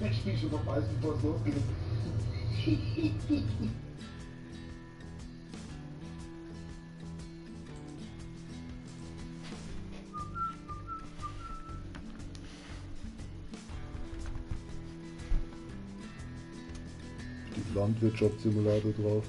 Das Spiel schon vorbei ist, bevor es losgeht. Steht Landwirtschaftssimulator drauf.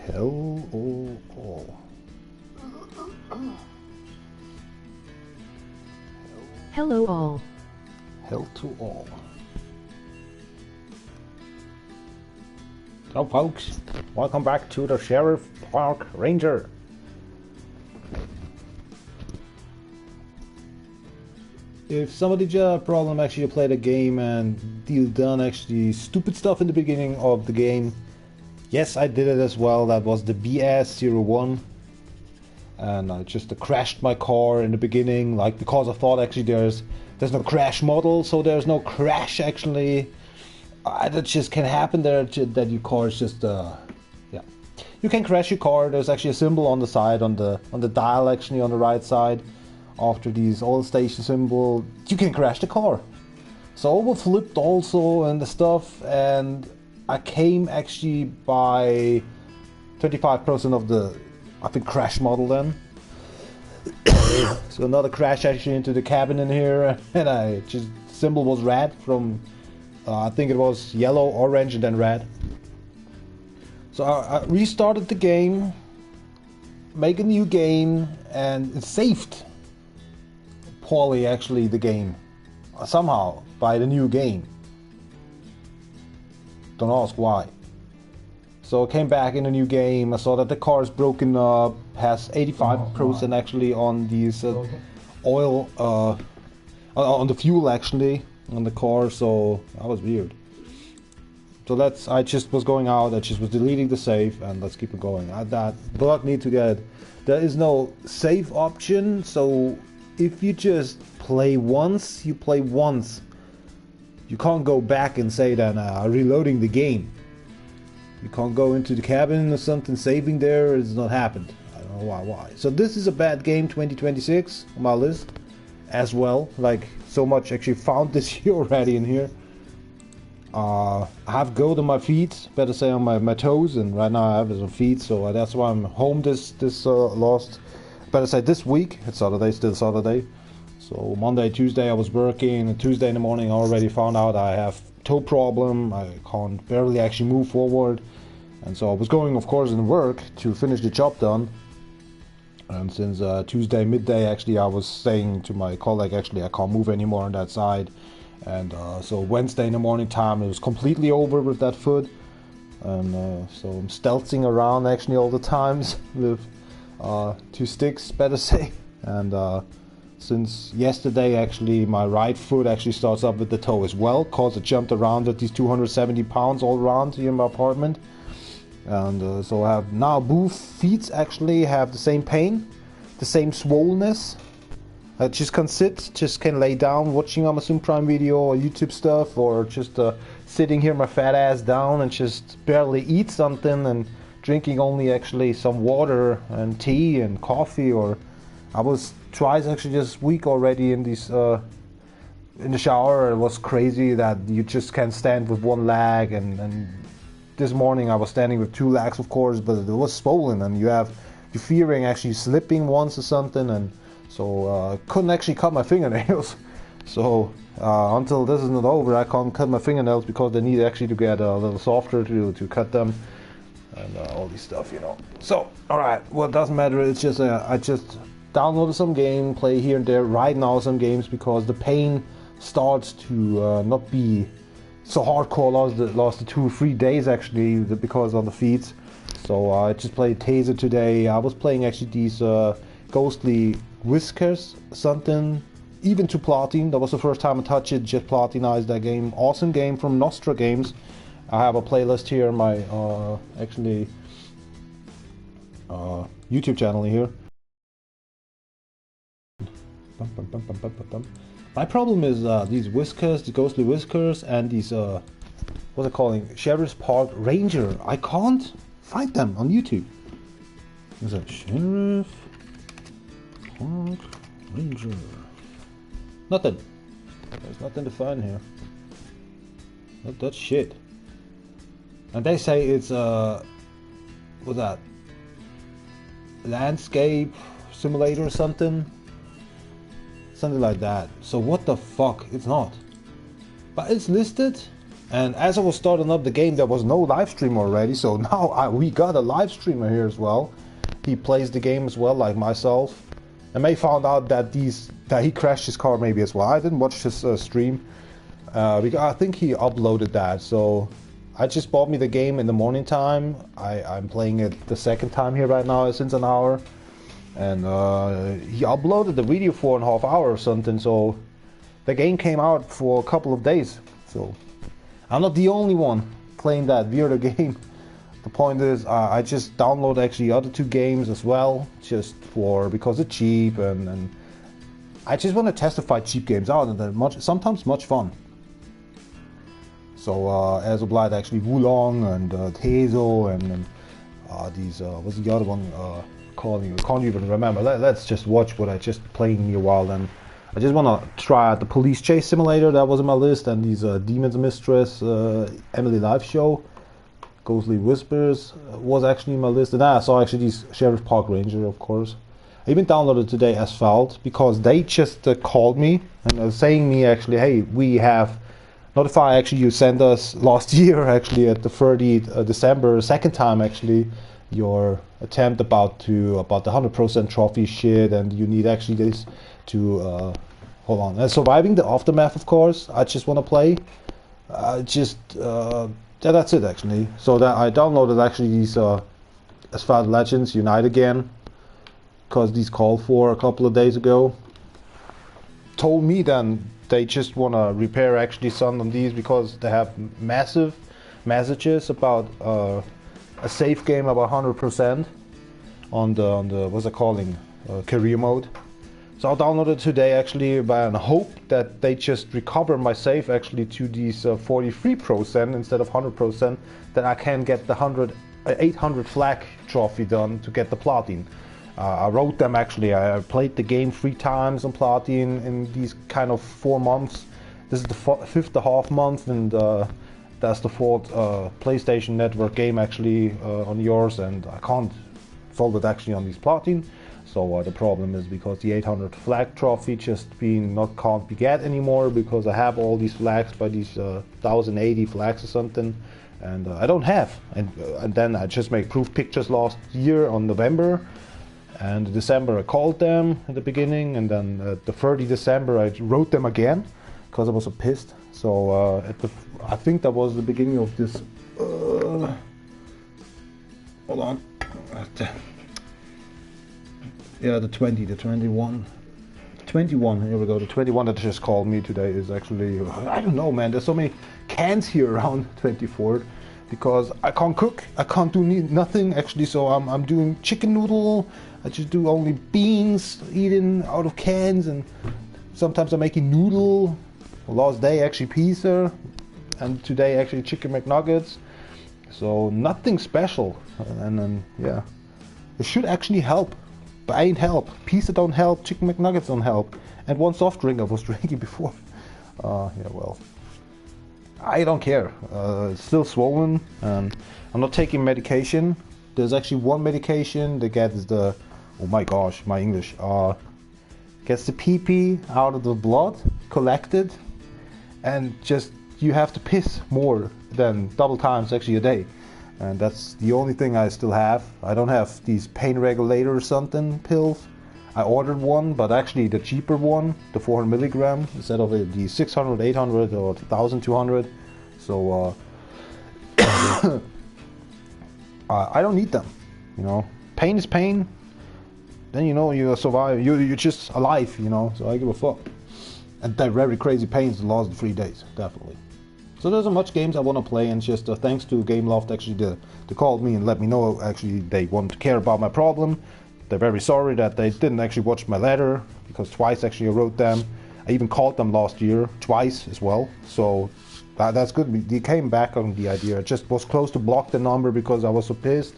Hell all. Hello all. Hell to all. So folks, welcome back to the Sheriff Park Ranger. If somebody just had a problem actually play the game and deal done actually stupid stuff in the beginning of the game, yes, I did it as well. That was the BS01, and I just crashed my car in the beginning, like because I thought actually there's no crash model, so there's no crash actually. That just can happen there, that your car is just yeah. You can crash your car. There's actually a symbol on the side, on the dial actually on the right side. After these oil station symbol, you can crash the car. So I overflipped also and the stuff, and I came actually by 35% of the, I think, crash model then. So another crash actually into the cabin in here, and I just, symbol was red from, I think it was yellow, orange, and then red. So I restarted the game, make a new game, and it saved poorly actually the game, somehow, by the new game. Don't ask why. So I came back in a new game, I saw that the car is broken up, has 85% actually on these oil, on the fuel actually, on the car, so that was weird. So that's, I just was going out, I just was deleting the save, and let's keep it going. That bug need to get, there is no save option, so if you just play once, you play once. You can't go back and say that reloading the game. You can't go into the cabin or something, saving there, it's not happened. I don't know why. So this is a bad game, 2026, on my list as well. Like, so much actually found this year already in here. I have gold on my feet, better say on my toes, and right now I have it on feet, so that's why I'm home this last, better say this week. It's Saturday, still Saturday. So Monday, Tuesday I was working, and Tuesday in the morning I already found out I have toe problem, I can't barely actually move forward. And so I was going, of course, in work to finish the job done. And since Tuesday midday, actually, I was saying to my colleague, actually, I can't move anymore on that side. And so Wednesday in the morning time, it was completely over with that foot. And so I'm stealthing around actually all the times with two sticks, better say. And since yesterday, actually, my right foot actually starts up with the toe as well, cause it jumped around at these 270 pounds all around here in my apartment. And so I have now both feet actually have the same pain, the same swollenness. I just can sit, just can lay down watching Amazon Prime Video or YouTube stuff, or just sitting here my fat ass down and just barely eat something and drinking only actually some water and tea and coffee. Or I was twice actually this week already in these in the shower. It was crazy that you just can't stand with one leg and This morning I was standing with two legs, of course, but it was swollen, and you're fearing actually slipping once or something, and so couldn't actually cut my fingernails. So until this is not over, I can't cut my fingernails because they need actually to get a little softer to cut them and all this stuff, you know. So, all right, well, it doesn't matter. It's just I just downloaded some game, play here and there right now some games because the pain starts to not be so hardcore. Last 2 or 3 days actually because on the feet. So I just played Taser today. I was playing actually these Ghostly Whiskers something. Even to Platin, that was the first time I touched it, just platinized that game. Awesome game from Nostra Games. I have a playlist here on my YouTube channel here. Bum, bum, bum, bum, bum, bum, bum. My problem is these whiskers, the Ghostly Whiskers, and these, what's it calling? Sheriff's Park Ranger. I can't find them on YouTube. Is that Sheriff Park Ranger? Nothing. There's nothing to find here. Not that shit. And they say it's what's that? Landscape simulator or something? Something like that. So what the fuck? It's not. But it's listed. And as I was starting up the game, there was no live stream already. So now we got a live streamer here as well. He plays the game as well, like myself. And may found out that that he crashed his car maybe as well. I didn't watch his stream because I think he uploaded that. So I just bought me the game in the morning time. I'm playing it the second time here right now since an hour, and he uploaded the video 4.5 hours or something. So the game came out for a couple of days. So I'm not the only one playing that weirdo game. The point is, I just download actually other 2 games as well, just for because it's cheap, and I just want to testify cheap games out, and they're sometimes much fun. So as obliged, actually Wo Long and Teso and these what's the other one calling? I can't even remember. Let's just watch what I just playing me a while, and I just want to try out the Police Chase Simulator that was on my list, and these Demon's Mistress Emily Live Show. Ghostly Whispers was actually in my list, and I saw actually these Sheriff Park Ranger, of course. I even downloaded today Asphalt because they just called me and saying me actually, hey, we have notified actually you sent us last year actually at the 30th December, second time actually, your attempt about the 100% trophy shit, and you need actually this to hold on. And surviving the aftermath, of course. I just want to play. Yeah, that's it actually. So that I downloaded actually these Asphalt Legends Unite again, because these called for a couple of days ago. Told me then they just want to repair actually some of these because they have massive messages about a safe game about 100% on the what's it calling career mode. So I'll download it today actually, but I hope that they just recover my save actually to these 43% instead of 100%, that I can get the 800 flag trophy done to get the Platin. I wrote them actually. I played the game 3 times on Platin in these kind of 4 months. This is the fifth and a half month, and that's the 4th PlayStation Network game actually on yours, and I can't solve it actually on these Platin. So the problem is because the 800 flag trophy just being not can't be get anymore, because I have all these flags by these 1080 flags or something, and I don't have. And then I just make proof pictures last year on November and December. I called them at the beginning, and then the 30 December I wrote them again because I was so pissed. So I think that was the beginning of this. Hold on. Yeah, the 20, the 21, 21, here we go, the 21 that just called me today is actually, I don't know, man, there's so many cans here around 24th, because I can't cook, I can't do nothing actually, so I'm doing chicken noodle, I just do only beans, eating out of cans, and sometimes I'm making noodle. Last day actually pizza, and today actually chicken McNuggets, so nothing special, and then, yeah, it should actually help. But I ain't help. Pizza don't help, chicken McNuggets don't help, and one soft drink I was drinking before. Yeah, well. I don't care. It's still swollen, and I'm not taking medication. There's actually one medication that gets the, oh my gosh, my English, gets the pee-pee out of the blood, collected, and just you have to piss more than double times actually a day. And that's the only thing I still have. I don't have these pain regulator or something pills. I ordered one, but actually the cheaper one, the 400 milligram, instead of the 600, 800 or 1200. So I don't need them, you know. Pain is pain. Then you know you survive. You're just alive, you know. So I give a fuck. And they're very crazy pains the last 3 days, definitely. So there's a much games I want to play, and just thanks to Gameloft actually they called me and let me know actually they want to care about my problem. They're very sorry that they didn't actually watch my letter, because twice actually I wrote them. I even called them last year, twice as well. So that's good. They came back on the idea. I just was close to block the number because I was so pissed.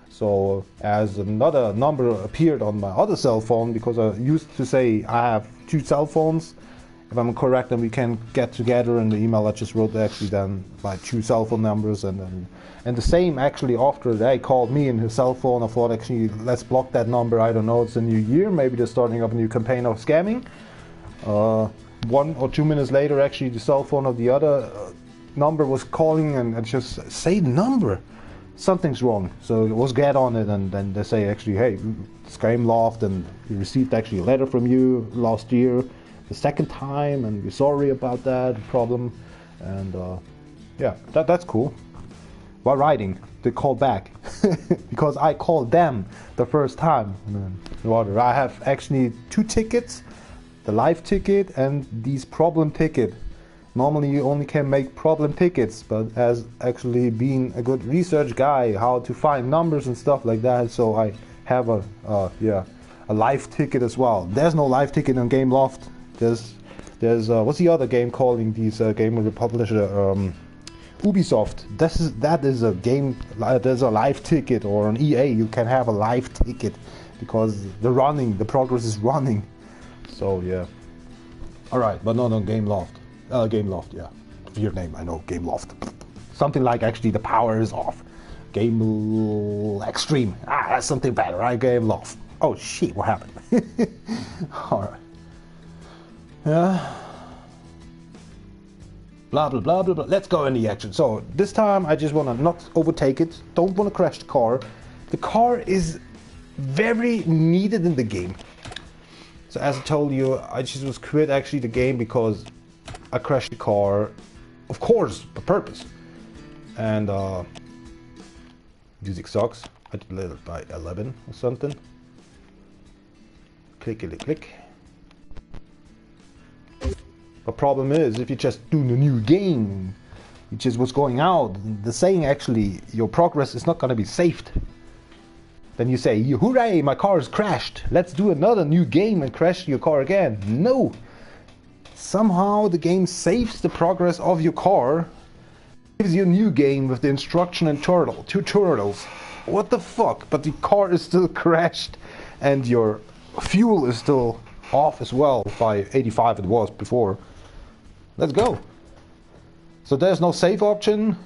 So as another number appeared on my other cell phone, because I used to say I have 2 cell phones. If I'm correct, then we can get together in the email I just wrote actually then my 2 cell phone numbers, and the same actually after they called me in his cell phone. I thought actually let's block that number. I don't know, it's a new year, maybe they're starting up a new campaign of scamming. 1 or 2 minutes later actually the cell phone of the other number was calling, and I just say the number, something's wrong. So it was get on it, and then they say actually, hey, it's Gameloft, and we received actually a letter from you last year the second time, and we're sorry about that problem. And yeah, that's cool. While riding, they called back because I called them the first time. I have actually 2 tickets, the live ticket and these problem ticket. Normally you only can make problem tickets, but as actually being a good research guy, how to find numbers and stuff like that, so I have a live ticket as well. There's no live ticket on Gameloft. There's what's the other game calling these game publisher, Ubisoft. That is a game. There's a live ticket, or an EA. You can have a live ticket because the progress is running. So yeah, all right, but not on Gameloft. Gameloft, yeah, weird name, I know. Gameloft. Something like actually the power is off. Game Extreme. Ah, that's something better, right? Gameloft. Oh shit, what happened? All right. Yeah. Blah blah blah blah blah. Let's go in the action. So this time I just wanna not overtake it. Don't wanna crash the car. The car is very needed in the game. So as I told you, I just was quit actually the game because I crashed the car, of course, for purpose. And music sucks. I did it by 11 or something. Click, click, click. The problem is, if you just do the new game, which is what's going out, the saying actually, your progress is not going to be saved. Then you say, hooray, my car is crashed. Let's do another new game and crash your car again. No! Somehow the game saves the progress of your car, gives you a new game with the instruction and turtle, 2 turtles. What the fuck? But the car is still crashed and your fuel is still off as well, by 85 it was before. Let's go. So there's no save option,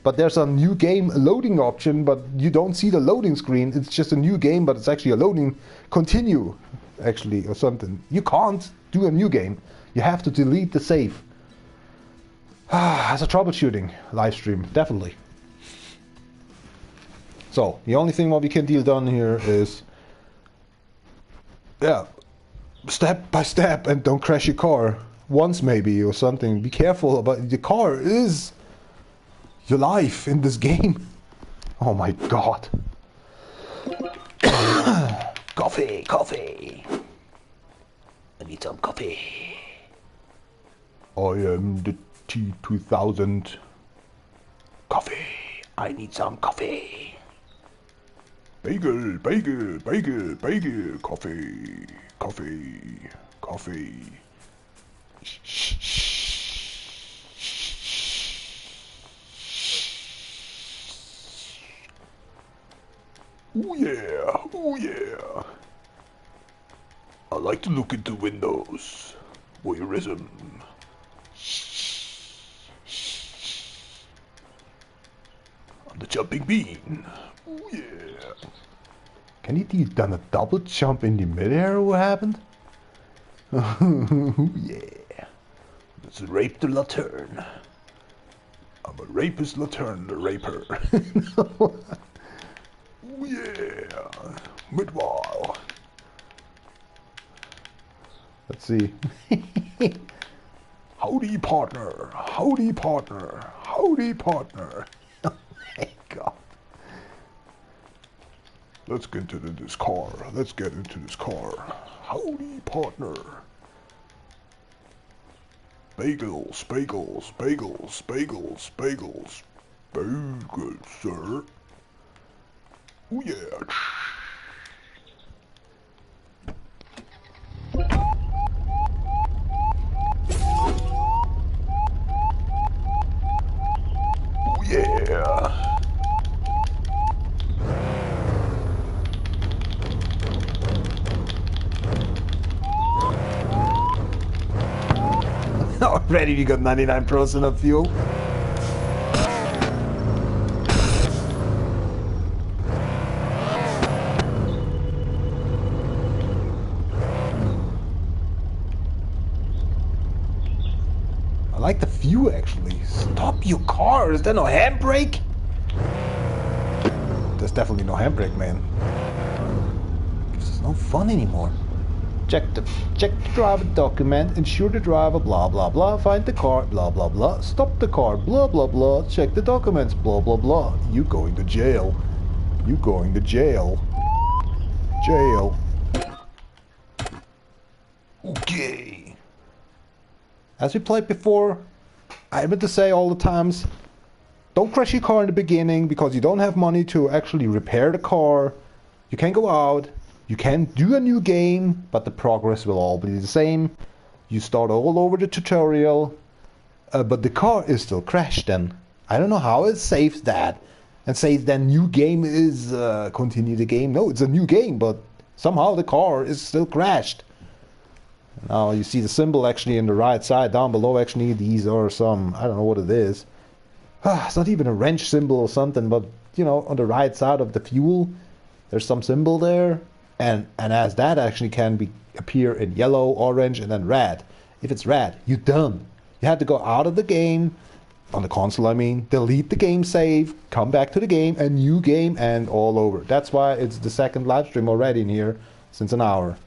but there's a new game loading option, but you don't see the loading screen. It's just a new game, but it's actually a loading continue, actually, or something. You can't do a new game. You have to delete the save. That's a troubleshooting live stream, definitely. So the only thing what we can deal done here is, yeah, step by step, and don't crash your car once maybe or something. Be careful about the car is your life in this game. Oh my god. Coffee, coffee. I need some coffee. I am the T2000. Coffee. I need some coffee. Bagel, bagel, bagel, bagel, coffee, coffee, coffee. Oh yeah, oh yeah. I like to look into windows. Voyeurism. jumping bean. Ooh yeah. Can he do done a double jump in the midair? What happened? Ooh yeah. Let's rape the lantern. I'm a rapist lantern, the raper. Ooh yeah. Midwhile. Let's see. Howdy, partner. Howdy, partner. Howdy, partner. Oh my god. Let's get into this car. Let's get into this car. Howdy, partner. Bagels, bagels, bagels, bagels, bagels. Bagels, sir. Oh yeah. Oh yeah. Already we got 99% of fuel. I like the view actually. Stop your car! Is there no handbrake? There's definitely no handbrake, man. This is no fun anymore. Check the driver document, ensure the driver, blah blah blah, find the car, blah blah blah, stop the car, blah blah blah, check the documents, blah blah blah. You going to jail. You going to jail. Jail. Okay. As we played before, I meant to say all the times, don't crash your car in the beginning because you don't have money to actually repair the car. You can't go out. You can do a new game, but the progress will all be the same. You start all over the tutorial, but the car is still crashed then. I don't know how it saves that and says then new game is continue the game. No, it's a new game, but somehow the car is still crashed. Now you see the symbol actually in the right side down below. Actually, these are some, I don't know what it is. It's not even a wrench symbol or something, but you know, on the right side of the fuel, there's some symbol there. And as that actually can be appear in yellow, orange, and then red. If it's red, you're done. You have to go out of the game, on the console I mean, delete the game save, come back to the game, a new game, and all over. That's why it's the second live stream already in here since an hour.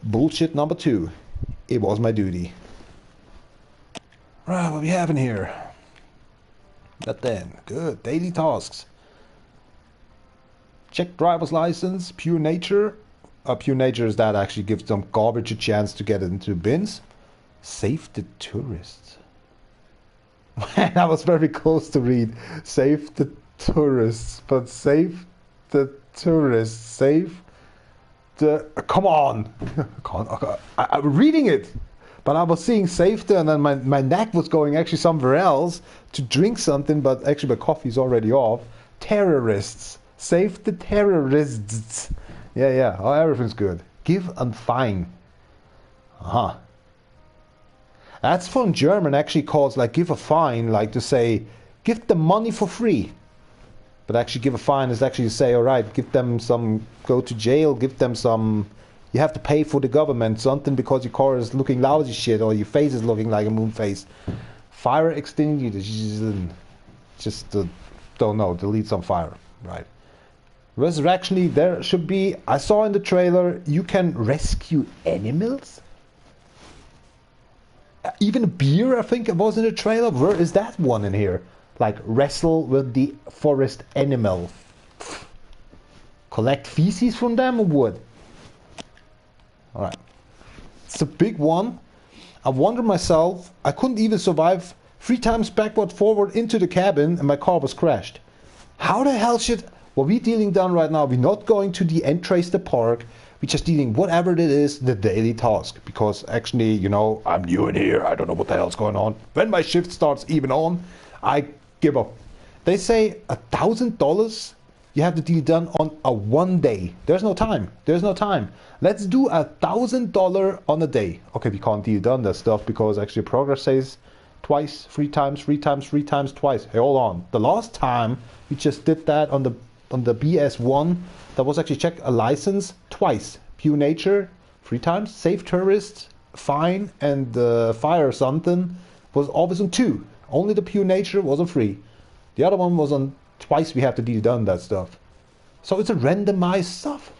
Bullshit number 2. It was my duty. Right, what we have in here? That then. Good. Daily tasks. Check driver's license, pure nature. Pure nature is that actually gives some garbage a chance to get into bins. Save the tourists. Man, I was very close to read save the tourists, but save the tourists, save the... Come on! I'm reading it! But I was seeing save the, and then my neck was going actually somewhere else to drink something, but actually my coffee's already off. Terrorists. Save the terrorists. Yeah, yeah. Oh, everything's good. Give and fine. Uh-huh. That's from German, actually calls like give a fine, like to say, give them money for free. But actually give a fine is actually to say, all right, give them some, go to jail, give them some, you have to pay for the government something because your car is looking lousy shit or your face is looking like a moon face. Fire extinguisher. Just don't know, delete some fire. Right. Resurrection, there should be, I saw in the trailer, you can rescue animals? Even a beer, I think it was in the trailer. Where is that one in here? Like, wrestle with the forest animal. Collect feces from them or what? Alright. It's a big one. I wonder myself, I couldn't even survive 3 times backward forward into the cabin and my car was crashed. How the hell should... What we're dealing down right now, we're not going to the entrance the park. We're just dealing whatever it is, the daily task. Because actually, you know, I'm new in here. I don't know what the hell's going on. When my shift starts even on, I give up. They say $1,000 you have the deal done on a 1 day. There's no time. There's no time. Let's do $1,000 on a day. Okay, we can't deal done that stuff because actually progress says Twice, 3 times, 3 times, 3 times, twice. Hey, hold on. The last time we just did that on the BS1, that was actually check a license twice. Pure Nature, 3 times. Save Tourists, fine, and the fire something was always on 2. Only the Pure Nature was on 3. The other one was on twice. We have to deal done that stuff. So it's a randomized stuff.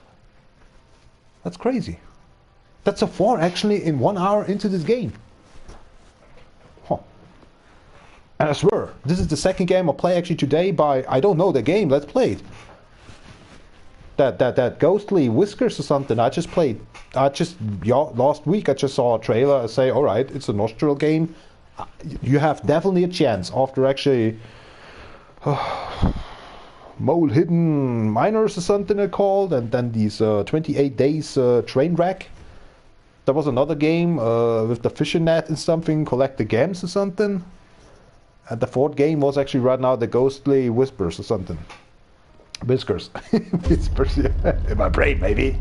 That's crazy. That's a 4 actually in 1 hour into this game. Huh. And I swear, this is the second game I play actually today by, I don't know the game, let's play it. That Ghostly Whiskers or something, I just played. Last week I just saw a trailer. I say, alright, it's a nostril game. You have definitely a chance after actually Mole Hidden Miners or something they're called, and then these 28 days train wreck. There was another game with the fishing net and something, collect the gems or something. And the fourth game was actually right now the Ghostly Whispers or something. Whiskers. Whispers, yeah. In my brain, maybe.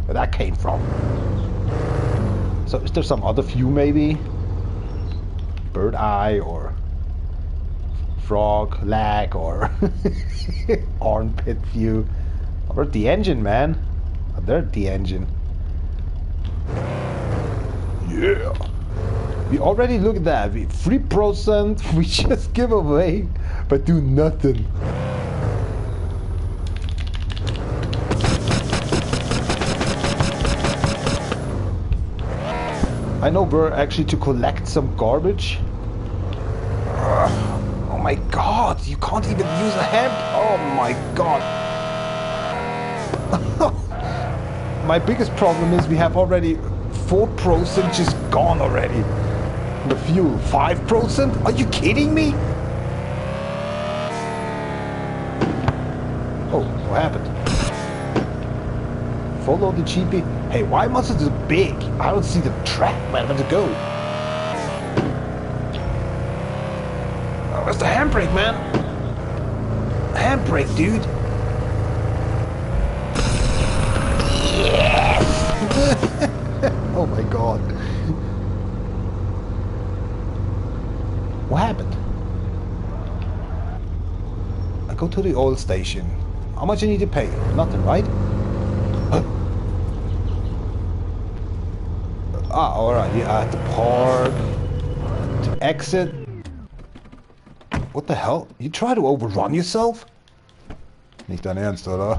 Where that came from. So is there some other view maybe? Bird eye or frog leg or armpit view. Or the engine, man. They're the engine. Yeah. We already look at that. We 3% we just give away, but do nothing. I know we're actually to collect some garbage. Oh my god, you can't even use a hemp. Oh my god. My biggest problem is we have already 4% just gone already. The fuel, 5%? Are you kidding me? Oh, what happened? Follow the GP. Hey, why must it be big? I don't see the track, man. Let's go. Oh, where's the handbrake, man? Handbrake, dude. Yes! Oh my god. What happened? I go to the oil station. How much I need to pay? Nothing, right? Huh? Ah, alright. Yeah, I had to park. To exit. What the hell? You try to overrun yourself? Nicht dein Ernst, oder?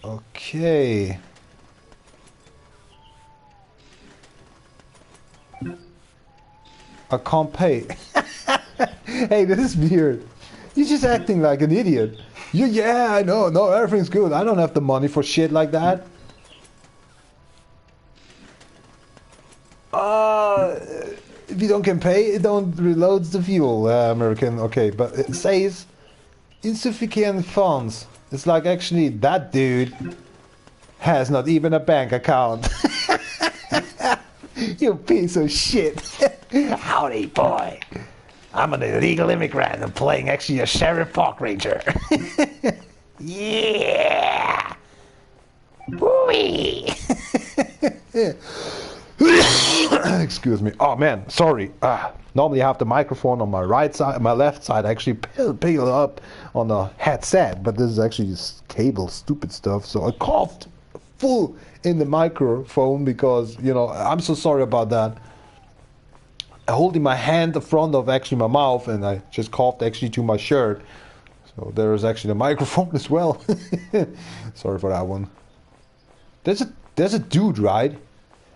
Okay. I can't pay. Hey, this is weird. You're just acting like an idiot. You, yeah, I know. No, everything's good. I don't have the money for shit like that. If you don't can pay, it don't reloads the fuel, American. Okay, but it says insufficient funds. It's like actually that dude has not even a bank account. You piece of shit. Howdy, boy. I'm an illegal immigrant and playing actually a sheriff park ranger. Yeah. Woo-wee. Excuse me. Oh man, sorry. Normally I have the microphone on my right side, my left side actually peel up on the headset, but this is actually just cable stupid stuff. So I coughed full in the microphone because, you know, I'm so sorry about that. I'm holding my hand in front of actually my mouth and I just coughed actually to my shirt. So there is actually the microphone as well. Sorry for that one. There's a dude, right?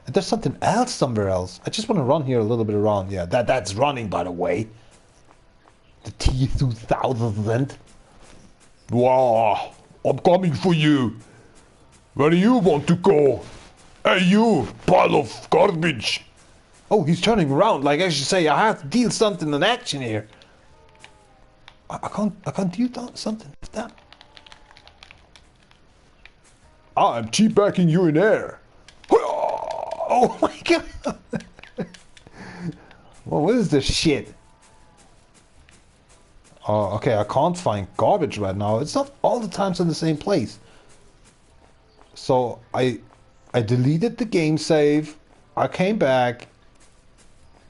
And there's something else somewhere else. I just want to run here a little bit around. Yeah, that's running, by the way. The T2000. Wow, I'm coming for you. Where do you want to go? Hey, you, pile of garbage. Oh, he's turning around. Like I should say, I have to deal something in action here. I can't deal something with that. I'm teabagging you in air. Oh my god! Well, what is this shit? Oh, okay, I can't find garbage right now. It's not all the times in the same place. So I deleted the game save. I came back.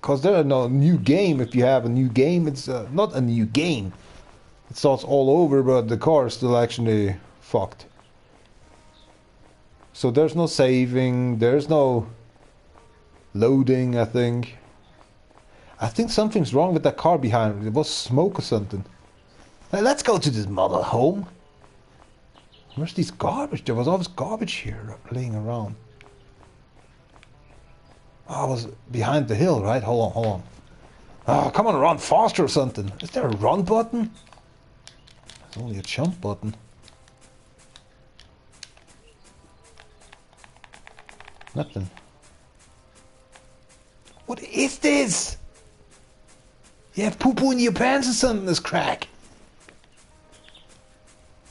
Because there are no new game. If you have a new game, it's not a new game. It starts all over, but the car is still actually fucked. So there's no saving, there's no loading, I think. I think something's wrong with that car behind. It was smoke or something. Now let's go to this model home. Where's this garbage? There was always garbage here laying around. Oh, I was behind the hill, right? Hold on, hold on. Oh, come on, run faster or something. Is there a run button? There's only a jump button. Nothing. What is this? You have poo-poo in your pants or something, this crack.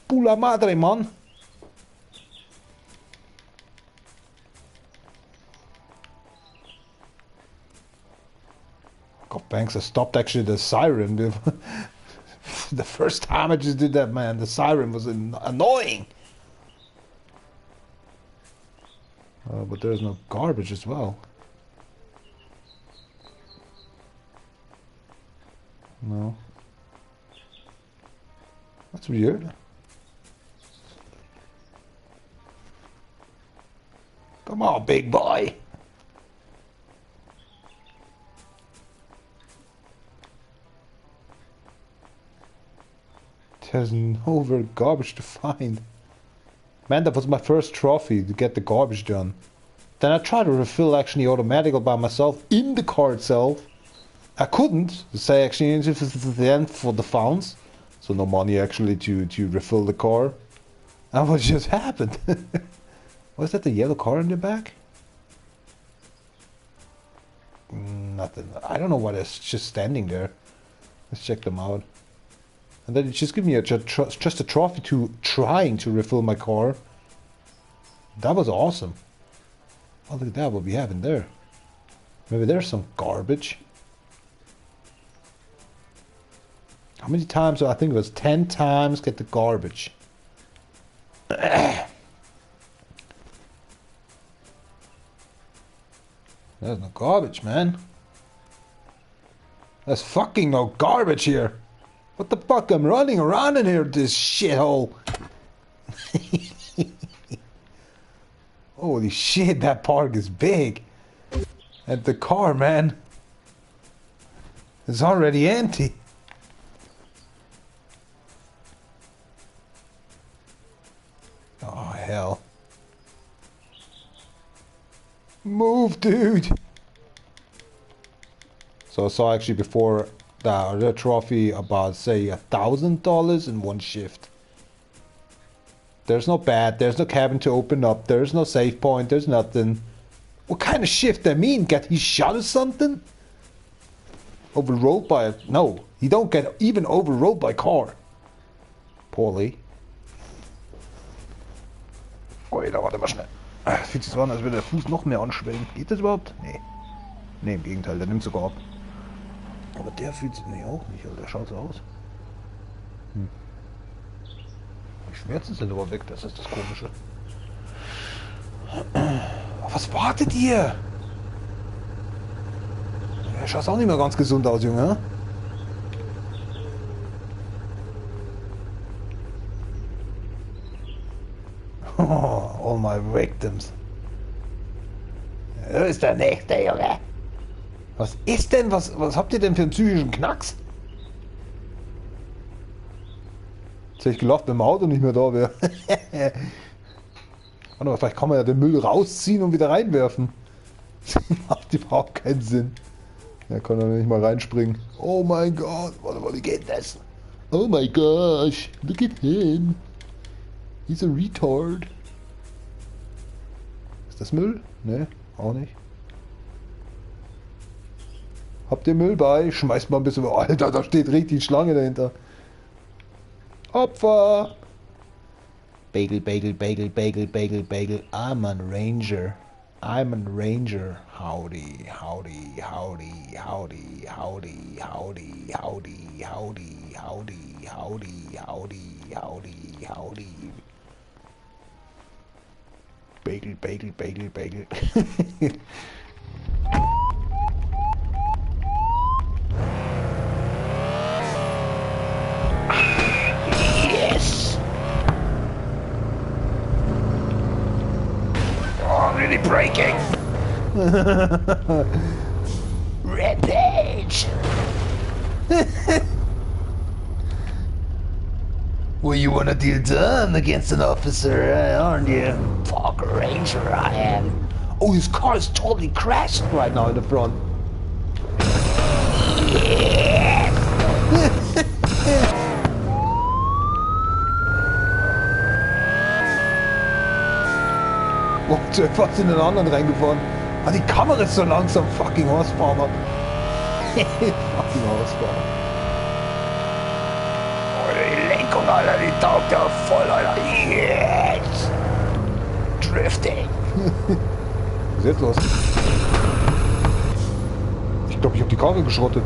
Pula madre, man. God, thanks. I stopped actually the siren. The first time I just did that, man, the siren was annoying. But there's no garbage as well. No. That's weird. Come on, big boy. There's nowhere garbage to find. Man, that was my first trophy to get the garbage done. Then I tried to refill actually automatically by myself in the car itself. I couldn't say actually the end for the funds. So no money actually to refill the car. And what just happened? Was that the yellow car in the back? Nothing. I don't know why it's just standing there. Let's check them out. And then it just gave me a, just a trophy to trying to refill my car. That was awesome. Oh, look at that, what we have in there. Maybe there's some garbage. How many times? I think it was 10 times get the garbage. There's no garbage, man. There's fucking no garbage here. What the fuck? I'm running around in here, this shithole. Holy shit, that park is big. And the car, man, is already empty. Oh, hell. Move, dude. So I saw actually before the trophy about, say, $1,000 in one shift. There's no bat, there's no cabin to open up, there's no save point, there's nothing. What kind of shift I mean? Get he shot or something? Overrode by a... No, he don't get even overrode by car. Poorly. Oh, da warte mal schnell. Fühlt sich so an, als würde der Fuß noch mehr anschwellen. Geht das überhaupt? Nee. Nee, im Gegenteil, der nimmt sogar ab. Aber der fühlt sich... Nee, auch nicht, der schaut so aus. Hm. Die Schmerzen sind aber weg, das ist das Komische. Was wartet ihr? Der schaut auch nicht mehr ganz gesund aus, Junge. Oh, all my victims. Da ist der nächste, Junge. Was ist denn? Was habt ihr denn für einen psychischen Knacks? Jetzt hätte ich gelacht, wenn mein Auto nicht mehr da wäre. Warte mal, vielleicht kann man ja den Müll rausziehen und wieder reinwerfen. Das macht überhaupt keinen Sinn. Da kann er nicht mal reinspringen. Oh mein Gott, warte mal, wie geht das? Oh my gosh, look at him. He's a retard. Ist das Müll? Ne, auch nicht. Habt ihr Müll bei? Schmeißt mal ein bisschen. Alter, da steht richtig Schlange dahinter. Opfer! Bagel, Bagel, Bagel, Bagel, Bagel, Bagel. I'm a Ranger. I'm a Ranger. Howdy, howdy, howdy, howdy, howdy, howdy, howdy, howdy, howdy, howdy, howdy, howdy, howdy. Bagel, Bagel, Bagel, Bagel. Yes! Oh, I'm really braking! Rampage! Well, you want to deal dumb against an officer, aren't you? Fuck Ranger, I am. Oh, his car is totally crashed right now in the front. Yes! Oh, der ist fast in den anderen reingefahren. Ah, die Kamera ist so langsam. Fucking Horsefarmer. Fucking Horsefarmer. Oh, die Lenkung, Alter, die taugt ja voll, Alter. Yes! Drifting. Was ist jetzt los? Ich glaube, ich habe die Karre geschrottet.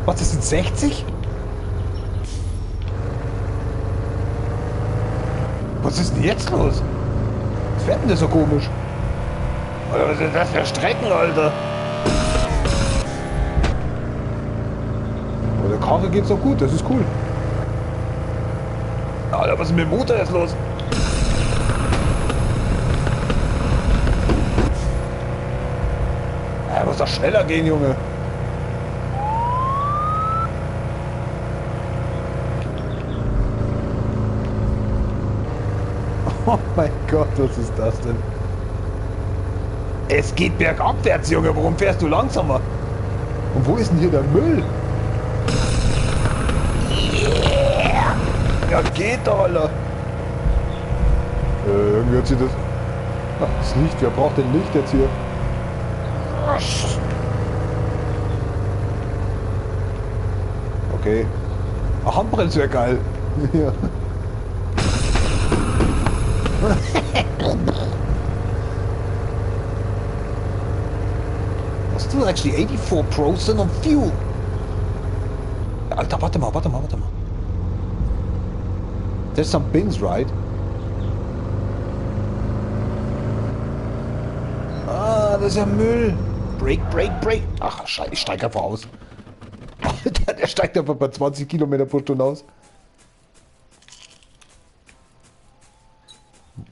Was, das sind 60? Was ist denn jetzt los? Was fährt denn das so komisch? Alter, was ist das für Strecken, Alter? Aber der Karre geht's doch gut, das ist cool. Alter, was ist mit dem Motor jetzt los? Ja, muss doch schneller gehen, Junge. Oh mein Gott, was ist das denn? Es geht bergabwärts, Junge. Warum fährst du langsamer? Und wo ist denn hier der Müll? Yeah! Ja, geht doch, Alter. Irgendwie hat sich das... Ach, das Licht. Wer braucht denn Licht jetzt hier? Okay. Eine Handbremse wäre geil. Ja. Still actually 84% on fuel. Alter, warte mal, warte mal, warte mal. There's some bins, right? Ah, das ist ja Müll. Brake, brake, brake. Ach, scheiße, ich steig einfach aus. Alter, der steigt einfach bei 20 Kilometer pro Stunde aus.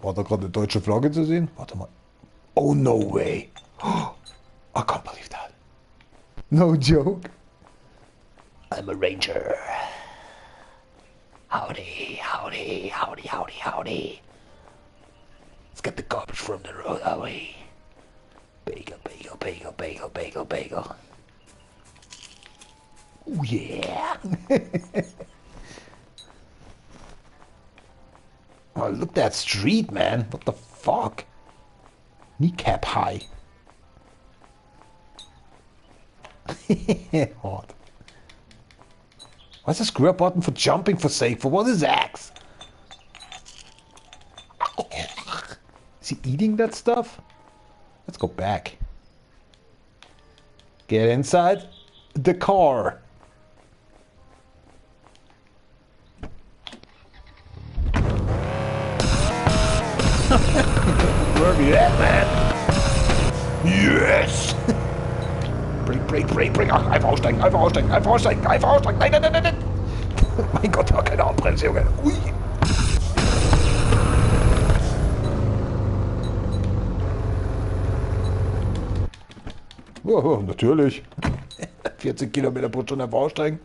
War da gerade eine deutsche Flagge zu sehen? Warte mal. Oh, no way. I can't believe that. No joke. I'm a ranger. Howdy, howdy, howdy, howdy, howdy. Let's get the garbage from the road, away. Bagel, bagel, bagel, bagel, bagel, bagel. Oh yeah. Oh, look at that street, man. What the fuck? Kneecap high. Hot. What's the square button for jumping for sake? For what is X? Is he eating that stuff? Let's go back. Get inside the car. Where are you at, man? Yes! Brake, brake, brake, brake. Ach, einfach aussteigen, einfach aussteigen, einfach aussteigen, einfach aussteigen. Nein, nein, nein, nein, nein. Mein Gott, ja, keine Handbremse, Junge. Ui. Oh, natürlich. 40 Kilometer pro Stunde einfach aussteigen.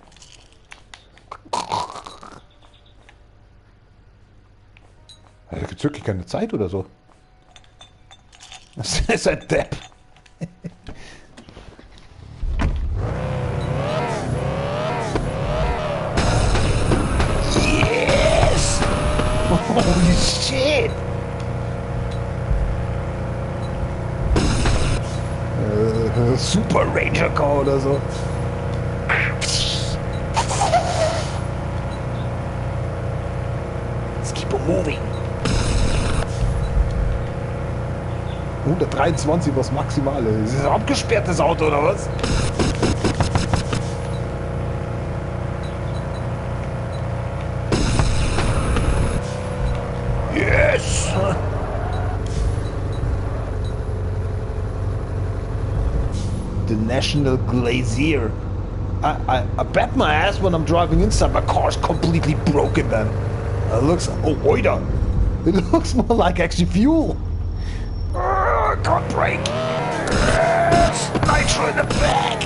Da gibt's wirklich keine Zeit oder so. Das ist ein Depp. Yes! Holy shit! Super Ranger Car oder so. Let's keep on moving. 123 was Maximale ist. Ist das ein abgesperrtes Auto oder was? Yes! the National Glacier. I bet my ass when I'm driving inside, my car's completely broken then. It looks... Oh, oida. It looks more like actually fuel. I can't brake. Nitro in the back.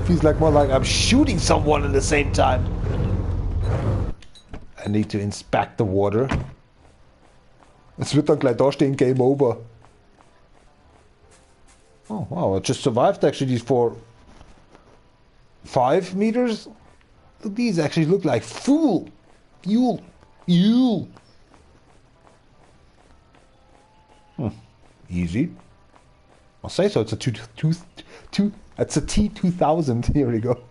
Feels like more like I'm shooting someone at the same time. I need to inspect the water. Es wird dann gleich da stehen, Game Over. Oh wow, I just survived actually these 4, 5 meters. Look, these actually look like fuel. Fuel. Fuel. Easy. I'll say so, it's a two, it's a T2000. Here we go.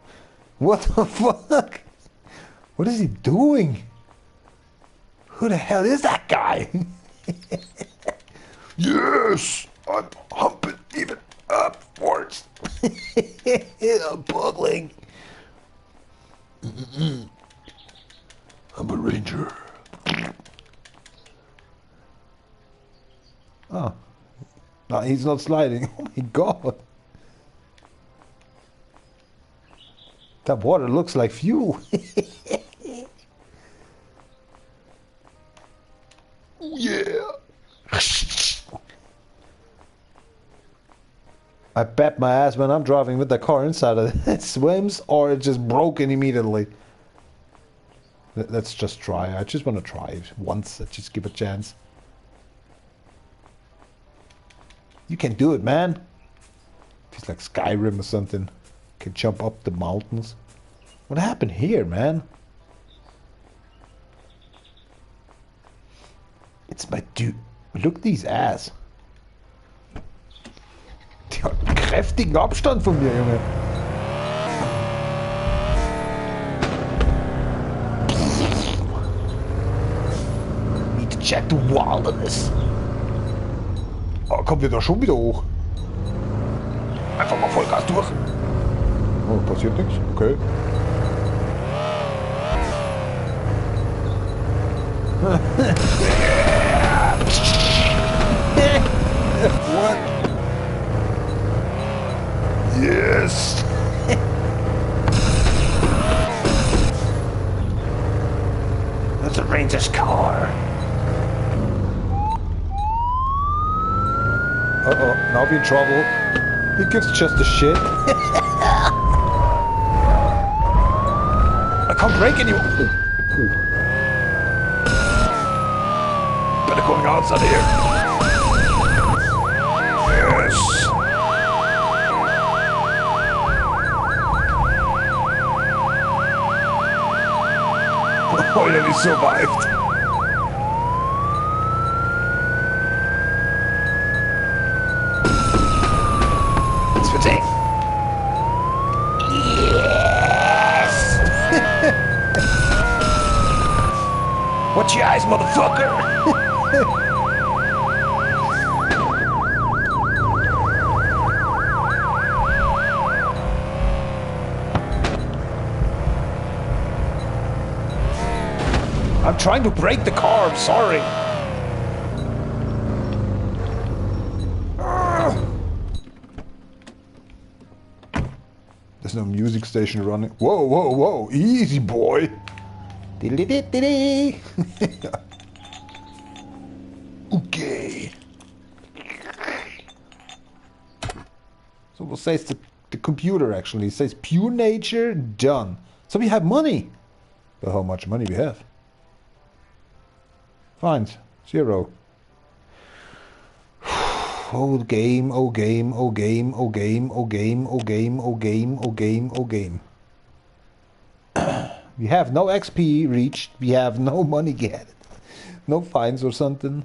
What the fuck? What is he doing? Who the hell is that guy? Yes! I'm humping even upwards. I'm buckling. I'm a ranger. Oh. No, he's not sliding. Oh my god. That water looks like fuel. Oh yeah. I bet my ass when I'm driving with the car inside of it, it swims or it just broken immediately. Let's just try. I just want to try it once. Let's just give it a chance. You can do it, man. Feels like Skyrim or something. Can jump up the mountains. What happened here, man? It's my dude. Look these ass. Die hat einen kräftigen Abstand von mir, Junge. Need to check the wilderness. Oh, kommen wir da schon wieder hoch? Einfach mal Vollgas durch. Oh, passiert nichts. Okay. What? Yes! That's a ranger's car. Uh-oh, now we're in trouble. He gives just a shit. I can't brake anymore. Oh. Oh. Better going outside here. Yes. Oh, yeah, we survived. Yes! Watch your eyes, motherfucker! I'm trying to break the car, I'm sorry. There's no music station running. Whoa, whoa, whoa. Easy, boy. Okay. So what says the computer actually? It says pure nature, done. So we have money. But how much money we have? Fine. 0. Oh game, oh game, oh game, oh game, oh game, oh game, oh game, oh game, oh game. We have no XP reached, we have no money gathered. No fines or something.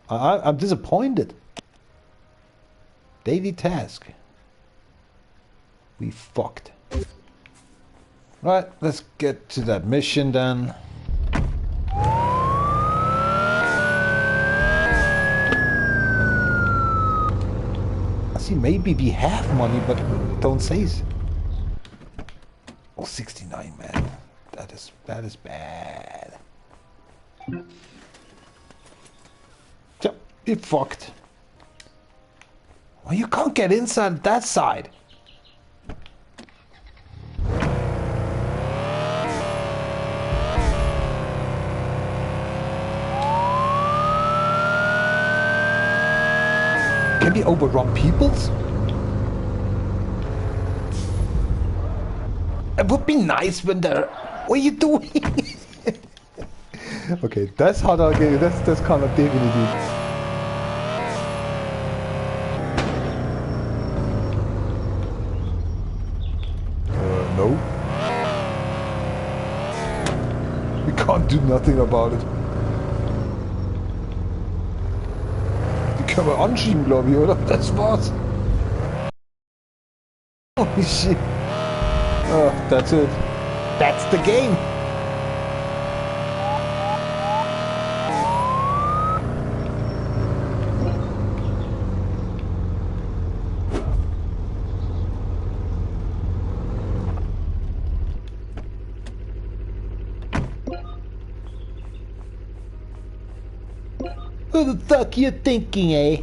I'm disappointed. Daily task. We fucked. Right, let's get to that mission then. See, maybe we have money, but don't say so. Oh, 69, man. That is bad. Yep, it fucked. Oh, you can't get inside that side. Can we overrun peoples? It would be nice when they're... What are you doing? Okay, das hat er... Das kann er definitiv. No. We can't do nothing about it. Die können wir anschieben, glaube ich, oder? Das war's. Holy shit. Oh, that's it. That's the game. Who the fuck you thinking, eh?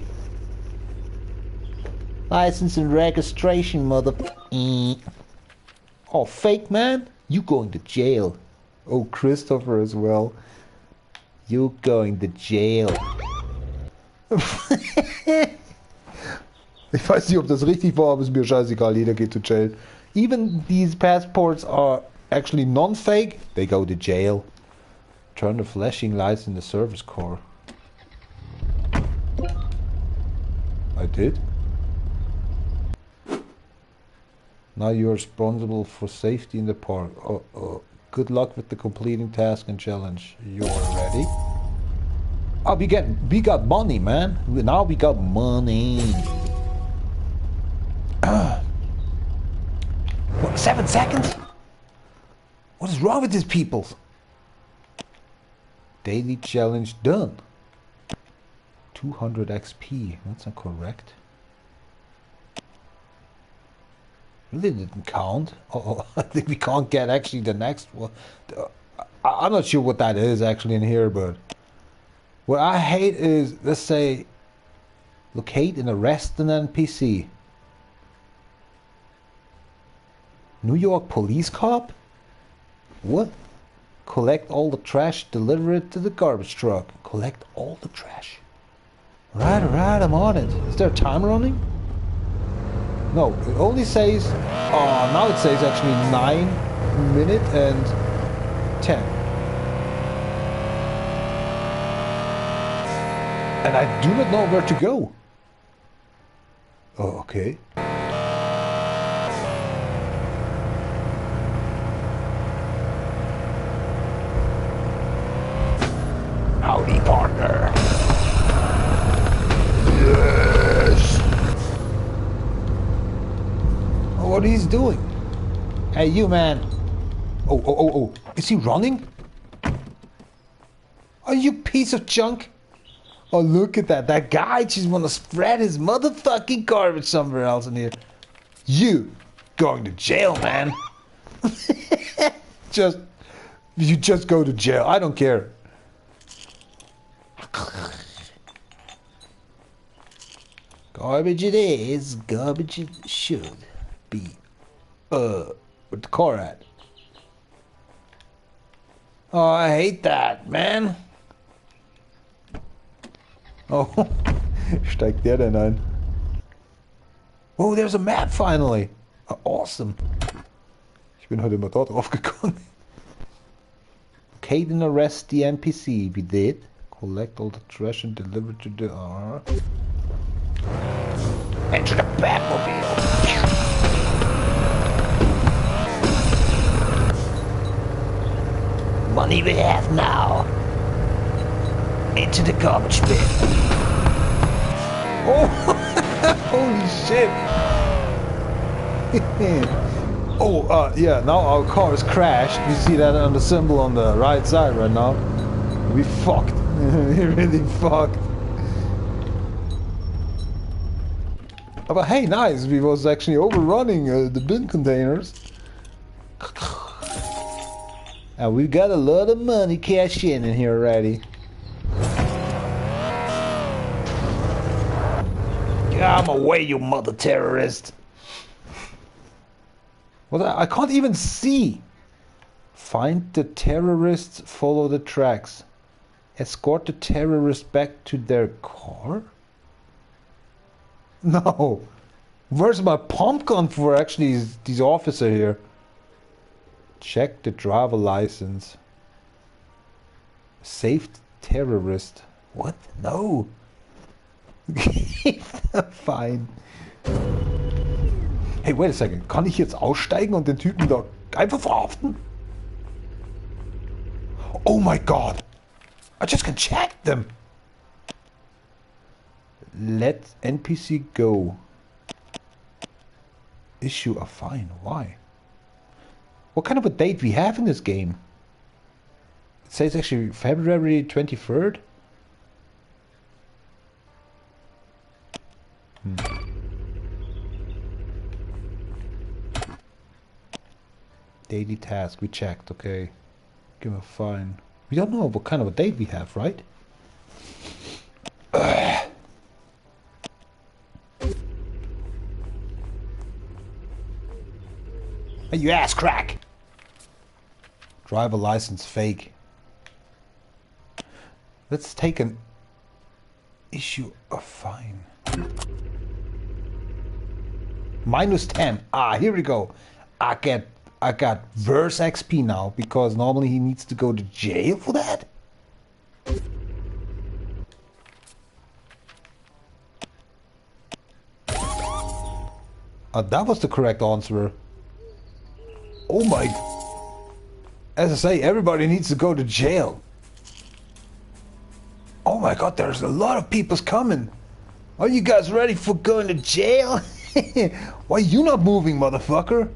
License and registration, motherfucker. Oh, fake, man. You going to jail. Oh, Christopher as well. You going to jail. Ich weiß nicht, ob das richtig war, aber ist mir scheißegal. Jeder geht to jail. Even these passports are actually non-fake. They go to jail. Turn the flashing lights in the service car. I did. Now you're responsible for safety in the park. Oh, oh. Good luck with the completing task and challenge. You're ready. Oh, we got money, man. Now we got money. What, 7 seconds? What is wrong with these people? Daily challenge done. 200 XP. That's not correct. Really didn't count. Oh, I think we can't get actually the next one. I'm not sure what that is actually in here, but what I hate is, let's say, locate and arrest an NPC. New York police cop? What? Collect all the trash, deliver it to the garbage truck. Collect all the trash. Right, right, I'm on it. Is there a time running? No, it only says... Oh, now it says actually 9 minutes and 10. And I do not know where to go. Oh, okay. Howdy, partner. Yes. Oh, what he's doing? Hey, you, man. Oh, oh, oh, oh. Is he running? Oh, you piece of junk. Oh, look at that. That guy just want to spread his motherfucking garbage somewhere else in here. You going to jail, man. You just go to jail. I don't care. Garbage it is. Garbage it should be. Where the car at? Oh, I hate that, man. Oh, steigt der denn ein? Oh, there's a map finally. Oh, awesome. Ich bin heute immer dort drauf gekommen. Locate and arrest the NPC. We did. Collect all the trash and deliver to the R. Enter the Batmobile. Money we have now. Into the garbage bin. Oh, holy shit. Oh, yeah, now our car is crashed. You see that on the symbol on the right side right now. We fucked. We really fucked. But hey, nice. We was actually overrunning the bin containers. And we got a lot of money cash in here already. out of my way, you mother terrorist. Well, I can't even see. Find the terrorists, follow the tracks. Escort the terrorists back to their car? No. Where's my pump gun for actually this officer here? Check the driver license. Save the terrorist. What? No. Fine. Hey, wait a second. Kann ich jetzt aussteigen und den Typen da einfach verhaften? Oh my god. I just can check them. Let NPC go. Issue a fine. Why? What kind of a date we have in this game? It says actually February 23rd. Daily task, we checked, okay. Give a fine. We don't know what kind of a date we have, right? Ugh. Hey, you ass crack! Driver license fake. Let's take an issue a fine. Minus 10. Ah, here we go. I got verse XP now, because normally he needs to go to jail for that. That was the correct answer. Oh my. As I say, everybody needs to go to jail. Oh my god, there's a lot of people's coming. Are you guys ready for going to jail? Why you not moving, motherfucker?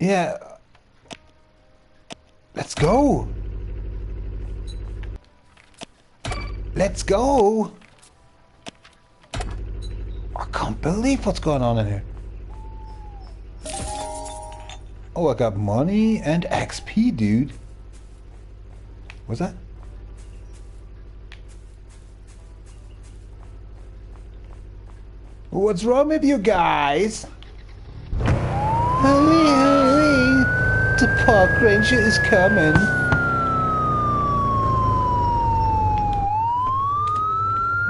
Yeah. Let's go. Let's go. I can't believe what's going on in here. Oh, I got money and XP, dude. What's that? What's wrong with you guys? Hurry, hurry. The park ranger is coming.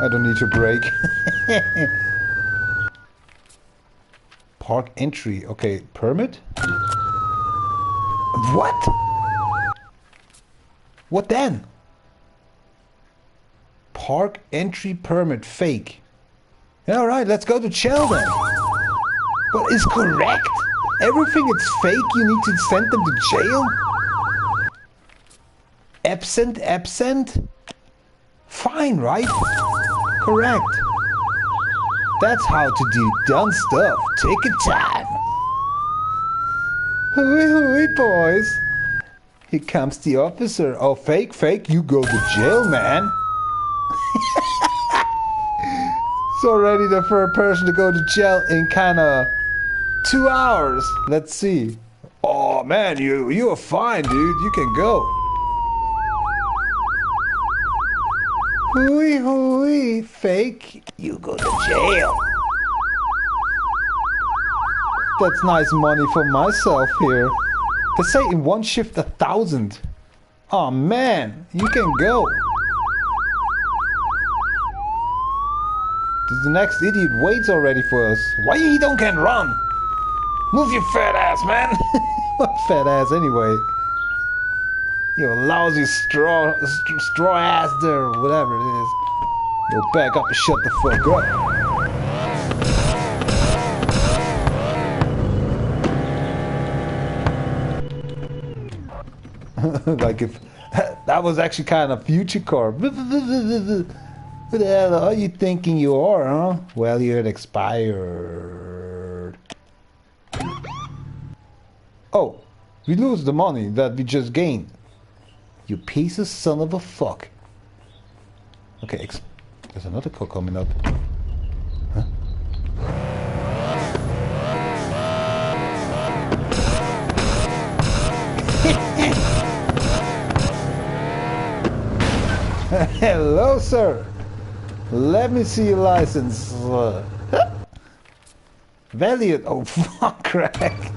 I don't need to break. Park entry. Okay, permit? What? What then? Park entry permit fake. All right, let's go to jail then. But it's correct? Everything is fake, you need to send them to jail? Absent, absent? Fine, right? Correct. That's how to do dumb stuff. Take your time. Hooey, hooey, boys. Here comes the officer. Oh, fake, fake, you go to jail, man. It's already the first person to go to jail in kinda 2 hours. Let's see. Oh man, you are fine, dude. You can go. Hooey, hooey, fake. You go to jail. That's nice money for myself here. They say in one shift 1,000. Oh man, you can go. The next idiot waits already for us. Why he don't can run? Move your fat ass, man. What fat ass anyway? You lousy straw ass there, whatever it is. Yo, back up and shut the fuck up. Like if that was actually kind of future car. Who the hell are you thinking you are, huh? Well, you're expired. Oh, we lose the money that we just gained. You piece of son of a fuck. Okay, there's another car coming up. Huh? Hello, sir. Let me see your license. Valiant. Oh, fuck, crack.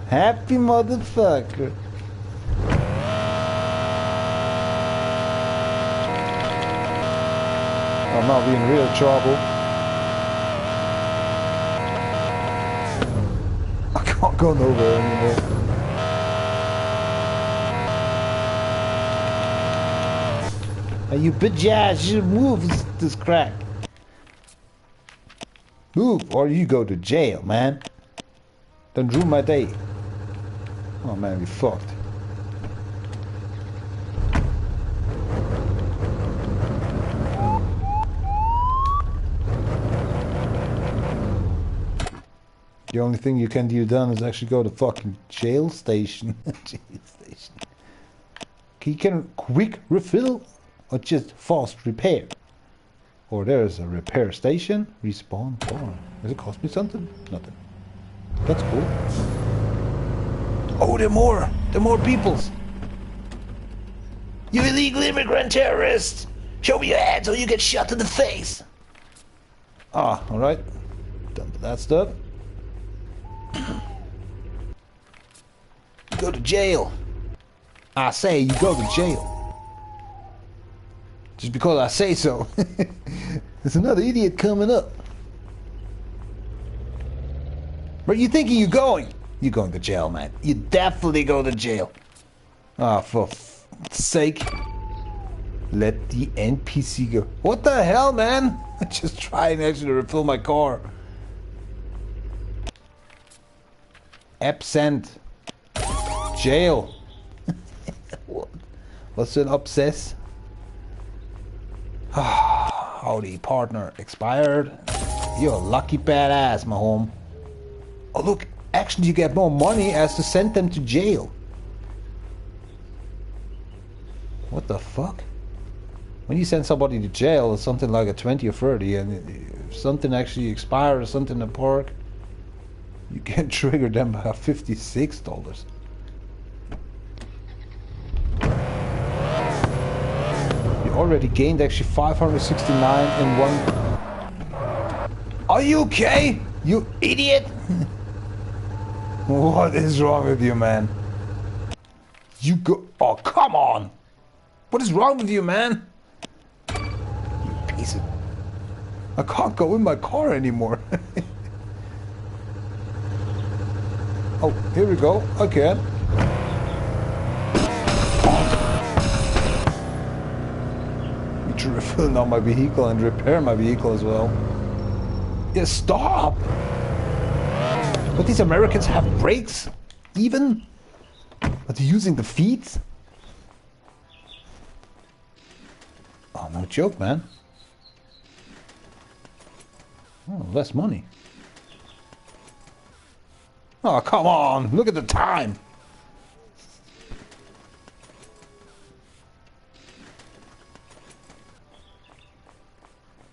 Happy motherfucker. I'm not in real trouble. I can't go nowhere anymore. Hey, you bitch ass, you move this crack. Move or you go to jail, man. Don't ruin my day. Oh man, we fucked. The only thing you can do then is actually go to fucking jail station. Jail station. You can quick refill or just fast repair. Or there's a repair station. Respawn barn. Does it cost me something? Nothing. That's cool. Oh, there are more! There are more peoples! You illegal immigrant terrorists! Show me your hands or you get shot in the face! Ah, alright. Done with that stuff. Go to jail. I say you go to jail. Just because I say so. There's another idiot coming up. Where you thinking you're going? You're going to jail, man. You definitely go to jail. Ah, for sake. Let the NPC go. What the hell, man? I'm just trying actually to refill my car. Absent. Jail. What? What's an obsess? Howdy, partner. Expired. You're a lucky badass, my home. Oh, look. Actually, you get more money as to send them to jail. What the fuck? When you send somebody to jail, it's something like a 20 or 30, and if something actually expires or something in the park, you can trigger them by $56. You already gained actually 569 in one. Are you okay? You idiot! What is wrong with you, man? You go. Oh, come on! What is wrong with you, man? You piece of. I can't go in my car anymore. Oh, here we go. Again. Need to refill now my vehicle and repair my vehicle as well. Yeah, stop! But these Americans have brakes? Even? Are they using the feet? Oh, no joke, man. Oh, less money. Oh, come on! Look at the time!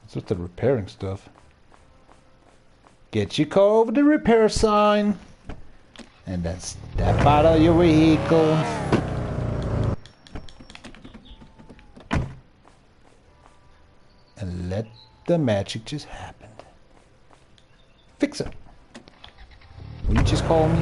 What's with the repairing stuff? Get your car over the repair sign. And then step out of your vehicle. And let the magic just happen. Fix it. Will you just call me?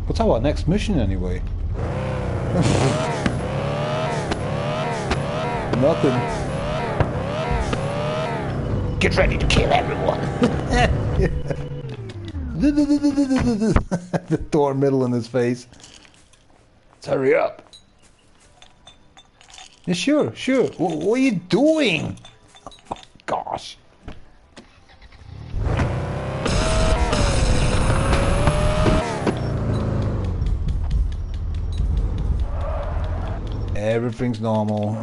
What's our next mission anyway? Nothing. Get ready to kill everyone. The door middle in his face. Let's hurry up. Yeah, sure, sure. What are you doing? Oh, gosh. Everything's normal.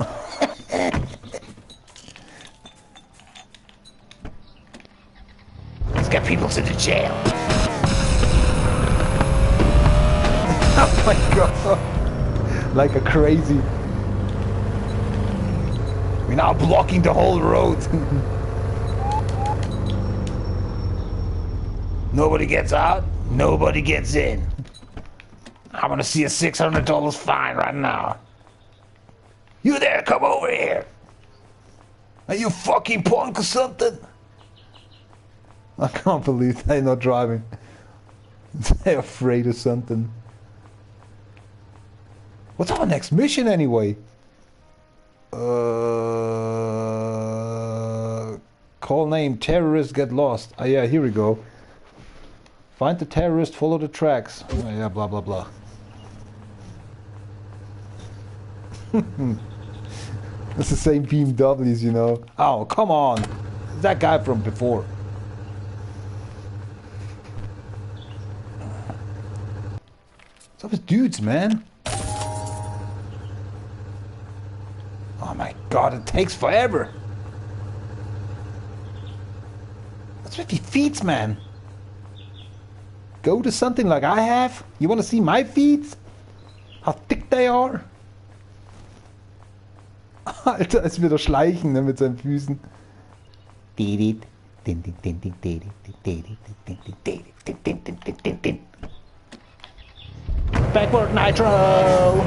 Let's get people to the jail. Oh my god. Like a crazy. We're now blocking the whole road. Nobody gets out, nobody gets in. I want to see a $600 fine right now. You there, come over here. Are you fucking punk or something? I can't believe they're not driving. They're afraid of something. What's our next mission anyway? Call name terrorist get lost. Oh yeah, here we go. Find the terrorist, follow the tracks. Oh yeah, blah blah blah. It's the same BMWs, you know. Oh, come on. It's that guy from before. What's up with dudes, man? Oh my god, it takes forever. What's with the feet, man? Go to something like I have? You want to see my feet? How thick they are? Alter, ist wieder schleichen, ne, mit seinen Füßen. Backward nitro!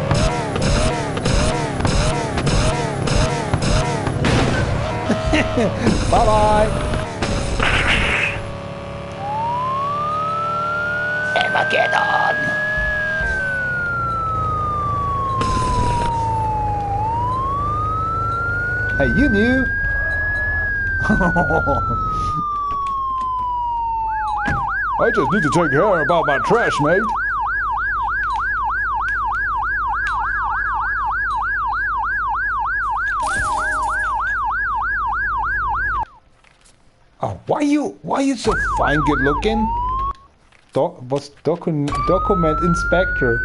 Bye bye! Armageddon! Hey, you knew! I just need to take care about my trash, mate. Oh, why you so fine good looking? Was Document Inspector.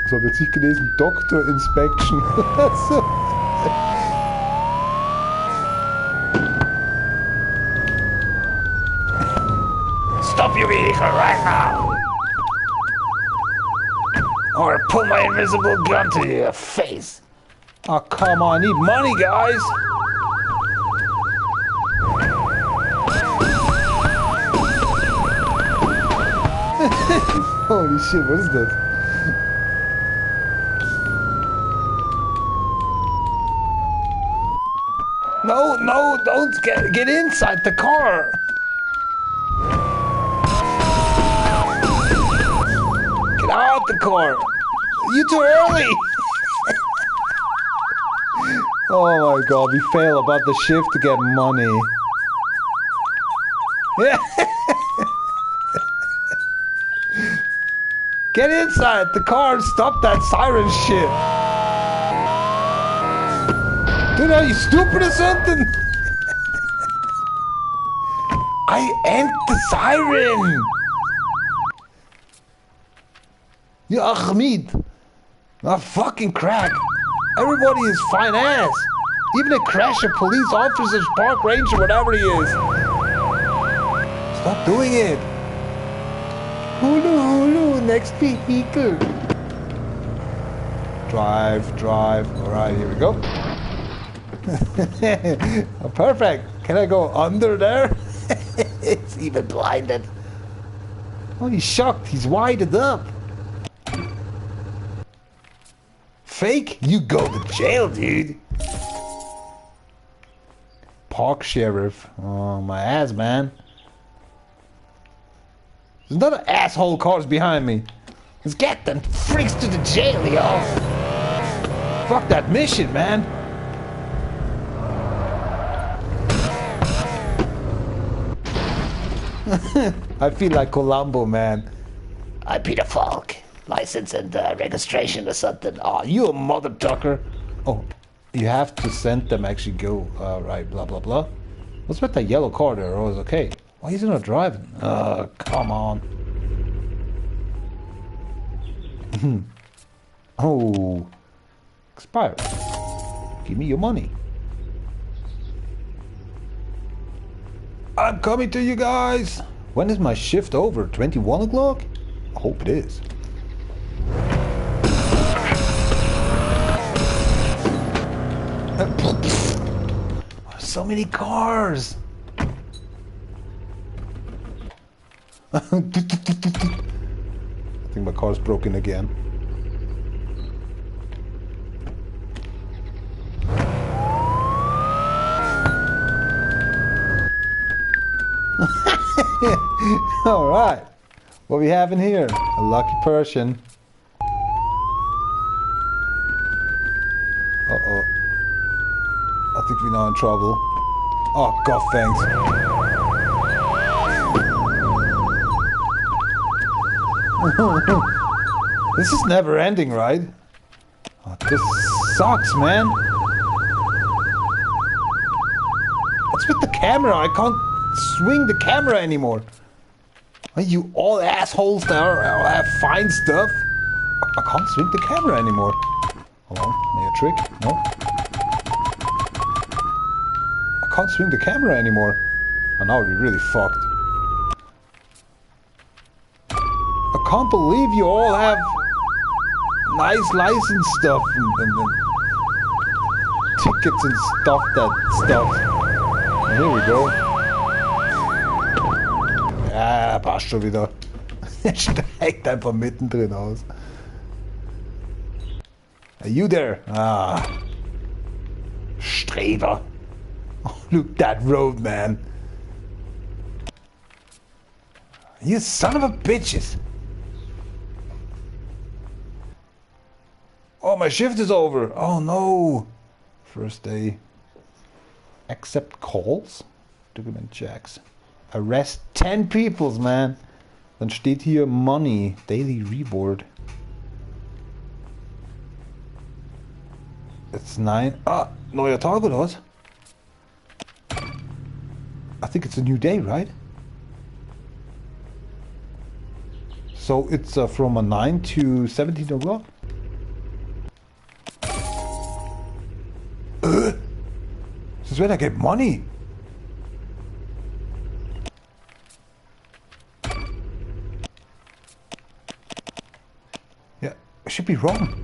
So habe ich jetzt nicht gelesen. Doctor Inspection. So. Stop your vehicle right now! Or pull my invisible gun to your face. Oh, come on, I need money, guys! Holy shit, what is that? No, no, don't get inside the car! Get out the car! You're too early! Oh my god, we fail about the shift to get money. Yeah. Get inside the car and stop that siren shit! Dude, are you stupid or something? I end the siren! You Ahmed! Not fucking crack! Everybody is fine ass! Even a crasher, police officers, park ranger, whatever he is! Stop doing it! Hulu hulu, next vehicle! Drive, drive. Alright, here we go. Perfect! Can I go under there? It's even blinded. Oh, he's shocked. He's widened up. Fake? You go to jail, dude. Park sheriff. Oh, my ass, man. There's another asshole cars behind me. Let's get them freaks to the jail, y'all. Fuck that mission, man. I feel like Columbo, man. I'm Peter Falk. License and registration or something. Oh, you a mother tucker. Oh, you have to send them actually go. Right, blah, blah, blah. What's with that yellow car there? Oh, it's okay. Why is he not driving? Come on. Oh. Expired. Give me your money. I'm coming to you guys. When is my shift over? 21 o'clock? I hope it is. So many cars. I think my car's broken again. All right, what we have in here? A lucky person. Uh-oh. I think we're now in trouble. Oh, God, thanks. This is never ending, right? Oh, this sucks, man. What's with the camera? I can't swing the camera anymore. Are you all assholes that have fine stuff? I can't swing the camera anymore. Hold on, maybe a trick? No. I can't swing the camera anymore. And now we're really fucked. I can't believe you all have nice license stuff and tickets and stuff that stuff. And here we go. Ja, passt schon wieder. Er steigt einfach mittendrin aus. Are you there? Ah. Streber. Oh, look that road, man. You son of a bitches. Oh, my shift is over. Oh, no. First day. Accept calls. Document checks. Arrest 10 peoples, man. Dann steht hier Money. Daily Reward. It's 9. Ah, neuer Tag oder was? I think it's a new day, right? So it's from a 9 to 17 o'clock. This is when I get money. Yeah, it should be wrong.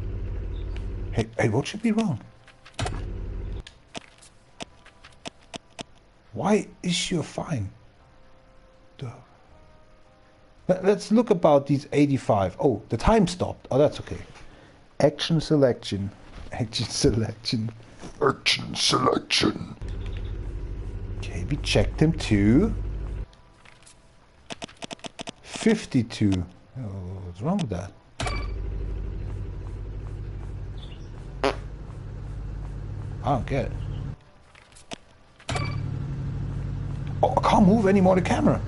Hey, what should be wrong? Why is your fine? Duh. Let's look about these 85. Oh, the time stopped. Oh, that's okay. Action selection. Action selection. Action selection. Okay, we checked him too. 52. Oh, what's wrong with that? I don't get it. Oh, I can't move anymore the camera.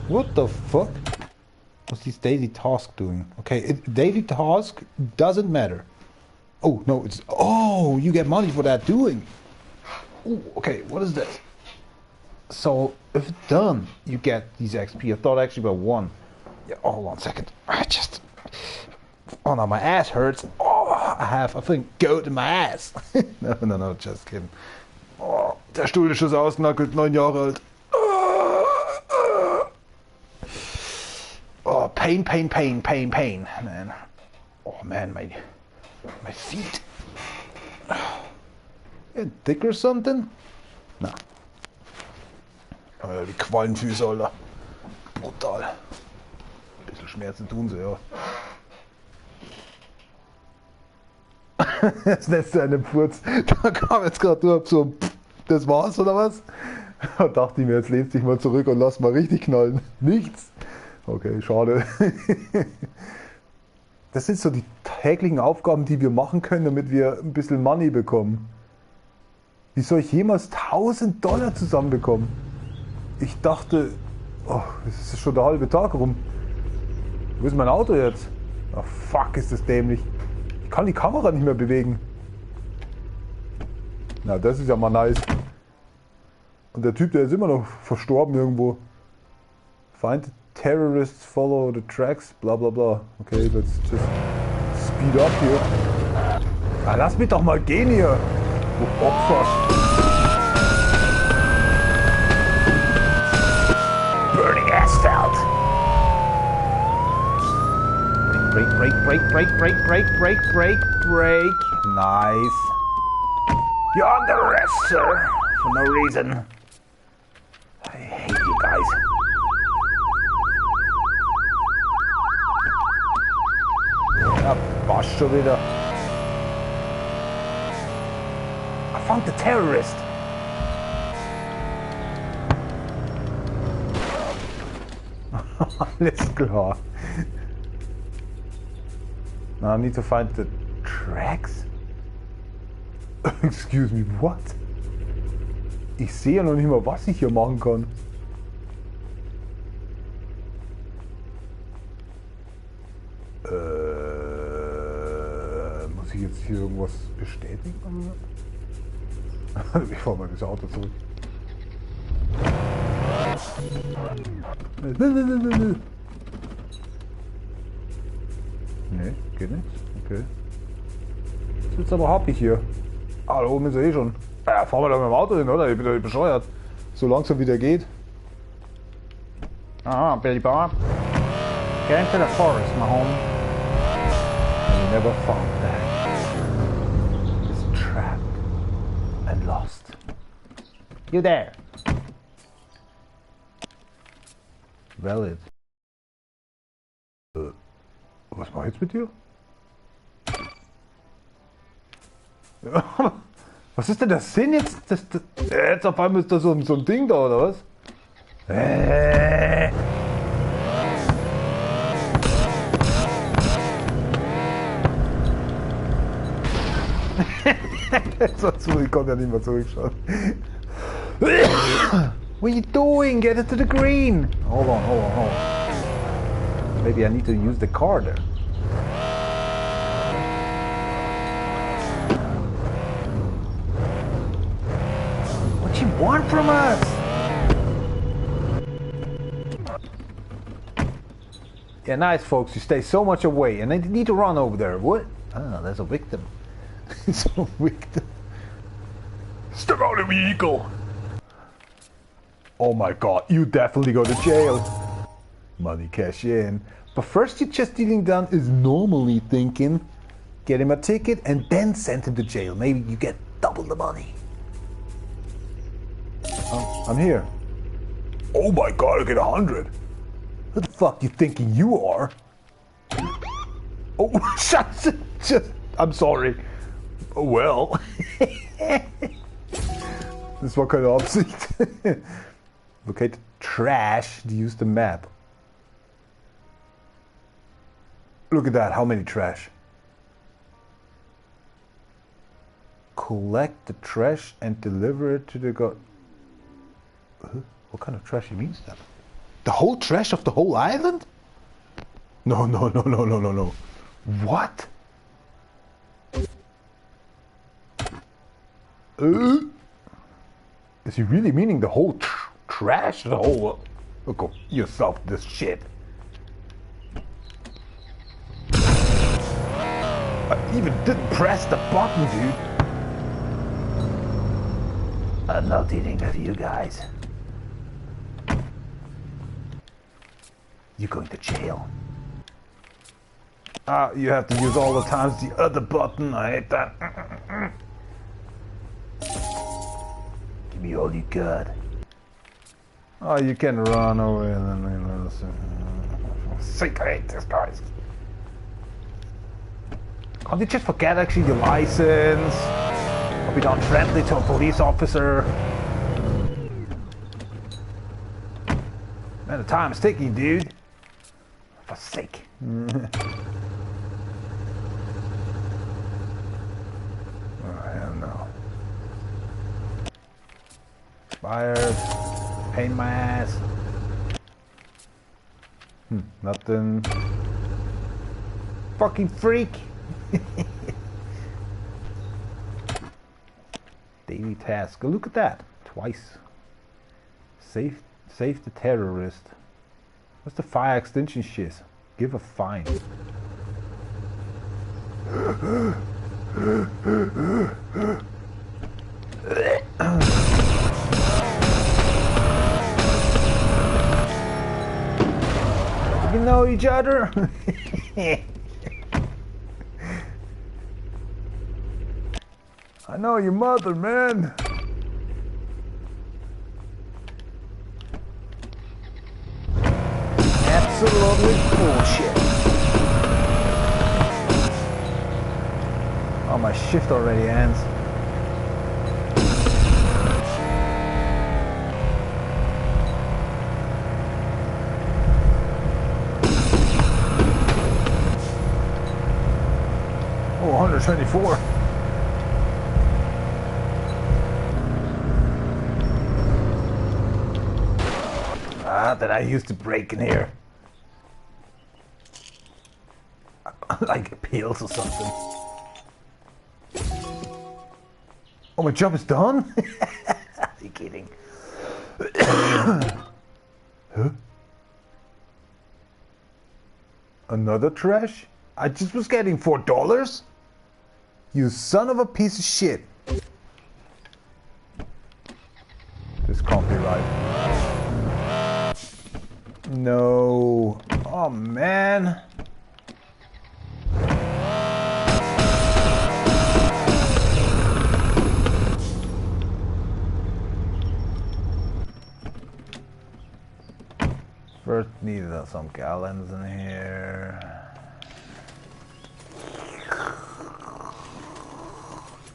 What the fuck? What's this daily task doing? Okay, daily task doesn't matter. Oh, no, it's... Oh, you get money for that doing. Oh, okay, what is this? So, if it's done, you get these XP. I thought actually about one. Yeah, oh, hold on a second. I just... Oh no, my ass hurts. Oh, I have a fucking goat in my ass. No, no, no, just kidding. Oh, der Stuhl ist schon so ausgenackelt, 9 Jahre alt. Oh, pain, pain, pain, pain, pain, man. Oh man, my feet. Yeah, dick or something? No. Oh, die Quallenfüße, Alter. Brutal. Ein bisschen Schmerzen tun sie, ja. Das nennst du einen Furz. Da kam jetzt gerade nur so, das war's oder was? Da dachte ich mir, jetzt lehnst dich mal zurück und lass mal richtig knallen. Nichts. Okay, schade. Das sind so die täglichen Aufgaben, die wir machen können, damit wir ein bisschen Money bekommen. Wie soll ich jemals $1000 zusammenbekommen? Ich dachte, oh, es ist schon der halbe Tag rum. Wo ist mein Auto jetzt? Oh, fuck, ist das dämlich. Ich kann die Kamera nicht mehr bewegen. Na, das ist ja mal nice. Und der Typ, der ist immer noch verstorben irgendwo. Find the terrorists, follow the tracks, bla bla bla. Okay, let's just speed up here. Ah, lass mich doch mal gehen hier. Du Opfer. Burning asphalt. Brake, brake, brake, brake, brake, brake, brake, brake, brake. Nice. You're under arrest, sir. For no reason. I hate you guys. Ja, passt schon wieder. I found the terrorist. Alles klar. Now I need to find the tracks. Excuse me, what? Ich sehe ja noch nicht mal, was ich hier machen kann. Muss ich jetzt hier irgendwas bestätigen? Ich fahre mal das Auto zurück. Nee, geht nicht. Okay. Jetzt wird's aber happig hier. Ah, da oben ist er eh schon. Ja, fahren wir da mit dem Auto hin, oder? Ich bin doch nicht bescheuert. So langsam wie der geht. Ah, Billy Bob. Get into the forest, my homie. I never found that. It's trapped and lost. You there. Valid. Was mach ich jetzt mit dir? Was ist denn der Sinn jetzt? Jetzt auf einmal ist da so ein Ding da, oder was? Ich konnte ja nicht mehr zurückschauen. What are you doing? Get it to the green! Hold on, hold on, hold on. Maybe I need to use the car there. What you want from us? Yeah, nice folks. You stay so much away and they need to run over there. What? Ah, there's a victim. It's a victim. Step out of the vehicle! Oh my god, you definitely go to jail. Money cash in. But first you're just dealing down is normally thinking. Get him a ticket and then send him to jail. Maybe you get double the money. I'm here. Oh my god, I get 100. Who the fuck you thinking you are? Oh, just, I'm sorry. Oh, well. Das war keine Absicht. Locate trash to use the map. Look at that, how many trash? Collect the trash and deliver it to the god. Huh? What kind of trash he means that? The whole trash of the whole island? No, no, no, no, no, no, no. What? Is he really meaning the whole trash? The whole... Look up yourself this shit. I even didn't press the button, dude. I'm not dealing with you guys. You're going to jail. Ah, you have to use all the times the other button. I hate that. Give me all you got. Oh, you can run away. Sick, I hate this, guys. Can't you just forget actually your license? Or be not friendly to a police officer? Man, the time's ticking, dude. For sake. Oh, hell no. Expired. Pain my ass. Nothing. Fucking freak. Daily task. Look at that. Twice. Save the terrorist. What's the fire extinction shit? Give a fine. You know each other? I know your mother, man. Absolutely bullshit. Oh, my shift already ends. Oh, 124. Ah, that I used to break in here. Like pills or something. Oh, my job is done? Are you kidding? Huh? Another trash? I just was getting $4? You son of a piece of shit. This can't be right. No. Oh, man. First, need some gallons in here.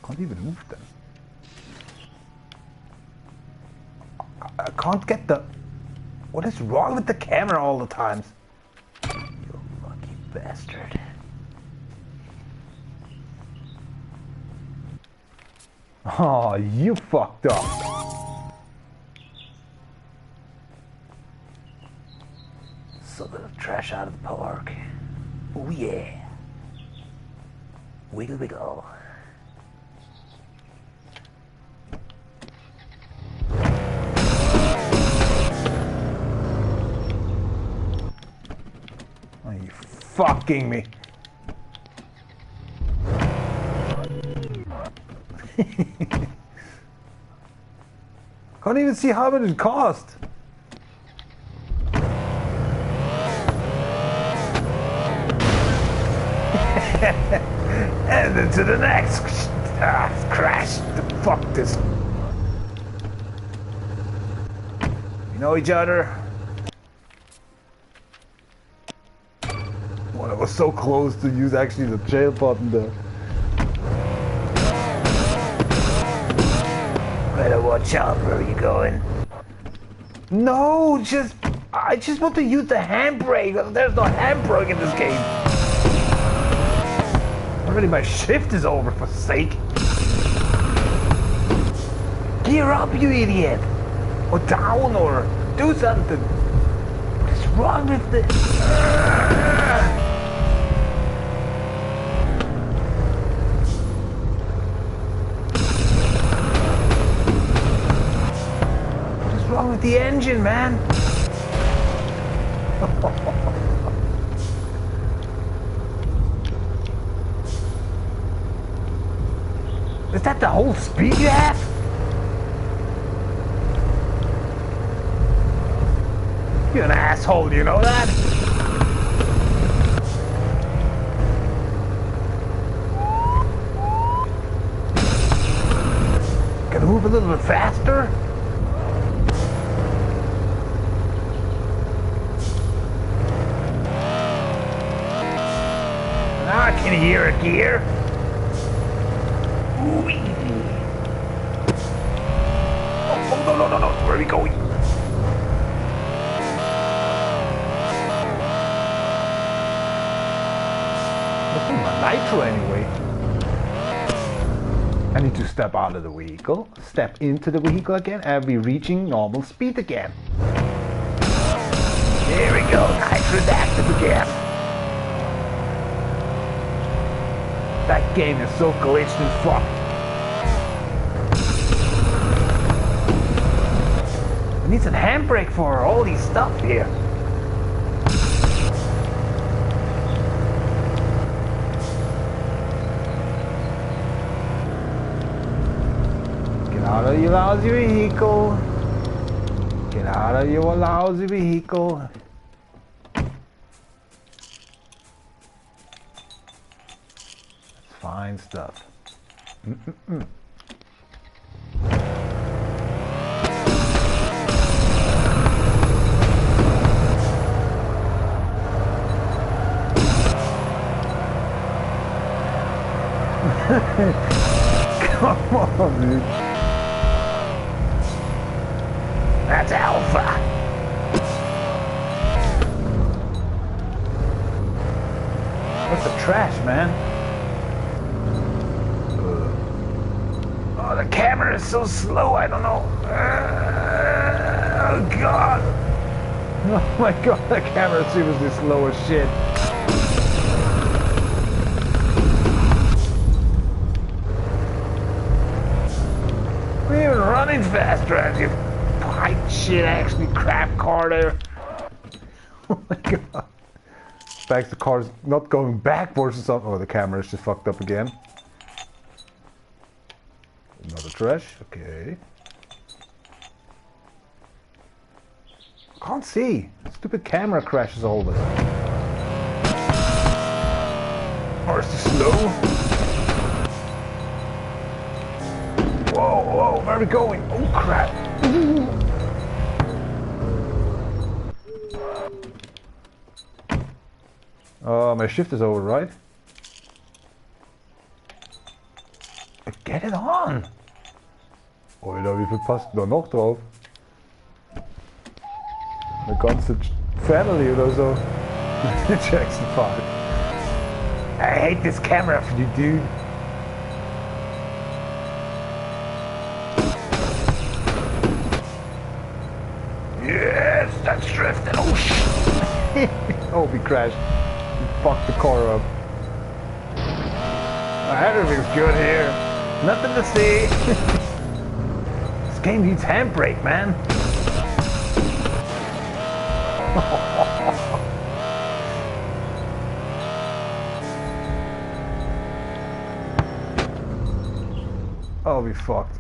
Can't even move them. I can't get the... What is wrong with the camera all the times? You lucky bastard. Oh, you fucked up. So the trash out of the park. Oh yeah. Wiggle wiggle. Are you fucking me? Can't even see how much it cost. And then to the next crash. Fuck this. We know each other. Well, I was so close to use actually the jail button there. Better watch out where you're going. No, just I just want to use the handbrake. There's no handbrake in this game. Already my shift is over, for sake. Gear up, you idiot! Or down, or do something. What is wrong with this? What is wrong with the engine, man? Is that the whole speed you have? You're an asshole, you know that? Gotta move a little bit faster. Now I can hear a gear. Ooh-wee. Oh, no, no, no, no, where are we going? That's my nitro anyway. I need to step out of the vehicle, step into the vehicle again, and be reaching normal speed again. There we go, nitro's active again. That game is so glitched and fucked. It needs a handbrake for all these stuff here. Get out of your lousy vehicle. Get out of your lousy vehicle. Fine stuff. on, dude. That's Alpha. What's the trash, man? Oh, the camera is so slow, I don't know. Oh, God. Oh, my God, the camera is seriously slow as shit. We're even running faster as you pipe shit, actually, crap car there. Oh, my God. Back, the car's not going backwards or something. Oh, the camera is just fucked up again. Another trash. Okay. Can't see. Stupid camera crashes all the time. Or is it slow? Whoa, whoa, where are we going? Oh, crap. My shift is over, right? Get it on! Alter, wie viel passt da noch drauf? Eine ganze Family oder so. Jackson 5. I hate this camera for you, dude. Yes, that's drifting. Oh, shit. Oh, we crashed. We fucked the car up. Everything's good here. Nothing to see. This game needs handbrake, man. Oh, we fucked.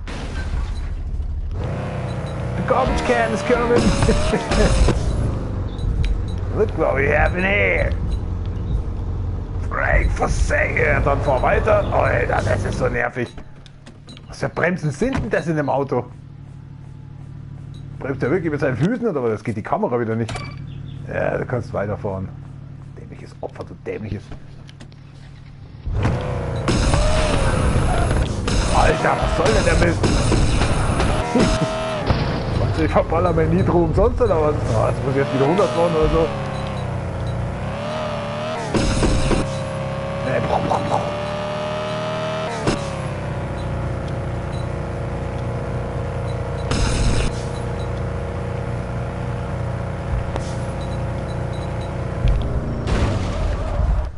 The garbage can is coming. Look what we have in here. Brake for sale. Dann fahr weiter. Alter, das ist so nervig. Was für Bremsen sind denn das in dem Auto? Bremst er wirklich mit seinen Füßen oder was? Das geht die Kamera wieder nicht. Ja, du kannst weiterfahren. Dämliches Opfer, du dämliches. Alter, was soll denn der Mist? Ich verballer mein Nitro umsonst oder was? Oh, das muss jetzt wieder 100 fahren oder so.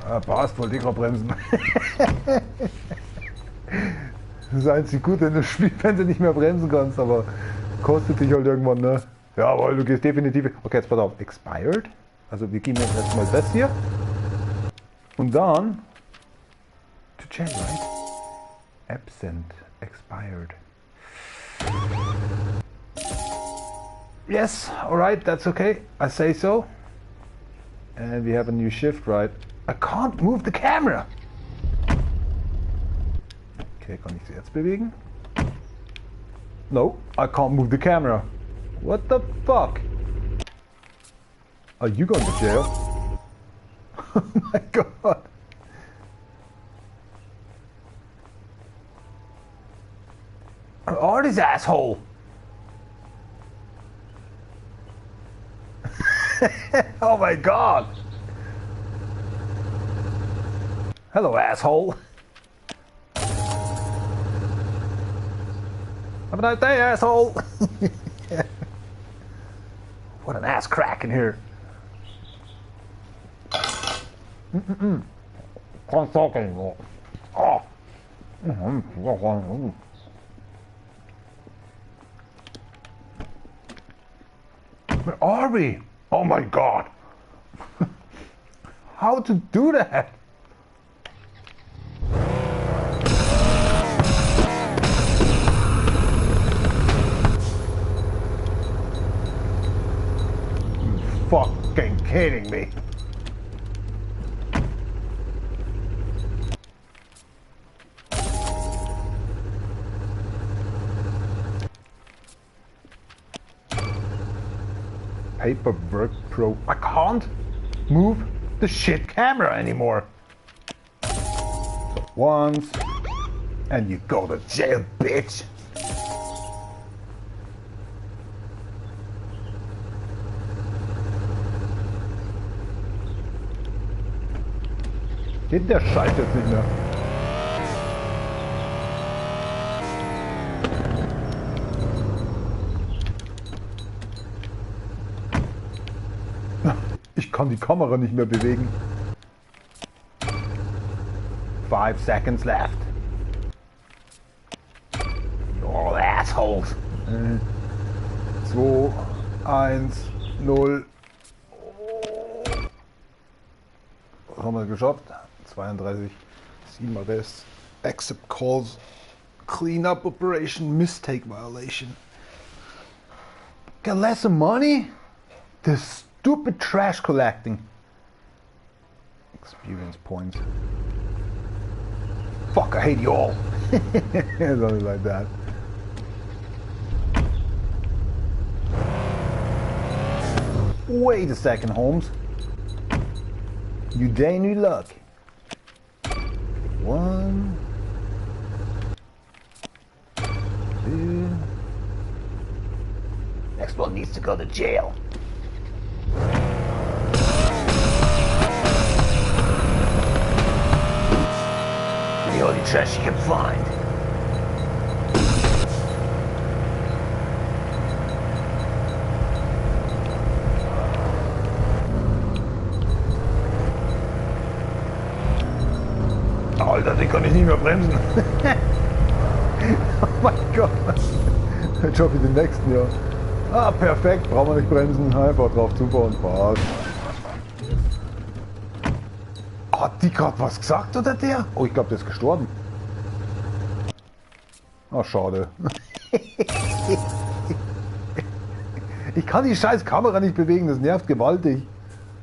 Ah, passt, wollte ich gerade bremsen. Das ist einzig gut in dem Spiel, wenn du nicht mehr bremsen kannst, aber kostet dich halt irgendwann, ne? Jawohl, du gehst definitiv. Okay, jetzt pass auf. Expired. Also wir geben jetzt erstmal das hier. Und dann. To jail, right? Absent. Expired. Yes, alright, that's okay. I say so. And we have a new shift, right? I can't move the camera. Okay, kann ich sie jetzt bewegen? No, I can't move the camera. What the fuck? Are you going to jail? Oh my god. Oh, this asshole. Oh my god. Hello, asshole. Have a nice day, asshole! What an ass crack in here. Can't talk anymore. Oh. Where are we? Oh my god! How to do that? Fucking kidding me. Paperwork Pro. I can't move the shit camera anymore. So once And you go to jail, bitch. Geht der Scheiß jetzt nicht mehr? Ich kann die Kamera nicht mehr bewegen. 5 seconds left. You're all assholes. 2, 1, 0. Was haben wir geschafft? 32, 7 Arrests, Accept Calls, Cleanup Operation, Mistake Violation. Get less money? This stupid trash collecting. Experience points. Fuck, I hate you all. Something like that. Wait a second, Holmes. You dang new luck. 1, 2. Next one needs to go to jail. The only trash you can find. Alter, den kann ich nicht mehr bremsen. Oh mein Gott. Jetzt schaffe ich den nächsten, ja. Ah, perfekt. Brauchen wir nicht bremsen. Einfach drauf zufahren. Passt. Hat die gerade was gesagt, oder der? Oh, ich glaube, der ist gestorben. Ach, schade. Ich kann die scheiß Kamera nicht bewegen. Das nervt gewaltig.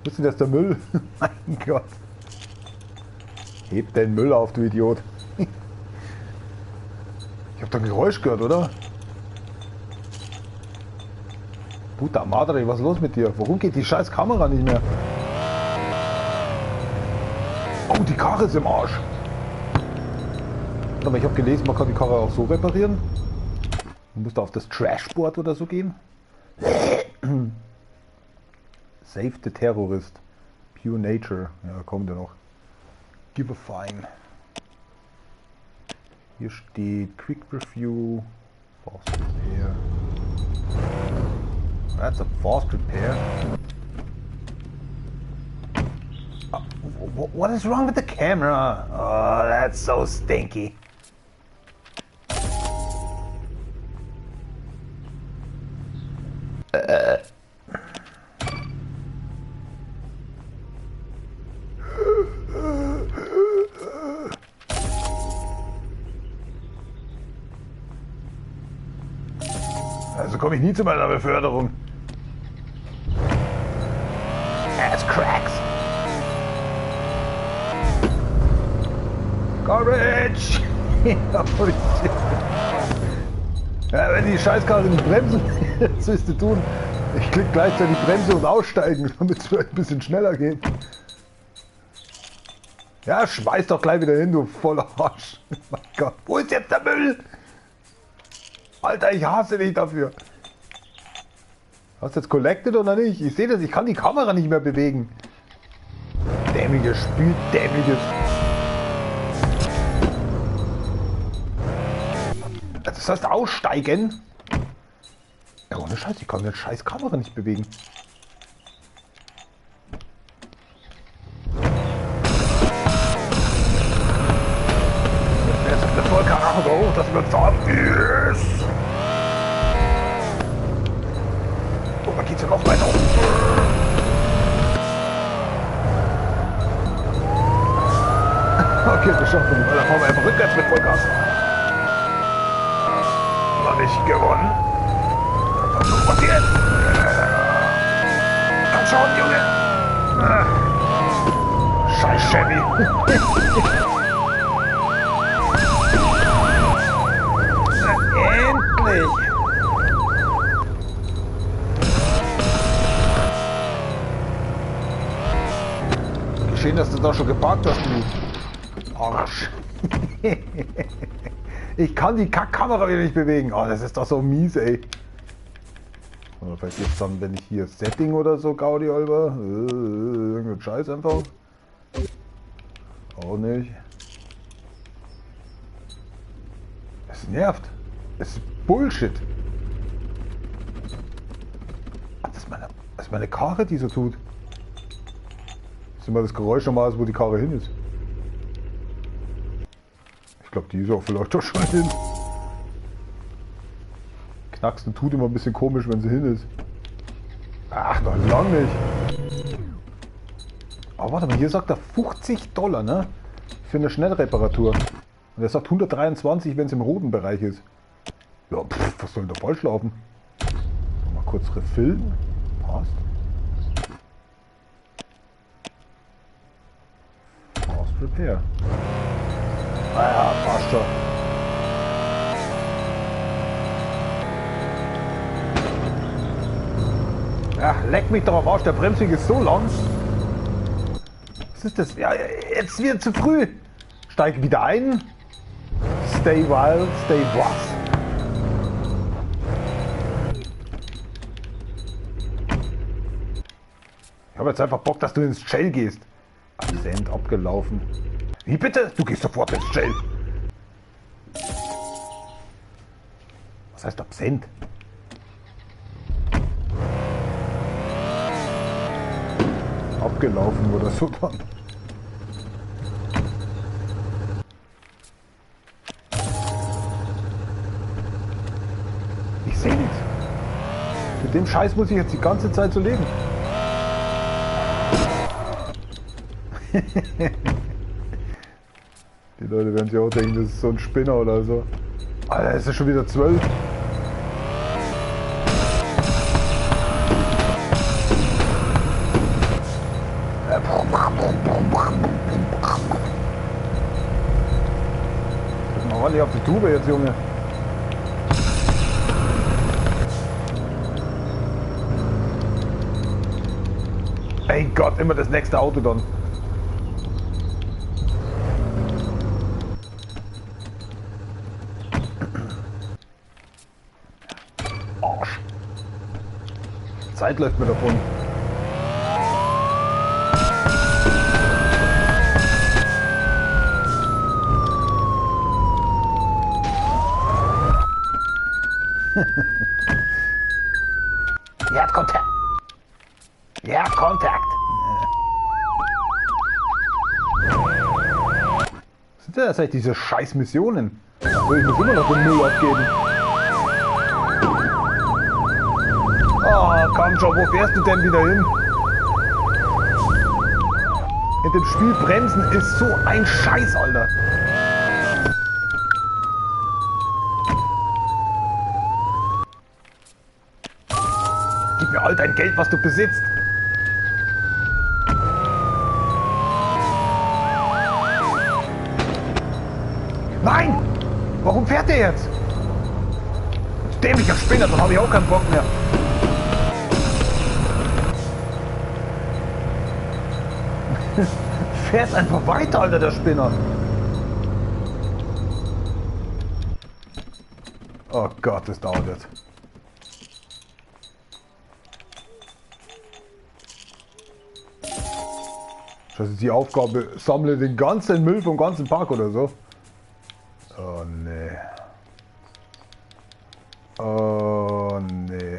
Wo ist denn das der Müll? Mein Gott. Heb den Müll auf, du Idiot. Ich hab da ein Geräusch gehört, oder? Puta Madre, was ist los mit dir? Warum geht die scheiß Kamera nicht mehr? Oh, die Karre ist im Arsch. Warte mal, ich habe gelesen, man kann die Karre auch so reparieren. Man muss da auf das Trashboard oder so gehen. Save the Terrorist. Pure Nature. Ja, kommt ja noch. Give a fine. Hier steht Quick Review. Fast Repair. That's a fast repair. What is wrong with the camera? Oh, that's so stinky. Also komme ich nie zu meiner Beförderung. Ass cracks. Garbage! Ja, wenn die Scheißkarre nicht bremsen, was willst du tun? Ich klicke gleichzeitig Bremse und aussteigen, damit es vielleicht ein bisschen schneller geht. Ja, schmeiß doch gleich wieder hin, du voller Arsch. Mein Gott, wo ist jetzt der Müll? Alter, ich hasse dich dafür. Hast du jetzt collected oder nicht? Ich sehe das, ich kann die Kamera nicht mehr bewegen. Dämliches Spiel, dämliches. Das heißt aussteigen. Ja, ohne Scheiß, ich kann die scheiß Kamera nicht bewegen. Jetzt fährst du mit Vollkaracho da hoch, dass wir uns haben. Yes! Oh, da geht's ja noch weiter hoch. Okay, wir schaffen es. Dann fahren wir einfach rückwärts mit Vollgas. Noch nicht gewonnen. Was jetzt? Komm schon, Junge! Scheiß Chevy! Endlich! Schön, dass du da schon geparkt hast, du Arsch. Ich kann die Kackkamera wieder nicht bewegen. Oh, das ist doch so mies, ey. Oder vielleicht jetzt dann, wenn ich hier Setting oder so, Gaudi, Alter. Irgendein Scheiß einfach. Auch nicht. Es nervt. Es ist Bullshit. Ach, das ist meine Karre, die so tut. Das ist immer das Geräusch nochmal, wo die Karre hin ist. Ich glaube, die ist auch vielleicht doch schon hin. Knacksen tut immer ein bisschen komisch, wenn sie hin ist. Ach, noch lang nicht. Aber warte mal, hier sagt er $50, ne? Für eine Schnellreparatur. Und er sagt 123, wenn es im roten Bereich ist. Ja, pff, was soll denn da falsch laufen? Mal kurz refillen. Passt. Fast Repair. Ah ja, passt schon. Ach, leck mich doch am Arsch, der Bremsweg ist so lang. Was ist das? Ja, jetzt wieder zu früh. Steig wieder ein. Stay wild, stay was? Ich habe jetzt einfach Bock, dass du ins Jail gehst. Absent abgelaufen. Wie bitte? Du gehst sofort ins Jail. Was heißt absent? Abgelaufen oder so dann. Ich sehe nichts. Mit dem Scheiß muss ich jetzt die ganze Zeit so leben. Die Leute werden sich auch denken, das ist so ein Spinner oder so. Alter, es ist schon wieder 12. Mal ordentlich auf die Tube jetzt, Junge. Ey Gott, immer das nächste Auto dann. Arsch. Zeit läuft mir davon. You have contact. You have contact. Was sind denn das eigentlich, diese scheiß Missionen? Ich muss immer noch den Müll abgeben. Oh, komm schon, wo fährst du denn wieder hin? In dem Spiel bremsen ist so ein Scheiß, Alter. Gib mir all dein Geld, was du besitzt. Nein! Warum fährt der jetzt? Dämlicher Spinner, dann habe ich auch keinen Bock mehr. Fährt einfach weiter, Alter, der Spinner. Oh Gott, das dauert jetzt. Das ist die Aufgabe, sammle den ganzen Müll vom ganzen Park oder so. Oh nee. Oh nee.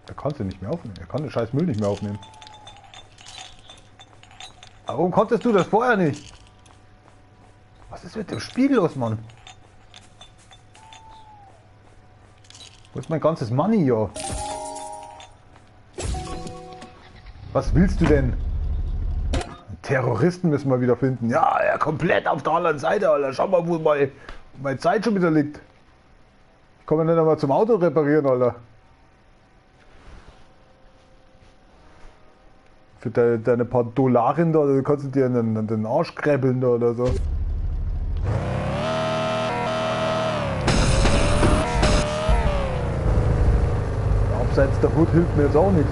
Er kann sie nicht mehr aufnehmen. Er kann den scheiß Müll nicht mehr aufnehmen. Warum konntest du das vorher nicht? Was ist mit dem Spiel los, Mann? Wo ist mein ganzes Money, yo? Was willst du denn? Terroristen müssen wir wieder finden. Ja, ja, komplett auf der anderen Seite, Alter. Schau mal, wo meine Zeit schon wieder liegt. Ich komme nicht einmal zum Auto reparieren, Alter. Für deine paar Dollaren da, du kannst du dir in den Arsch kräbeln da oder so. Abseits der Hut hilft mir jetzt auch nichts.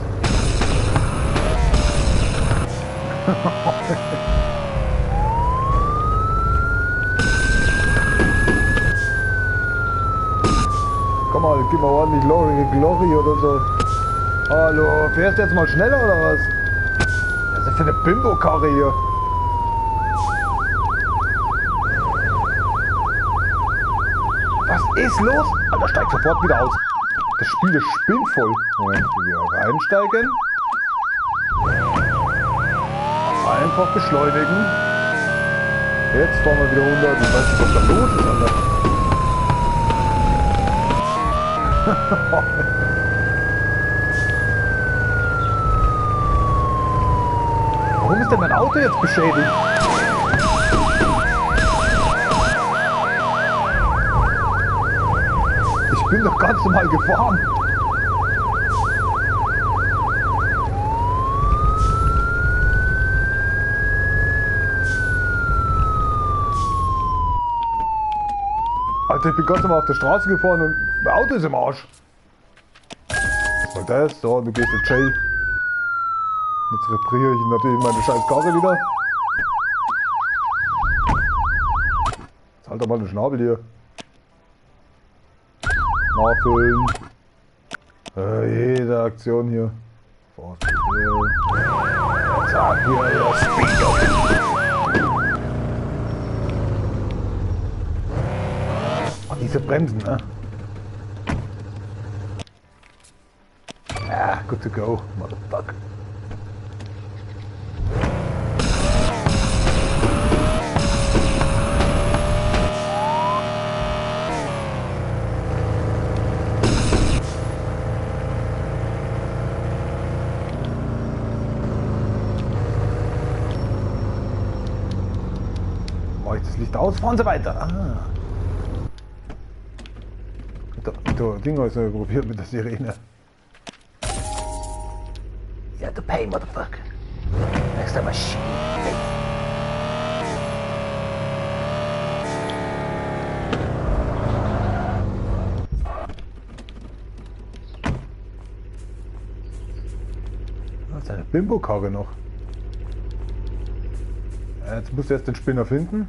Komm mal, gib mal ordentlich Glory, Glory oder so. Hallo, fährst du jetzt mal schneller oder was? Was ist das für eine Bimbo-Karre hier? Was ist los? Alter, steig sofort wieder aus. Das Spiel ist spinnvoll. Moment, wieder reinsteigen. Einfach beschleunigen. Jetzt fahren wir wieder 100. Ich weiß nicht, was da los ist, Alter. Warum ist denn mein Auto jetzt beschädigt? Ich bin doch ganz normal gefahren. Alter, ich bin ganz normal auf der Straße gefahren und mein Auto ist im Arsch. Was war das? So, du gehst in Jail. Jetzt repariere ich natürlich meine scheiß Karre wieder. Jetzt halt doch mal den Schnabel hier. Nachfüllen. Jede Aktion hier. Zack, hier, ja, Speed. Oh, diese Bremsen, ne? Ah, good to go, motherfucker. Das Licht aus, fahren Sie weiter. Ah. Der Ding ist ja probiert mit der Sirene. You have to pay, motherfucker. Next time I shoot you. Das ist eine Bimbo-Karre noch. Jetzt musst du erst den Spinner finden.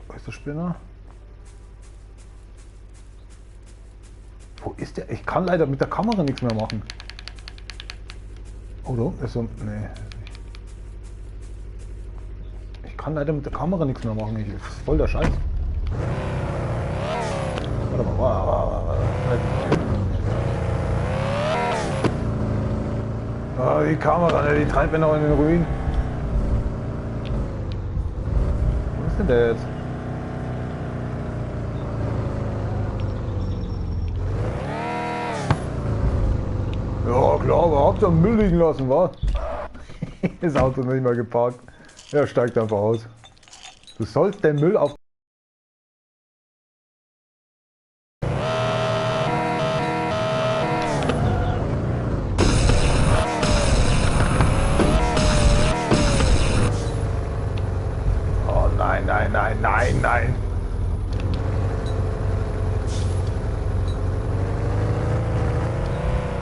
Wo ist der Spinner? Wo ist der? Ich kann leider mit der Kamera nichts mehr machen. Oh, da unten ist so ein... Nee. Ich kann leider mit der Kamera nichts mehr machen. Das ist voll der Scheiß. Warte mal. Warte. Ah, die Kamera, die treibt mir noch in den Ruin. Wo ist denn der jetzt? Ja klar, aber habt ihr Müll liegen lassen, wa? Das Auto noch nicht mal geparkt. Er steigt einfach aus. Du sollst den Müll auf... Oh nein, nein, nein, nein, nein.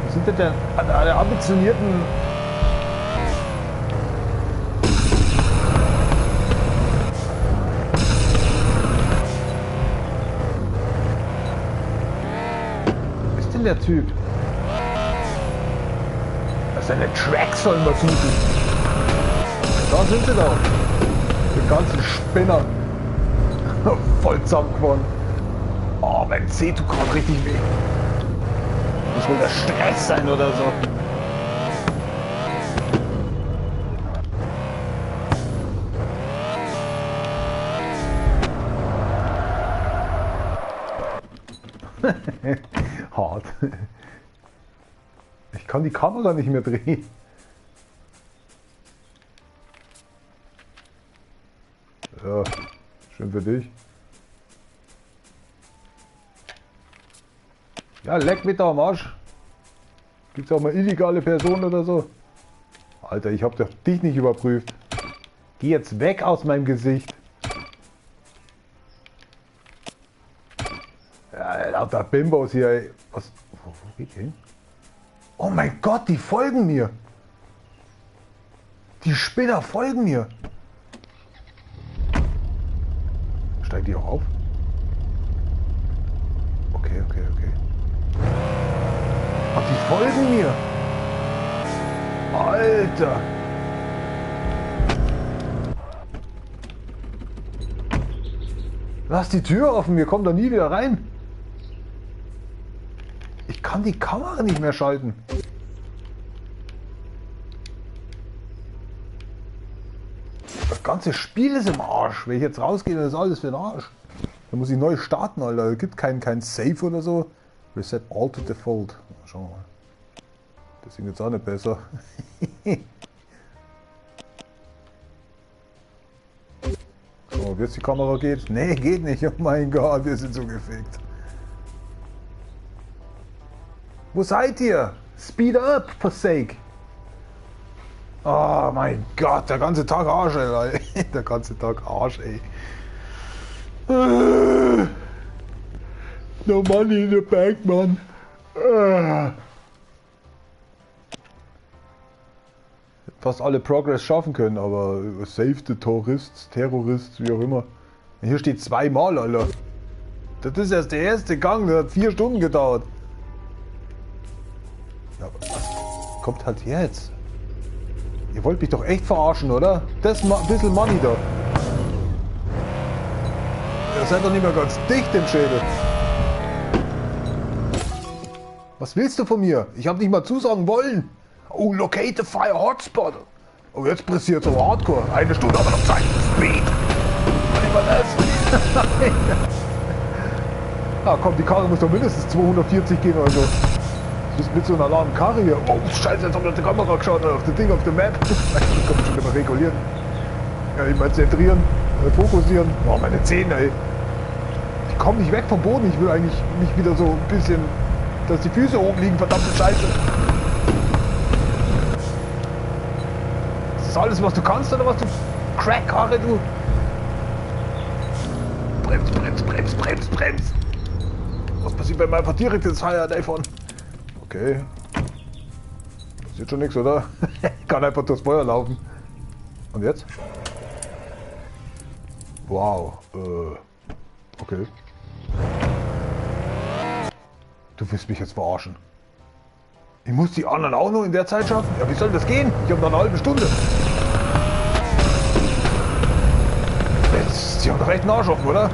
Wo sind denn alle ambitionierten... Wo ist denn der Typ? Seine Tracks sollen wir suchen. Da sind sie doch. Die ganzen Spinner. Voll zusammengefahren. Oh, mein Zeh tut gerade richtig weh. Muss wohl der Stress sein oder so. Hart. Ich kann die Kamera nicht mehr drehen. Ja, schön für dich. Ja, leck mit am Arsch. Gibt's auch mal illegale Personen oder so? Alter, ich hab doch dich nicht überprüft. Geh jetzt weg aus meinem Gesicht. Ja, lauter Bimbos hier, ey. Was? Wo geht ich hin? Oh mein Gott, die folgen mir. Die Spinner folgen mir. Steigen die auch auf? Okay. Okay, okay, okay. Ach, die folgen mir. Alter. Lass die Tür offen, wir kommen da nie wieder rein. Ich kann die Kamera nicht mehr schalten. Das ganze Spiel ist im Arsch. Wenn ich jetzt rausgehe, dann ist alles für den Arsch. Da muss ich neu starten, Alter. Es gibt kein Save oder so. Reset all to default. Schauen wir mal. Das ist jetzt auch nicht besser. So, ob jetzt die Kamera geht? Nee, geht nicht. Oh mein Gott, wir sind so gefickt. Wo seid ihr? Speed up, for sake. Oh mein Gott, der ganze Tag Arsch, ey. Der ganze Tag Arsch, ey. No money in the bank, man. Fast alle Progress schaffen können, aber save the Tourists, Terrorists, wie auch immer. Hier steht zweimal, Alter. Das ist erst der erste Gang, der hat 4 Stunden gedauert. Ja, aber was kommt halt jetzt? Ihr wollt mich doch echt verarschen, oder? Das bisschen Money da. Ihr seid doch nicht mehr ganz dicht im Schädel. Was willst du von mir? Ich hab nicht mal zusagen wollen. Oh, locate the fire hotspot. Oh, jetzt pressiert so hardcore. 1 Stunde aber noch Zeit. Speed. Was war das? Ah, komm, die Karre muss doch mindestens 240 gehen oder so. Das ist mit so einer lahmen Karre hier. Oh, scheiße, jetzt hab ich auf die Kamera geschaut, auf das Ding, auf der Map. Ich kann mich schon immer regulieren. Ja, ich mal zentrieren, fokussieren. Oh, meine Zähne, ey. Ich komme nicht weg vom Boden. Ich will eigentlich mich wieder so ein bisschen, dass die Füße oben liegen, verdammte Scheiße. Das ist alles, was du kannst, oder was du Crack-Karre, du? Brems, brems, brems, brems, brems. Was passiert, wenn man einfach direkt ins iPhone? Okay. Passiert schon nichts, oder? Ich kann einfach durchs Feuer laufen. Und jetzt? Wow. Okay. Du willst mich jetzt verarschen. Ich muss die anderen auch noch in der Zeit schaffen? Ja, wie soll das gehen? Ich habe noch eine halbe Stunde. Jetzt, die haben doch echt einen Arsch offen, oder?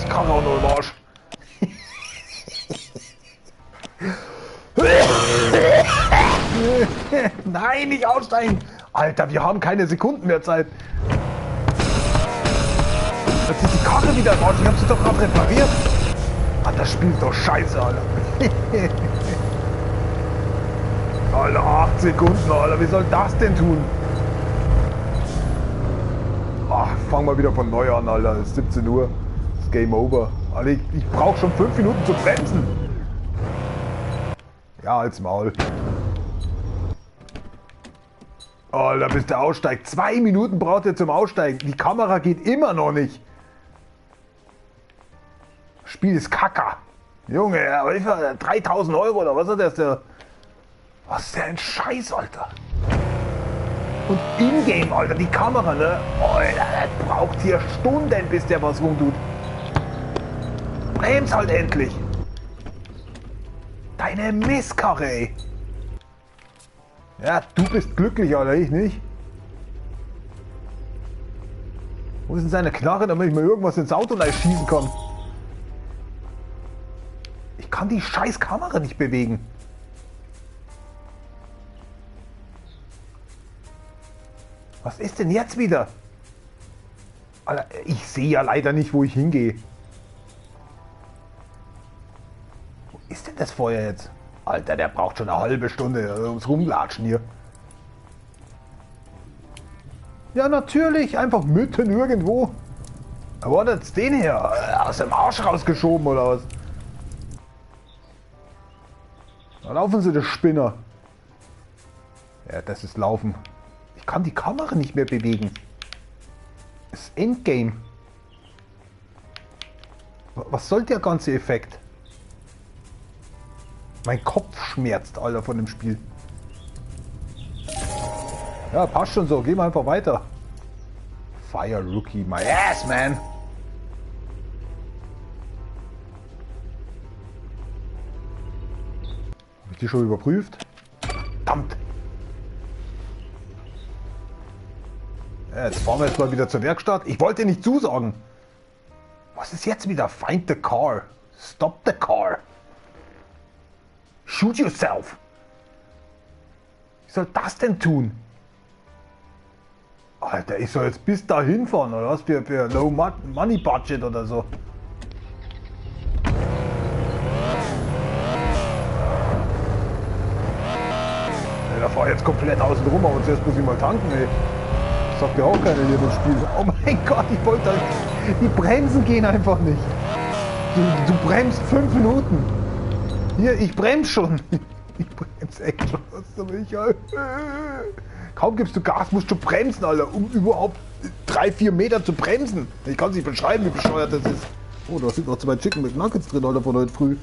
Die Karre auch noch im Arsch. Nein, nicht aussteigen! Alter, wir haben keine Sekunden mehr Zeit. Jetzt ist die Karre wieder im Arsch. Ich hab sie doch gerade repariert. Ah, das spielt doch scheiße, Alter. Alter, 8 Sekunden, Alter. Wie soll das denn tun? Ach, fang mal wieder von neu an, Alter. Es ist 17 Uhr. Es ist Game Over. Alter, ich brauche schon 5 Minuten zu bremsen. Ja, als Maul. Alter, bis der aussteigt. 2 Minuten braucht er zum Aussteigen. Die Kamera geht immer noch nicht. Spiel ist Kacker. Junge, 3000 Euro oder was hat das der? Was ist denn ein Scheiß, Alter? Und in-game, Alter, die Kamera, ne? Alter, das braucht hier Stunden, bis der was rumtut. Brems halt endlich. Deine Mistkarre, ey. Ja, du bist glücklich, Alter, ich nicht. Wo ist denn seine Knarre, damit ich mal irgendwas ins Auto schießen kann? Ich kann die scheiß Kamera nicht bewegen. Was ist denn jetzt wieder? Alter, ich sehe ja leider nicht, wo ich hingehe. Wo ist denn das Feuer jetzt? Alter, der braucht schon eine halbe Stunde ums Rumlatschen hier. Ja, natürlich, einfach mitten irgendwo. Wo hat jetzt den her? Aus dem Arsch rausgeschoben oder was? Da laufen sie, die Spinner. Ja, das ist Laufen. Ich kann die Kamera nicht mehr bewegen. Das ist Endgame. Was soll der ganze Effekt? Mein Kopf schmerzt, Alter, von dem Spiel. Ja, passt schon so. Gehen wir einfach weiter. Fire Rookie, my ass, man. Hab ich die schon überprüft? Verdammt! Ja, jetzt fahren wir jetzt mal wieder zur Werkstatt. Ich wollte nicht zusagen. Was ist jetzt wieder? Find the car. Stop the car. Shoot yourself. Wie soll das denn tun? Alter, ich soll jetzt bis dahin fahren, oder was? Für Low Money Budget oder so. Ja, da fahr ich jetzt komplett außen rum, aber zuerst muss ich mal tanken, ey. Das sagt ja auch keiner hier im Spiel. Oh mein Gott, ich wollte da. Die Bremsen gehen einfach nicht. Du bremst 5 Minuten. Hier, ich bremse schon. Ich bremse echt schon. Kaum gibst du Gas, musst du bremsen, Alter, um überhaupt 3-4 Meter zu bremsen. Ich kann es nicht beschreiben, wie bescheuert das ist. Oh, da sind noch 2 Chicken McNuggets drin, Alter, von heute früh.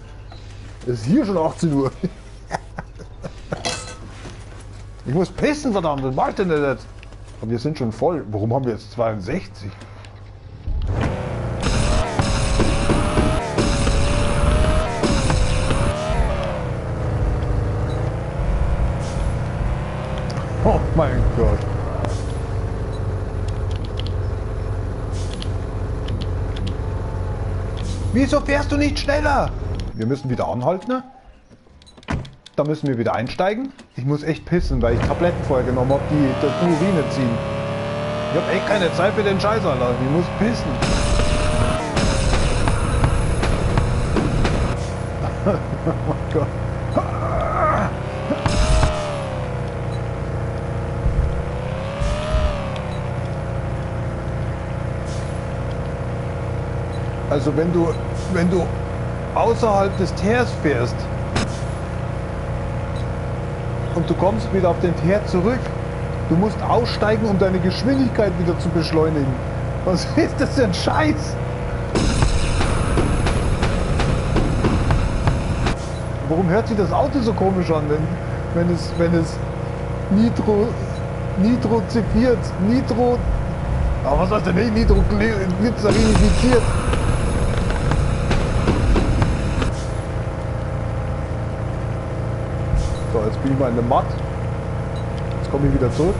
Es ist hier schon 18 Uhr. Ich muss pissen, verdammt, was mach ich denn jetzt? Aber wir sind schon voll. Warum haben wir jetzt 62? Oh mein Gott. Wieso fährst du nicht schneller? Wir müssen wieder anhalten, ne? Da müssen wir wieder einsteigen. Ich muss echt pissen, weil ich Tabletten vorher genommen habe, die das Urine ziehen. Ich habe echt keine Zeit für den Scheiß, Alter. Ich muss pissen. Oh mein Gott. Also wenn du außerhalb des Teers fährst und du kommst wieder auf den Teer zurück, du musst aussteigen, um deine Geschwindigkeit wieder zu beschleunigen. Was ist das denn Scheiß? Warum hört sich das Auto so komisch an, wenn es nitrozifiert, nitro, aber was heißt denn nicht nitroglycerinifiziert? So, jetzt bin ich mal in der Matt. Jetzt komme ich wieder zurück.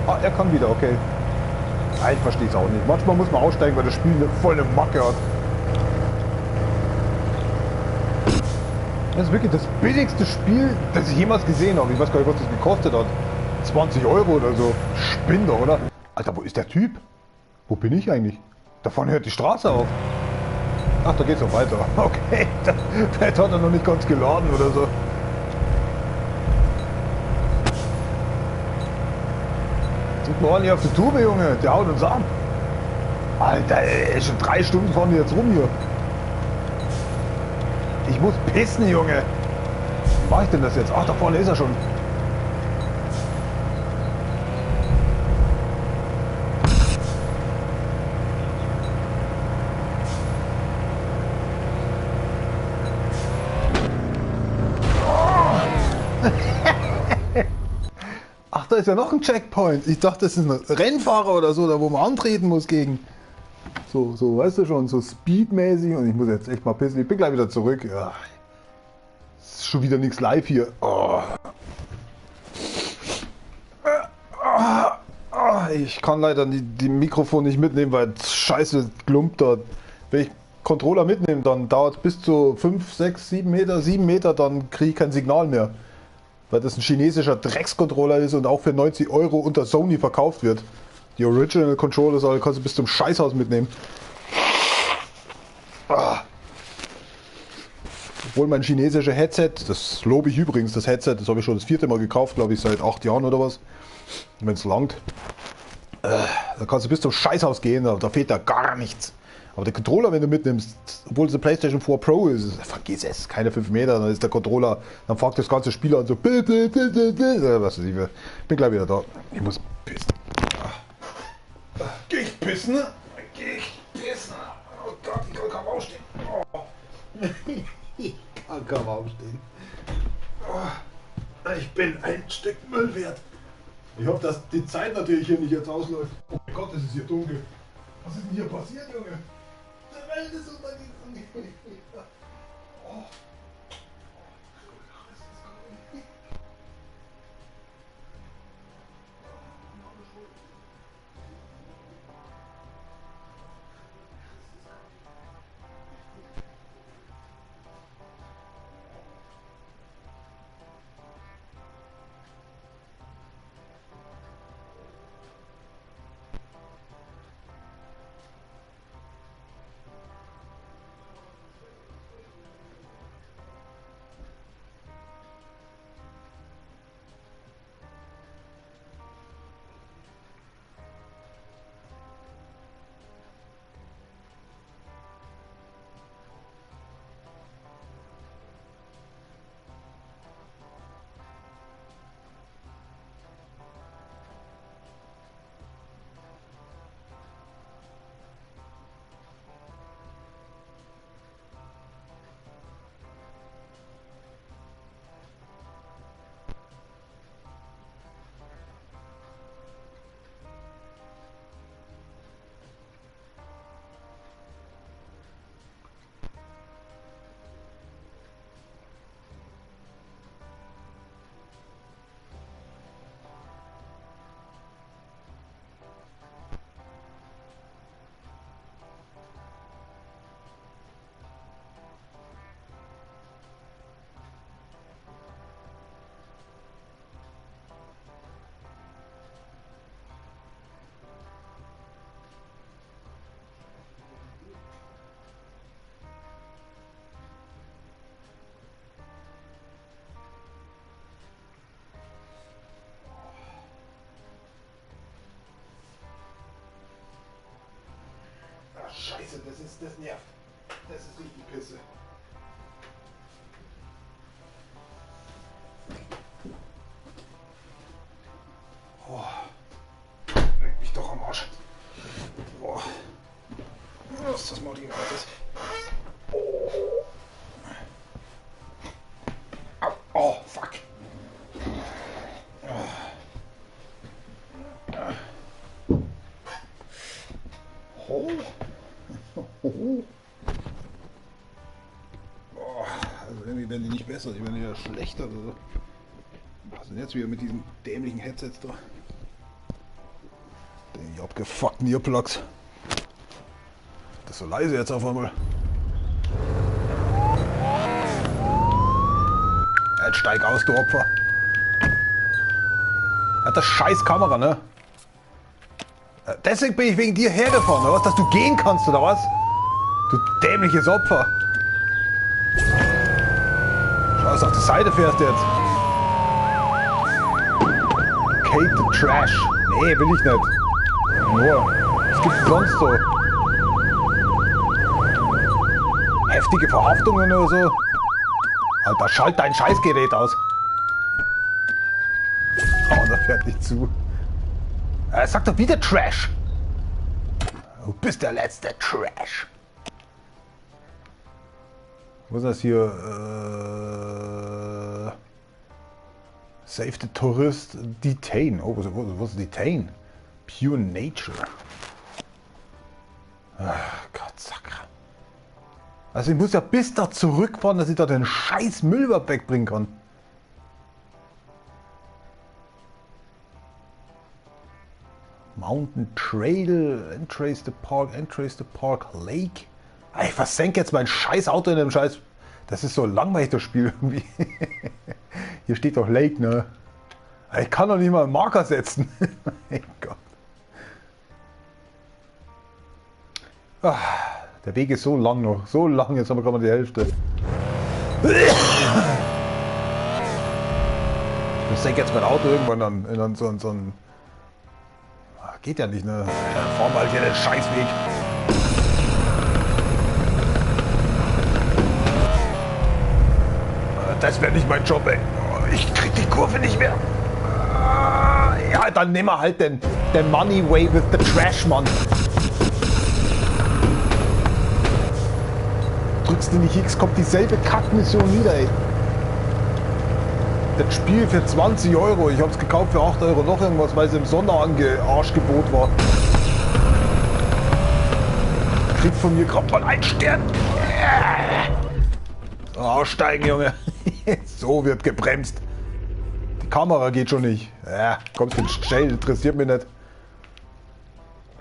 Ah, er kann wieder, okay. Ah, ich verstehe es auch nicht. Manchmal muss man aussteigen, weil das Spiel eine volle Macke hat. Das ist wirklich das billigste Spiel, das ich jemals gesehen habe. Ich weiß gar nicht, was das gekostet hat. 20 Euro oder so. Spinn doch, oder? Alter, wo ist der Typ? Wo bin ich eigentlich? Da vorne hört die Straße auf. Ach, da geht's noch weiter. Okay, vielleicht hat er noch nicht ganz geladen oder so. Drück mal ordentlich auf die Tube, Junge. Der haut uns ab. Alter, ey, schon 3 Stunden fahren wir jetzt rum hier. Ich muss pissen, Junge. Wie mach ich denn das jetzt? Ach, da vorne ist er schon. Ach, da ist ja noch ein Checkpoint. Ich dachte, das ist ein Rennfahrer oder so, da wo man antreten muss gegen. So, weißt du schon, so speedmäßig. Und ich muss jetzt echt mal pissen. Ich bin gleich wieder zurück. Ja. Ist schon wieder nichts live hier. Oh. Ich kann leider die Mikrofon nicht mitnehmen, weil scheiße klumpt da. Wenn ich Controller mitnehme, dann dauert es bis zu 5, 6, 7 Meter, 7 Meter, dann kriege ich kein Signal mehr. Weil das ein chinesischer Dreckscontroller ist und auch für 90 Euro unter Sony verkauft wird. Die Original Controller kannst du bis zum Scheißhaus mitnehmen. Ah. Obwohl mein chinesischer Headset, das lobe ich übrigens, das Headset, das habe ich schon das 4. Mal gekauft, glaube ich, seit 8 Jahren oder was. Wenn es langt. Da kannst du bis zum Scheißhaus gehen, da fehlt da gar nichts. Aber der Controller, wenn du mitnimmst, obwohl es eine PlayStation 4 Pro ist, vergiss es, keine 5 Meter, dann ist der Controller, dann fragt das ganze Spiel an so, was weiß ich, ich bin gleich wieder da. Ich muss pissen. Geh ich pissen? Geh ich pissen? Oh Gott, ich kann kaum aufstehen. Oh. Ich kann kaum aufstehen. Oh. Ich bin ein Stück Müll wert. Ich hoffe, dass die Zeit natürlich hier nicht jetzt ausläuft. Oh mein Gott, es ist hier dunkel. Was ist denn hier passiert, Junge? Die Welt ist untergegangen. Oh. Scheiße, das nervt. Das ist richtig Pisse. Oh. Leck mich doch am Arsch. Oh. Was ist das mal die Gratis? Oh. Au. Oh, fuck. Oh. Oh. Oh, also irgendwie werden die nicht besser, die werden ja schlechter oder so. Was ist denn jetzt wieder mit diesen dämlichen Headsets da? Die abgefuckten Earplugs. Das ist so leise jetzt auf einmal. Jetzt steig aus, du Opfer. Hat das scheiß Kamera, ne? Deswegen bin ich wegen dir hergefahren, oder was? Dass du gehen kannst, oder was? Du dämliches Opfer. Schau, dass du auf die Seite fährst jetzt. Kate the Trash. Nee, will ich nicht. Nur, was gibt's denn sonst so? Heftige Verhaftungen oder so? Alter, schalt dein Scheißgerät aus. Oh, da fährt nicht zu. Sag doch wieder Trash. Du bist der letzte Trash. Wo ist das hier? Save the Tourist. Detain. Oh, was ist Detain? Pure Nature. Ach Gott, Sakra. Also ich muss ja bis da zurückfahren, dass ich da den scheiß Müll überhaupt wegbringen kann. Mountain Trail, Entrace the Park, Lake. Ich versenke jetzt mein scheiß Auto in dem scheiß... Das ist so langweilig, das Spiel irgendwie. Hier steht doch Lake, ne? Ich kann doch nicht mal einen Marker setzen. Mein Gott. Ach, der Weg ist so lang noch. So lang, jetzt haben wir gerade mal die Hälfte. Ich versenke jetzt mein Auto irgendwann dann in so ein... Geht ja nicht, ne? Dann fahren wir halt hier den Scheißweg. Das wäre nicht mein Job, ey. Ich krieg die Kurve nicht mehr. Ja, dann nehmen wir halt den Money Way with the Trash, Mann. Drückst du nicht X, kommt dieselbe Kackmission wieder, ey. Das Spiel für 20 Euro. Ich hab's gekauft für 8 Euro noch irgendwas, weil es im Sonderangebot war. Kriegt von mir gerade mal einen Stern. So, aussteigen, Junge. So wird gebremst. Die Kamera geht schon nicht. Ja, kommst du schnell, interessiert mich nicht.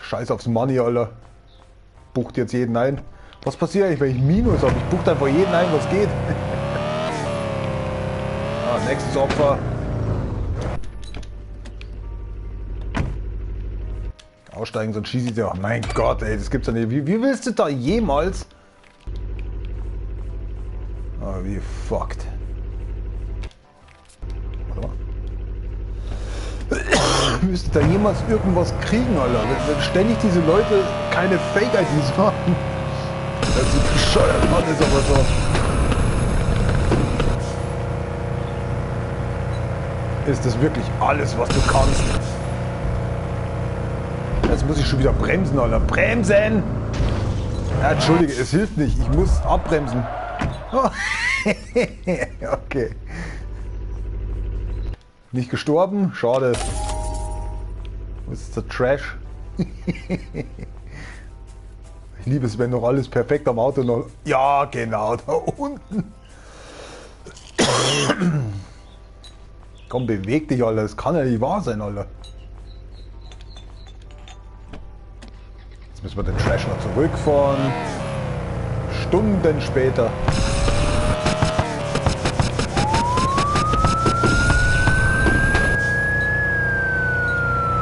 Scheiß aufs Money, Alter. Bucht jetzt jeden ein. Was passiert eigentlich, wenn ich Minus habe? Ich bucht einfach jeden ein, was geht. Ah, nächstes Opfer. Aussteigen, sonst schieße ich dir. Oh mein Gott, ey, das gibt's ja nicht. Wie willst du da jemals... Oh, wie fucked. Warte mal. Müsste da jemals irgendwas kriegen, Alter? Wenn ständig diese Leute keine Fake-IDs haben. Das ist bescheuert, Mann, ist aber so. Ist das wirklich alles, was du kannst? Jetzt muss ich schon wieder bremsen, Alter. Bremsen! Ja, entschuldige, es hilft nicht. Ich muss abbremsen. Oh. Okay. Nicht gestorben? Schade. Wo ist der Trash? Ich liebe es, wenn noch alles perfekt am Auto noch... Ja, genau, da unten. Komm, beweg dich, Alter. Das kann ja nicht wahr sein, Alter. Jetzt müssen wir den Trash noch zurückfahren. Stunden später.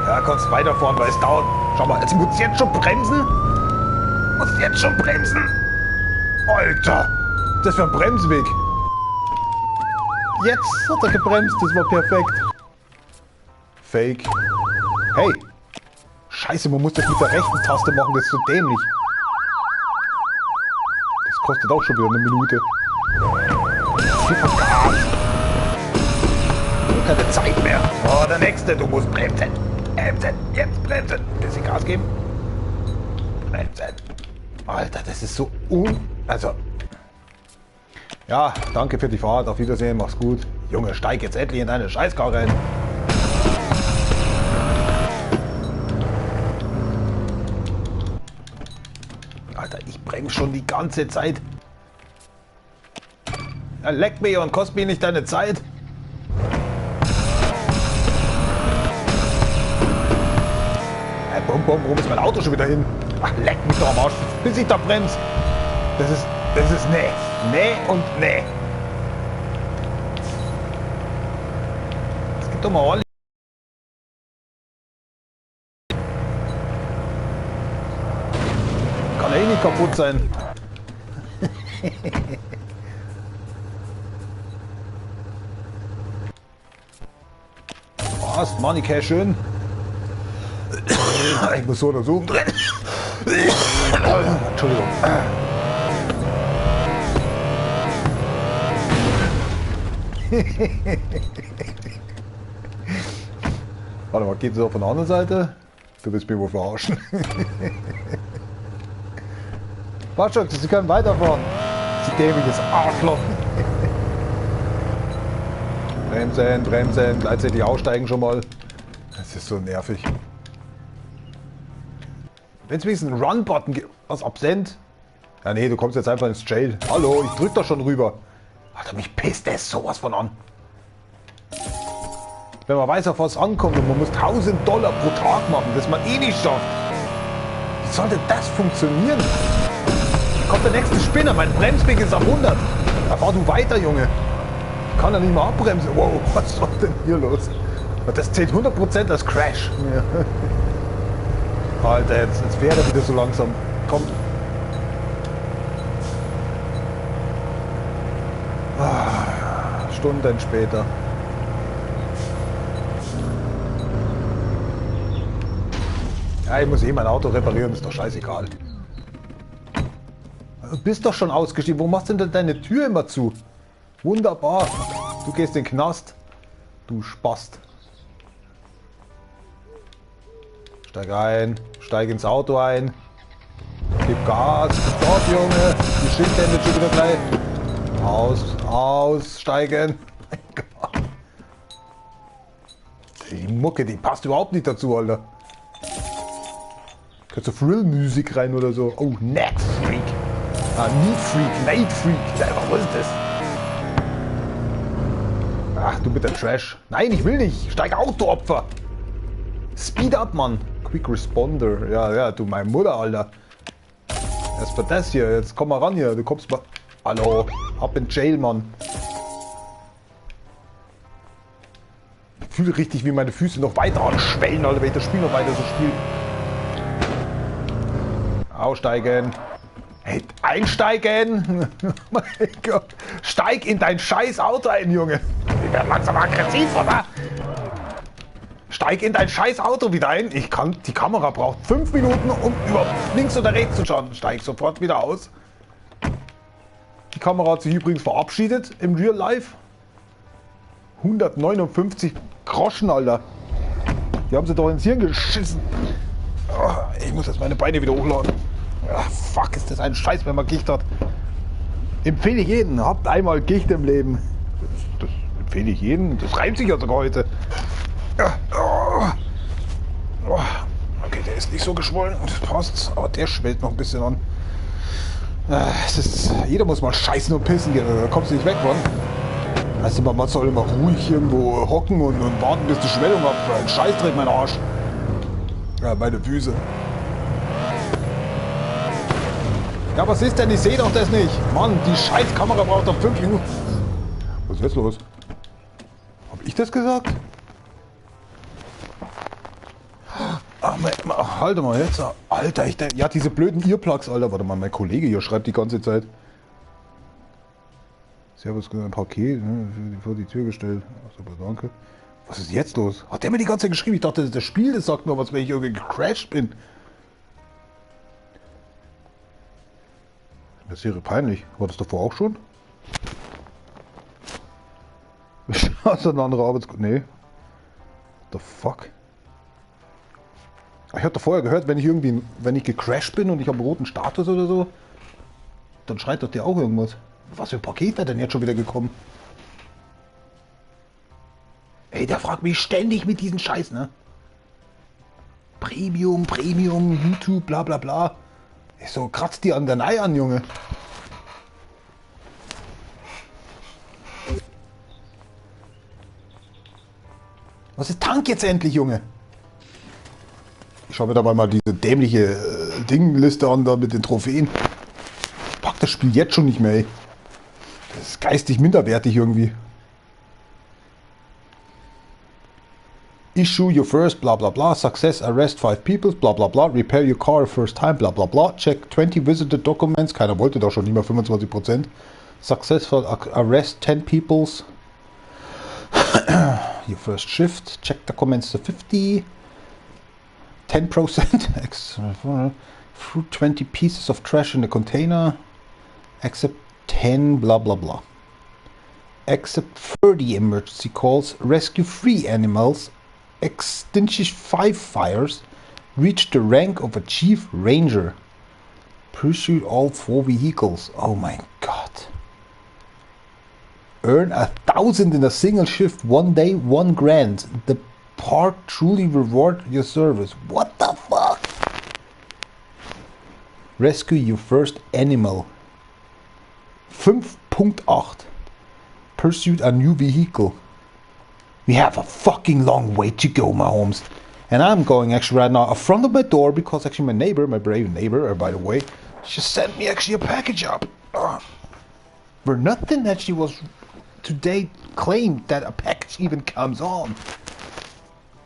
Ja, kannst weiterfahren, weil es dauert. Schau mal, jetzt muss ich jetzt schon bremsen. Muss ich jetzt schon bremsen? Alter, das war ein Bremsweg. Jetzt hat er gebremst, das war perfekt. Fake. Hey. Scheiße, man muss das mit der rechten Taste machen, das ist so dämlich. Das kostet auch schon wieder eine Minute. Gib mal Gas. Ich hab keine Zeit mehr. Oh, der nächste. Du musst bremsen. Bremsen. Jetzt bremsen. Bisschen Gas geben. Bremsen. Alter, das ist so un... Also... Ja, danke für die Fahrt. Auf Wiedersehen. Mach's gut. Junge, steig jetzt endlich in deine Scheißkarre ein. Alter, ich bremse schon die ganze Zeit. Ja, leck mich und kost mir nicht deine Zeit. Hey, bum, bum, warum ist mein Auto schon wieder hin? Ach, leck mich doch am Arsch, bis ich da bremse. Das ist nee. Nee und nee. Es gibt doch mal ordentlich. Kann eh nicht kaputt sein. Was? Money Cash schön. Ich muss so oder so umdrehen. Entschuldigung. Warte mal, geht es auch von der anderen Seite? Du willst mich wohl verarschen. Warte schon, Sie können weiterfahren. Sie dämliches Arschloch. Bremsen, bremsen, gleichzeitig aussteigen schon mal. Das ist so nervig. Wenn es wenigstens einen Run-Button gibt. Was, absent? Ja, nee, du kommst jetzt einfach ins Jail. Hallo, ich drück doch schon rüber. Alter, mich pisst das sowas von an. Wenn man weiß, auf was ankommt und man muss $1000 pro Tag machen, das man eh nicht schafft. Wie soll denn das funktionieren? Da kommt der nächste Spinner, mein Bremsweg ist auf 100. Da fahr du weiter, Junge. Ich kann ja nicht mehr abbremsen. Wow, was war denn hier los? Das zählt 100% als Crash. Ja. Alter, jetzt fährt er wieder so langsam. Kommt. Ah, Stunden später. Ja, ich muss eh mein Auto reparieren, ist doch scheißegal. Du bist doch schon ausgestiegen. Wo machst du denn deine Tür immer zu? Wunderbar. Du gehst in den Knast. Du Spast. Steig ein. Steig ins Auto ein. Gib Gas. Stopp, Junge. Die Schicht endet schon wieder gleich. Aus. Aussteigen. Mein Gott. Die Mucke, die passt überhaupt nicht dazu, Alter. Kannst du Thrill-Musik rein oder so? Oh, Neck Freak. Ah, Need Freak, Night Freak. Was ist das? Ach, du mit der Trash. Nein, ich will nicht. Steig aus, du Opfer. Speed up, Mann. Quick Responder. Ja, ja, du, meine Mutter, Alter. Erst mal das hier. Jetzt komm mal ran hier. Du kommst mal. Hallo. Ab in Jail, Mann. Ich fühle richtig, wie meine Füße noch weiter anschwellen, Alter, wenn ich das Spiel noch weiter so spiele. Aussteigen. Hey, einsteigen! Mein Gott. Steig in dein scheiß Auto ein, Junge. Ich werde langsam aggressiv, oder? Steig in dein scheiß Auto wieder ein. Ich kann, die Kamera braucht 5 Minuten, um überhaupt links oder rechts zu schauen. Steig sofort wieder aus. Die Kamera hat sich übrigens verabschiedet im Real Life. 159 Groschen, Alter. Die haben sie doch ins Hirn geschissen. Ich muss jetzt meine Beine wieder hochladen. Ach, fuck, ist das ein Scheiß, wenn man Gicht hat. Empfehle ich jedem. Habt einmal Gicht im Leben. Das empfehle ich jedem. Das reimt sich ja sogar heute. Okay, der ist nicht so geschwollen. Das passt. Aber der schwellt noch ein bisschen an. Es ist, jeder muss mal scheißen und pissen gehen. Da kommst du nicht weg von. Also man soll immer ruhig irgendwo hocken und warten, bis die Schwellung hat. Ein Scheißdreck, mein Arsch. Ja, meine Füße. Ja, was ist denn? Ich sehe doch das nicht. Mann, die scheiß Kamera braucht doch 5 Minuten. Was ist jetzt los? Hab ich das gesagt? Ach, halt mal jetzt. Alter, ich denk, ja, diese blöden Earplugs, Alter. Warte mal, mein Kollege hier schreibt die ganze Zeit. Servus, ein Paket, ne, vor die Tür gestellt. Ach, super, danke. Was ist jetzt los? Hat der mir die ganze Zeit geschrieben? Ich dachte, das Spiel, das sagt nur was, wenn ich irgendwie gecrashed bin. Das wäre peinlich. War das davor auch schon? Das ist eine andere Nee. What the fuck? Ich hatte vorher gehört, wenn ich irgendwie, wenn ich gecrashed bin und ich habe einen roten Status oder so, dann schreit doch der auch irgendwas. Was für ein Paket wäre denn jetzt schon wieder gekommen? Ey, der fragt mich ständig mit diesen Scheiß, ne? Premium, Premium, YouTube, bla bla bla. Ich so, kratzt die an der Nei an, Junge. Was ist Tank jetzt endlich, Junge? Ich schaue mir dabei mal diese dämliche Dingliste an, da mit den Trophäen. Ich pack das Spiel jetzt schon nicht mehr, ey. Das ist geistig minderwertig irgendwie. Issue your first blah blah blah, success arrest 5 people, blah blah blah, repair your car first time, blah blah blah, check 20 visitor documents, keiner wollte doch schon nicht mehr 25%, successful arrest 10 peoples, your first shift, check documents to 50, 10%, threw 20 pieces of trash in the container, accept 10 blah blah blah, accept 30 emergency calls, rescue 3 animals, extinguish 5 fires, reach the rank of a chief ranger, pursue all 4 vehicles. Oh my god. Earn 1,000 in a single shift, 1 day, 1 grand. The park truly reward your service. What the fuck? Rescue your first animal. 5.8. Pursuit a new vehicle. We have a fucking long way to go, my homes. And I'm going actually right now in front of my door because actually my neighbor, my brave neighbor, by the way, she sent me actually a package up. For nothing that she was today claimed that a package even comes on.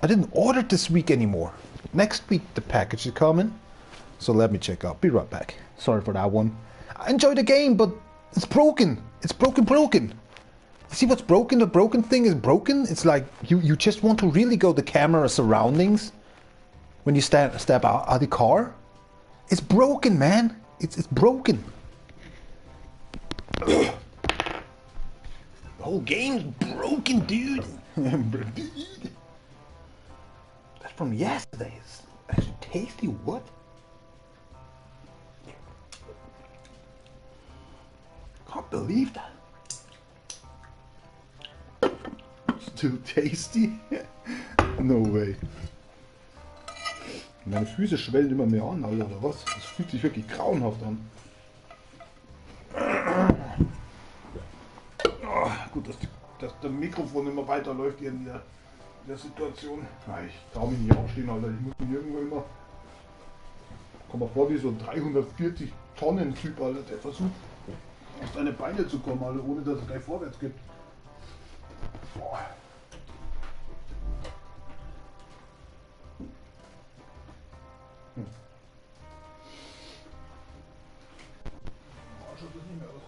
I didn't order this week anymore. Next week the package is coming. So let me check out. Be right back. Sorry for that one. I enjoy the game, but it's broken. It's broken, broken. You see what's broken? The broken thing is broken. It's like you just want to really go the camera surroundings when you step out of the car. It's broken, man. It's broken. The whole game's broken, dude. That's from yesterday. It's actually tasty. What? Can't believe that. Still tasty? No way. Meine Füße schwellen immer mehr an, Alter, oder was? Das fühlt sich wirklich grauenhaft an. Oh, gut, dass der Mikrofon immer weiterläuft hier in der Situation. Na, ich trau mich nicht aufstehen, Alter. Ich muss mich irgendwo immer... Komm mal vor wie so ein 340 Tonnen Typ, Alter, der versucht, auf seine Beine zu kommen, Alter, ohne dass es gleich vorwärts geht. Boah. Boah, schaut das nicht mehr aus.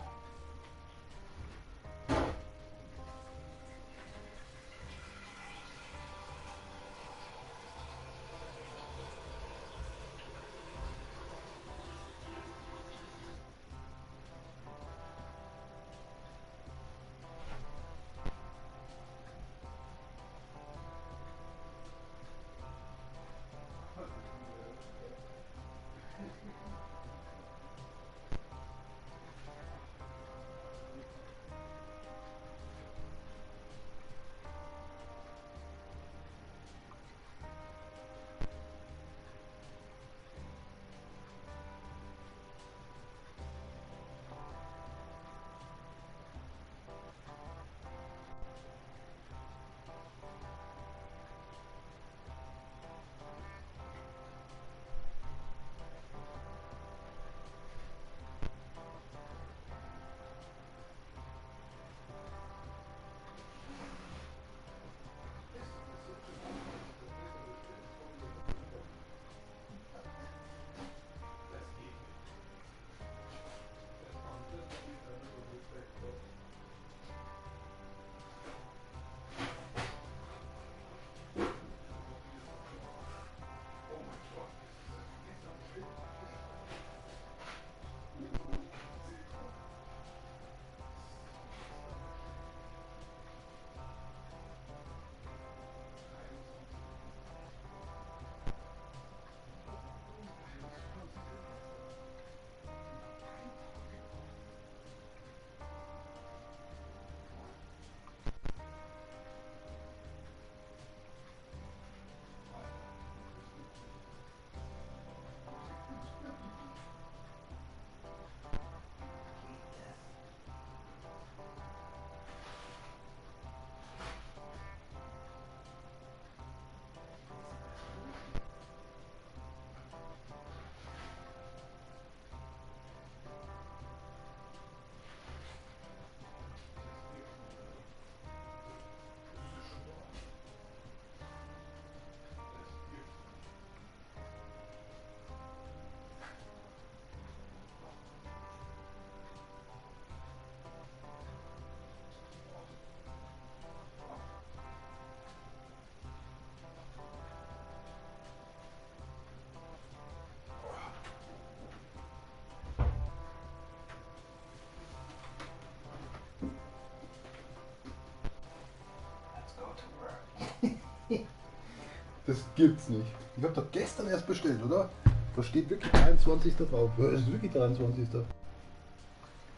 Das gibt's nicht. Ich habe doch gestern erst bestellt, oder? Da steht wirklich 23. drauf. Es ist wirklich 23.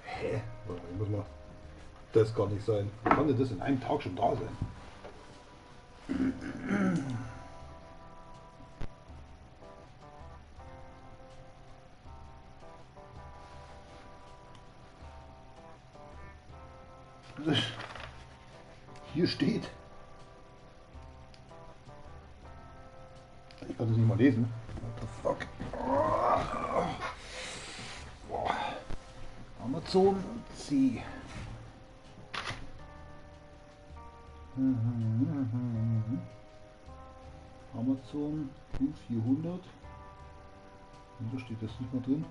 Hä? Warte mal, ich muss mal. Das kann nicht sein. Wie kann denn das in einem Tag schon da sein? Hier steht. Ich kann das nicht mal lesen. What the fuck? Boah. Amazon C. Amazon U400. Wieso steht das nicht mal drin?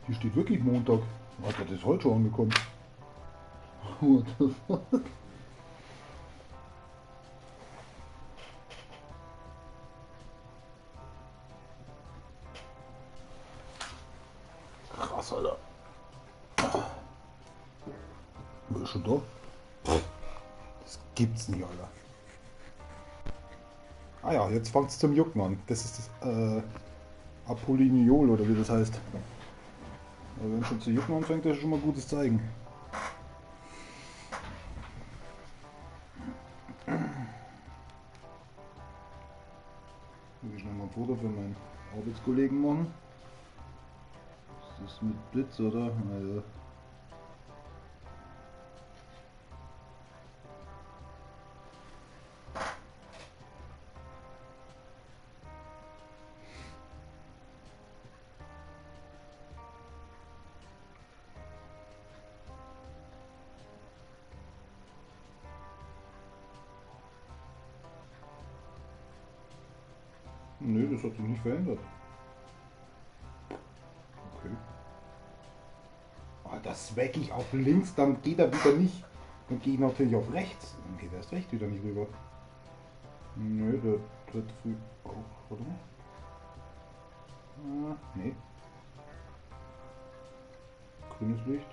Hier steht wirklich Montag. Alter, das ist heute schon angekommen. What the fuck? Krass, Alter. Ist schon da? Das gibt's nicht, Alter. Ah ja, jetzt fängt's zum Jucken an. Das ist das Apolliniol oder wie das heißt. Aber wenn es schon zu jucken anfängt, das ist schon mal ein gutes Zeichen. Muss ich schnell mal ein Foto für meinen Arbeitskollegen machen. Das ist mit Blitz, oder? Naja. Nö, das hat sich nicht verändert. Okay. Ah, das swag ich auf links, dann geht er wieder nicht. Dann gehe ich natürlich auf rechts. Dann geht er erst recht wieder nicht rüber. Nö, der tritt früh auf. Warte mal. Ah, nee. Grünes Licht.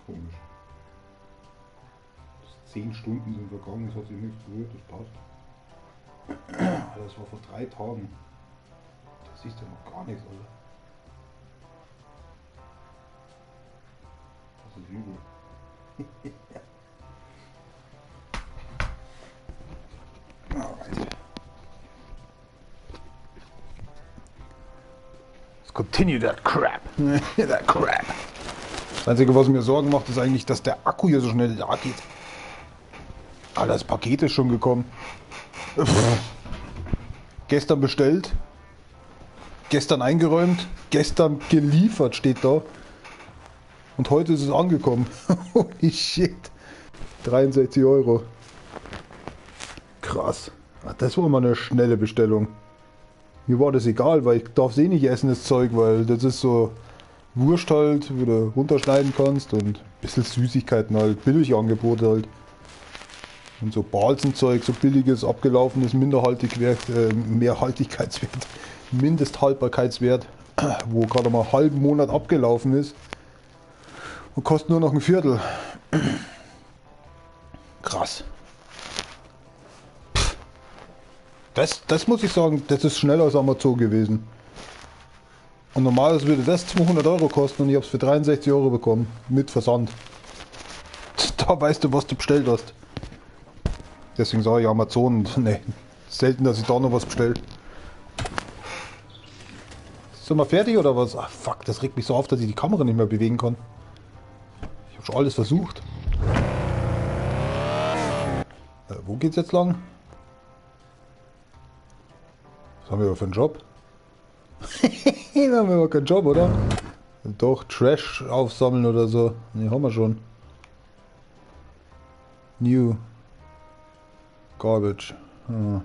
Komisch. 10 Stunden sind vergangen, es hat sich nichts gerührt, das passt. Das war vor 3 Tagen. Da siehst du noch gar nichts, Alter. Das ist übel. Alright. Let's continue that crap. That crap. Das Einzige, was mir Sorgen macht, ist eigentlich, dass der Akku hier so schnell leer geht. Alter, das Paket ist schon gekommen. Pff. Gestern bestellt. Gestern eingeräumt. Gestern geliefert steht da. Und heute ist es angekommen. Holy shit. 63 Euro. Krass. Das war mal eine schnelle Bestellung. Mir war das egal, weil ich darf es eh nicht essen, das Zeug, weil das ist so Wurst halt, wo du runterschneiden kannst und ein bisschen Süßigkeiten halt, billig Angebote halt. Und so Balzenzeug, so billiges, abgelaufenes Mehrhaltigkeitswert, Mindesthaltbarkeitswert, wo gerade mal einen halben Monat abgelaufen ist und kostet nur noch ein Viertel. Krass. Pff. Das muss ich sagen, das ist schneller als Amazon gewesen. Und normalerweise würde das 200 Euro kosten und ich habe es für 63 Euro bekommen. Mit Versand. Da weißt du, was du bestellt hast. Deswegen sage ich Amazon, nee, selten, dass ich da noch was bestelle. Sind wir fertig oder was? Ach fuck, das regt mich so auf, dass ich die Kamera nicht mehr bewegen kann. Ich habe schon alles versucht. Wo geht's jetzt lang? Was haben wir für einen Job? Wir haben aber keinen Job, oder? Doch, Trash aufsammeln oder so. Ne, haben wir schon. New. Garbage. Hm.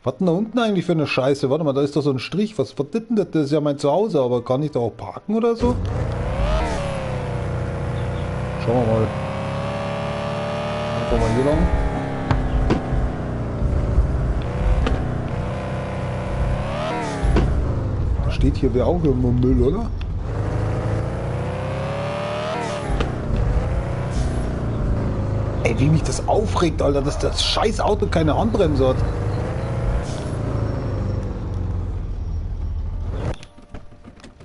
Was denn da unten eigentlich für eine Scheiße? Warte mal, da ist doch so ein Strich. Was ist denn das? Das ist ja mein Zuhause, aber kann ich da auch parken oder so? Schauen wir mal. Einfach mal hier lang. Da steht hier wäre auch irgendwo Müll, oder? Ey, wie mich das aufregt, Alter, dass das scheiß Auto keine Handbremse hat.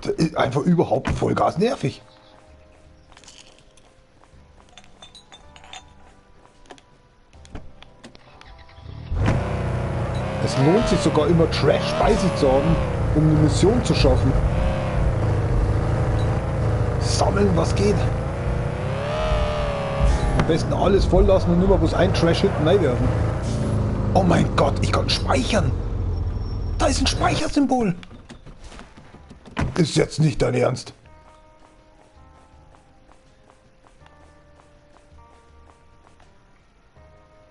Das ist einfach überhaupt Vollgas nervig. Es lohnt sich sogar immer, Trash bei sich zu haben, um eine Mission zu schaffen. Sammeln, was geht. Am besten alles voll lassen und immer bloß ein Trash hinten reinwerfen. Oh mein Gott, ich kann speichern. Da ist ein Speichersymbol. Ist jetzt nicht dein Ernst.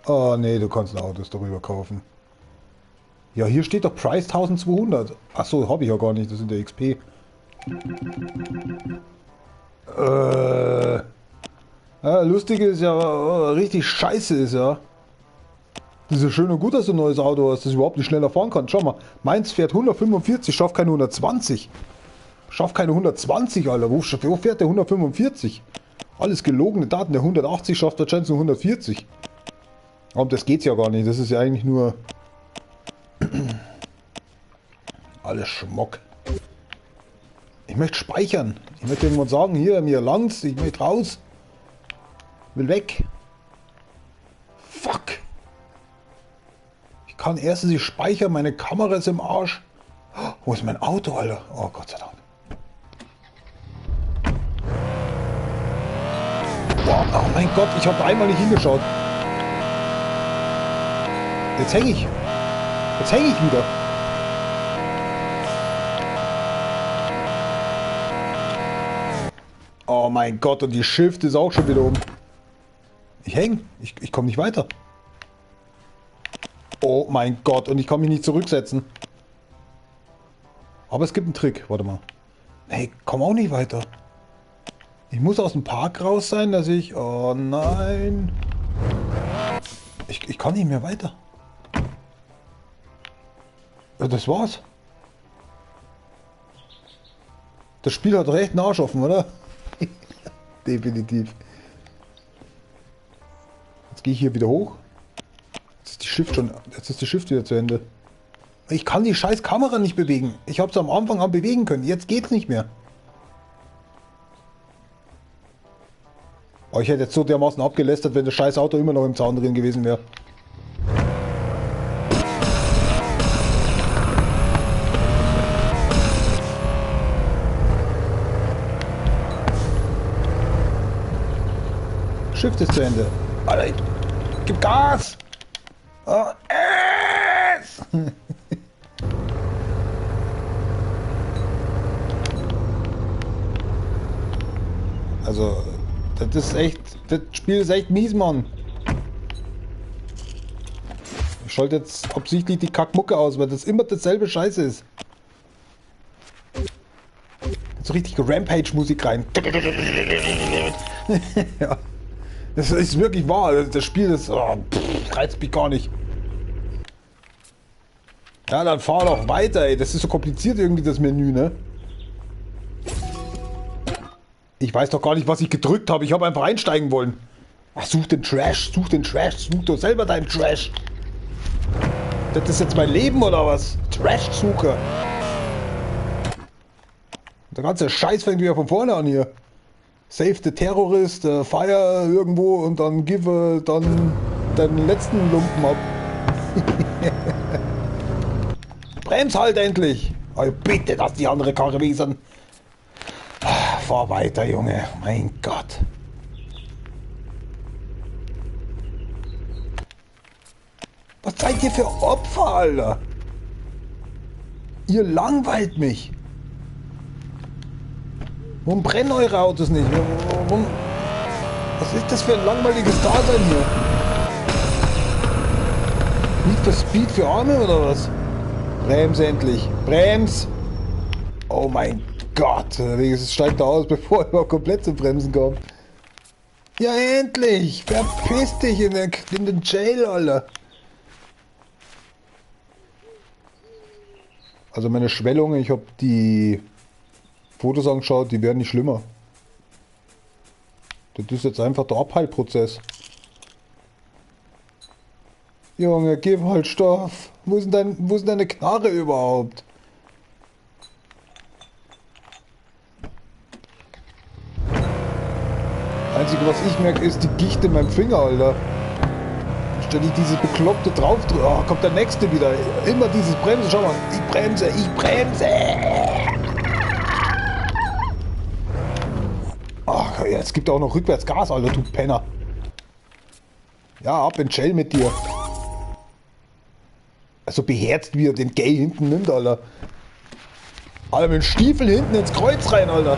Oh nee, du kannst ein Autos darüber kaufen. Ja, hier steht doch Price 1200. Achso, habe ich ja gar nicht. Das sind der XP. Ja, lustig ist ja, richtig scheiße ist ja. Das ist ja schön und gut, dass du ein neues Auto hast, das überhaupt nicht schneller fahren kann. Schau mal, meins fährt 145, schafft keine 120. Schafft keine 120, Alter. Wo fährt der 145? Alles gelogene Daten. Der 180 schafft wahrscheinlich nur 140. Aber das geht's ja gar nicht. Das ist ja eigentlich nur... Alles Schmock. Ich möchte speichern. Ich möchte irgendwann sagen, hier, mir langt's, ich möchte raus. Will weg. Fuck. Ich kann erstens nicht speichern, meine Kamera ist im Arsch. Oh, wo ist mein Auto, Alter? Oh, Gott sei Dank. Boah, oh mein Gott, ich habe einmal nicht hingeschaut. Jetzt hänge ich. Jetzt hänge ich wieder. Oh mein Gott, und die Shift ist auch schon wieder um. Ich hänge. Ich komme nicht weiter. Oh mein Gott, und ich kann mich nicht zurücksetzen. Aber es gibt einen Trick. Warte mal. Nee, komm auch nicht weiter. Ich muss aus dem Park raus sein, dass ich... Oh nein. Ich kann nicht mehr weiter. Ja, das war's. Das Spiel hat recht einen Arsch offen, oder? Definitiv. Jetzt gehe ich hier wieder hoch. Jetzt ist die Shift schon. Jetzt ist die Shift wieder zu Ende. Ich kann die scheiß Kamera nicht bewegen. Ich habe es am Anfang an bewegen können. Jetzt geht's nicht mehr. Oh, ich hätte jetzt so dermaßen abgelästert, wenn das scheiß Auto immer noch im Zaun drin gewesen wäre. Shift ist zu Ende. Alter, gib Gas! Oh, es! Also, das ist echt... Das Spiel ist echt mies, Mann. Ich schalte jetzt absichtlich die Kackmucke aus, weil das immer dasselbe Scheiße ist. So richtig Rampage-Musik rein. Ja. Das ist wirklich wahr. Das Spiel ist... Oh, pff, reizt mich gar nicht. Ja, dann fahr doch weiter, ey. Das ist so kompliziert irgendwie, das Menü, ne? Ich weiß doch gar nicht, was ich gedrückt habe. Ich habe einfach einsteigen wollen. Ach, such den Trash, such den Trash, such doch selber deinen Trash. Das ist jetzt mein Leben oder was? Trash-Sucher. Der ganze Scheiß fängt wieder von vorne an hier. Save the Terrorist, Fire irgendwo und dann give dann deinen letzten Lumpen ab. Brems halt endlich! Oh, bitte, dass die andere Karre wiesen. Fahr weiter, Junge. Mein Gott. Was seid ihr für Opfer, Alter? Ihr langweilt mich. Warum brennen eure Autos nicht? Warum? Was ist das für ein langweiliges Dasein hier? Need for Speed für Arme oder was? Brems endlich. Brems! Oh mein Gott. Wenigstens steigt er aus, bevor er überhaupt komplett zum Bremsen kommt. Ja, endlich! Verpiss dich in den Jail, Alter! Also meine Schwellungen, ich habe die Fotos angeschaut, die werden nicht schlimmer. Das ist jetzt einfach der Abheilprozess. Junge, gib halt Stoff. Wo ist denn deine Knarre überhaupt? Einzige, was ich merke, ist die Gicht in meinem Finger, Alter. Ständig diese Bekloppte drauf. Oh, kommt der nächste wieder. Immer dieses Bremsen. Schau mal, ich bremse, ich bremse. Ach, ja, es gibt auch noch rückwärts Gas, Alter, du Penner. Ja, ab in Jail mit dir. Also beherzt, wie er den Gay hinten nimmt, Alter. Alter, mit dem Stiefel hinten ins Kreuz rein, Alter.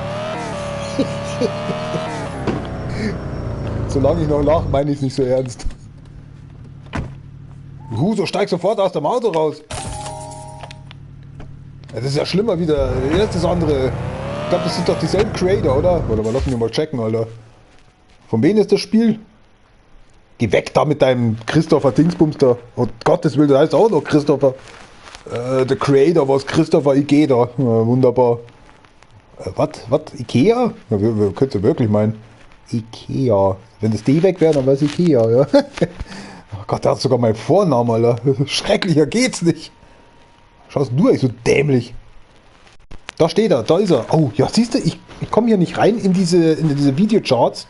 Solange ich noch lache, meine ich es nicht so ernst. Huso, steig sofort aus dem Auto raus. Das ist ja schlimmer wie der erste andere. Ich glaube, das sind doch dieselben Creator, oder? Warte mal, lass mich mal checken, Alter. Von wem ist das Spiel? Geh weg da mit deinem Christopher Dingsbums da. Oh Gottes Willen, der heißt auch noch Christopher. Der Creator was Christopher IG da. Ja, wunderbar. Was? Ikea? Ja, könntest du wirklich meinen. Ikea. Wenn das D weg wäre, dann wäre es Ikea, ja. Oh Gott, der hat sogar meinen Vornamen, Alter. Schrecklicher geht's nicht. Schaust du eigentlich so dämlich. Da steht er, da ist er. Oh, ja, siehst du, ich komme hier nicht rein in diese Videocharts,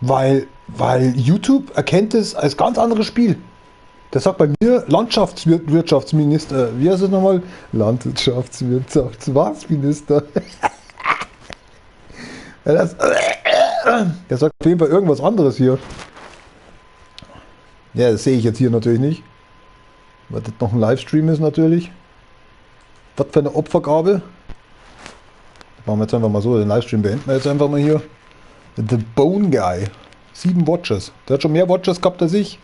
weil YouTube erkennt es als ganz anderes Spiel. Der sagt bei mir Landschaftswirtschaftsminister. Wie heißt es nochmal? Landwirtschaftswirtschaftsminister. Ja, der sagt auf jeden Fall irgendwas anderes hier. Ja, das sehe ich jetzt hier natürlich nicht. Weil das noch ein Livestream ist natürlich. Was für eine Opfergabe. Das machen wir jetzt einfach mal so. Den Livestream beenden wir jetzt einfach mal hier. The Bone Guy. 7 Watches. Der hat schon mehr Watches gehabt als ich.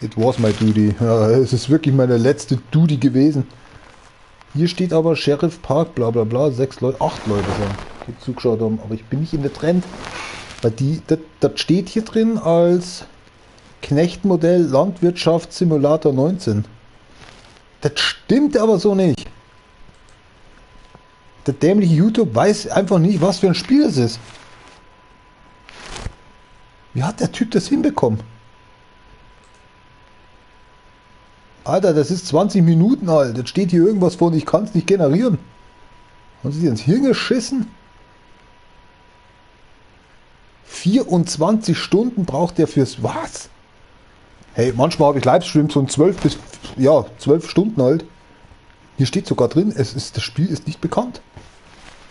It was my duty. Ja, es ist wirklich meine letzte Duty gewesen. Hier steht aber Sheriff Park, bla bla bla. 6 Leute, 8 Leute schon, die zugeschaut haben. Aber ich bin nicht in der Trend. Weil das steht hier drin als Knechtmodell Landwirtschaftssimulator 19. Das stimmt aber so nicht. Der dämliche YouTube weiß einfach nicht, was für ein Spiel es ist. Wie hat der Typ das hinbekommen? Alter, das ist 20 Minuten alt. Jetzt steht hier irgendwas von, ich kann es nicht generieren. Haben sie sich ins Hirn geschissen? 24 Stunden braucht der fürs was? Hey, manchmal habe ich Livestreams von 12 bis, ja, 12 Stunden alt. Hier steht sogar drin, das Spiel ist nicht bekannt.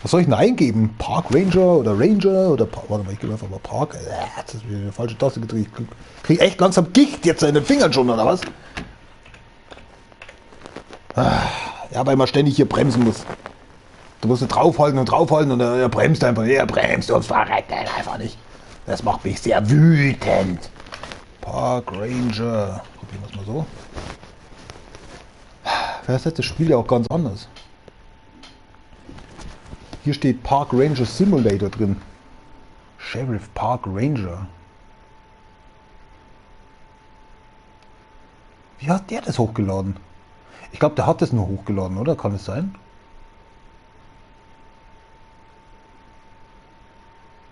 Was soll ich denn eingeben? Park Ranger oder Ranger oder warte mal, ich gebe einfach mal Park. Das ist wieder eine falsche Taste gedrückt. Ich krieg echt langsam Gicht jetzt in den Fingern schon, oder was? Ja, weil man ständig hier bremsen muss. Du musst draufhalten und draufhalten und er bremst einfach. Er bremst und verreckt einfach nicht. Das macht mich sehr wütend. Park Ranger. Probieren wir es mal so. Vielleicht ist das Spiel ja auch ganz anders. Hier steht Park Ranger Simulator drin. Sheriff Park Ranger. Wie hat der das hochgeladen? Ich glaube, der hat das nur hochgeladen, oder? Kann es sein?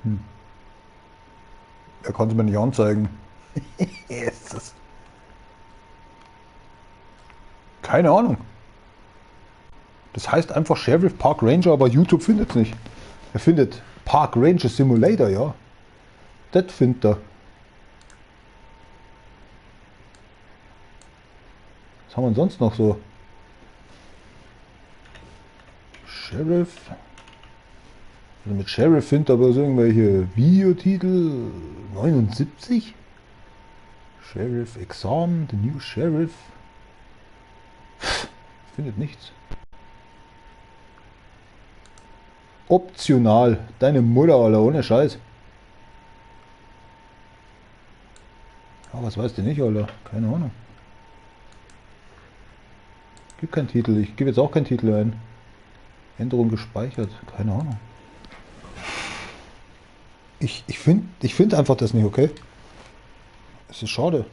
Hm. Er kann es mir nicht anzeigen. Ist das? Keine Ahnung. Das heißt einfach Sheriff Park Ranger, aber YouTube findet es nicht. Er findet Park Ranger Simulator, ja. Das findet er. Was haben wir denn sonst noch so? Sheriff. Also mit Sheriff findet aber so irgendwelche Videotitel. 79? Sheriff Exam, the new Sheriff. Findet nichts. Optional. Deine Mutter, Alter, ohne Scheiß. Ja, was weißt du nicht, Alter? Keine Ahnung. Gibt keinen Titel. Ich gebe jetzt auch keinen Titel ein. Änderung gespeichert. Keine Ahnung. Ich find einfach das nicht okay. Es ist schade.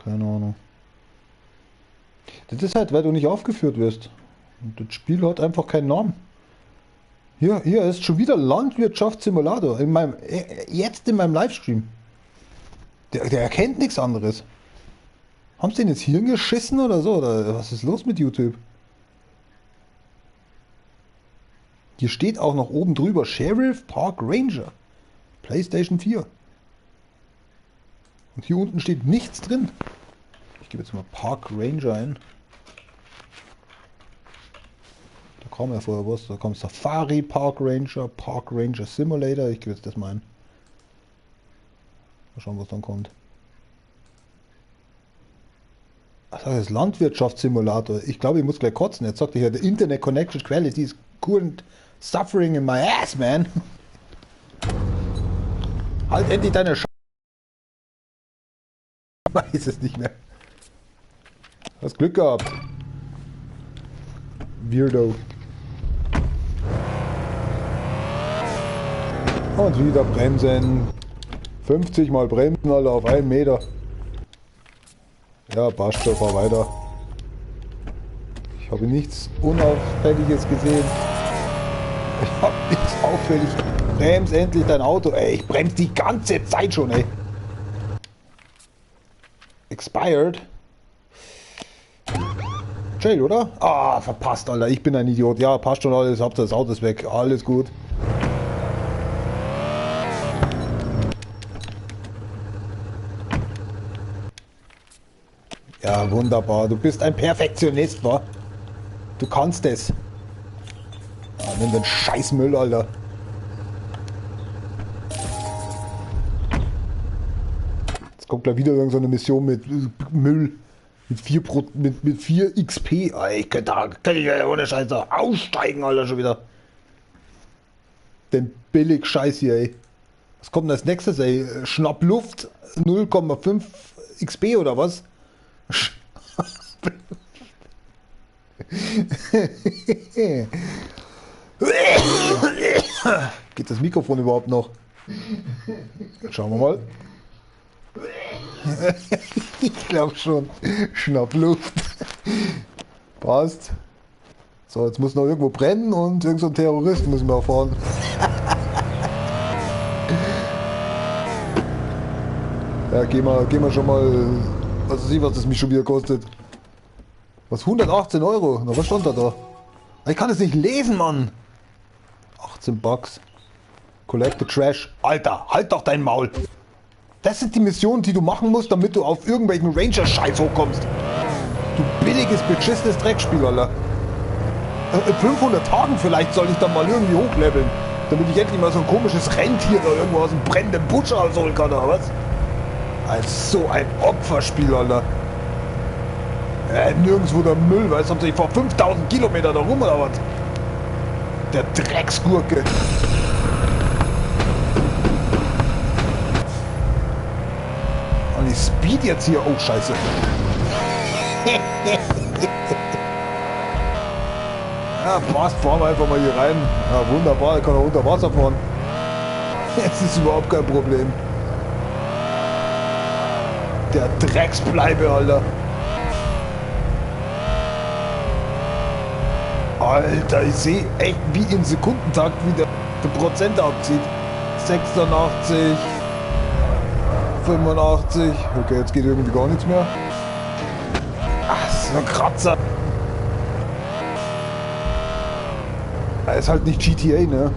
Keine Ahnung. Das ist halt, weil du nicht aufgeführt wirst. Und das Spiel hat einfach keinen Namen. Hier ist schon wieder Landwirtschaftssimulator. Jetzt in meinem Livestream. Der erkennt nichts anderes. Haben sie den jetzt Hirn geschissen oder so? Oder was ist los mit YouTube? Hier steht auch noch oben drüber Sheriff Park Ranger. PlayStation 4. Und hier unten steht nichts drin. Ich gebe jetzt mal Park Ranger ein. Da kam ja vorher was. Da kommt Safari Park Ranger, Park Ranger Simulator. Ich gebe jetzt das mal ein. Mal schauen, was dann kommt. Ach, das ist Landwirtschaftssimulator. Ich glaube, ich muss gleich kotzen. Jetzt sagt er hier, the Internet Connection Quality is current suffering in my ass, man. Halt endlich deine Sch... Weiß es nicht mehr. Hast Glück gehabt. Weirdo. Und wieder bremsen. 50 mal bremsen, alle auf 1 Meter. Ja, passt schon, fahr weiter. Ich habe nichts Unauffälliges gesehen. Ich habe nichts auffällig. Brems endlich dein Auto. Ey, ich bremse die ganze Zeit schon, ey. Expired. Jail, oder? Ah, verpasst, Alter. Ich bin ein Idiot. Ja, passt schon alles. Hauptsache das Auto ist weg. Alles gut. Ja, wunderbar. Du bist ein Perfektionist, wa? Du kannst es. Ah, nimm den Scheißmüll, Alter. Jetzt kommt gleich wieder irgend so eine Mission mit Müll. Mit 4 XP. Ah, ich könnte da ohne Scheiße aussteigen, Alter, schon wieder. Den billig Scheiß hier, ey. Was kommt denn als nächstes, ey? Schnapp Luft 0,5 XP oder was? Geht das Mikrofon überhaupt noch? Schauen wir mal. Ich glaube schon. Schnappluft. Passt. So, jetzt muss noch irgendwo brennen und irgend so ein Terrorist müssen wir erfahren. Ja, gehen wir schon mal. Was weiß ich, was das mich schon wieder kostet. Was, 118 Euro? Na, was stand da? Ich kann es nicht lesen, Mann. 18 Bucks. Collect the Trash. Alter, halt doch dein Maul. Das sind die Missionen, die du machen musst, damit du auf irgendwelchen Ranger-Scheiß hochkommst. Du billiges, beschissenes Dreckspiel, Alter. In 500 Tagen vielleicht soll ich dann mal irgendwie hochleveln. Damit ich endlich mal so ein komisches Rentier da irgendwo aus dem brennenden Busch rausholen kann, oder was? Als so ein Opferspiel, Alter. Nirgendwo der Müll, weißt du, haben sie vor 5000 Kilometer da rum, oder was? Der Drecksgurke. Und ich speed jetzt hier. Oh, scheiße. Ja, passt, fahren wir einfach mal hier rein. Ja, wunderbar, ich kann auch unter Wasser fahren. Es ist überhaupt kein Problem. Der Drecksbleibe, Alter. Alter, ich sehe echt wie im Sekundentakt, wie der Prozent abzieht. 86, 85. Okay, jetzt geht irgendwie gar nichts mehr. Ach, das ist ein Kratzer. Das ist halt nicht GTA, ne?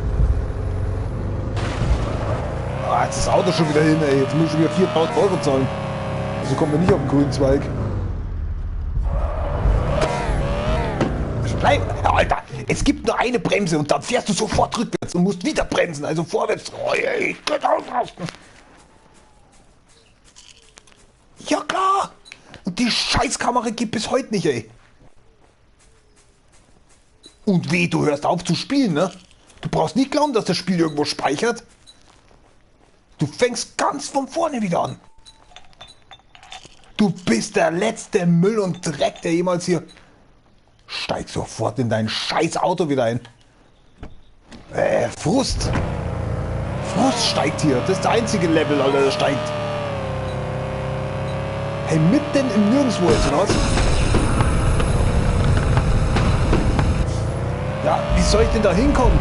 Ah, jetzt ist das Auto schon wieder hin, ey. Jetzt muss ich schon wieder 4.000 Euro zahlen. Also kommen wir nicht auf den grünen Zweig. Bleib, Alter, es gibt nur eine Bremse und dann fährst du sofort rückwärts und musst wieder bremsen, also vorwärts. Oh, ey, ich könnte ausrasten. Ja klar! Und die Scheißkamera gibt bis heute nicht, ey. Und weh, du hörst auf zu spielen, ne? Du brauchst nicht glauben, dass das Spiel irgendwo speichert. Du fängst ganz von vorne wieder an. Du bist der letzte Müll und Dreck, der jemals hier... Steig sofort in dein scheiß Auto wieder ein. Frust. Frust steigt hier. Das ist der einzige Level, Alter, der steigt. Hey, mitten im Nirgendwo jetzt, oder was? Ja, wie soll ich denn da hinkommen?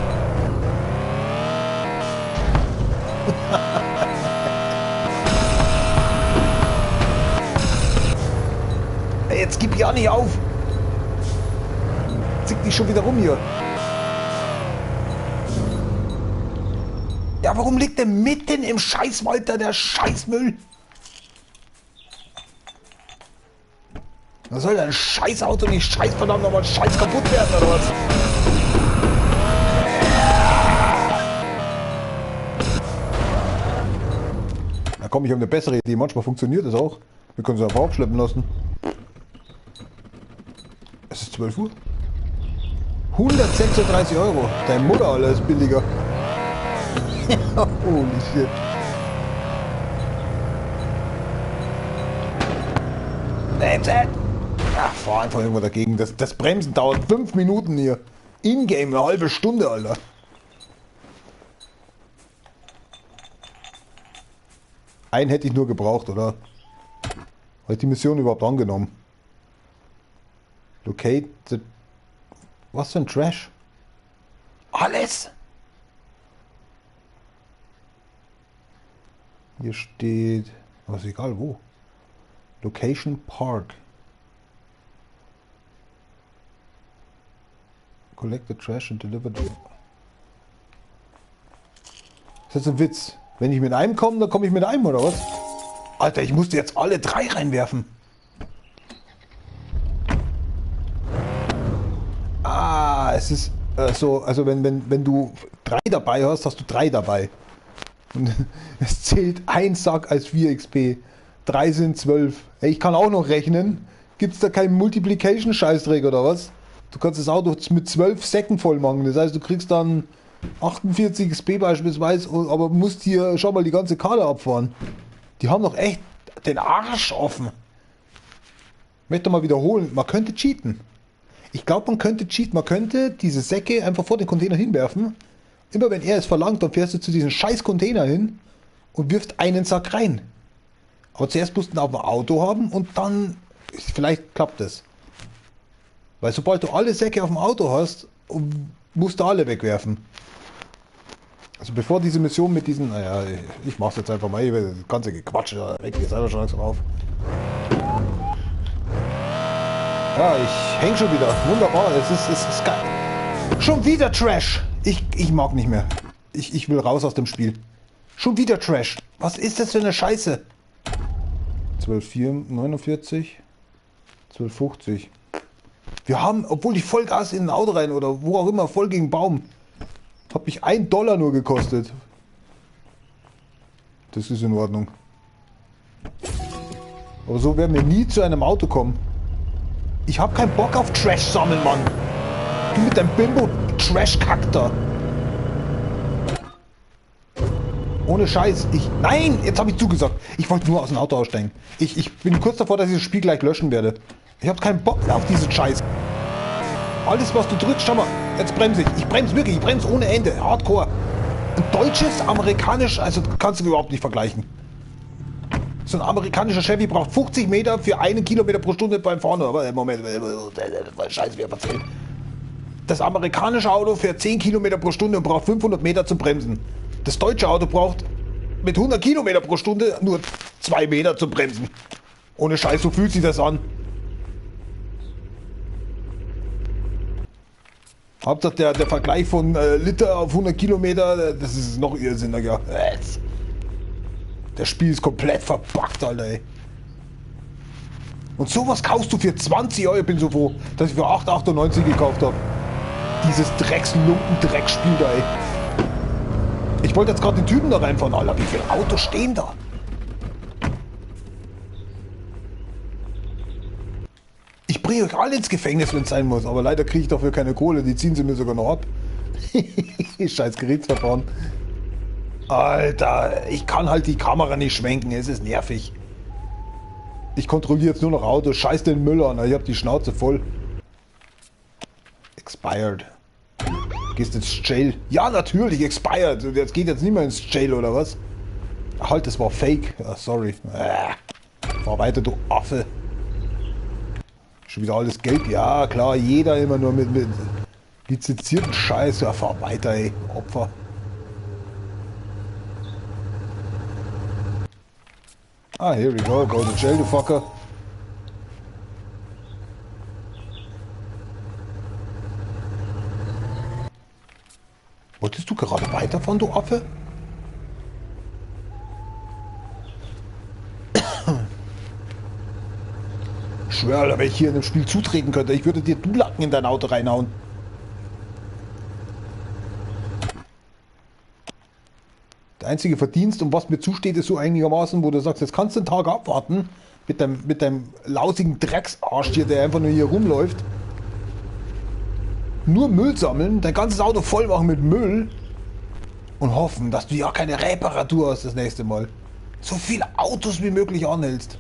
Hey, jetzt gib ja nicht auf. Zick dich schon wieder rum hier. Ja, warum liegt denn mitten im Scheißwald da der Scheißmüll? Da soll dein Scheißauto nicht scheiß verdammt nochmal scheiß kaputt werden, oder was? Da komme ich auf eine bessere Idee. Manchmal funktioniert das auch. Wir können sie einfach abschleppen lassen. Es ist 12 Uhr. 136 Euro. Deine Mutter, Alter, ist billiger. Holy shit. Ach, fahr einfach irgendwo dagegen. Das Bremsen dauert 5 Minuten hier. In-game eine halbe Stunde, Alter. Einen hätte ich nur gebraucht, oder? Habe ich die Mission überhaupt angenommen? Locate the... Was für ein Trash? Alles? Hier steht... Aber ist egal wo. Location Park. Collect the trash and deliver the... Das ist jetzt ein Witz. Wenn ich mit einem komme, dann komme ich mit einem, oder was? Alter, ich musste jetzt alle 3 reinwerfen. Ah, es ist so, also wenn du 3 dabei hast, hast du 3 dabei. Und es zählt ein Sack als 4 XP. 3 sind 12. Hey, ich kann auch noch rechnen. Gibt's da keinen Multiplication-Scheißdreck oder was? Du kannst das Auto mit 12 Säcken voll machen. Das heißt, du kriegst dann 48 XP beispielsweise, aber musst hier schon mal die ganze Karte abfahren. Die haben doch echt den Arsch offen. Ich möchte mal wiederholen, man könnte cheaten. Ich glaube, man könnte cheaten. Man könnte diese Säcke einfach vor den Container hinwerfen. Immer wenn er es verlangt, dann fährst du zu diesem scheiß Container hin und wirfst einen Sack rein. Aber zuerst musst du ihn auf dem Auto haben und dann, vielleicht klappt es. Weil sobald du alle Säcke auf dem Auto hast, musst du alle wegwerfen. Also bevor diese Mission mit diesen, naja, ich mach's jetzt einfach mal, das ganze Gequatsch, da regt mich jetzt einfach schon langsam auf. Ja, ich häng schon wieder. Wunderbar, es ist geil. Schon wieder Trash! Ich mag nicht mehr. Ich will raus aus dem Spiel. Schon wieder Trash. Was ist das für eine Scheiße? 12,49, 12,50. Wir haben, obwohl ich Vollgas in ein Auto rein oder wo auch immer, voll gegen Baum. Hat mich $1 nur gekostet. Das ist in Ordnung. Aber so werden wir nie zu einem Auto kommen. Ich hab keinen Bock auf Trash sammeln, Mann. Du mit deinem Bimbo-Trash-Kack da. Ohne Scheiß. Nein, jetzt habe ich zugesagt. Ich wollte nur aus dem Auto aussteigen. Ich bin kurz davor, dass ich das Spiel gleich löschen werde. Ich habe keinen Bock mehr auf diesen Scheiß. Alles, was du drückst, schau mal. Jetzt bremse ich. Ich bremse wirklich. Ich bremse ohne Ende. Hardcore. Ein deutsches, amerikanisch, also kannst du überhaupt nicht vergleichen. So ein amerikanischer Chevy braucht 50 Meter für 1 Kilometer pro Stunde beim Fahren. Aber Moment, Scheiße, wir erzählen. Das amerikanische Auto fährt 10 Kilometer pro Stunde und braucht 500 Meter zum Bremsen. Das deutsche Auto braucht mit 100 Kilometer pro Stunde nur 2 Meter zum Bremsen. Ohne Scheiß, so fühlt sich das an. Hauptsache der Vergleich von Liter auf 100 Kilometer, das ist noch irrsinniger. Das Spiel ist komplett verbuggt, Alter, ey. Und sowas kaufst du für 20 Euro. Ich bin so froh, dass ich für 8,98 gekauft habe. Dieses Dreckslumpen-Dreckspiel da, ey. Ich wollte jetzt gerade den Typen da reinfahren. Alter, wie viele Autos stehen da? bringe euch alle ins Gefängnis, wenn es sein muss. Aber leider kriege ich dafür keine Kohle. Die ziehen sie mir sogar noch ab. Scheiß Gerichtsverfahren. Alter, ich kann halt die Kamera nicht schwenken. Es ist nervig. Ich kontrolliere jetzt nur noch Autos. Scheiß den Müll an. Ich hab die Schnauze voll. Expired. Gehst ins Jail. Ja, natürlich, expired. Und jetzt geht jetzt nicht mehr ins Jail, oder was? Ach, halt, das war fake. Ah, sorry. Fahr weiter, du Affe. Schon wieder alles gelb. Ja, klar, jeder immer nur mit lizenzierten Scheiß. Ja, fahr weiter, ey, Opfer. Ah, here we go. Go to jail, du fucker. Wolltest du gerade weiterfahren, du Affe? Schwör, wenn ich hier in dem Spiel zutreten könnte, ich würde dir Dulacken in dein Auto reinhauen. Der einzige Verdienst, um was mir zusteht, ist so einigermaßen, wo du sagst, jetzt kannst du den Tag abwarten mit deinem lausigen Drecksarsch hier, der einfach nur hier rumläuft. Nur Müll sammeln, dein ganzes Auto voll machen mit Müll und hoffen, dass du ja keine Reparatur hast das nächste Mal. So viele Autos wie möglich anhältst.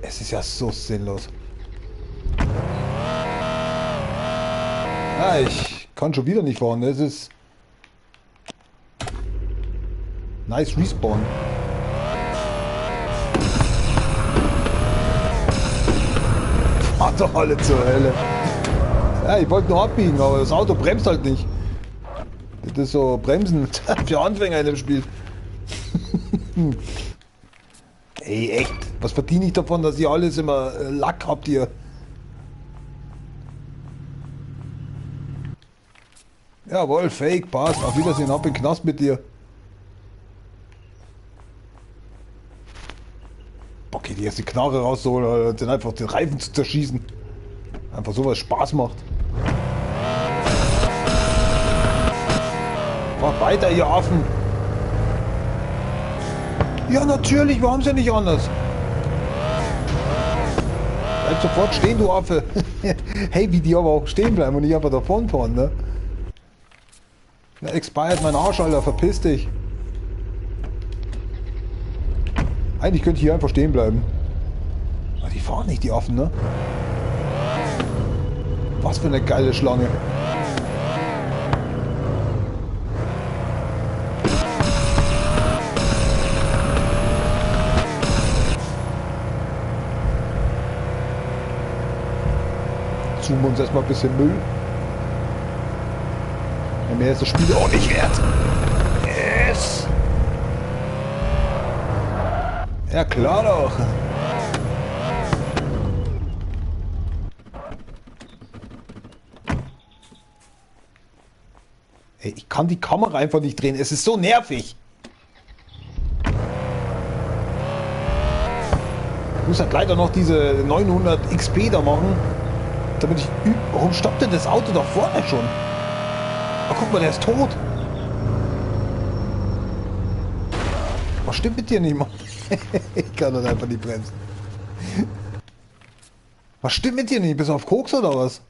Es ist ja so sinnlos. Ja, ich kann schon wieder nicht fahren. Es ist... Nice Respawn. Fahrt doch alle zur Hölle. Ja, ich wollte nur abbiegen, aber das Auto bremst halt nicht. Das ist so Bremsen für Anfänger in dem Spiel. Ey, echt. Was verdiene ich davon, dass ihr alles immer Lack habt hier? Jawohl, Fake, passt. Auf Wiedersehen, ab in den Knast mit dir. Bock, die erste Knarre rauszuholen oder dann einfach den Reifen zu zerschießen. Einfach sowas Spaß macht. Mach weiter, ihr Affen. Ja, natürlich, wir haben es ja nicht anders. Bleib sofort stehen, du Affe. Hey, wie die aber auch stehen bleiben und nicht einfach davon fahren, ne? Ja, expired mein Arsch, Alter, verpiss dich. Eigentlich könnte ich hier einfach stehen bleiben. Aber die fahren nicht, die Affen, ne? Was für eine geile Schlange. Zoomen uns erstmal ein bisschen Müll. Ja, mehr ist das Spiel auch nicht wert. Yes. Ja, klar doch. Ey, ich kann die Kamera einfach nicht drehen. Es ist so nervig. Ich muss halt leider noch diese 900 XP da machen. Damit ich... Warum stoppt denn das Auto da vorne schon? Oh, guck mal, der ist tot. Was stimmt mit dir nicht, Mann? Ich kann das einfach nicht bremsen. Was stimmt mit dir nicht? Bist du auf Koks oder was?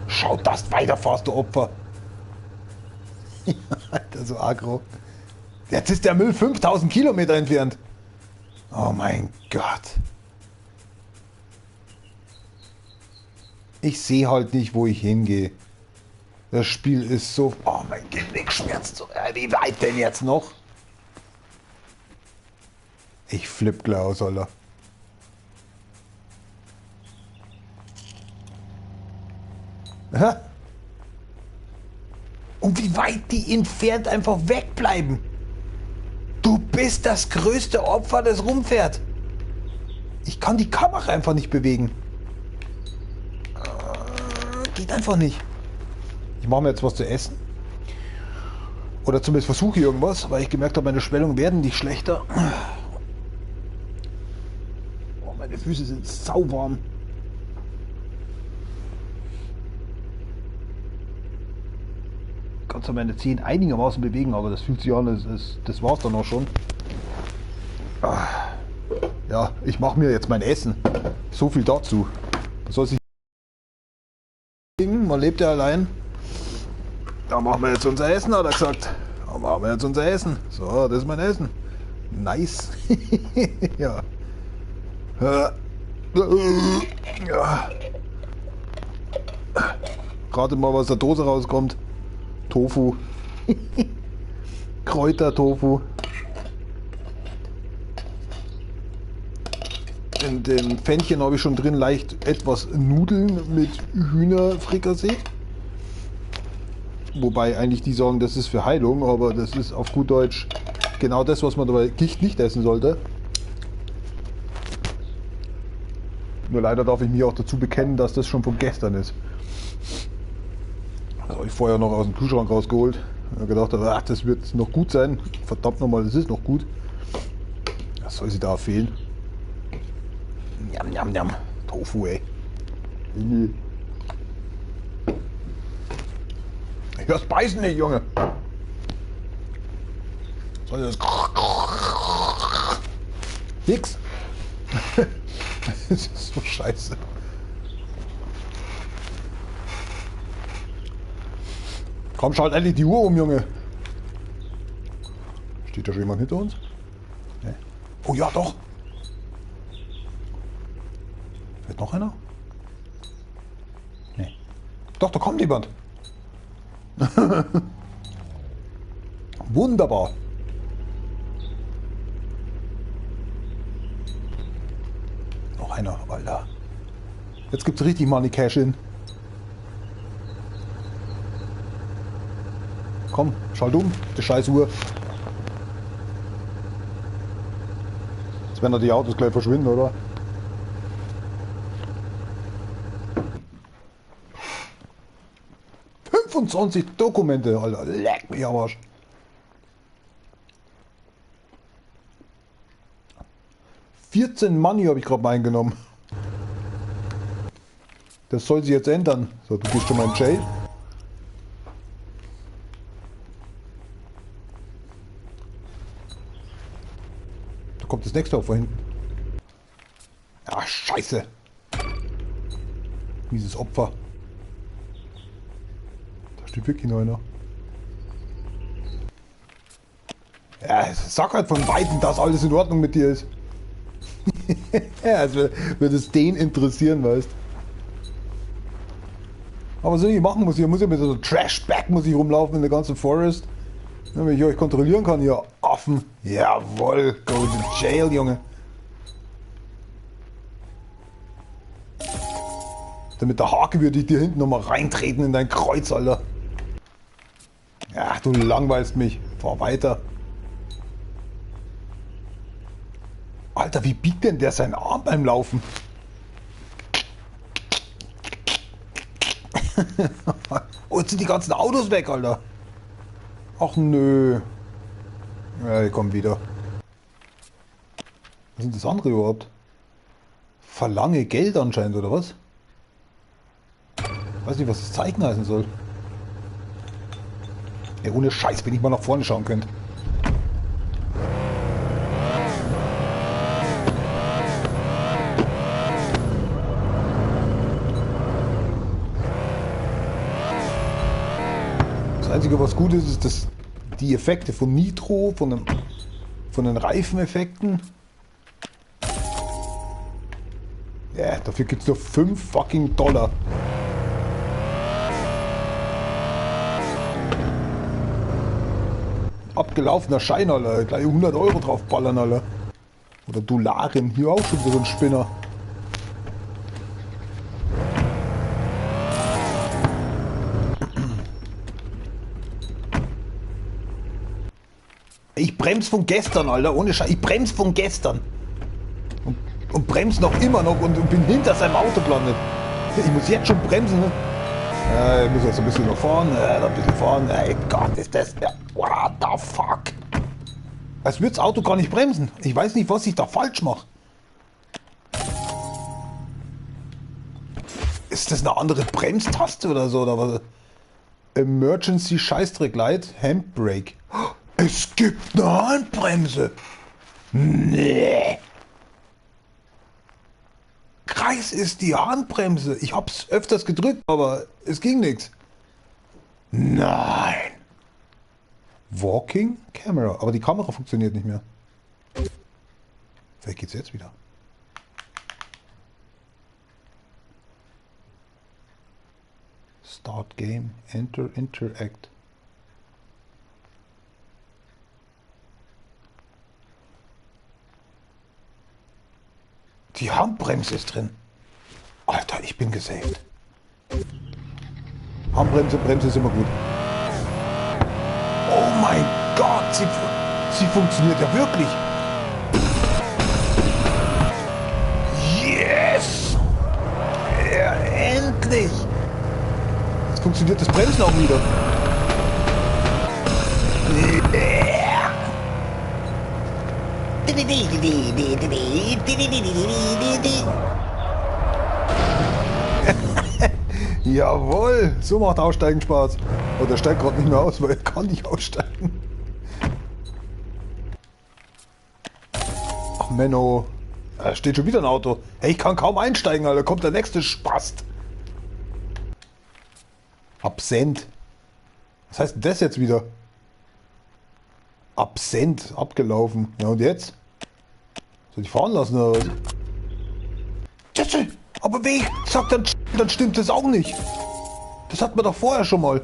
Schau, dass weiterfahrst, du Opfer. Alter, so aggro. Jetzt ist der Müll 5000 Kilometer entfernt. Oh mein Gott. Ich sehe halt nicht, wo ich hingehe. Das Spiel ist so... Oh, mein Genick schmerzt so. Wie weit denn jetzt noch? Ich flipp gleich aus, Alter. Hä? Und wie weit die entfernt einfach wegbleiben. Du bist das größte Opfer, das rumfährt. Ich kann die Kamera einfach nicht bewegen. Geht einfach nicht. Ich mache mir jetzt was zu essen. Oder zumindest versuche ich irgendwas, weil ich gemerkt habe, meine Schwellungen werden nicht schlechter. Oh, meine Füße sind sauwarm. Ich kann zwar meine Zehen einigermaßen bewegen, aber das fühlt sich an, das war's dann auch schon. Ja, ich mache mir jetzt mein Essen. So viel dazu. Man soll sich man lebt ja allein. Da machen wir jetzt unser Essen, hat er gesagt. Da machen wir jetzt unser Essen. So, das ist mein Essen. Nice. Ja. Ja. Rate mal, was aus der Dose rauskommt. Tofu. Kräutertofu. In dem Pfännchen habe ich schon drin leicht etwas Nudeln mit Hühnerfrikassee. Wobei eigentlich die sagen, das ist für Heilung, aber das ist auf gut Deutsch genau das, was man dabei Gicht nicht essen sollte. Nur leider darf ich mich auch dazu bekennen, dass das schon von gestern ist. Das habe ich vorher noch aus dem Kühlschrank rausgeholt. Ich habe gedacht, ach, das wird noch gut sein. Verdammt nochmal, das ist noch gut. Was soll sie da fehlen? Njam, njam, njam. Tofu, ey. Ich hör's beißen nicht, Junge. Soll das? Nix. Das ist so scheiße. Komm, schalt endlich die Uhr um, Junge. Steht da schon jemand hinter uns? Nee. Oh ja, doch. Fährt noch einer? Nee. Doch, da kommt jemand. Wunderbar. Noch einer, Alter. Jetzt gibt's richtig Money Cash in. Komm, schalt um, die scheiß Uhr. Jetzt werden doch die Autos gleich verschwinden, oder? 25 Dokumente, Alter. Leck mich am Arsch. 14 Money habe ich gerade mal eingenommen. Das soll sich jetzt ändern. So, du gehst schon mal in Jail. Da kommt das nächste auch von hinten. Ach, scheiße. Dieses Opfer. Da steht wirklich noch einer. Ja, sag halt von Weitem, dass alles in Ordnung mit dir ist. Ja, als würde es den interessieren, weißt. Aber was ich machen muss, hier muss ich mit so einem Trash-Bag muss ich rumlaufen in der ganzen Forest. Damit ich euch kontrollieren kann, ihr Affen. Jawohl, go to jail, Junge. Dann mit der Hake würde ich dir hinten nochmal reintreten in dein Kreuz, Alter. Ja, du langweilst mich. Fahr weiter. Alter, wie biegt denn der seinen Arm beim Laufen? Oh, jetzt sind die ganzen Autos weg, Alter. Ach nö. Ja, die kommen wieder. Was sind das andere überhaupt? Verlange Geld anscheinend, oder was? Weiß nicht, was das Zeichen heißen soll. Ey, ohne Scheiß, wenn ich mal nach vorne schauen könnte. Das Einzige, was gut ist, ist, dass die Effekte von Nitro, von den Reifeneffekten. Ja, dafür gibt es nur 5 fucking Dollar. Abgelaufener Schein, Alter. Gleich 100 Euro draufballern, Alter. Oder Dollaren. Hier auch schon so ein Spinner. Ich bremse von gestern, Alter. Ohne Scheiß. Ich bremse von gestern. Und bremse noch immer noch und bin hinter seinem Auto gelandet. Ich muss jetzt schon bremsen, ne? Ich muss jetzt ein bisschen noch fahren. Ein bisschen fahren. Ey Gott, ist das... Ja, what the fuck? Als würde das Auto gar nicht bremsen. Ich weiß nicht, was ich da falsch mache. Ist das eine andere Bremstaste oder so? Oder was? Emergency Scheißdreck Light Handbrake. Es gibt eine Handbremse. Nee. Scheiß ist die Handbremse. Ich hab's öfters gedrückt, aber es ging nichts. Nein. Walking Camera. Aber die Kamera funktioniert nicht mehr. Vielleicht geht's jetzt wieder. Start Game. Enter Interact. Die Handbremse ist drin. Alter, ich bin gesaved. Handbremse, Bremse ist immer gut. Oh mein Gott, sie funktioniert ja wirklich. Yes! Ja, endlich! Jetzt funktioniert das Bremsen auch wieder. Yeah. Jawohl, so macht Aussteigen Spaß. Und er steigt gerade nicht mehr aus, weil er kann nicht aussteigen. Ach Menno, da steht schon wieder ein Auto. Hey, ich kann kaum einsteigen, Alter. Kommt der nächste Spast. Absent. Was heißt denn das jetzt wieder? Absent, abgelaufen. Ja und jetzt? Soll ich fahren lassen oder was? Aber wie ich sag, dann stimmt das auch nicht. Das hat man doch vorher schon mal.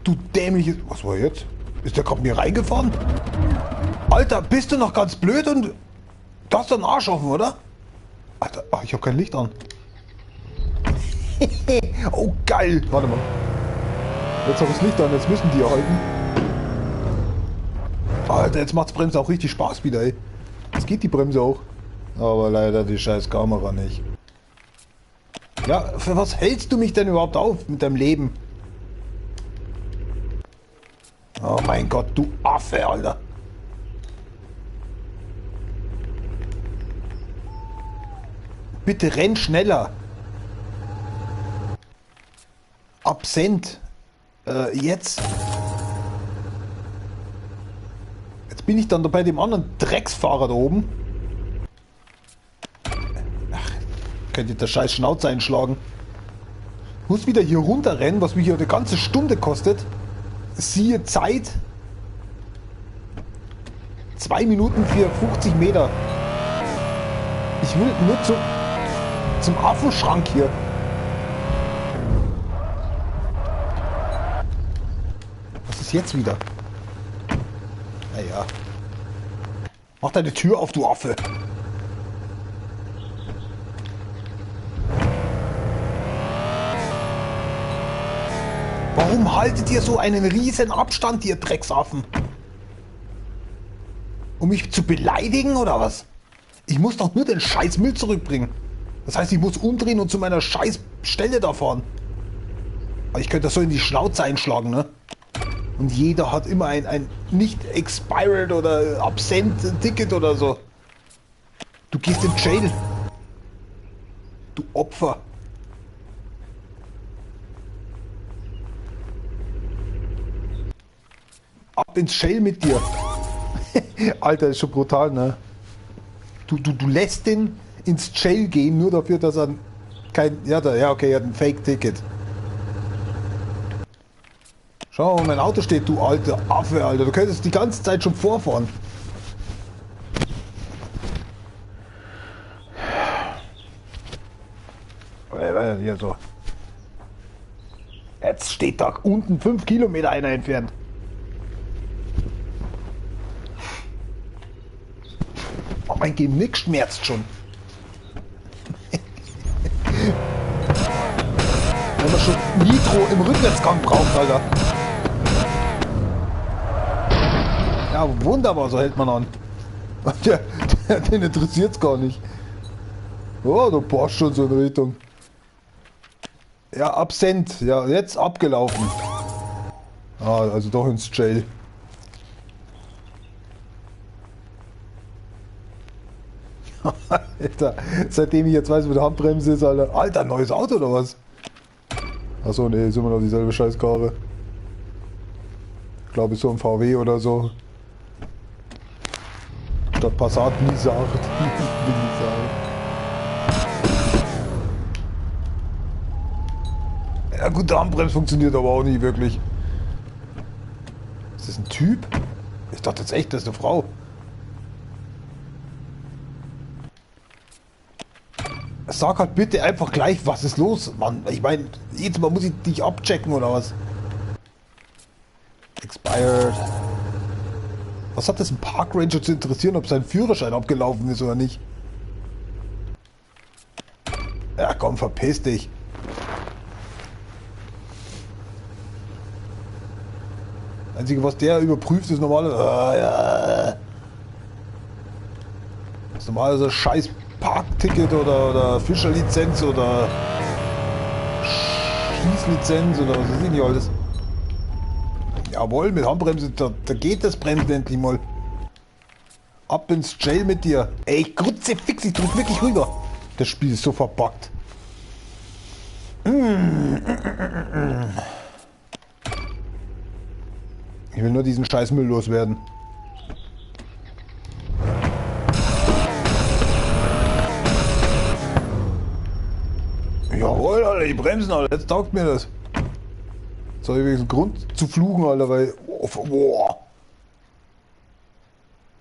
Du dämliches... Was war jetzt? Ist der gerade mir reingefahren? Alter, bist du noch ganz blöd und... Du hast doch einen Arsch offen, oder? Alter, ach, ich habe kein Licht an. Oh, geil. Warte mal. Jetzt habe ich das Licht an, jetzt müssen die halten. Alter, jetzt macht's Bremse auch richtig Spaß wieder, ey. Jetzt geht die Bremse auch. Aber leider die scheiß Kamera nicht. Ja, für was hältst du mich denn überhaupt auf mit deinem Leben? Oh mein Gott, du Affe, Alter. Bitte renn schneller. Absent. Jetzt. Jetzt bin ich dann bei dem anderen Drecksfahrer da oben. Ach, könnt ihr der scheiß Schnauze einschlagen. Muss wieder hier runterrennen, was mich hier eine ganze Stunde kostet. Siehe Zeit. 2 Minuten 54 Meter. Ich will nur zum Affenschrank hier. Was ist jetzt wieder? Naja. Mach deine Tür auf, du Affe. Warum haltet ihr so einen riesen Abstand, ihr Drecksaffen? Um mich zu beleidigen oder was? Ich muss doch nur den scheiß Müll zurückbringen. Das heißt, ich muss umdrehen und zu meiner scheiß Stelle da fahren. Aber ich könnte das so in die Schnauze einschlagen, ne? Und jeder hat immer ein nicht expired oder absent Ticket oder so. Du gehst in Jail. Du Opfer. Ab ins Jail mit dir. Alter, ist schon brutal, ne? Du lässt den ins Jail gehen, nur dafür, dass er kein... Ja, da, ja okay, er hat ein Fake-Ticket. Schau mal, wo mein Auto steht, du alter Affe, Alter. Du könntest die ganze Zeit schon vorfahren. Hier so. Jetzt steht da unten 5 Kilometer einer entfernt. Oh, mein Genick schmerzt schon. Wenn man schon Nitro im Rückwärtsgang braucht, Alter. Ja, wunderbar, so hält man an. Den interessiert's gar nicht. Oh, du passt schon so in Richtung. Ja, absent. Ja, jetzt abgelaufen. Ah, also doch ins Jail. Alter, seitdem ich jetzt weiß, wo die Handbremse ist, Alter. Alter, neues Auto oder was? Achso, nee, ist immer noch dieselbe Scheißkarre. Ich glaube, ist so ein VW oder so. Statt Passat Nissan. Nissan. Ja gut, der Handbremse funktioniert aber auch nicht wirklich. Ist das ein Typ? Ich dachte jetzt echt, das ist eine Frau. Sag halt bitte einfach gleich, was ist los, Mann. Ich meine, jetzt mal muss ich dich abchecken oder was? Expired. Was hat das ein Park Ranger zu interessieren, ob sein Führerschein abgelaufen ist oder nicht? Ja, komm, verpiss dich. Einzige, was der überprüft, ist normale. Ja. Das ist normalerweise scheiß Parkticket oder Fischerlizenz oder Schießlizenz oder was weiß ich nicht alles. Jawohl, mit Handbremse, da geht das Bremsen endlich mal. Ab ins Jail mit dir. Ey, Kruzifix, ich drück wirklich rüber. Das Spiel ist so verbuggt. Ich will nur diesen scheiß Müll loswerden. Jawohl, Alter, die bremsen, Alter. Jetzt taugt mir das. Jetzt habe ich wenigstens Grund zu fluchen, Alter, weil... Oh, boah.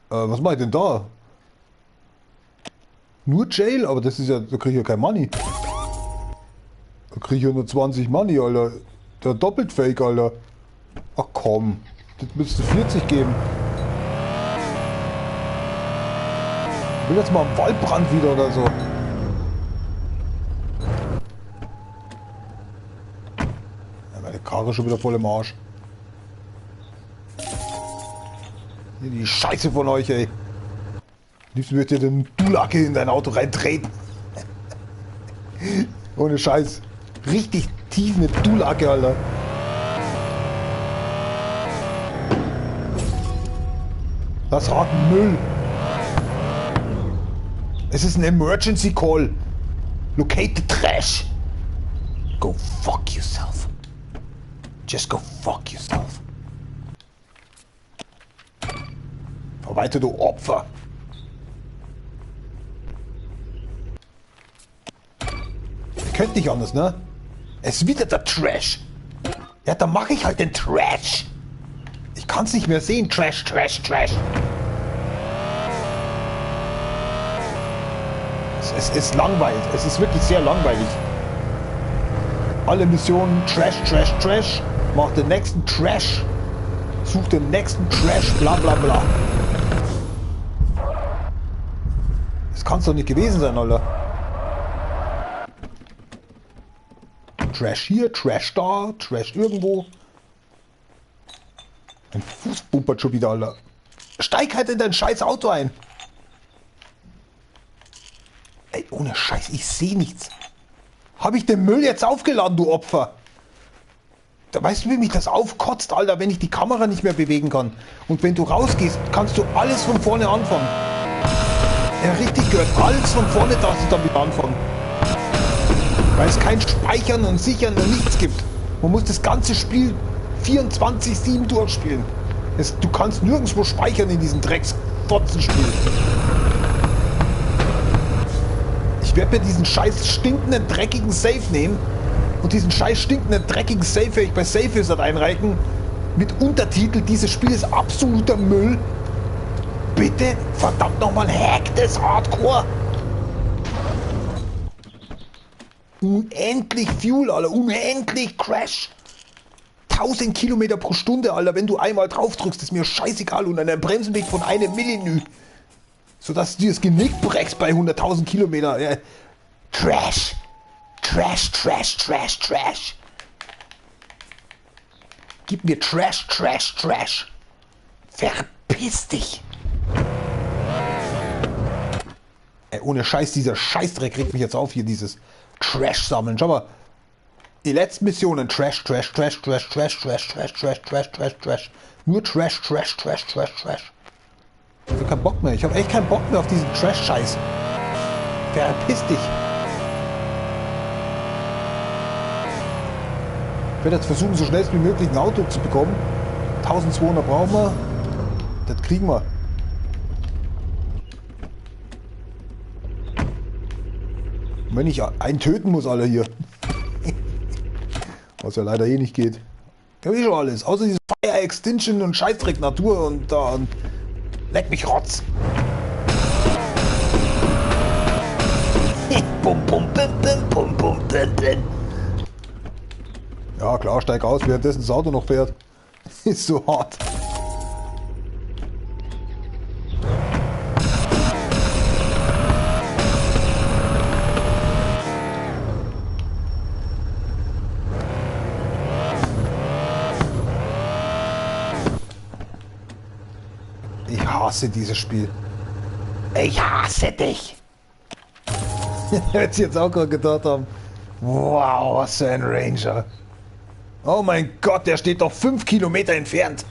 Was mache ich denn da? Nur Jail? Aber das ist ja... Da kriege ich ja kein Money. Da kriege ich ja nur 20 Money, Alter. Der doppelt Fake, Alter. Ach komm. Das müsste 40 geben. Ich will jetzt mal einen Waldbrand wieder oder so. Ja, meine Karre schon wieder voll im Arsch. Hier die Scheiße von euch, ey. Am liebsten würde ich dir den Dulacke in dein Auto reintreten. Ohne Scheiß. Richtig tief eine Dulacke, Alter. Das hat Müll. Es ist ein Emergency Call. Locate the trash. Go fuck yourself. Just go fuck yourself. Fahr weiter, du Opfer. Ihr könnt nicht anders, ne? Es ist wieder der Trash. Ja, dann mache ich halt den Trash. Ich kann's nicht mehr sehen. Trash, Trash, Trash. Es ist langweilig. Es ist wirklich sehr langweilig. Alle Missionen Trash, Trash, Trash. Mach den nächsten Trash. Such den nächsten Trash. Bla, bla, bla. Das kann's doch nicht gewesen sein, Alter. Trash hier, Trash da, Trash irgendwo. Mein Fuß bumpert schon wieder, Alter. Steig halt in dein scheiß Auto ein. Ey, ohne Scheiß, ich sehe nichts. Habe ich den Müll jetzt aufgeladen, du Opfer? Da weißt du, wie mich das aufkotzt, Alter, wenn ich die Kamera nicht mehr bewegen kann. Und wenn du rausgehst, kannst du alles von vorne anfangen. Ja, richtig gehört. Alles von vorne darfst du dann wieder anfangen. Weil es kein Speichern und Sichern und nichts gibt. Man muss das ganze Spiel 24/7 durchspielen. Du kannst nirgendwo speichern in diesem Drecksfotzenspiel. Ich werde mir diesen scheiß stinkenden, dreckigen Safe nehmen und diesen scheiß stinkenden, dreckigen Safe werde ich bei Safe Wizard einreichen mit Untertitel, dieses Spiel ist absoluter Müll. Bitte, verdammt nochmal, hack das Hardcore. Unendlich Fuel, Alter, unendlich Crash. 1000 Kilometer pro Stunde, Alter, wenn du einmal drauf drückst, ist mir scheißegal und einen Bremsenweg von 1 Millinü. Sodass du dir das Genick brechst bei 100.000 Kilometer. Ja. Trash. Trash, Trash, Trash, Trash. Gib mir Trash, Trash, Trash. Verpiss dich. Ey, ohne Scheiß, dieser Scheißdreck regt mich jetzt auf hier, dieses Trash sammeln. Schau mal. Die letzten Missionen. Trash, Trash, Trash, Trash, Trash, Trash, Trash, Trash, Trash, Trash, Trash. Nur Trash, Trash, Trash, Trash, Trash. Ich hab keinen Bock mehr. Ich hab echt keinen Bock mehr auf diesen Trash-Scheiß. Verpiss dich. Ich werde jetzt versuchen, so schnell wie möglich ein Auto zu bekommen. 1200 brauchen wir. Das kriegen wir. Und wenn ich einen töten muss, alle hier. Was ja leider eh nicht geht. Ich hab eh schon alles. Außer dieses Fire Extinction und Scheißdreck Natur und da und leck mich Rotz. Bum, bum, bum, bum, bum, bum, bum, bum. Ja klar, steig aus, währenddessen das Auto noch fährt. Ist so hart. Ich hasse dieses Spiel. Ich hasse dich. Hätte ich jetzt auch gerade gedacht haben. Wow, was für ein Ranger. Oh mein Gott, der steht doch 5 Kilometer entfernt.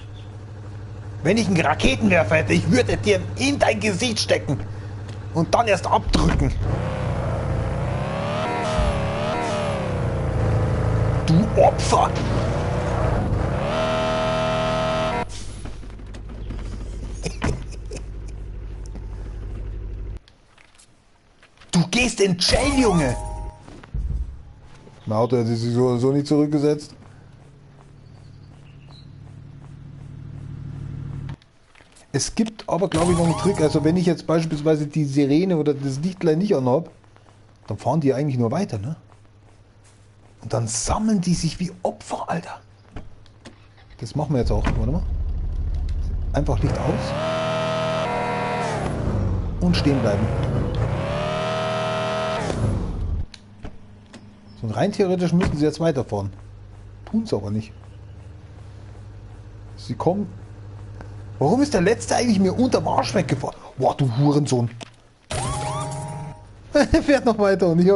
Wenn ich einen Raketenwerfer hätte, ich würde dir in dein Gesicht stecken. Und dann erst abdrücken. Du Opfer! Du gehst in Jail, Junge! Mein Auto hat sich so nicht zurückgesetzt. Es gibt aber, glaube ich, noch einen Trick. Also wenn ich jetzt beispielsweise die Sirene oder das Lichtlein nicht anhab, dann fahren die eigentlich nur weiter, ne? Und dann sammeln die sich wie Opfer, Alter. Das machen wir jetzt auch. Warte mal. Einfach Licht aus. Und stehen bleiben. So, und rein theoretisch müssen sie jetzt weiterfahren. Tun's aber nicht. Sie kommen... Warum ist der Letzte eigentlich mir unterm Arsch weggefahren? Boah, du Hurensohn. Er fährt noch weiter und ich...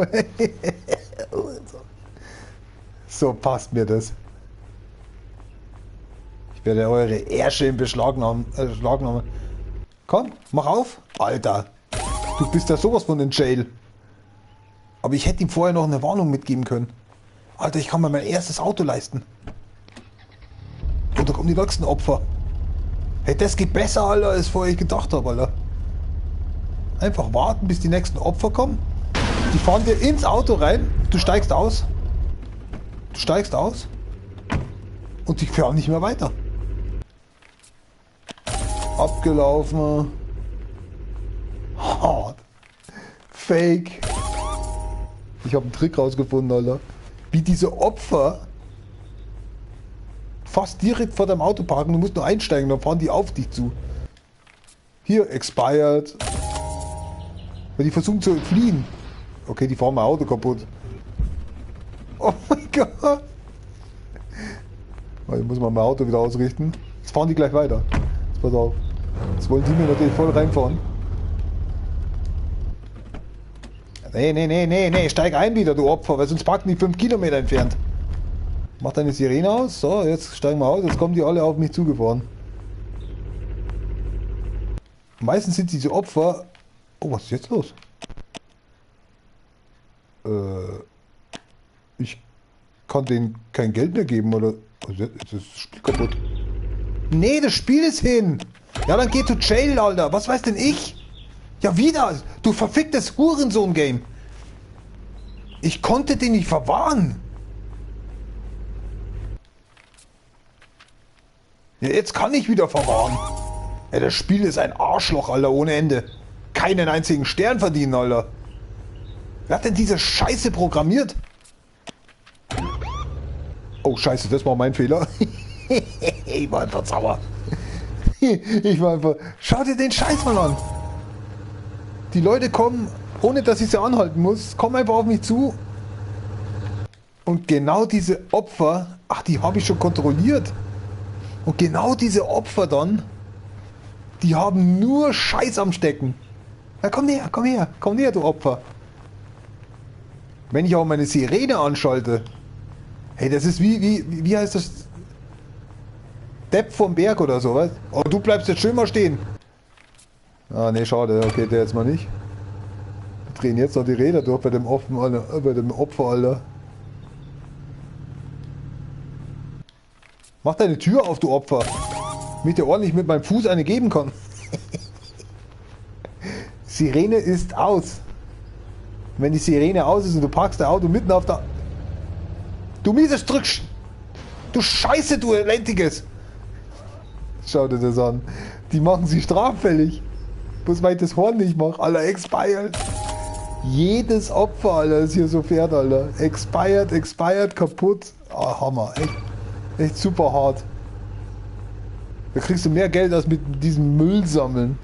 So passt mir das. Ich werde eure Ärsche in Beschlag nehmen. Komm, mach auf. Alter, du bist ja sowas von in Jail. Aber ich hätte ihm vorher noch eine Warnung mitgeben können. Alter, ich kann mir mein erstes Auto leisten. Und da kommen die nächsten Opfer. Hey, das geht besser, Alter, als vorher ich gedacht habe, Alter. Einfach warten, bis die nächsten Opfer kommen. Die fahren dir ins Auto rein. Du steigst aus. Du steigst aus. Und die fahren nicht mehr weiter. Abgelaufen. Hart. Fake. Ich habe einen Trick rausgefunden, Alter. Wie diese Opfer fast direkt vor deinem Auto parken. Du musst nur einsteigen, dann fahren die auf dich zu. Hier, expired. Weil die versuchen zu fliehen. Okay, die fahren mein Auto kaputt. Oh mein Gott. Ich muss mal mein Auto wieder ausrichten. Jetzt fahren die gleich weiter. Jetzt pass auf. Jetzt wollen die mir natürlich voll reinfahren. Nee, nee, nee, nee, nee. Steig ein wieder, du Opfer, weil sonst parken die 5 Kilometer entfernt. Mach deine Sirene aus. So, jetzt steigen wir aus. Jetzt kommen die alle auf mich zugefahren. Meistens sind diese Opfer... Oh, was ist jetzt los? Ich kann denen kein Geld mehr geben, oder? Also, jetzt ist das Spiel kaputt. Nee, das Spiel ist hin. Ja, dann geh zu Jail, Alter. Was weiß denn ich? Ja, wieder. Du verficktes Hurensohn-Game. Ich konnte den nicht verwahren. Ja, jetzt kann ich wieder verwahren. Ja, das Spiel ist ein Arschloch, Alter, ohne Ende. Keinen einzigen Stern verdienen, Alter. Wer hat denn diese Scheiße programmiert? Oh, Scheiße, das war mein Fehler. Ich war einfach sauer. Ich war einfach... Schau dir den Scheiß mal an. Die Leute kommen, ohne dass ich sie anhalten muss, kommen einfach auf mich zu. Und genau diese Opfer... Ach, die habe ich schon kontrolliert. Und genau diese Opfer dann, die haben nur Scheiß am Stecken. Na komm näher, komm her, komm näher, du Opfer. Wenn ich auch meine Sirene anschalte. Hey, das ist wie heißt das? Depp vom Berg oder sowas. Oh, du bleibst jetzt schön mal stehen. Ah, nee, schade. Okay, der jetzt mal nicht. Wir drehen jetzt noch die Räder durch bei dem Opfer, bei dem Opfer, Alter. Mach deine Tür auf, du Opfer. Damit dir ordentlich mit meinem Fuß eine geben kann. Sirene ist aus. Wenn die Sirene aus ist und du parkst dein Auto mitten auf der... Du mieses Drück... Du Scheiße, du Elendiges! Schau dir das an. Die machen sie straffällig. Bloß weil ich das Horn nicht mache. Alter, expired. Jedes Opfer, Alter, ist hier so fährt, Alter. Expired, expired, kaputt. Ah, Hammer. Echt, echt super hart. Da kriegst du mehr Geld als mit diesem Müll sammeln.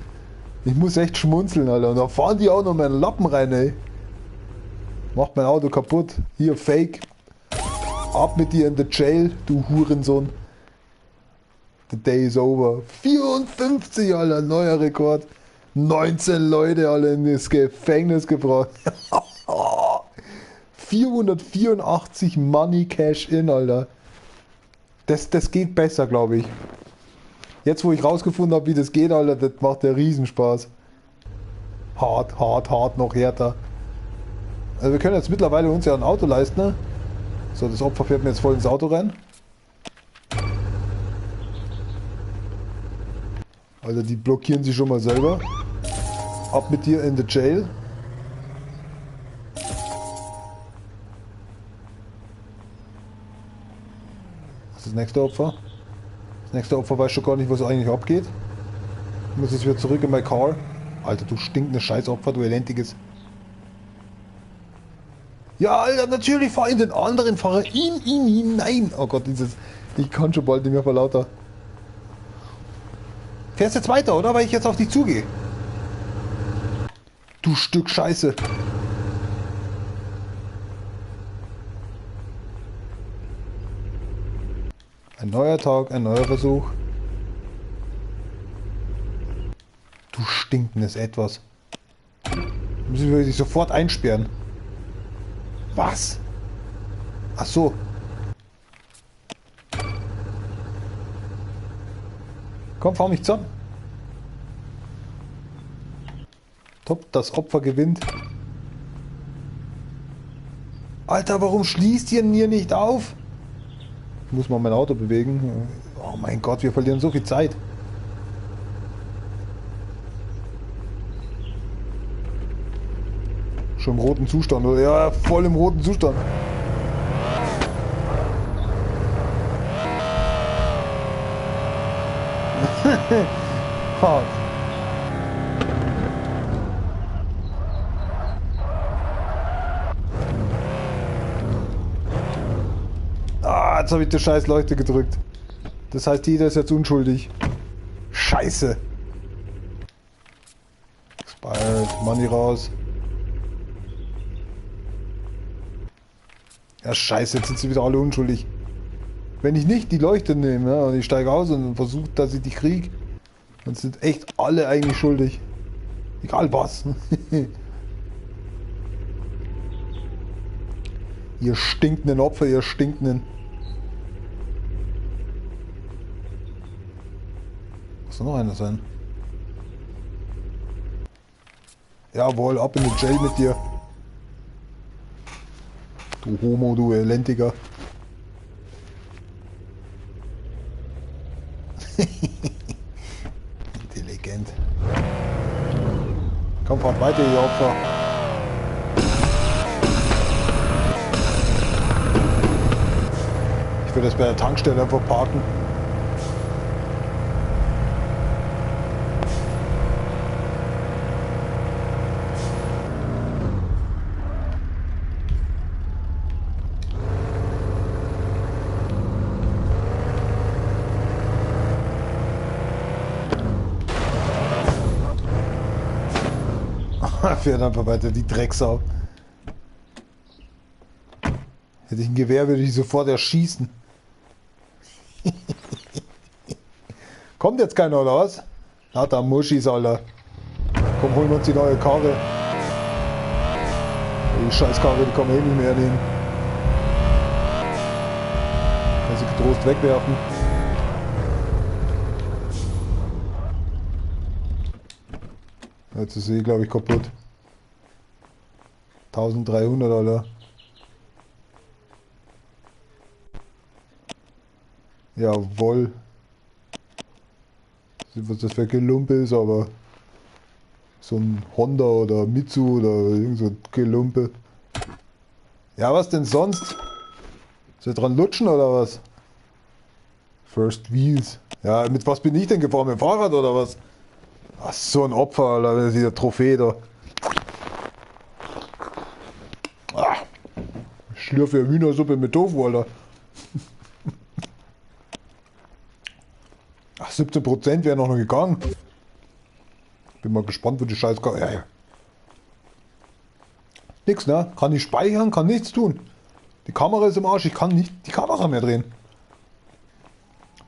Ich muss echt schmunzeln, Alter. Und da fahren die auch noch meinen Lappen rein, ey. Macht mein Auto kaputt. Hier, Fake. Ab mit dir in the jail, du Hurensohn. The day is over. 54, Alter, neuer Rekord. 19 Leute alle in das Gefängnis gebracht. 484 Money Cash in, Alter. Das geht besser, glaube ich. Jetzt, wo ich rausgefunden habe, wie das geht, Alter, das macht der Riesenspaß. Hart, hart, hart, noch härter. Also wir können jetzt mittlerweile uns ja ein Auto leisten, ne? So, das Opfer fährt mir jetzt voll ins Auto rein. Also die blockieren sich schon mal selber. Ab mit dir in the jail. Das ist das nächste Opfer. Das nächste Opfer weiß schon gar nicht, was eigentlich abgeht. Ich muss jetzt wieder zurück in my car. Alter, du stinkendes Scheißopfer, du elendiges. Ja, Alter, natürlich fahr in den anderen Fahrer in ihn hinein. Oh Gott, dieses. Ich kann schon bald nicht mehr vor lauter. Fährst jetzt weiter, oder? Weil ich jetzt auf dich zugehe. Du Stück Scheiße. Ein neuer Tag, ein neuer Versuch. Du stinkendes Etwas. Müssen wir dich sofort einsperren. Was? Ach so. Komm, fahr mich zusammen. Top, das Opfer gewinnt. Alter, warum schließt ihr denn hier nicht auf? Ich muss mal mein Auto bewegen. Oh mein Gott, wir verlieren so viel Zeit. Schon im roten Zustand, oder? Ja, voll im roten Zustand. Hart. Ah, jetzt habe ich die scheiß Leuchte gedrückt. Das heißt, jeder ist jetzt unschuldig. Scheiße. Expired, Money raus. Ja, scheiße, jetzt sind sie wieder alle unschuldig. Wenn ich nicht die Leuchte nehme, ja, und ich steige aus und versuche, dass ich die kriege, dann sind echt alle eigentlich schuldig. Egal was. Ihr stinkenden Opfer, ihr stinkenden. Muss da noch einer sein? Jawohl, ab in den Jail mit dir. Du Homo, du Elendiger. Intelligent. Komm, fahrt weiter, ihr Opfer. Ich würde das bei der Tankstelle einfach parken. Fährt einfach weiter, die Drecksau. Hätte ich ein Gewehr, würde ich sofort erschießen. Kommt jetzt keiner, oder was? Lauter Muschis, Alter. Komm, holen wir uns die neue Karre. Die Scheißkarre, die kann man eh nicht mehr nehmen. Kann sie getrost wegwerfen. Jetzt ist sie, glaube ich, kaputt. 1300, Alter. Jawohl. Ich weiß nicht, was das für ein Gelumpe ist, aber so ein Honda oder Mitsu oder irgend so ein Gelumpe. Ja, was denn sonst? Soll ich dran lutschen oder was? First Wheels. Ja, mit was bin ich denn gefahren? Mit dem Fahrrad oder was? Ach, so ein Opfer, Alter. Das ist ja Trophäe da. Ah, ich schlürfe ja Hühnersuppe mit Tofu, Alter. Ach, 17% wäre noch gegangen. Bin mal gespannt, wo die Scheiße. Ja, ja. Nix, ne? Kann nicht speichern, kann nichts tun. Die Kamera ist im Arsch, ich kann nicht die Kamera mehr drehen.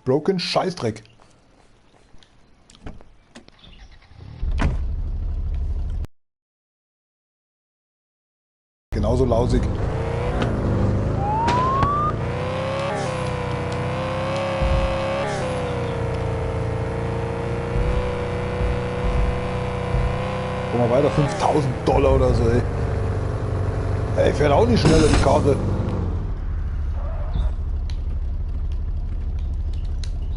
Broken Scheißdreck. Genauso lausig. Guck mal weiter, 5.000 $ oder so, ey. Ey, fährt auch nicht schneller die Karte.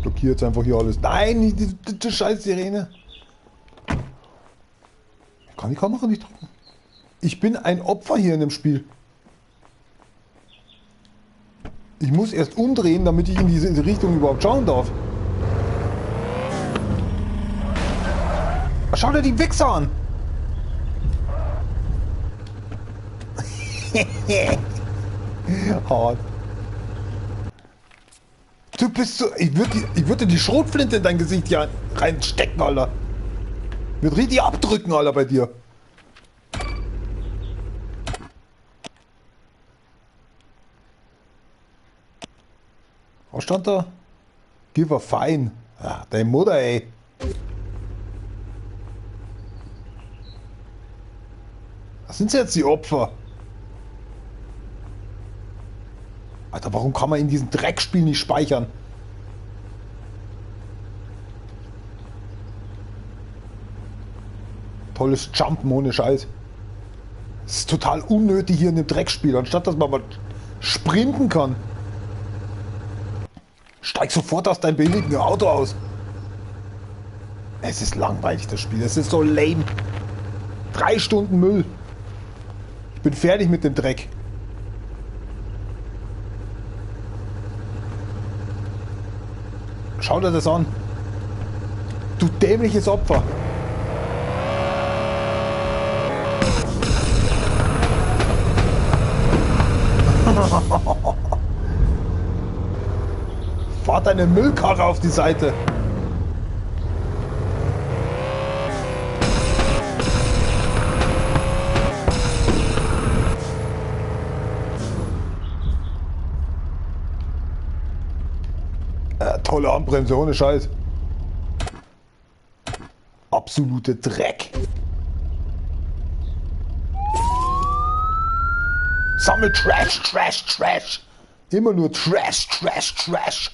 Blockiert jetzt einfach hier alles. Nein, die scheiß Sirene. Ich kann die Kamera nicht drücken. Ich bin ein Opfer hier in dem Spiel. Ich muss erst umdrehen, damit ich in diese Richtung überhaupt schauen darf. Schau dir die Wichser an! Hart. Du bist so... Ich würd dir die Schrotflinte in dein Gesicht hier reinstecken, Alter. Ich würd richtig abdrücken, Alter, bei dir. Was stand da? Give a fine. Ach, deine Mutter, ey. Was sind jetzt die Opfer? Alter, warum kann man in diesem Dreckspiel nicht speichern? Tolles Jumpen ohne Scheiß. Das ist total unnötig hier in dem Dreckspiel, anstatt dass man mal sprinten kann. Steig sofort aus deinem billigen Auto aus. Es ist langweilig, das Spiel. Es ist so lame. 3 Stunden Müll. Ich bin fertig mit dem Dreck. Schau dir das an. Du dämliches Opfer. Fahr deine Müllkarre auf die Seite. Tolle Handbremse, ohne Scheiß. Absolute Dreck. Sammel Trash, Trash, Trash. Immer nur Trash, Trash, Trash.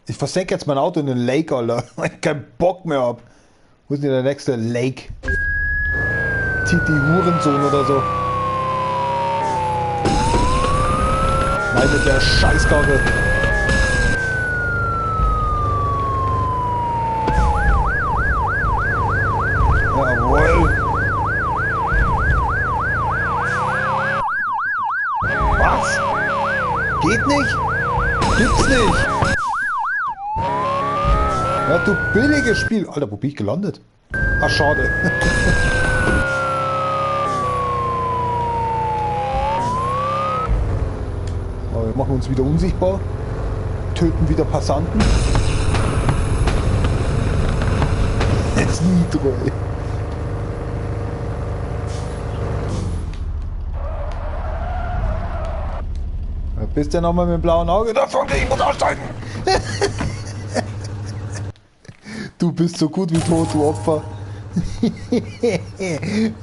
Ich versenke jetzt mein Auto in den Lake, Alter. Weil ich keinen Bock mehr hab. Wo ist denn der nächste Lake? Titi Hurensohn oder so. Nein, mit der Scheißkarre. Jawohl. Was? Geht nicht? Gibt's nicht. Ja, du billiges Spiel. Alter, wo bin ich gelandet? Ach, schade. Aber wir machen uns wieder unsichtbar. Töten wieder Passanten. Das ist Nitro, ey. Bist du nochmal mit dem blauen Auge davon? Ich muss aussteigen! Du bist so gut wie tot, du Opfer.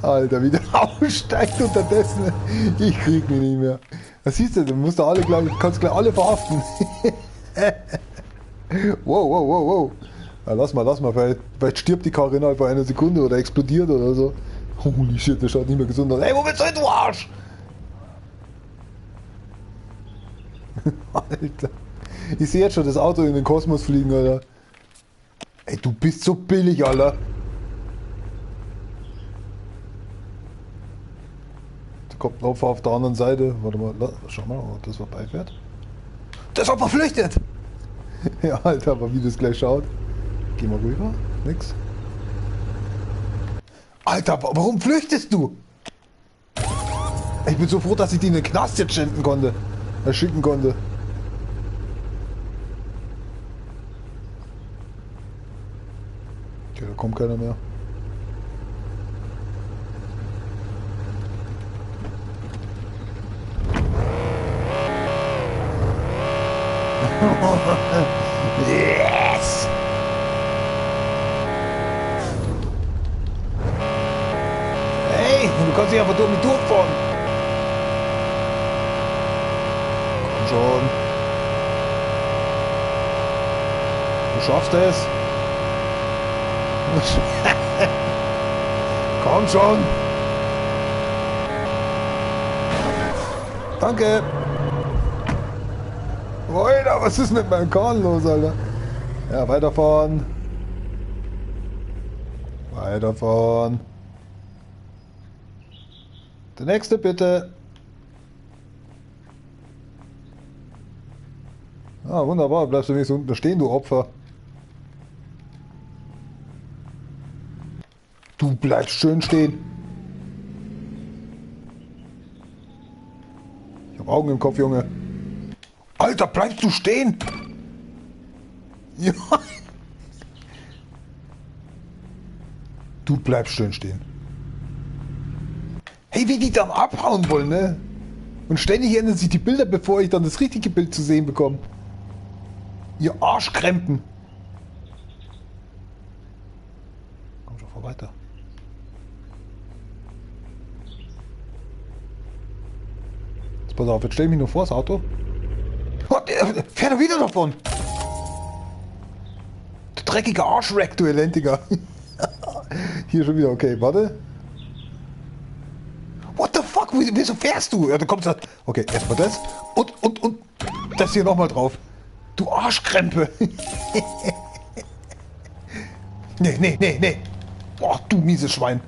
Alter, wie der aussteigt unterdessen. Ich krieg mich nicht mehr. Das siehst du, du musst da alle gleich, kannst gleich alle verhaften. Wow, wow, wow, wow. Ja, lass mal, lass mal. Vielleicht stirbt die Karre innerhalb von einer Sekunde oder explodiert oder so. Holy shit, das schaut nicht mehr gesund aus. Ey, wo bist du hin, du Arsch? Alter. Ich sehe jetzt schon das Auto in den Kosmos fliegen, Alter. Ey, du bist so billig, Alter. Da kommt ein Opfer auf der anderen Seite. Warte mal, schau mal, ob das vorbeifährt. Das Opfer flüchtet! Ja, Alter, aber wie das gleich schaut. Geh mal rüber. Nix. Alter, warum flüchtest du? Ich bin so froh, dass ich die in den Knast jetzt schicken konnte. Okay, da kommt keiner mehr. Yes! Hey, du kannst dich einfach durch mich durchfahren. Komm schon. Du schaffst es. Komm schon. Danke. Alter, was ist mit meinem Kahn los, Alter? Ja, weiterfahren. Weiterfahren. Der nächste bitte. Ah, wunderbar. Bleibst du wenigstens unten stehen, du Opfer. Du bleibst schön stehen. Ich hab Augen im Kopf, Junge. Alter, bleibst du stehen? Ja. Du bleibst schön stehen. Hey, wie die dann abhauen wollen, ne? Und ständig ändern sich die Bilder, bevor ich dann das richtige Bild zu sehen bekomme. Ihr Arschkrempen. Komm schon, fahr weiter. Jetzt pass auf, jetzt stell ich mich nur vor das Auto. Oh, der fährt er wieder davon. Du dreckiger Arschrack, du Elendiger. Hier schon wieder, okay, warte. What the fuck? Wieso fährst du? Ja, du kommst da. Okay, erstmal das. Und das hier nochmal drauf. Du Arschkrempe. Nee, nee, nee, nee. Boah, du mieses Schwein.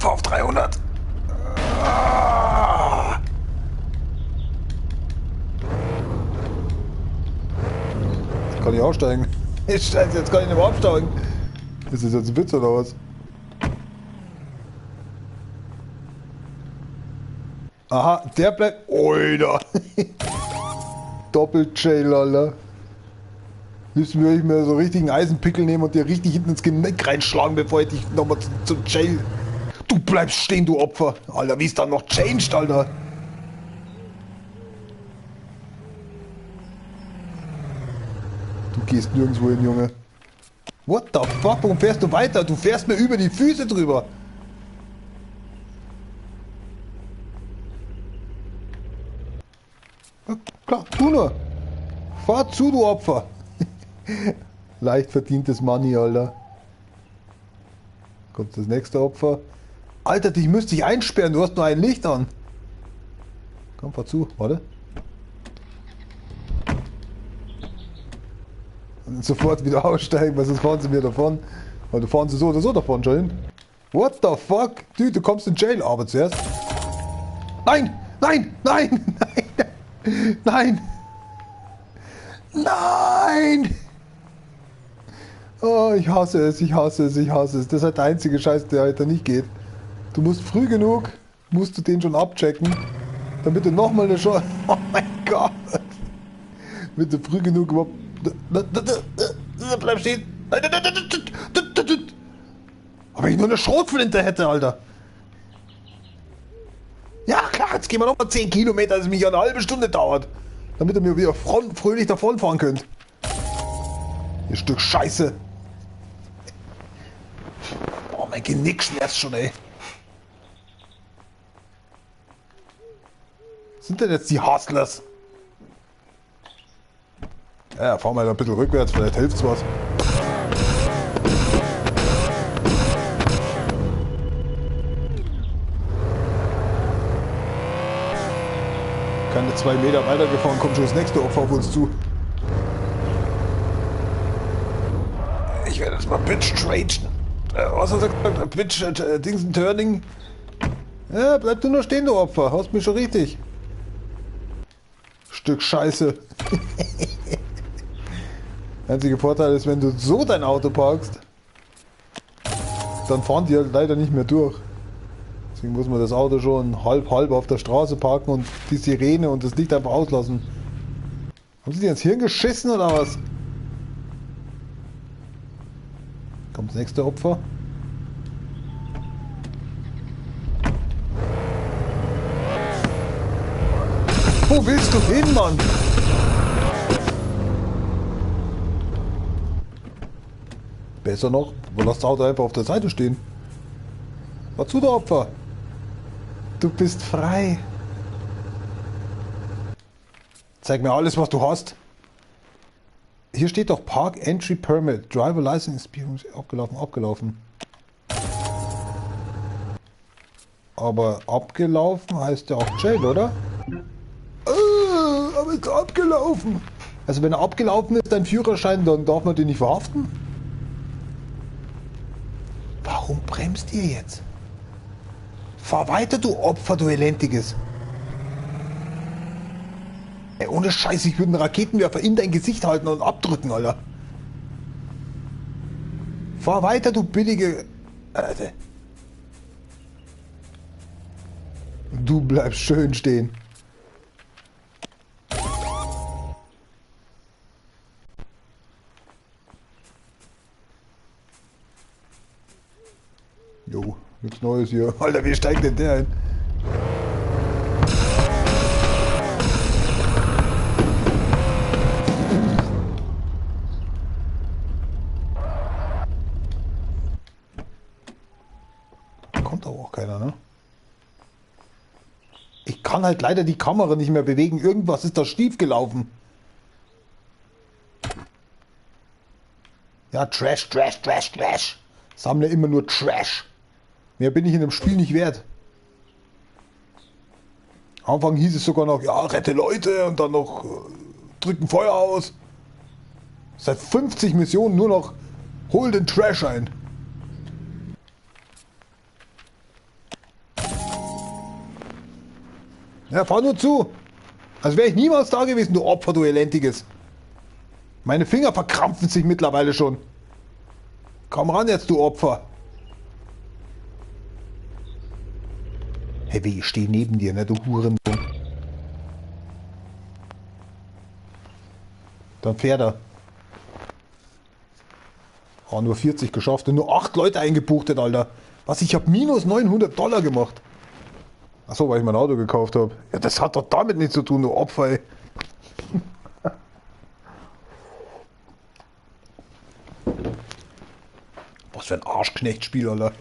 Auf 300. Ah. Jetzt kann ich aussteigen. Scheiße, jetzt kann ich nicht mehr absteigen. Ist das jetzt ein Witz oder was? Aha, der bleibt... Oida. Doppel-Jail, Alter. Müssen wir mir so richtigen Eisenpickel nehmen und dir richtig hinten ins Genick reinschlagen, bevor ich dich nochmal zum Jail... Du bleibst stehen, du Opfer. Alter, wie es dann noch changed, Alter. Du gehst nirgendwo hin, Junge. What the fuck? Warum fährst du weiter? Du fährst mir über die Füße drüber. Ja, klar, tu nur. Fahr zu, du Opfer. Leicht verdientes Money, Alter. Kommt das nächste Opfer. Alter, dich müsste ich einsperren, du hast nur ein Licht an. Komm, fahr zu, warte. Und sofort wieder aussteigen, weil sonst fahren sie mir davon. Weil du fahren sie so oder so davon schon hin. What the fuck? Dude, du kommst in Jail, aber zuerst. Nein! Nein! Nein! Nein! Nein! Nein! Oh, ich hasse es, ich hasse es, ich hasse es. Das ist halt der einzige Scheiß, der heute nicht geht. Du musst früh genug, musst du den schon abchecken, damit du nochmal eine Chance... Oh mein Gott! Damit du früh genug überhaupt... Bleib stehen! Aber ich nur eine Schrotflinte hätte, Alter! Ja klar, jetzt gehen wir nochmal 10 Kilometer, dass es mich eine halbe Stunde dauert. Damit ihr mir wieder fröhlich davonfahren könnt. Ihr Stück Scheiße! Boah, mein Genick schmerzt schon, ey. Sind denn jetzt die Hustlers? Ja, fahren wir da ein bisschen rückwärts, vielleicht hilft's was. Keine 2 Meter weitergefahren, kommt schon das nächste Opfer auf uns zu. Ich werde jetzt mal Bitch tragen. Was hat er gesagt? Bitch Dingsen Turning. Ja, bleib du nur stehen, du Opfer. Hast mich schon richtig. Stück Scheiße. Einziger Vorteil ist, wenn du so dein Auto parkst, dann fahren die halt leider nicht mehr durch. Deswegen muss man das Auto schon halb auf der Straße parken und die Sirene und das Licht einfach auslassen. Haben sie dir ins Hirn geschissen oder was? Kommt das nächste Opfer. Wo willst du hin, Mann? Besser noch, lass das Auto einfach auf der Seite stehen. War zu, der Opfer. Du bist frei. Zeig mir alles, was du hast. Hier steht doch Park Entry Permit. Driver License abgelaufen, abgelaufen. Aber abgelaufen heißt ja auch Jail, oder? Aber ist abgelaufen. Also wenn er abgelaufen ist, dein Führerschein, dann darf man den nicht verhaften. Warum bremst ihr jetzt? Fahr weiter, du Opfer, du Elendiges. Ey, ohne Scheiß, ich würde einen Raketenwerfer in dein Gesicht halten und abdrücken, Alter. Fahr weiter, du billige... Alter. Du bleibst schön stehen. Jo, nichts Neues hier. Alter, wie steigt denn der ein? Kommt aber auch keiner, ne? Ich kann halt leider die Kamera nicht mehr bewegen. Irgendwas ist da schief gelaufen. Ja, Trash, Trash, Trash, Trash. Sammle immer nur Trash. Mehr bin ich in dem Spiel nicht wert. Am Anfang hieß es sogar noch, ja, rette Leute und dann noch drücken Feuer aus. Seit 50 Missionen nur noch, hol den Trash ein. Ja, fahr nur zu. Als wäre ich niemals da gewesen, du Opfer, du Elendiges. Meine Finger verkrampfen sich mittlerweile schon. Komm ran jetzt, du Opfer. Hey, ich stehe neben dir, ne, du Hurensohn. Dann fährt er. Oh, nur 40 geschafft und nur 8 Leute eingebuchtet, Alter. Was, ich habe minus $900 gemacht. Achso, weil ich mein Auto gekauft habe. Ja, das hat doch damit nichts zu tun, du Opfer, ey. Was für ein Arschknechtspiel, Alter.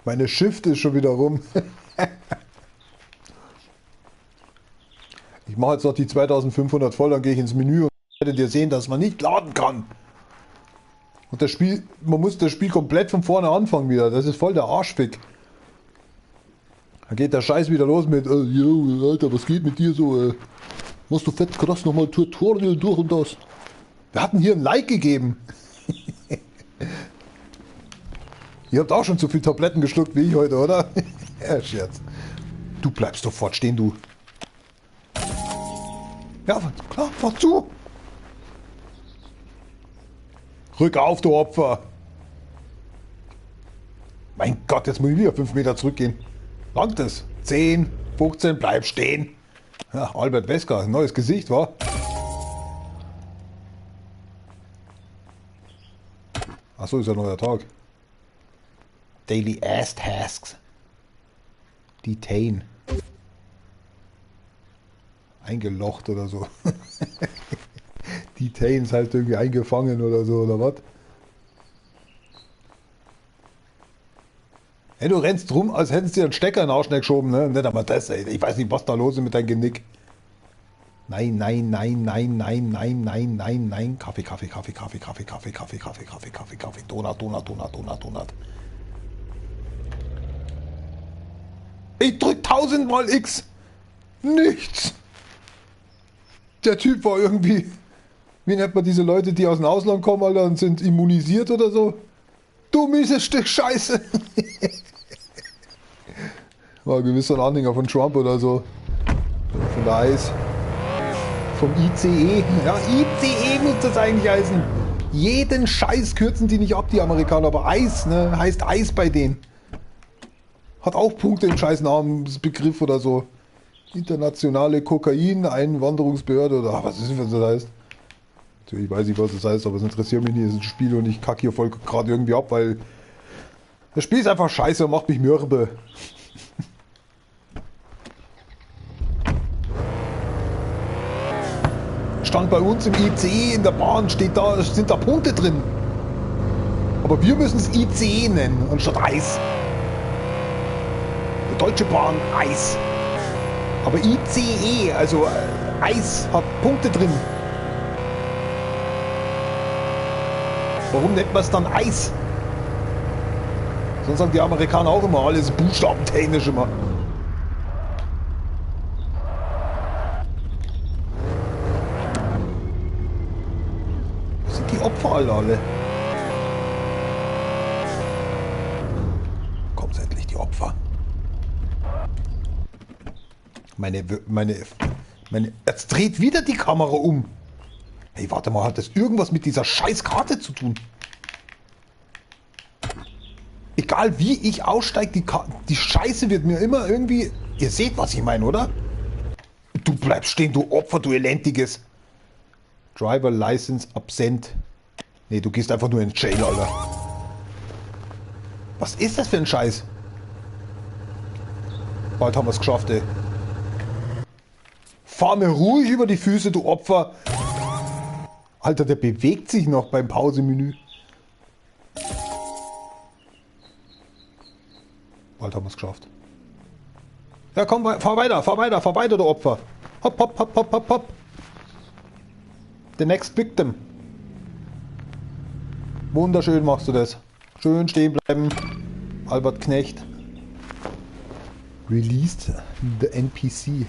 Meine Shift ist schon wieder rum. Ich mache jetzt noch die 2500 voll, dann gehe ich ins Menü und werdet ihr sehen, dass man nicht laden kann. Und das Spiel, man muss das Spiel komplett von vorne anfangen wieder. Das ist voll der Arschfick. Da geht der Scheiß wieder los mit, yo, Alter, was geht mit dir so? Machst du fett krass nochmal Tutorial durch und das. Wir hatten hier ein Like gegeben. Ihr habt auch schon zu viel Tabletten geschluckt wie ich heute, oder? Ja, Scherz. Du bleibst sofort stehen, du. Ja, klar, fahr zu. Rück auf, du Opfer. Mein Gott, jetzt muss ich wieder 5 Meter zurückgehen. Langt es? 10, 15, bleib stehen. Ja, Albert Wesker, neues Gesicht, wa? Achso, ist ja neuer Tag. Daily Ass Tasks. Detain. Eingelocht oder so. Detains heißt irgendwie eingefangen oder so, oder was? Hey, du rennst rum, als hättest du dir einen Stecker in den Arsch geschoben, ne? Nicht einmal das, ey. Ich weiß nicht, was da los ist mit deinem Genick. Nein, nein, nein, nein, nein, nein, nein, nein, nein. Kaffee, Kaffee, Kaffee, Kaffee, Kaffee, Kaffee, Kaffee, Kaffee, Kaffee, Kaffee, Kaffee. Donut, Donut, Donut, Donut, Donut. Ich drück 1000-mal X. Nichts. Der Typ war irgendwie... Wie nennt man diese Leute, die aus dem Ausland kommen, Alter, und sind immunisiert oder so? Du mieses Stück Scheiße. War gewiss so ein Anhänger von Trump oder so. Von der Eis. Vom ICE. Ja, ICE muss das eigentlich heißen. Jeden Scheiß kürzen die nicht ab, die Amerikaner. Aber Eis, ne? Heißt Eis bei denen. Hat auch Punkte im scheiß Namensbegriff oder so. Internationale Kokain-Einwanderungsbehörde oder was ist das, was das heißt? Natürlich weiß ich, was das heißt, aber es interessiert mich nicht. Es ist ein Spiel und ich kacke hier voll gerade irgendwie ab, weil das Spiel ist einfach scheiße und macht mich mürbe. Stand bei uns im ICE in der Bahn, steht da, sind da Punkte drin. Aber wir müssen es ICE nennen, anstatt Eis. Die Deutsche Bahn, Eis. Aber ICE, also Eis, hat Punkte drin. Warum nennt man es dann Eis? Sonst sagen die Amerikaner auch immer alles buchstabentechnisch immer. Wo sind die Opfer alle? Kommt endlich die Opfer. Meine... Jetzt dreht wieder die Kamera um. Hey, warte mal, hat das irgendwas mit dieser scheiß Karte zu tun? Egal wie ich aussteige, die Scheiße wird mir immer irgendwie... Ihr seht, was ich meine, oder? Du bleibst stehen, du Opfer, du Elendiges. Driver License absent. Nee, du gehst einfach nur in Jail, Alter. Was ist das für ein Scheiß? Bald haben wir es geschafft, ey. Fahr mir ruhig über die Füße, du Opfer. Alter, der bewegt sich noch beim Pausemenü. Bald haben wir es geschafft. Ja, komm, fahr weiter, fahr weiter, fahr weiter, du Opfer. Hopp, hopp, hopp, hopp, hopp, hopp. The next victim. Wunderschön machst du das. Schön stehen bleiben. Albert Knecht. Released the NPC.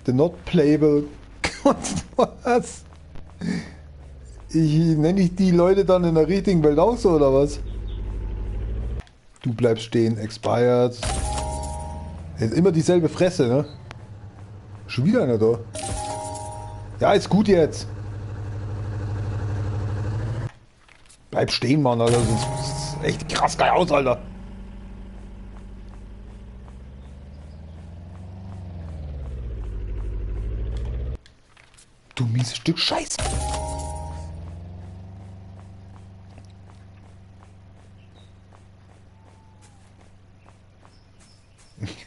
The not playable. Was? Ich nenne ich die Leute dann in der richtigen Welt auch so, oder was? Du bleibst stehen, expired. Ist immer dieselbe Fresse, ne? Schon wieder einer da. Ja, ist gut jetzt. Bleib stehen, Mann, Alter. Das ist echt krass geil aus, Alter. Du mieses Stück Scheiße.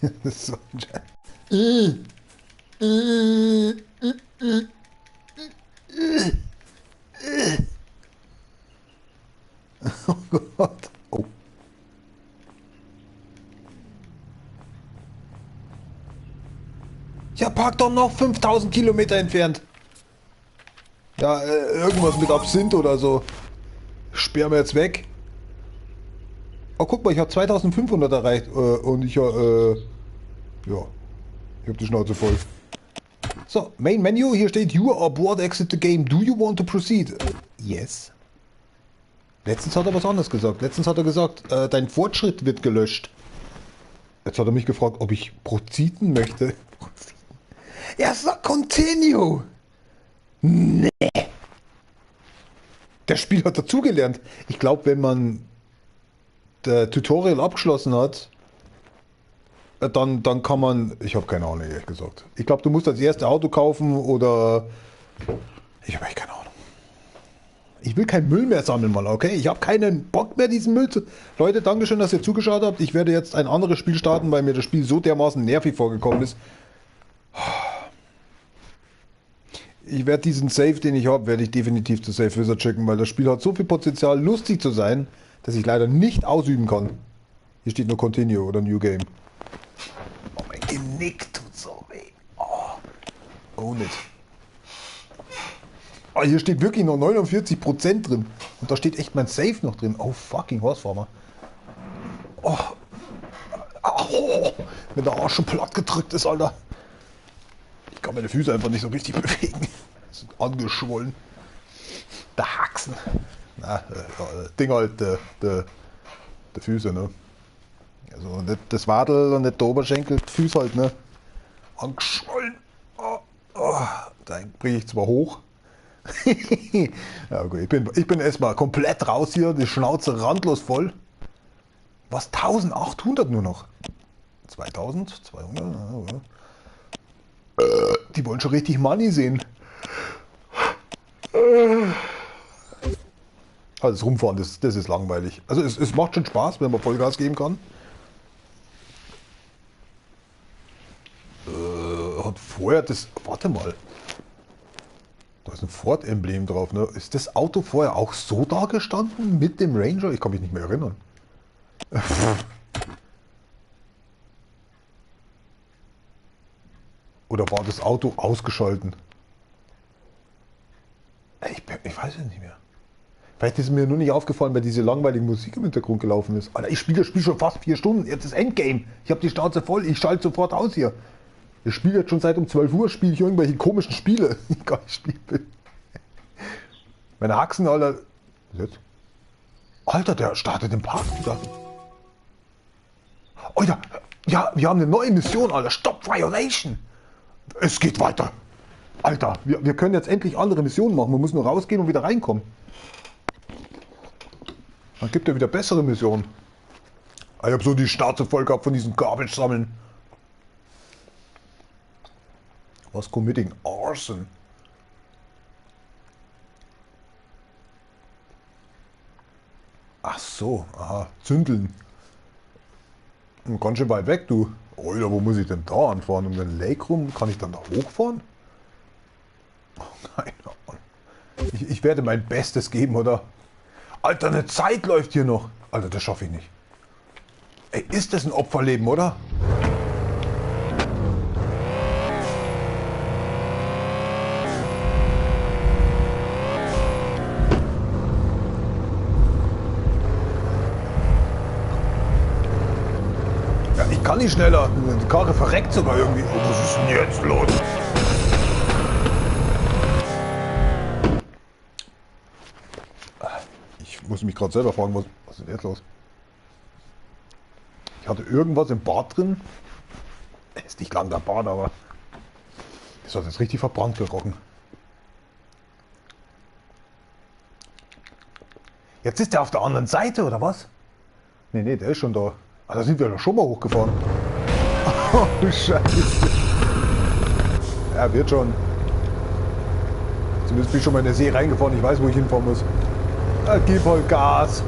Das ist so ein Scheiß. Oh Gott. Oh. Ja, park doch noch 5000 Kilometer entfernt. Ja, irgendwas mit Absinth oder so. Sperren wir jetzt weg. Oh, guck mal, ich habe 2500 erreicht. Und ich, ja, ich habe die Schnauze voll. So, Main Menu, hier steht, you are bored, exit the game. Do you want to proceed? Yes. Letztens hat er was anderes gesagt. Letztens hat er gesagt, dein Fortschritt wird gelöscht. Jetzt hat er mich gefragt, ob ich proceeden möchte. Ja, sag continue. Nee. Das Spiel hat dazugelernt. Ich glaube, wenn man das Tutorial abgeschlossen hat, dann kann man... Ich habe keine Ahnung, ehrlich gesagt. Ich glaube, du musst das erste Auto kaufen oder... Ich habe echt keine Ahnung. Ich will keinen Müll mehr sammeln, Mann, okay? Ich habe keinen Bock mehr, diesen Müll zu... Leute, Dankeschön, dass ihr zugeschaut habt. Ich werde jetzt ein anderes Spiel starten, weil mir das Spiel so dermaßen nervig vorgekommen ist. Ich werde diesen Save, den ich habe, werde ich definitiv zu Save Wizard schicken, weil das Spiel hat so viel Potenzial, lustig zu sein, dass ich leider nicht ausüben kann. Hier steht nur Continue oder New Game. Oh, mein Genick tut so weh. Oh, own it. Oh, hier steht wirklich noch 49% drin. Und da steht echt mein Save noch drin. Oh, fucking Horsefarmer. Oh. Oh. Wenn der Arsch schon platt gedrückt ist, Alter. Ich kann meine Füße einfach nicht so richtig bewegen. Sind angeschwollen. Der Haxen. Na, Ding halt, der Füße, ne? Also nicht das Wadel und nicht der Oberschenkel, die Füße halt, ne? Angeschwollen. Oh, oh. Dann bringe ich zwar hoch. Ja, okay. Ich bin erstmal komplett raus hier, die Schnauze randlos voll. Was? 1800 nur noch? 2200? Die wollen schon richtig Money sehen. Also das Rumfahren, das ist langweilig. Also es macht schon Spaß, wenn man Vollgas geben kann. Hat vorher das... Warte mal. Da ist ein Ford-Emblem drauf, ne? Ist das Auto vorher auch so da gestanden mit dem Ranger? Ich kann mich nicht mehr erinnern. Oder war das Auto ausgeschalten? Ich weiß es nicht mehr. Vielleicht ist es mir nur nicht aufgefallen, weil diese langweilige Musik im Hintergrund gelaufen ist. Alter, ich spiele das Spiel schon fast 4 Stunden. Jetzt ist Endgame. Ich habe die Schnauze voll. Ich schalte sofort aus hier. Ich spiele jetzt schon seit um 12 Uhr, spiele ich irgendwelche komischen Spiele. Ich gar nicht spielen will. Meine Haxen, Alter. Was jetzt? Alter, der startet den Park wieder. Alter, ja, wir haben eine neue Mission, Alter. Stop Violation. Es geht weiter. Alter, wir können jetzt endlich andere Missionen machen. Man muss nur rausgehen und wieder reinkommen. Dann gibt er wieder bessere Missionen. Ich habe so die Schnauze voll gehabt von diesem Garbage sammeln. Was committing arson? Ach so, aha, zündeln. Und ganz schön weit weg, du. Alter, wo muss ich denn da anfahren? Um den Lake rum? Kann ich dann da hochfahren? Oh nein, oh. Ich werde mein Bestes geben, oder? Alter, eine Zeit läuft hier noch. Alter, das schaffe ich nicht. Ey, ist das ein Opferleben, oder? Ja, ich kann nicht schneller. Die Karre verreckt sogar irgendwie. Oh, was ist denn jetzt los? Ich muss mich gerade selber fragen, was ist denn jetzt los? Ich hatte irgendwas im Bad drin. Ist nicht lang der Bad, aber das hat jetzt richtig verbrannt gerochen. Jetzt ist der auf der anderen Seite, oder was? Nee, nee, der ist schon da. Ah, da sind wir doch schon mal hochgefahren. Oh, Scheiße. Ja, wird schon. Zumindest bin ich schon mal in den See reingefahren. Ich weiß, wo ich hinfahren muss. Ja, gib halt Gas.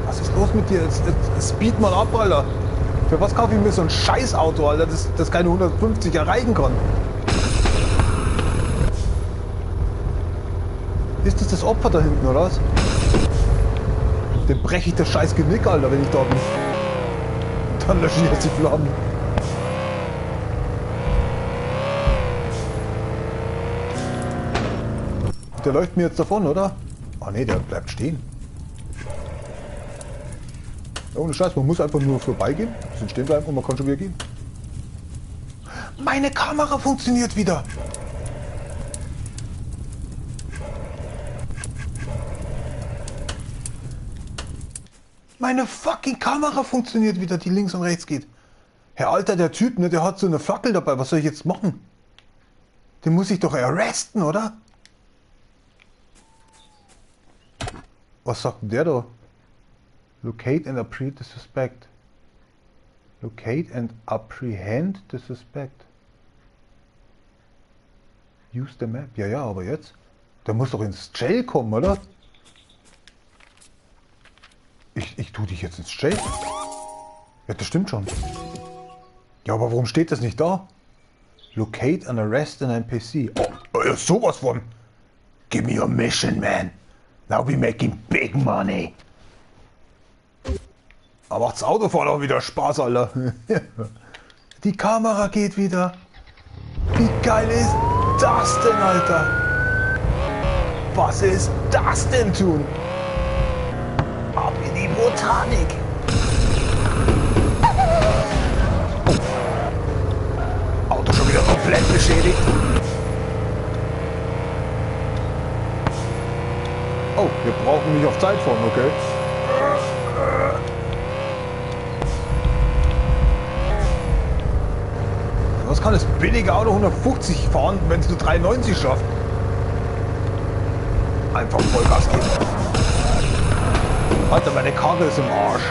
Was ist los mit dir? Jetzt speed mal ab, Alter. Für was kaufe ich mir so ein Scheißauto, Alter, das keine 150 erreichen kann? Ist das das Opfer da hinten, oder was? Dem breche ich das scheiß Genick, Alter, wenn ich da bin. Dann lösche ich jetzt die Flammen. Der läuft mir jetzt davon, oder? Ah ne, der bleibt stehen. Ja, ohne Scheiß, man muss einfach nur vorbeigehen, ein bisschen stehen bleiben und man kann schon wieder gehen. Meine Kamera funktioniert wieder! Meine fucking Kamera funktioniert wieder, die links und rechts geht. Herr Alter, der Typ, ne, der hat so eine Fackel dabei. Was soll ich jetzt machen? Den muss ich doch arresten, oder? Was sagt denn der da? Locate and apprehend the suspect. Locate and apprehend the suspect. Use the map. Ja, ja, aber jetzt? Der muss doch ins Jail kommen, oder? Ich tue dich jetzt ins Jail. Ja, das stimmt schon. Ja, aber warum steht das nicht da? Locate and arrest an NPC. Oh, ja, sowas von. Give me your mission, man. Now we making big money. Aber macht's Autofahren auch wieder Spaß, Alter. Die Kamera geht wieder. Wie geil ist das denn, Alter? Was ist das denn tun? Ab in die Botanik. Oh. Auto schon wieder komplett beschädigt. Oh, wir brauchen nicht auf Zeit fahren, okay. Was kann das billige Auto 150 fahren, wenn es nur 93 schafft? Einfach Vollgas geben. Alter, meine Karre ist im Arsch.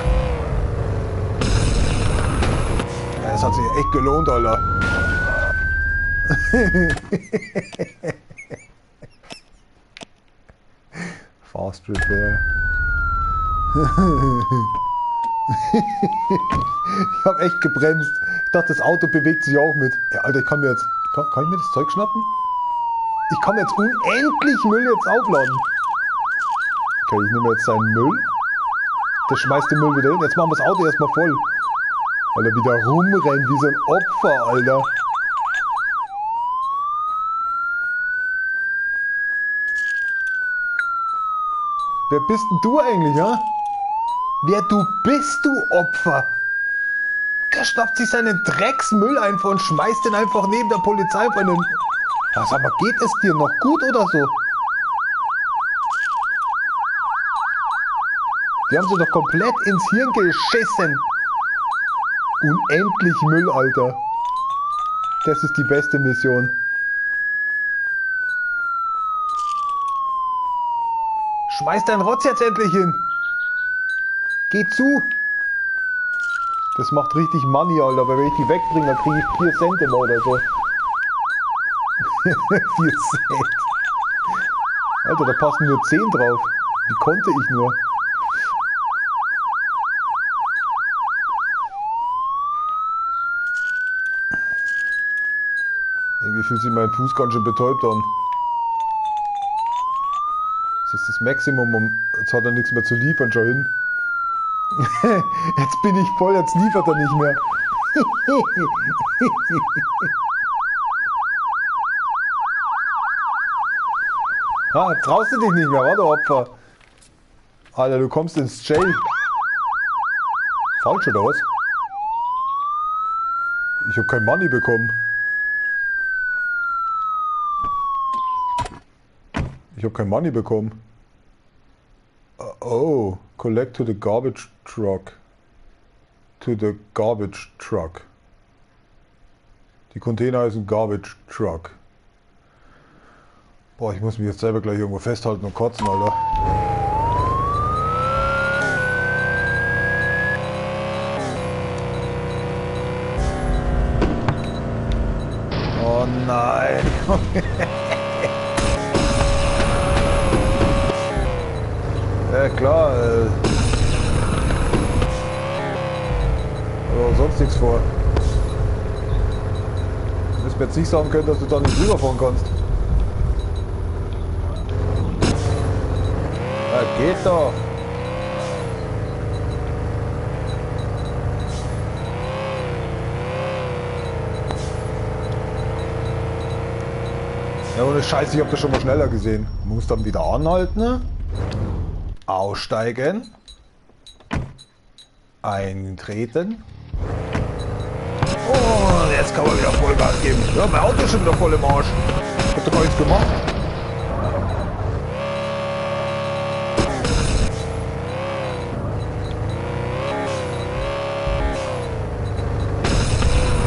Ja, das hat sich echt gelohnt, Alter. Fast Repair. Ich habe echt gebremst. Ich dachte, das Auto bewegt sich auch mit. Ja, Alter, ich kann mir jetzt... Kann ich mir das Zeug schnappen? Ich kann mir jetzt unendlich Müll jetzt aufladen. Okay, ich nehme jetzt seinen Müll. Der schmeißt den Müll wieder hin. Jetzt machen wir das Auto erstmal voll. Weil er wieder rumrennt wie so ein Opfer, Alter. Wer bist denn du eigentlich, ja? Wer du bist, du Opfer? Der schnappt sich seinen Drecksmüll einfach und schmeißt den einfach neben der Polizei auf einen... Ja, sag mal, geht es dir noch gut oder so? Die haben sie doch komplett ins Hirn geschissen. Unendlich Müll, Alter. Das ist die beste Mission. Schmeiß deinen Rotz jetzt endlich hin. Geh zu. Das macht richtig Money, Alter. Weil wenn ich die wegbringe, dann kriege ich 4 Cent immer oder so. 4 Cent. Alter, da passen nur 10 drauf. Wie konnte ich nur? Irgendwie fühlt sich mein Fuß ganz schön betäubt an. Das ist das Maximum. Jetzt hat er nichts mehr zu liefern, schau hin. Jetzt bin ich voll, jetzt liefert er nicht mehr. Ah, traust du dich nicht mehr, oder Opfer? Alter, du kommst ins Jail. Falsch oder was? Ich habe kein Money bekommen. Ich habe kein Money bekommen. Oh, collect to the garbage truck. To the garbage truck. Die Container heißen Garbage Truck. Boah, ich muss mich jetzt selber gleich irgendwo festhalten und kotzen, Alter. Oh nein. Ja klar. Aber sonst nichts vor. Du wirst mir jetzt nicht sagen können, dass du da nicht rüberfahren kannst. Ja, geht doch. Ja, ohne Scheiße, ich hab das schon mal schneller gesehen. Man muss dann wieder anhalten, ne? Aussteigen. Eintreten. Und jetzt kann man wieder Vollgas geben. Ja, mein Auto ist schon wieder voll im Arsch. Ich hab doch gar nichts gemacht.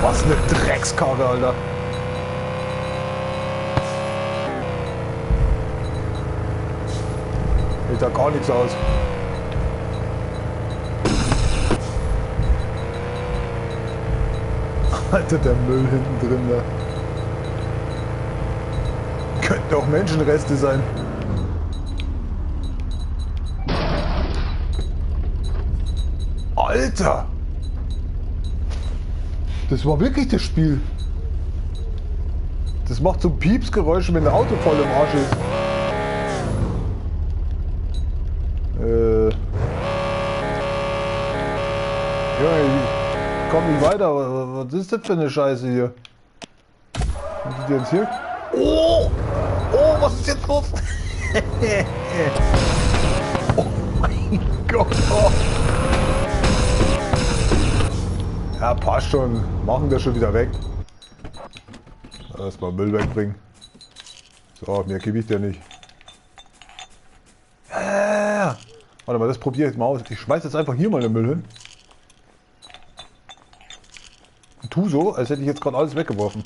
Was eine Dreckskarre, Alter. Hält da gar nichts aus. Alter, der Müll hinten drin da. Könnten auch Menschenreste sein. Alter! Das war wirklich das Spiel. Das macht so Piepsgeräusche, wenn der Auto voll im Arsch ist. Ja, ich komm nicht weiter. Was ist das für eine Scheiße hier? Was ist jetzt hier? Oh! Oh, was ist jetzt los? Oh mein Gott! Ja, passt schon. Machen wir schon wieder weg. Erstmal Müll wegbringen. So, mehr Gewicht ja nicht. Ja. Warte mal, das probiere ich jetzt mal aus. Ich schmeiß jetzt einfach hier mal den Müll hin. Und tu so, als hätte ich jetzt gerade alles weggeworfen.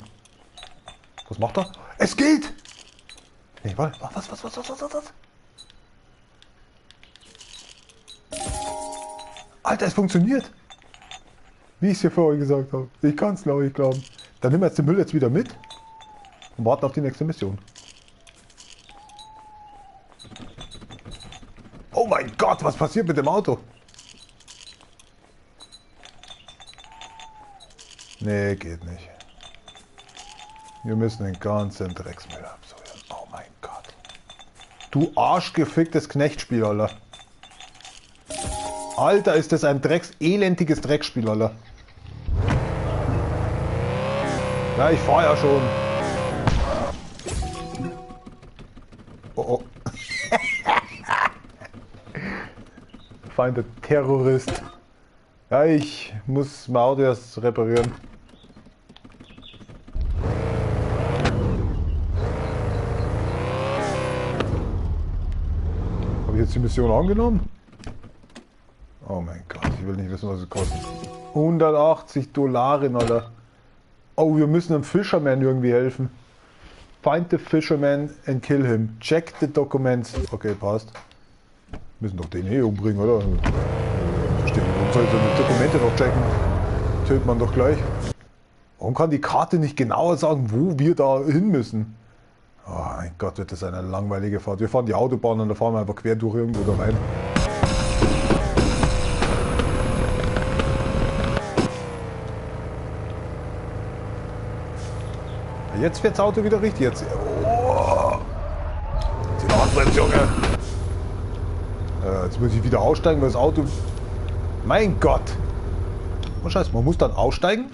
Was macht er? Es geht! Nee, warte. Was? Alter, es funktioniert! Wie ich es dir vorher gesagt habe. Ich kann es, glaube ich, glauben. Dann nehmen wir jetzt den Müll jetzt wieder mit und warten auf die nächste Mission. Oh mein Gott, was passiert mit dem Auto? Nee, geht nicht. Wir müssen den ganzen Drecksmüll absorbieren. Oh mein Gott. Du arschgeficktes Knechtspiel, Alter. Alter, ist das ein elendiges Dreckspiel, Alter. Ja, ich fahr ja schon. Oh, oh. Find the Terrorist. Ja, ich muss mein Auto erst reparieren. Habe ich jetzt die Mission angenommen? Oh mein Gott, ich will nicht wissen, was es kostet. 180 Dollar, Alter. Oh, wir müssen dem Fisherman irgendwie helfen. Find the Fisherman and kill him. Check the documents. Okay, passt. Müssen doch den eh umbringen, oder? Verstehe nicht, warum soll ich denn die Dokumente noch checken? Tötet man doch gleich. Warum kann die Karte nicht genauer sagen, wo wir da hin müssen? Oh mein Gott, wird das eine langweilige Fahrt. Wir fahren die Autobahn und da fahren wir einfach quer durch irgendwo da rein. Jetzt fährt das Auto wieder richtig. Jetzt. Oh. Die Handbremse, Junge. Jetzt muss ich wieder aussteigen, weil das Auto... Mein Gott! Oh Scheiße, man muss dann aussteigen,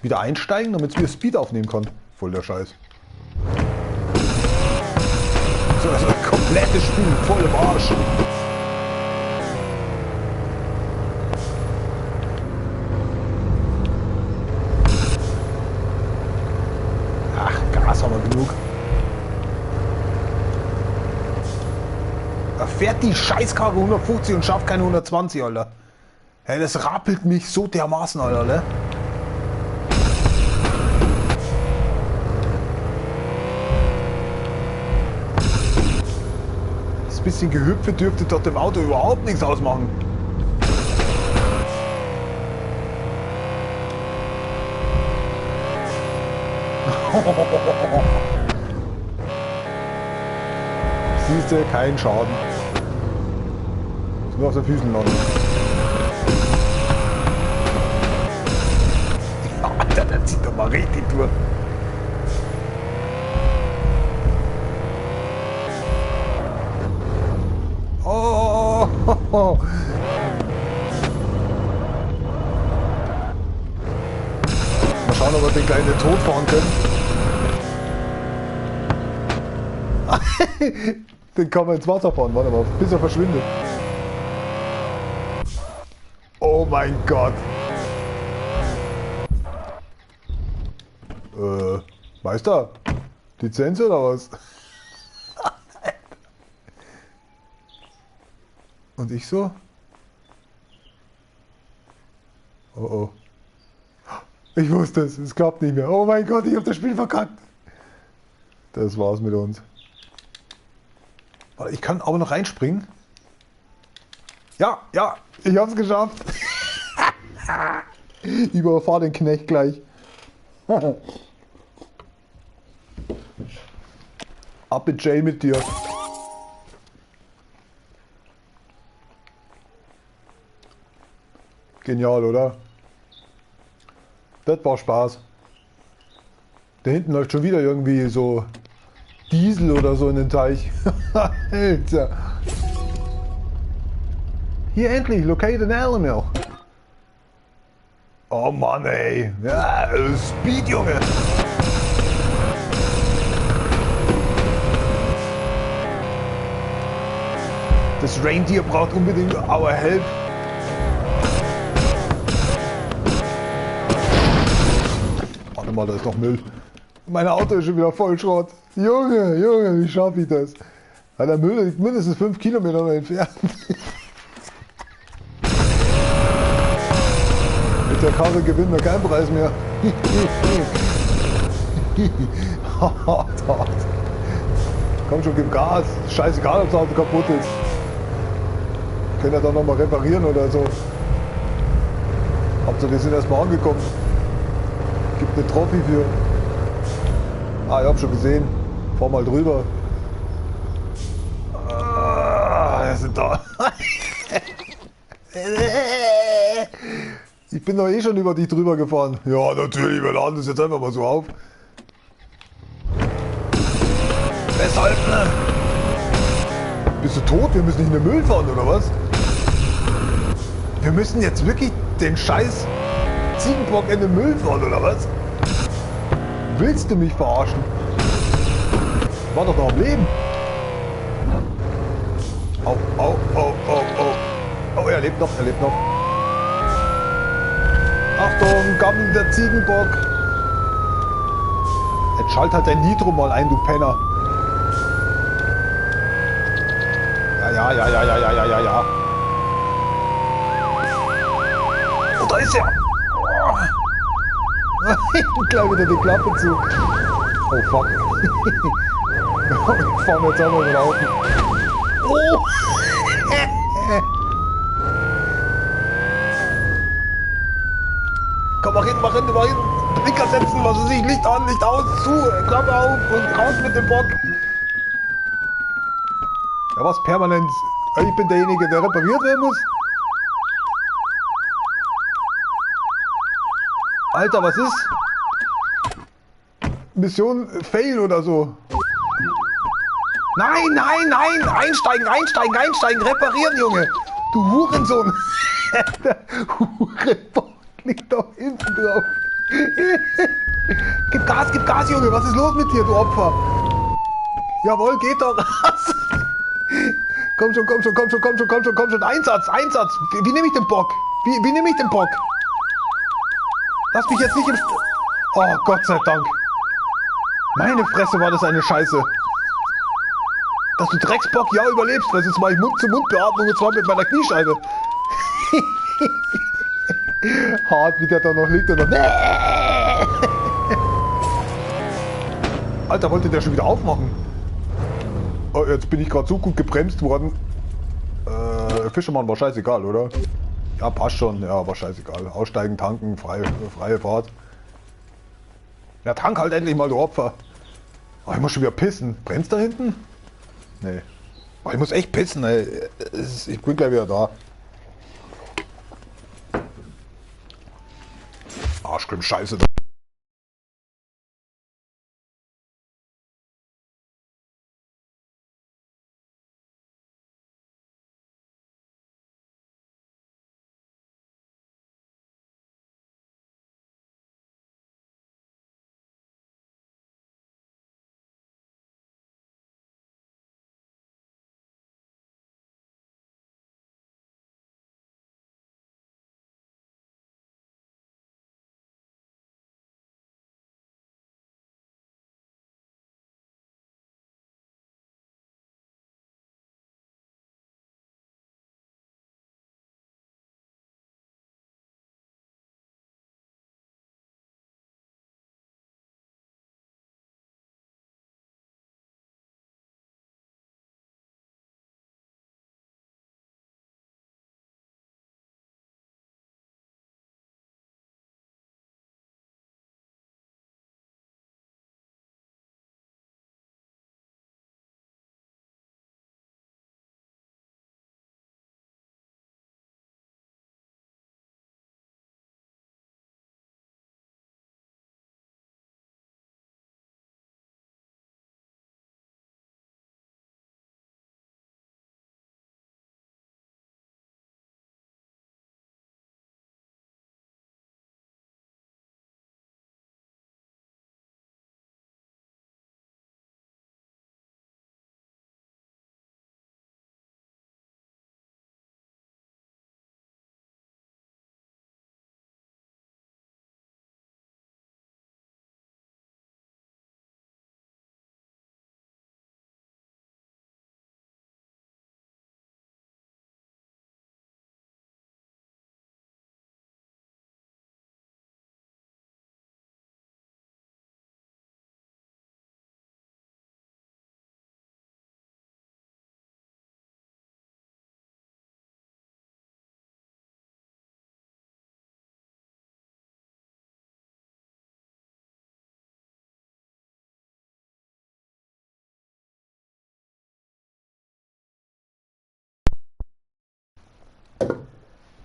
wieder einsteigen, damit es wieder Speed aufnehmen kann. Voll der Scheiß. So, das ist ein komplettes Spiel, voll im Arsch. Ach, Gas haben wir genug. Da fährt die Scheißkarre 150 und schafft keine 120, Alter. Hey, das rappelt mich so dermaßen, Alter, ne? Das bisschen Gehüpfe dürfte doch dem Auto überhaupt nichts ausmachen. Siehst du, kein Schaden. Muss nur auf den Füßen landen. Alter, der zieht doch mal richtig durch. Oh. Mal schauen, ob wir den kleinen Tod fahren können. Den kann man ins Wasser fahren, warte mal, bis er verschwindet. Oh mein Gott. Meister, Lizenz oder was? Und ich so? Oh oh. Ich wusste es, es klappt nicht mehr. Oh mein Gott, ich habe das Spiel verkackt. Das war's mit uns. Ich kann aber noch reinspringen. Ja, ja, ich hab's geschafft. Ich überfahre den Knecht gleich. Ab in Jail mit dir. Genial, oder? Das war Spaß. Da hinten läuft schon wieder irgendwie so Diesel oder so in den Teich. Alter. Hier endlich, locate an animal. Oh Mann, ey. Ja, Speed, Junge. Das Reindeer braucht unbedingt our help. Warte mal, da ist noch Müll. Mein Auto ist schon wieder voll Schrott. Junge, Junge, wie schaffe ich das? Ja, der Müll liegt mindestens 5 Kilometer noch entfernt. Mit der Karre gewinnen wir keinen Preis mehr. Hart, hart. Komm schon, gib Gas. Scheißegal, ob das Auto kaputt ist. Können ja doch nochmal reparieren oder so. Hauptsache, wir sind erstmal angekommen. Gibt eine Trophy für. Ah, ich hab schon gesehen. Fahr mal drüber. Ah, wir sind da. Ich bin doch eh schon über dich drüber gefahren. Ja, natürlich, wir laden das jetzt einfach mal so auf. Festhalten! Bist du tot? Wir müssen nicht in den Müll fahren, oder was? Wir müssen jetzt wirklich den scheiß Ziegenbock in den Müll fahren, oder was? Willst du mich verarschen? War doch noch am Leben. Au, au, au, au, au. Oh, er lebt noch, er lebt noch. Achtung, gammelnder Ziegenbock. Jetzt schalt halt dein Nitro mal ein, du Penner. Ja, ja, ja, ja, ja, ja, ja, ja. Oh, da ist er. Oh. Gleich wieder die Klappe zu. Oh, fuck. Ich fahr mir jetzt auch noch über den Haufen. Oh. Komm, mach hin, mach hin, mach hin. Blinker setzen, was weiß ich, Licht an, Licht aus, zu, Klappe auf und raus mit dem Bock. Ja, was permanent? Ich bin derjenige, der repariert werden muss. Alter, was ist? Mission Fail oder so. Nein, nein, nein! Einsteigen, einsteigen, einsteigen, reparieren, Junge! Du Hurensohn! Der Hurenbock liegt doch hinten drauf. Gib Gas, Junge! Was ist los mit dir, du Opfer? Jawohl, geht doch! Komm schon, komm schon, komm schon, komm schon, komm schon, komm schon! Einsatz, Einsatz! Wie nehme ich den Bock? Wie nehme ich den Bock? Lass mich jetzt nicht im... Oh, Gott sei Dank! Meine Fresse, war das eine Scheiße! Dass du Drecksbock ja überlebst, weil sonst mache ich Mund-zu-Mund-Beatmung und zwar mit meiner Kniescheibe. Hart, wie der da noch liegt und dann... Alter, wollte der schon wieder aufmachen? Oh, jetzt bin ich gerade so gut gebremst worden. Fischermann war scheißegal, oder? Ja, passt schon. Ja, war scheißegal. Aussteigen, tanken, freie Fahrt. Ja, tank halt endlich mal, du Opfer. Oh, ich muss schon wieder pissen. Brennt's da hinten? Nee. Oh, ich muss echt pissen, ey. Ich bin gleich wieder da. Arschcreme, Scheiße.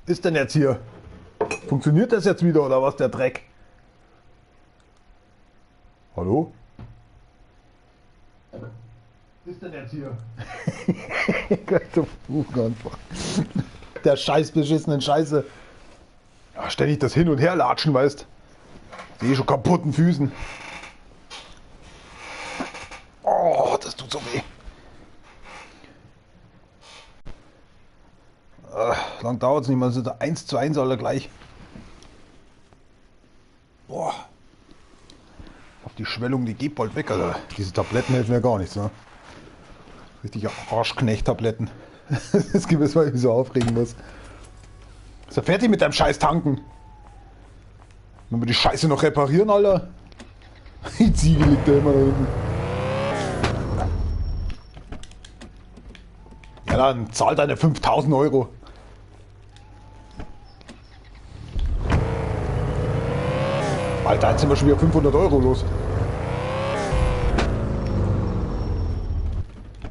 Ist denn jetzt hier? Funktioniert das jetzt wieder oder was, der Dreck? Hallo? Ist denn jetzt hier? Der scheiß beschissenen Scheiße. Ja, ständig das Hin- und Herlatschen, weißt. Sehe schon kaputten Füßen. Oh, das tut so weh. Lang dauert es nicht mehr, sind 1:1 alle gleich. Boah. Auf die Schwellung, die geht bald weg, Alter. Diese Tabletten helfen ja gar nichts, ne? Richtige Arschknecht-Tabletten. Das gibt es, weil ich mich so aufregen muss. Ist ja fertig mit deinem scheiß Tanken. Wenn wir die Scheiße noch reparieren, Alter. Die Ziege liegt da immer da hinten. Ja, dann zahl deine 5000 Euro. Alter, jetzt sind wir schon wieder 500 Euro los.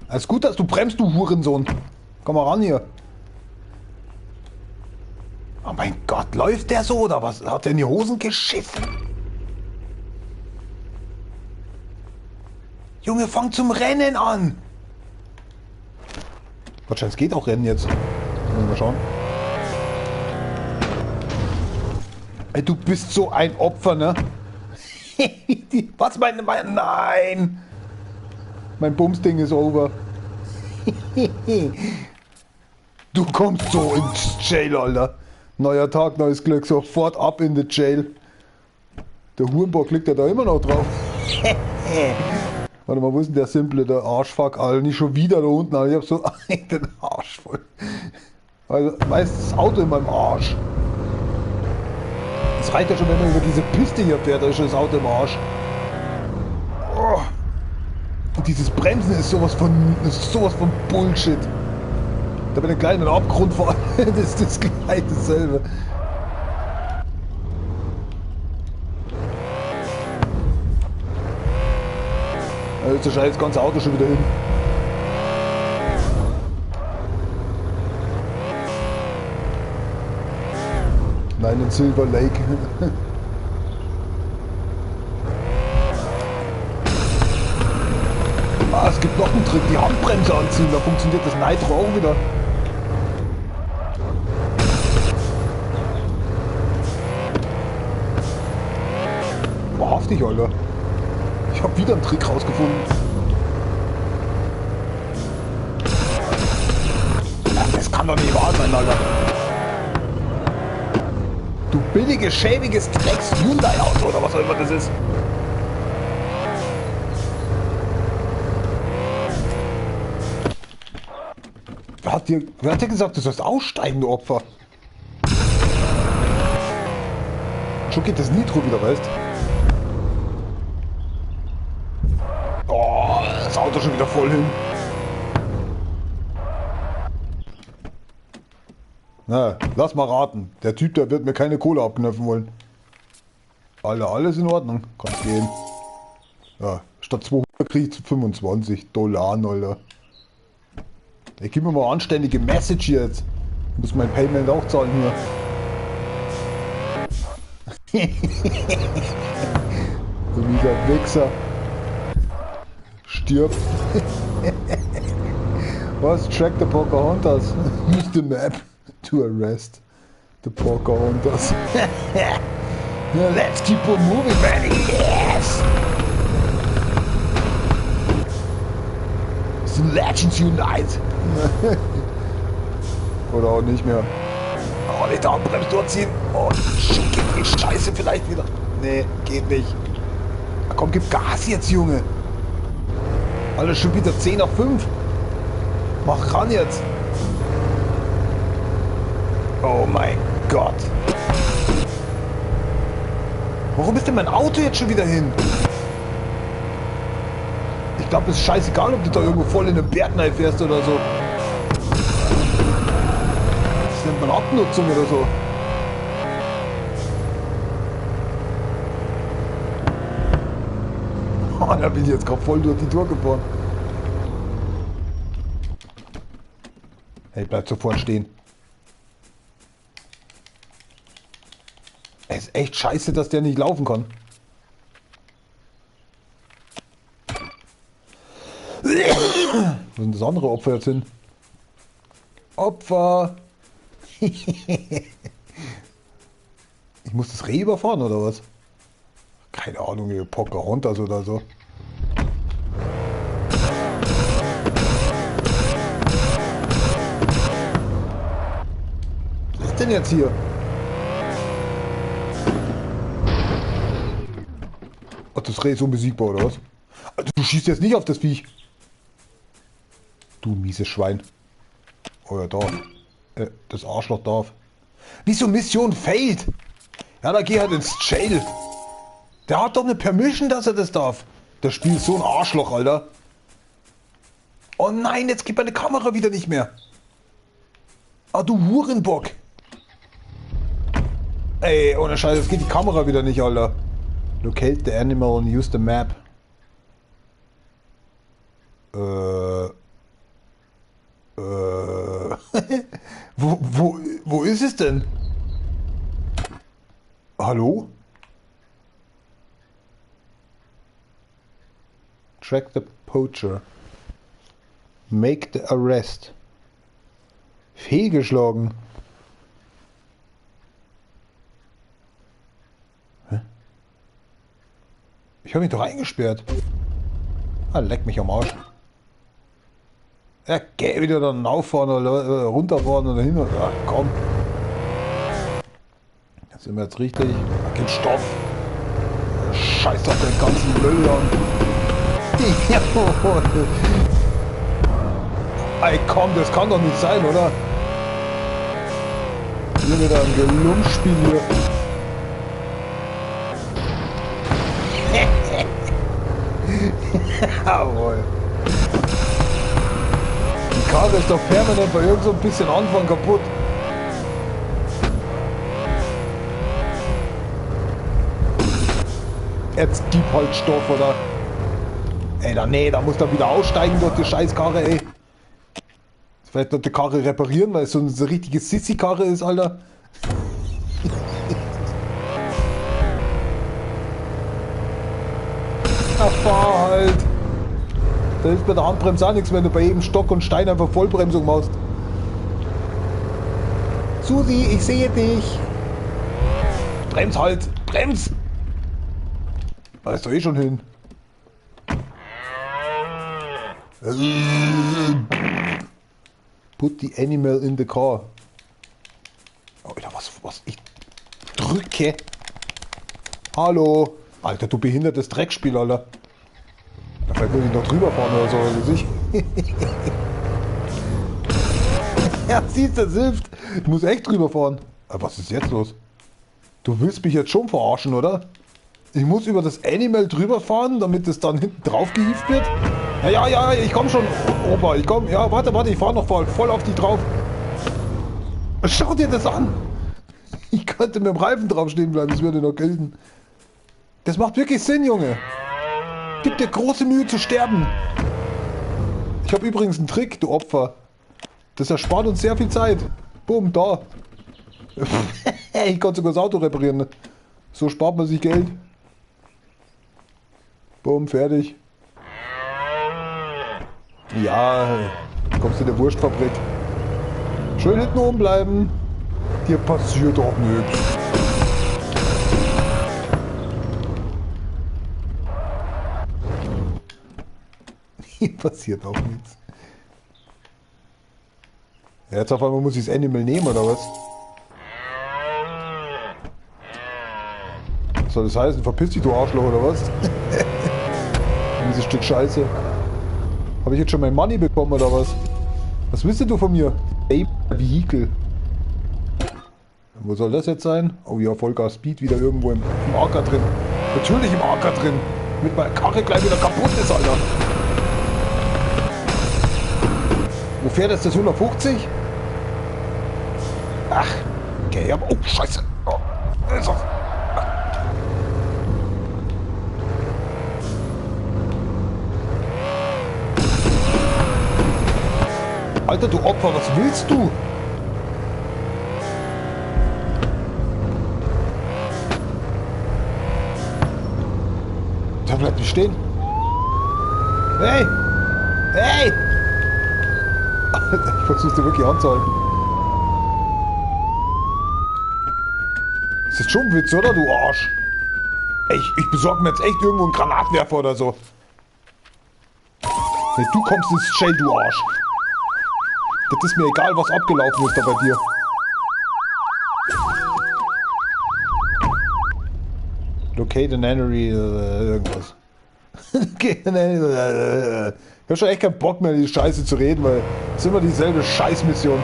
Alles gut, dass du bremst, du Hurensohn. Komm mal ran hier. Oh mein Gott, läuft der so oder was? Hat der in die Hosen geschissen? Junge, fang zum Rennen an! Wahrscheinlich geht auch Rennen jetzt. Mal schauen. Ey, du bist so ein Opfer, ne? Was mein... Nein! Mein Bumsding ist over. Du kommst so ins Jail, Alter. Neuer Tag, neues Glück. Sofort ab in the Jail. Der Hurenbock liegt ja da immer noch drauf. Warte mal, wo ist denn der simple, der Arschfuck, Alter? Nicht schon wieder da unten, Alter. Ich hab so den Arsch voll. Also, meistens das Auto in meinem Arsch. Es reicht ja schon, wenn man über diese Piste hier fährt, da ist schon das Auto im Arsch. Oh. Und dieses Bremsen ist sowas von Bullshit. Da bin ich gleich in den Abgrund fahren. Das ist das gleich dasselbe. Da ist wahrscheinlich das ganze Auto schon wieder hin. Nein, in Silver Lake. Ah, es gibt noch einen Trick, die Handbremse anziehen, da funktioniert das Nitro auch wieder. Wahrhaftig, Alter. Ich habe wieder einen Trick rausgefunden. Das kann doch nicht wahr sein, Alter. Du billiges, schäbiges Drecks-Hyundai-Auto oder was auch immer das ist. Wer hat dir gesagt, du sollst aussteigen, du Opfer? Schon geht das Nitro wieder, weißt? Oh, das Auto schon wieder voll hin. Na, lass mal raten. Der Typ, der wird mir keine Kohle abknöpfen wollen. Alter, alles in Ordnung. Kann's gehen. Ja, statt 200 krieg ich 25 Dollar, Alter. Ich gib mir mal anständige Message jetzt. Ich muss mein Payment auch zahlen hier. So dieser Wichser. Stirbt. Was? Track the Pocahontas. Use the map to arrest the Pocahontas. Let's keep on moving, man. Yes! The Legends unite! Oder auch nicht mehr. Oh, nicht da Handbremse durchziehen. Oh, geht die Scheiße vielleicht wieder. Nee, geht nicht. Na komm, gib Gas jetzt, Junge. Alles schon wieder 10 nach 5. Mach ran jetzt. Oh mein Gott. Warum ist denn mein Auto jetzt schon wieder hin? Ich glaube, es ist scheißegal, ob du da irgendwo voll in den Berg fährst oder so. Das nennt man Abnutzung oder so. Oh, da bin ich jetzt gerade voll durch die Tour gefahren. Hey, bleib sofort stehen. Es ist echt scheiße, dass der nicht laufen kann. Wo ist denn das andere Opfer jetzt hin? Opfer! Ich muss das Reh überfahren, oder was? Keine Ahnung, hier Pocahontas oder so. Was ist denn jetzt hier? Ach, das Reh ist unbesiegbar, oder was? Also, du schießt jetzt nicht auf das Viech. Du mieses Schwein. Oh ja, darf. Das Arschloch darf. Wieso Mission failed? Ja, da geh halt ins Jail. Der hat doch eine Permission, dass er das darf. Das Spiel ist so ein Arschloch, Alter. Oh nein, jetzt geht meine Kamera wieder nicht mehr. Ah, du Hurenbock. Ey, ohne Scheiß, jetzt geht die Kamera wieder nicht, Alter. Locate the animal and use the map. Wo ist es denn? Hallo? Track the poacher. Make the arrest. Fehlgeschlagen. Hä? Ich habe mich doch eingesperrt. Ah, leck mich am Arsch. Ja, geh wieder dann rauffahren oder runterfahren oder hin. Ach, komm. Jetzt sind wir jetzt richtig. Ach, kein Stoff. Scheiß doch den ganzen Müll an. Jawohl. Ey, komm, das kann doch nicht sein, oder? Hier wieder ein Gelumpspiel hier. Jawohl. Die Karre ist doch permanent bei irgend so ein bisschen Anfang kaputt. Jetzt gib halt Stoff, oder? Ey, da, nee, da muss da wieder aussteigen durch die Scheißkarre, ey. Vielleicht noch die Karre reparieren, weil es so eine richtige Sissi-Karre ist, Alter. Na, fahr halt. Da hilft bei der Handbremse auch nichts, wenn du bei jedem Stock und Stein einfach Vollbremsung machst. Susi, ich sehe dich. Brems halt, brems! Da ist doch eh schon hin. Put the animal in the car. Alter, was? Ich drücke. Hallo. Alter, du behindertes Dreckspiel, Alter. Da vielleicht muss ich noch drüber fahren oder so, weiß ich. Ja, siehst du, das hilft. Ich muss echt drüber fahren. Aber was ist jetzt los? Du willst mich jetzt schon verarschen, oder? Ich muss über das Animal drüber fahren, damit es dann hinten drauf gehievt wird? Ja, ja, ja, ich komm schon, Opa, ich komm. Ja, warte, warte, ich fahr noch voll auf die drauf. Schau dir das an! Ich könnte mit dem Reifen drauf stehen bleiben, das würde noch gelten. Das macht wirklich Sinn, Junge. Gib dir große Mühe zu sterben. Ich habe übrigens einen Trick, du Opfer. Das erspart uns sehr viel Zeit. Bumm, da. Ich konnte sogar das Auto reparieren. So spart man sich Geld. Bumm, fertig. Ja, kommst du in der Wurstfabrik. Schön hinten oben bleiben. Dir passiert doch nichts. Hier passiert auch nichts. Ja, jetzt auf einmal muss ich das Animal nehmen, oder was? Was soll das heißen? Verpiss dich, du Arschloch, oder was? Dieses Stück Scheiße. Habe ich jetzt schon mein Money bekommen, oder was? Was willst denn du von mir? Ey, Vehicle. Wo soll das jetzt sein? Oh ja, Vollgas Speed wieder irgendwo im Acker drin. Natürlich im Acker drin. Mit meiner Karre gleich wieder kaputt ist, Alter. Wo fährt das? Das 150? Ach, okay, aber... Oh, Scheiße. Oh, ist auf. Alter, du Opfer, was willst du? Warum bleibt die stehen? Hey! Hey! Ich versuch's dir wirklich anzuhalten. Das ist schon ein Witz, oder, du Arsch? Ey, ich besorge mir jetzt echt irgendwo einen Granatwerfer oder so. Nee, du kommst ins Jail, du Arsch. Das ist mir egal, was abgelaufen ist da bei dir. Locate an enemy, irgendwas. Locate an enemy, Ich hab schon echt keinen Bock mehr, die Scheiße zu reden, weil es ist immer dieselbe Scheißmission.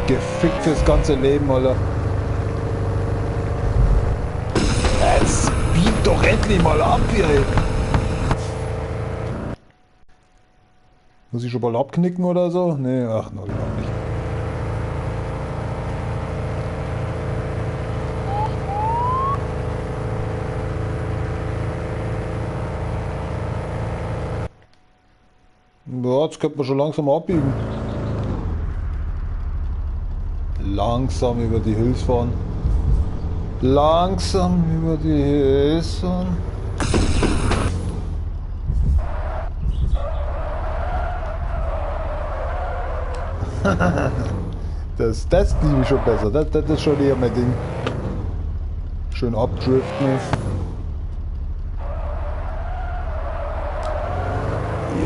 Gefickt fürs ganze Leben, Alter. Jetzt biegt doch endlich mal ab hier, ey. Muss ich schon mal abknicken oder so? Nee, ach, noch nicht. Ja, jetzt könnte man schon langsam abbiegen. Langsam über die Hills fahren. Langsam über die Hills fahren. Das liebe ich schon besser. Das ist schon eher mein Ding. Schön abdriften.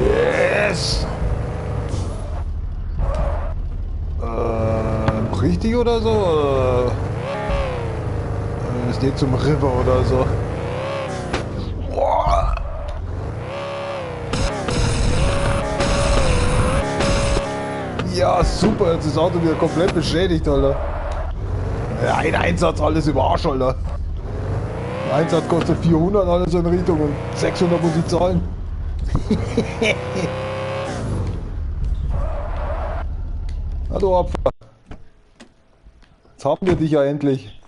Yes! Richtig oder so? Es geht zum River oder so. Boah. Ja, super, jetzt ist das Auto wieder komplett beschädigt, Alter. Ja, ein Einsatz, alles im Arsch, Alter. Ein Einsatz kostet 400, alles in Richtung und 600 muss ich zahlen. Na du Opfer. Jetzt haben wir dich ja endlich.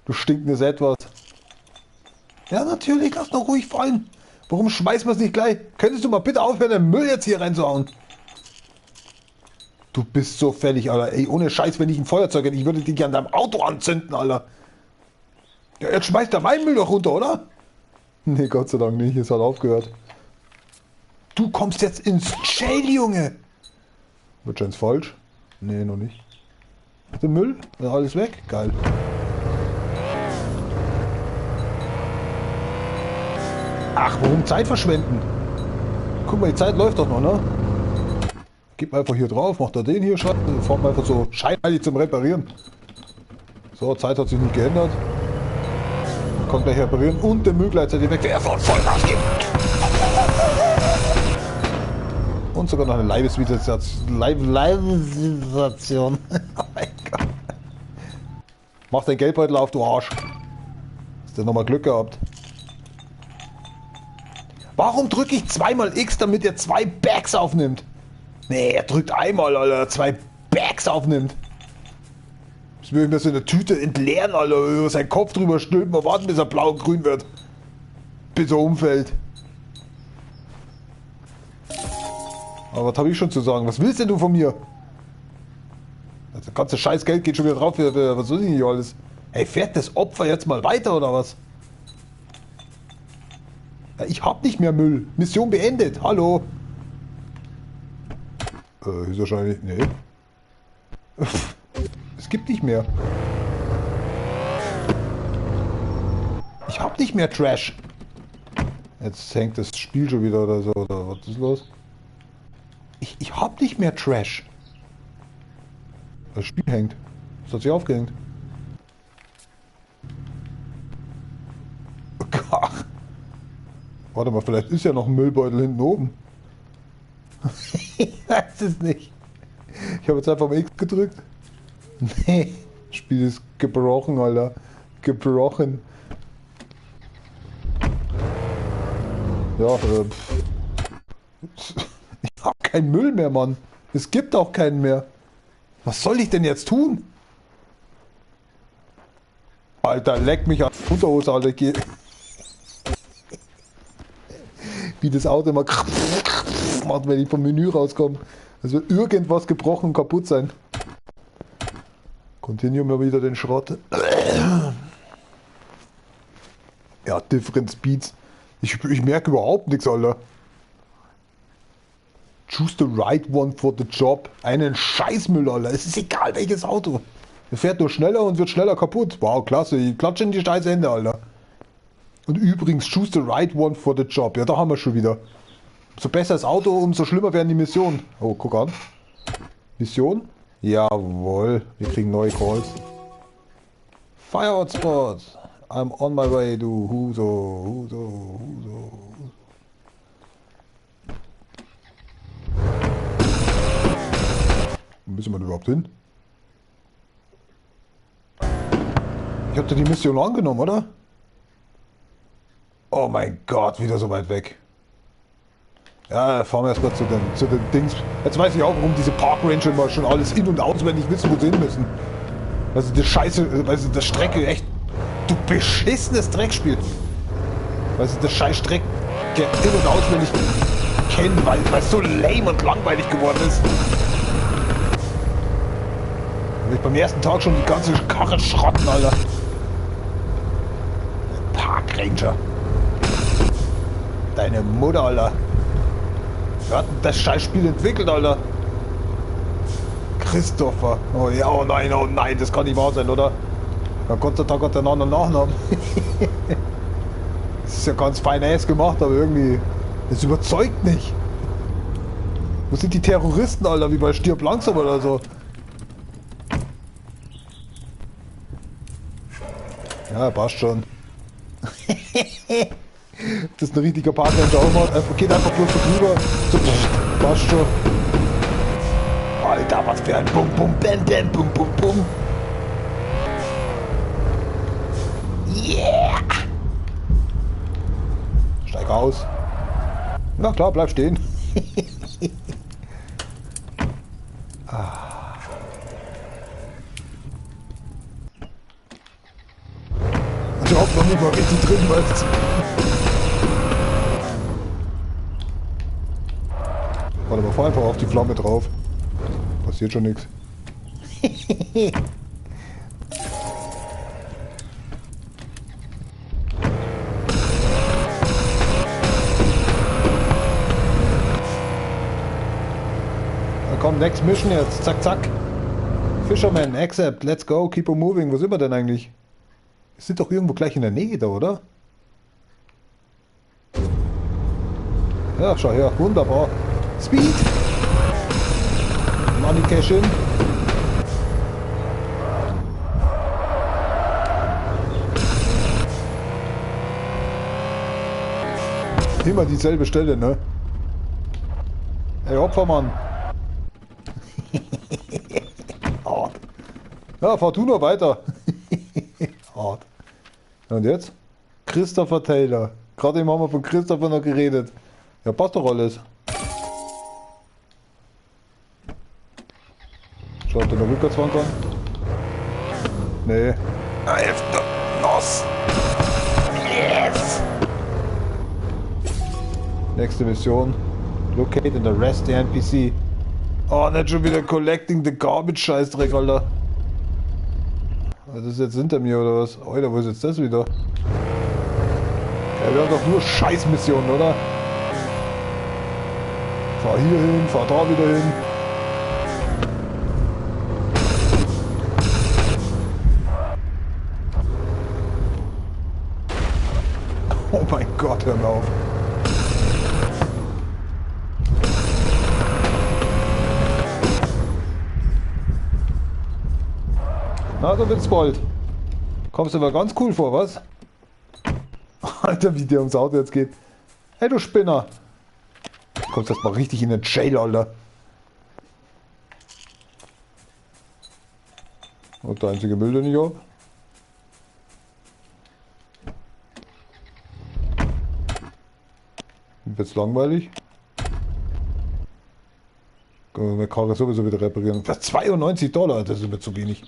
Du stinkendes Etwas. Ja, natürlich, lass doch ruhig fallen. Warum schmeißen wir es nicht gleich? Könntest du mal bitte aufhören, den Müll jetzt hier reinzuhauen? Du bist so fertig, Alter. Ey, ohne Scheiß, wenn ich ein Feuerzeug hätte, ich würde dich an deinem Auto anzünden, Alter. Ja, jetzt schmeißt der meinen Müll doch runter, oder? Nee, Gott sei Dank nicht. Es hat aufgehört. Du kommst jetzt ins Jail, Junge. Wird schon falsch? Nee, noch nicht. Der Müll? Ist alles weg? Geil. Ach, warum Zeit verschwenden? Guck mal, die Zeit läuft doch noch, ne? Gib einfach hier drauf, macht er den hier, fahren wir einfach so scheinheilig zum Reparieren. So, Zeit hat sich nicht geändert. Kommt gleich reparieren und der Müll gleichzeitig weg. Der von Vollgas gibt. Und sogar noch eine Leibesvisitation. Leibesvisitation. Oh mein Gott. Mach den Geldbeutel auf, du Arsch. Hast du nochmal Glück gehabt. Warum drücke ich zweimal X, damit er zwei Bags aufnimmt? Nee, er drückt einmal, Alter, zwei Bags aufnimmt. Das würde ich mir so eine Tüte entleeren, Alter, über seinen Kopf drüber stülpen und warten, bis er blau und grün wird. Bis er umfällt. Aber was habe ich schon zu sagen? Was willst denn du von mir? Das ganze scheiß Geld geht schon wieder drauf. Was soll ich denn hier alles? Ey, fährt das Opfer jetzt mal weiter oder was? Ich hab nicht mehr Müll. Mission beendet. Hallo. Ist wahrscheinlich... Nee. Es gibt nicht mehr. Ich hab nicht mehr Trash. Jetzt hängt das Spiel schon wieder oder so. Oder was ist los? Ich hab nicht mehr Trash. Das Spiel hängt. Das hat sich aufgehängt. Ach. Warte mal, vielleicht ist ja noch ein Müllbeutel hinten oben. Ich weiß es nicht. Ich habe jetzt einfach mal X gedrückt. Nee, das Spiel ist gebrochen, Alter. Gebrochen. Ja, ich hab keinen Müll mehr, Mann. Es gibt auch keinen mehr. Was soll ich denn jetzt tun? Alter, leck mich an die Unterhose, Alter. Ich geh. Wie das Auto immer macht, wenn ich vom Menü rauskomme. Es wird irgendwas gebrochen und kaputt sein. Continue mal wieder den Schrott. Ja, different speeds. Ich merke überhaupt nichts, Alter. Choose the right one for the job. Einen Scheißmüll, Alter. Es ist egal, welches Auto. Er fährt nur schneller und wird schneller kaputt. Wow, klasse. Ich klatsche in die scheiß Hände, Alter. Und übrigens, choose the right one for the job. Ja, da haben wir schon wieder. Umso besser das Auto, umso schlimmer werden die Missionen. Oh, guck an. Mission? Jawohl, wir kriegen neue Calls. Fire Hotspot. I'm on my way to Huso, Huso, Huso. Wo müssen wir denn überhaupt hin? Ich hab da die Mission angenommen, oder? Oh mein Gott, wieder so weit weg. Ja, fahren wir erstmal zu den Dings. Jetzt weiß ich auch, warum diese Park Ranger immer schon alles in- und auswendig wissen, wo sie hin müssen. Also die Scheiße, also das Strecke, echt, du beschissenes Dreckspiel. Also das scheiß Strecke in- und auswendig kennen, weil es so lame und langweilig geworden ist. Und ich beim ersten Tag schon die ganze Karre schrotten, Alter. Park Ranger. Deine Mutter, Alter. Wer hat denn das Scheißspiel entwickelt, Alter? Christopher. Oh ja, oh nein, das kann nicht wahr sein, oder? Ja, Gott sei Dank hat der einen anderen Nachnamen. Das ist ja ganz fein ass gemacht, aber irgendwie, das überzeugt nicht. Wo sind die Terroristen, Alter? Wie bei Stirb langsam oder so. Ja, passt schon. Das ist ein richtiger Park Ranger auch macht. Einfach, geht einfach bloß so drüber. So, pff, passt schon. Alter, was für ein Bum, Bum, Bam, Bam, Bum, Bum, Bum. Yeah! Steig aus. Na klar, bleib stehen. Ah. Ich hab noch nicht mal richtig drin, weißt du. Warte mal, fahr einfach auf die Flamme drauf. Passiert schon nichts. Na komm, next mission jetzt. Zack, zack. Fisherman, accept, let's go, keep on moving. Wo sind wir denn eigentlich? Wir sind doch irgendwo gleich in der Nähe da, oder? Ja, schau her, wunderbar. Speed! Money Cash in. Immer dieselbe Stelle, ne? Ey, Opfermann! Hart. Ja, fahr du noch weiter. Hart. Und jetzt? Christopher Taylor. Gerade eben haben wir von Christopher noch geredet. Ja, passt doch alles. Schaut der noch rückwärts fahren kann? Nee. Nos. Yes! Nächste Mission. Locate and arrest the NPC. Oh, nicht schon wieder collecting the garbage, Scheißdreck, Alter. Das ist jetzt hinter mir, oder was? Alter, wo ist jetzt das wieder? Ja, wir haben doch nur Scheißmissionen, oder? Fahr hier hin, fahr da wieder hin. Oh mein Gott, hör mir auf. Na, du Witzbold. Kommst du aber ganz cool vor, was? Alter, wie der ums Auto jetzt geht. Hey, du Spinner. Kommst erst mal richtig in den Jail, Alter. Und der einzige Müll, den ich hab. Wird's langweilig. Können wir meine Karre sowieso wieder reparieren. Für 92 Dollar, das ist mir zu wenig.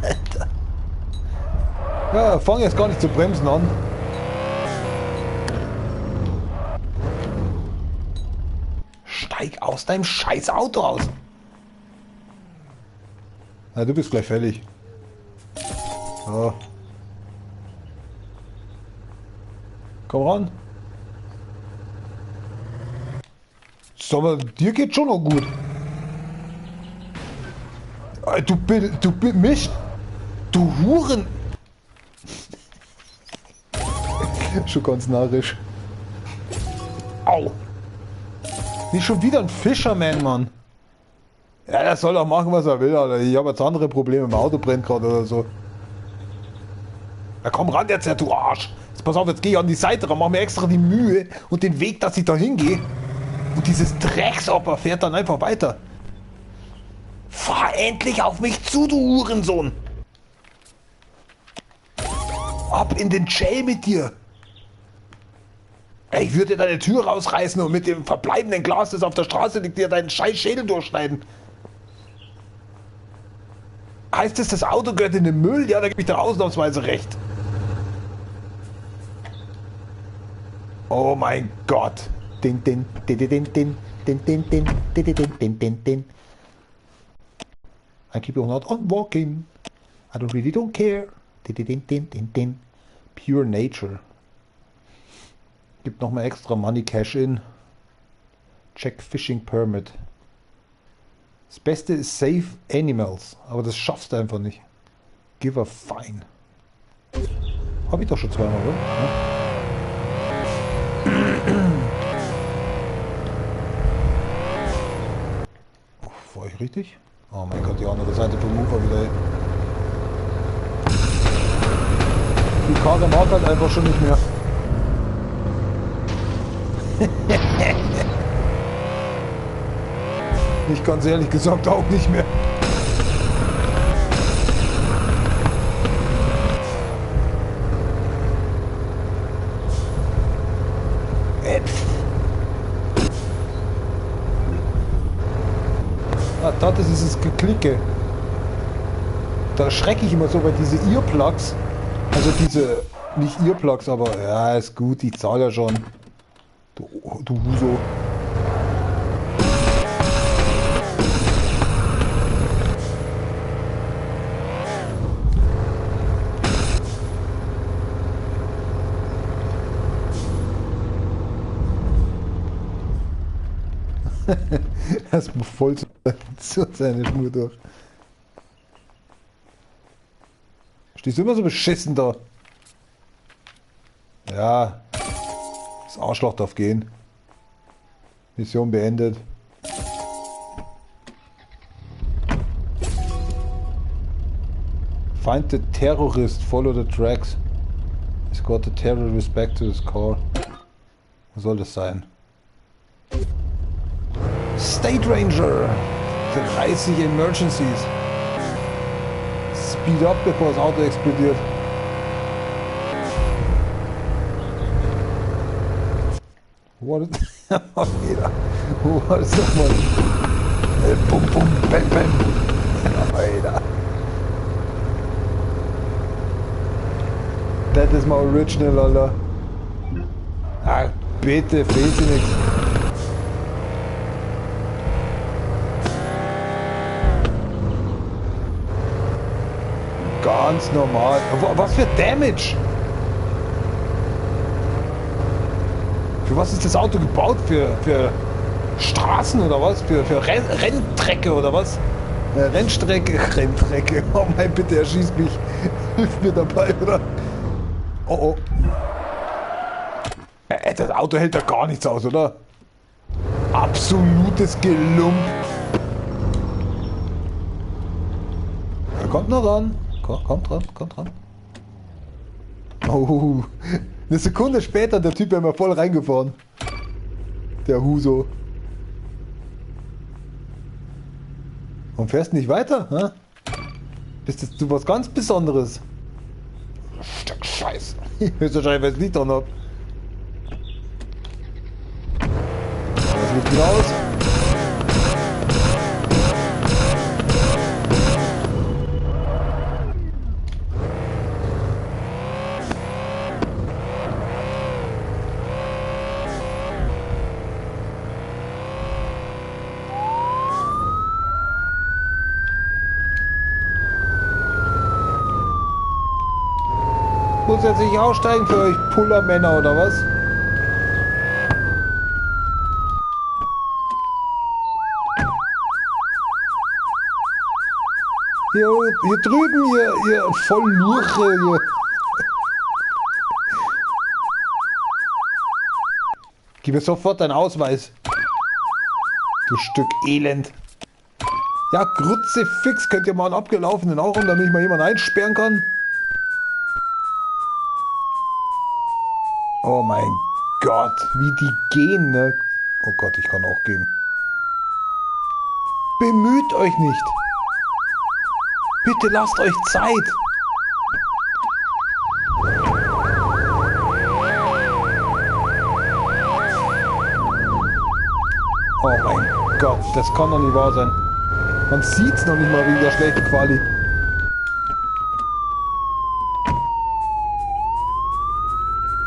Alter. Ja, fang jetzt gar nicht zu bremsen an. Steig aus deinem scheiß Auto aus. Na, du bist gleich fällig. So. Komm ran. Sag mal, dir geht schon noch gut. Du bist mich. Du Huren. Schon ganz narrisch. Au. Nicht schon wieder ein Fisherman, Mann. Ja, der soll auch machen, was er will, Alter. Ich habe jetzt andere Probleme. Mein Auto brennt gerade oder so. Na komm ran jetzt, du Arsch. Jetzt pass auf, jetzt geh ich an die Seite ran, mach mir extra die Mühe und den Weg, dass ich da hingehe. Und dieses Drecksopfer fährt dann einfach weiter. Fahr endlich auf mich zu, du Hurensohn. Ab in den Jail mit dir. Ey, ich würde dir deine Tür rausreißen und mit dem verbleibenden Glas, das auf der Straße liegt, dir deinen scheiß Schädel durchschneiden. Heißt es, das Auto gehört in den Müll? Ja, da gebe ich dir ausnahmsweise recht. Oh mein Gott. Din, din, din, din, din, din, din, din, din, din, din, din, din. I keep on not on walking. I don't really don't care. Din, din, din, din, din. Pure Nature. Gibt nochmal extra Money Cash in. Check Fishing Permit. Das Beste ist Save Animals, aber das schaffst du einfach nicht. Give a fine. Hab ich doch schon zweimal, oder? Ja. Oh, war ich richtig? Oh mein Gott, die andere Seite vom Ufer wieder. Ey. Die Karre mag halt einfach schon nicht mehr. Ich ganz ehrlich gesagt auch nicht mehr. Ah, das ist dieses Geklicke. Da erschrecke ich immer so bei diese Earplugs. Also diese, nicht Earplugs, aber ja, ist gut, ich zahle ja schon. Du Huso. Erstmal voll zu seine Schnur durch. Stehst du immer so beschissen da? Ja. Das Arschloch darf gehen. Mission beendet. Find the terrorist, follow the tracks. Escort the terrorist back to his car. Was soll das sein? State Ranger! 30 Emergencies. Speed up, bevor das Auto explodiert. What is... What is das, Mann? Bum, bum, bam, bam. Alter. Das ist mal original, Alter. Ah, bitte, fehlt sie nichts. Ganz normal. Was für Damage? Für was ist das Auto gebaut? Für Straßen oder was? Für Rennstrecke oder was? Rennstrecke, Rennstrecke. Oh mein, bitte, erschießt mich. Hilf mir dabei, oder? Oh oh. Das Auto hält da gar nichts aus, oder? Absolutes Gelump. Er kommt noch ran. Kommt dran, kommt dran. Oh, eine Sekunde später, der Typ wäre mal voll reingefahren. Der Huso. Und fährst nicht weiter, hä? Bist jetzt du was ganz Besonderes? Stück Scheiße. Höchstwahrscheinlich, weil es Licht dran hab. Das sieht wieder aus. muss jetzt nicht aussteigen für euch Pullermänner oder was? Hier drüben, ihr Volllurche, hier. Gib mir sofort deinen Ausweis. Du Stück Elend. Ja, Kruzifix, könnt ihr mal einen abgelaufenen auch um, damit ich mal jemanden einsperren kann? Oh mein Gott, wie die gehen, ne? Oh Gott, ich kann auch gehen. Bemüht euch nicht. Bitte lasst euch Zeit. Oh mein Gott, das kann doch nicht wahr sein. Man sieht's noch nicht mal wegen der schlechten Quali.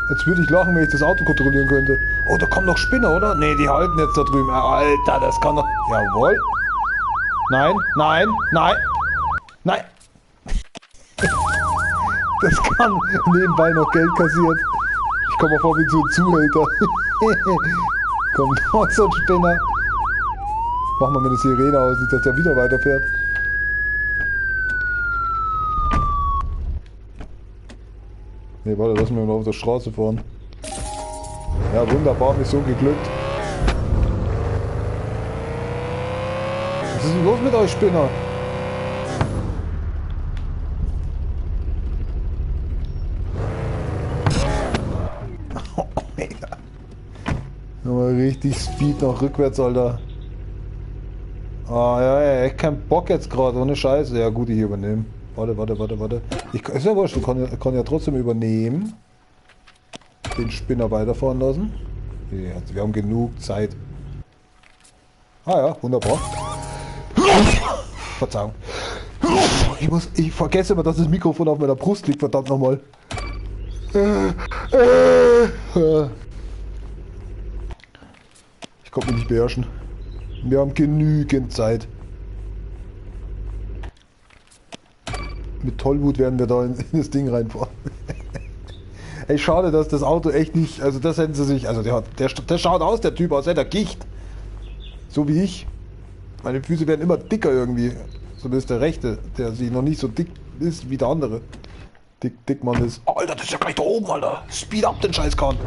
Jetzt würde ich lachen, wenn ich das Auto kontrollieren könnte. Oh, da kommen noch Spinner, oder? Ne, die halten jetzt da drüben. Alter, das kann doch... Jawohl. Nein, nein, nein. Nein! Das kann nebenbei noch Geld kassiert. Ich komme mal vor wie so ein Zuhälter. Kommt noch so ein Spinner. Machen wir mit der Sirene aus, nicht, dass der wieder weiterfährt. Ne, warte, lass mich mal auf der Straße fahren. Ja, wunderbar, Mission geglückt. Was ist denn los mit euch, Spinner? Nochmal richtig Speed noch rückwärts, Alter. Ah, ja, ja, echt kein Bock jetzt gerade, ohne Scheiße. Ja, gut, ich übernehme. Warte, warte, warte, warte. Ist ja wurscht, ich kann ja trotzdem übernehmen. Den Spinner weiterfahren lassen. Ja, wir haben genug Zeit. Ah ja, wunderbar. Verzeihung. Ich vergesse immer, dass das Mikrofon auf meiner Brust liegt, verdammt nochmal. Ich konnte mich nicht beherrschen. Wir haben genügend Zeit. Mit Tollwut werden wir da in das Ding reinfahren. Ey, schade, dass das Auto echt nicht... Also das hätten sie sich... Also der schaut aus, der Typ, aus der Gicht. So wie ich. Meine Füße werden immer dicker irgendwie. Zumindest der rechte, der sich noch nicht so dick ist wie der andere. Dickmann ist. Oh, Alter, das ist ja gleich da oben, Alter. Speed up den Scheißkahn.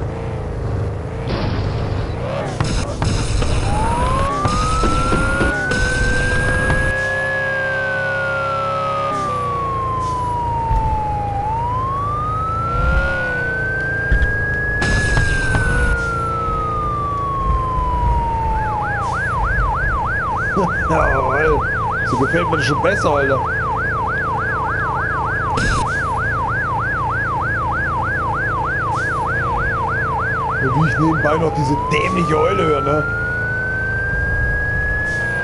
Jawohl. So gefällt mir das schon besser, Alter. Und wie ich nebenbei noch diese dämliche Eule höre, ne?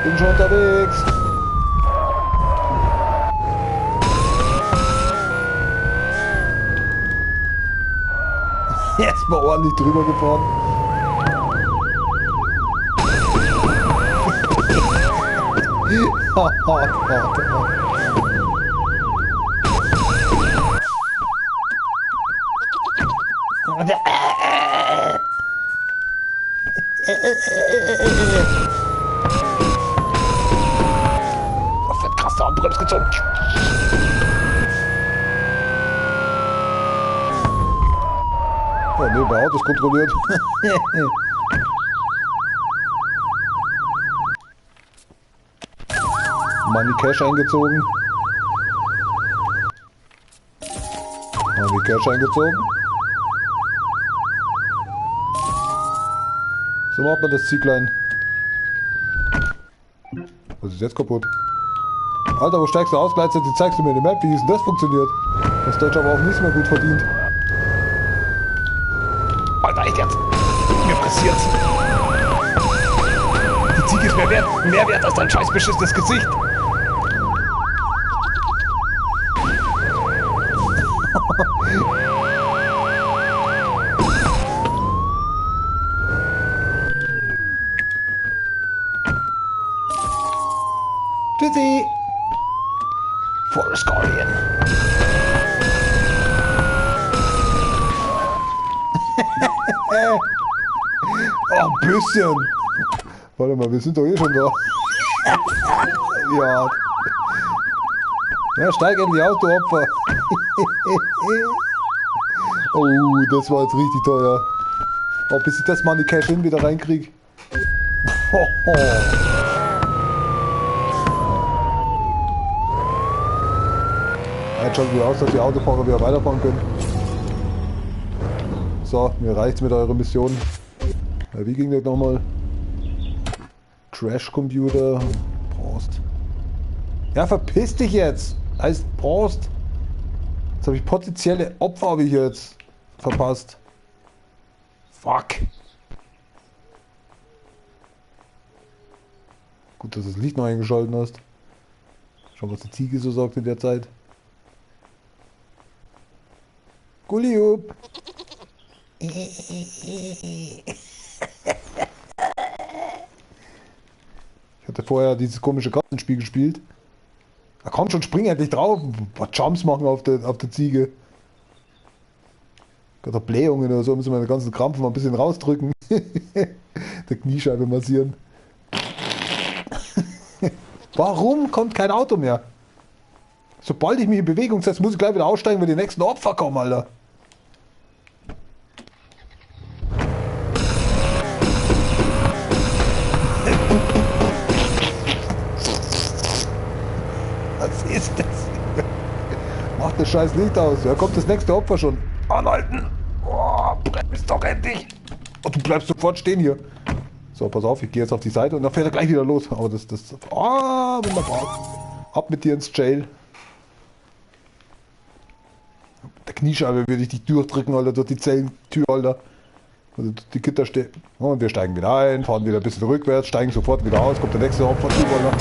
Bin schon unterwegs. Erstmal ordentlich drüber gefahren. Oh, fett krass, da Handbremse gezogen. Ja, nee, der Auto ist kontrolliert. Money Cash eingezogen. Money Cash eingezogen. So macht man das Zieglein. Was ist jetzt kaputt? Alter, wo steigst du aus? Gleichzeitig zeigst du mir eine Map. Wie ist denn das funktioniert? Das Deutsch aber auch nicht mehr gut verdient. Alter, echt jetzt? Mir pressiert's. Die Ziege ist mehr wert als dein scheiß beschissenes Gesicht. Tschüssi! Forest Guardian. Oh, ein bisschen. Warte mal, wir sind doch eh schon da. Ja. Ja, steig endlich aus, du Opfer. Oh, das war jetzt richtig teuer. Oh, bis ich das Money Cash in wieder reinkrieg. Jetzt schaut wieder aus, dass die Autofahrer wieder weiterfahren können. So, mir reicht's mit eurer Mission. Ja, wie ging das nochmal? Crash Computer. Prost. Ja, verpiss dich jetzt! Heißt Prost! Jetzt habe ich potenzielle Opfer habe ich jetzt verpasst. Fuck! Gut, dass du das Licht noch eingeschaltet hast. Schau, was die Ziege so sagt in der Zeit. Gulliup! Ich hatte vorher dieses komische Kartenspiel gespielt. Da komm schon, spring endlich drauf. Ein paar Jumps machen auf der Ziege. Oder Blähungen oder so, müssen wir den ganzen Krampf mal ein bisschen rausdrücken. Der Kniescheibe massieren. Warum kommt kein Auto mehr? Sobald ich mich in Bewegung setze, muss ich gleich wieder aussteigen, wenn die nächsten Opfer kommen, Alter. Was ist das? Mach das scheiß Licht aus. Da kommt das nächste Opfer schon. Anhalten! Oh, bremst doch endlich! Oh, du bleibst sofort stehen hier. So, pass auf, ich gehe jetzt auf die Seite und dann fährt er gleich wieder los. Aber das... Ah, wunderbar. Ab mit dir ins Jail. Mit der Kniescheibe würde ich dich durchdrücken, Alter, durch die Zellentür, Alter. Also durch die Gitterstäbe. Und wir steigen wieder ein, fahren wieder ein bisschen rückwärts, steigen sofort wieder aus, kommt der nächste Opfer zu, Alter.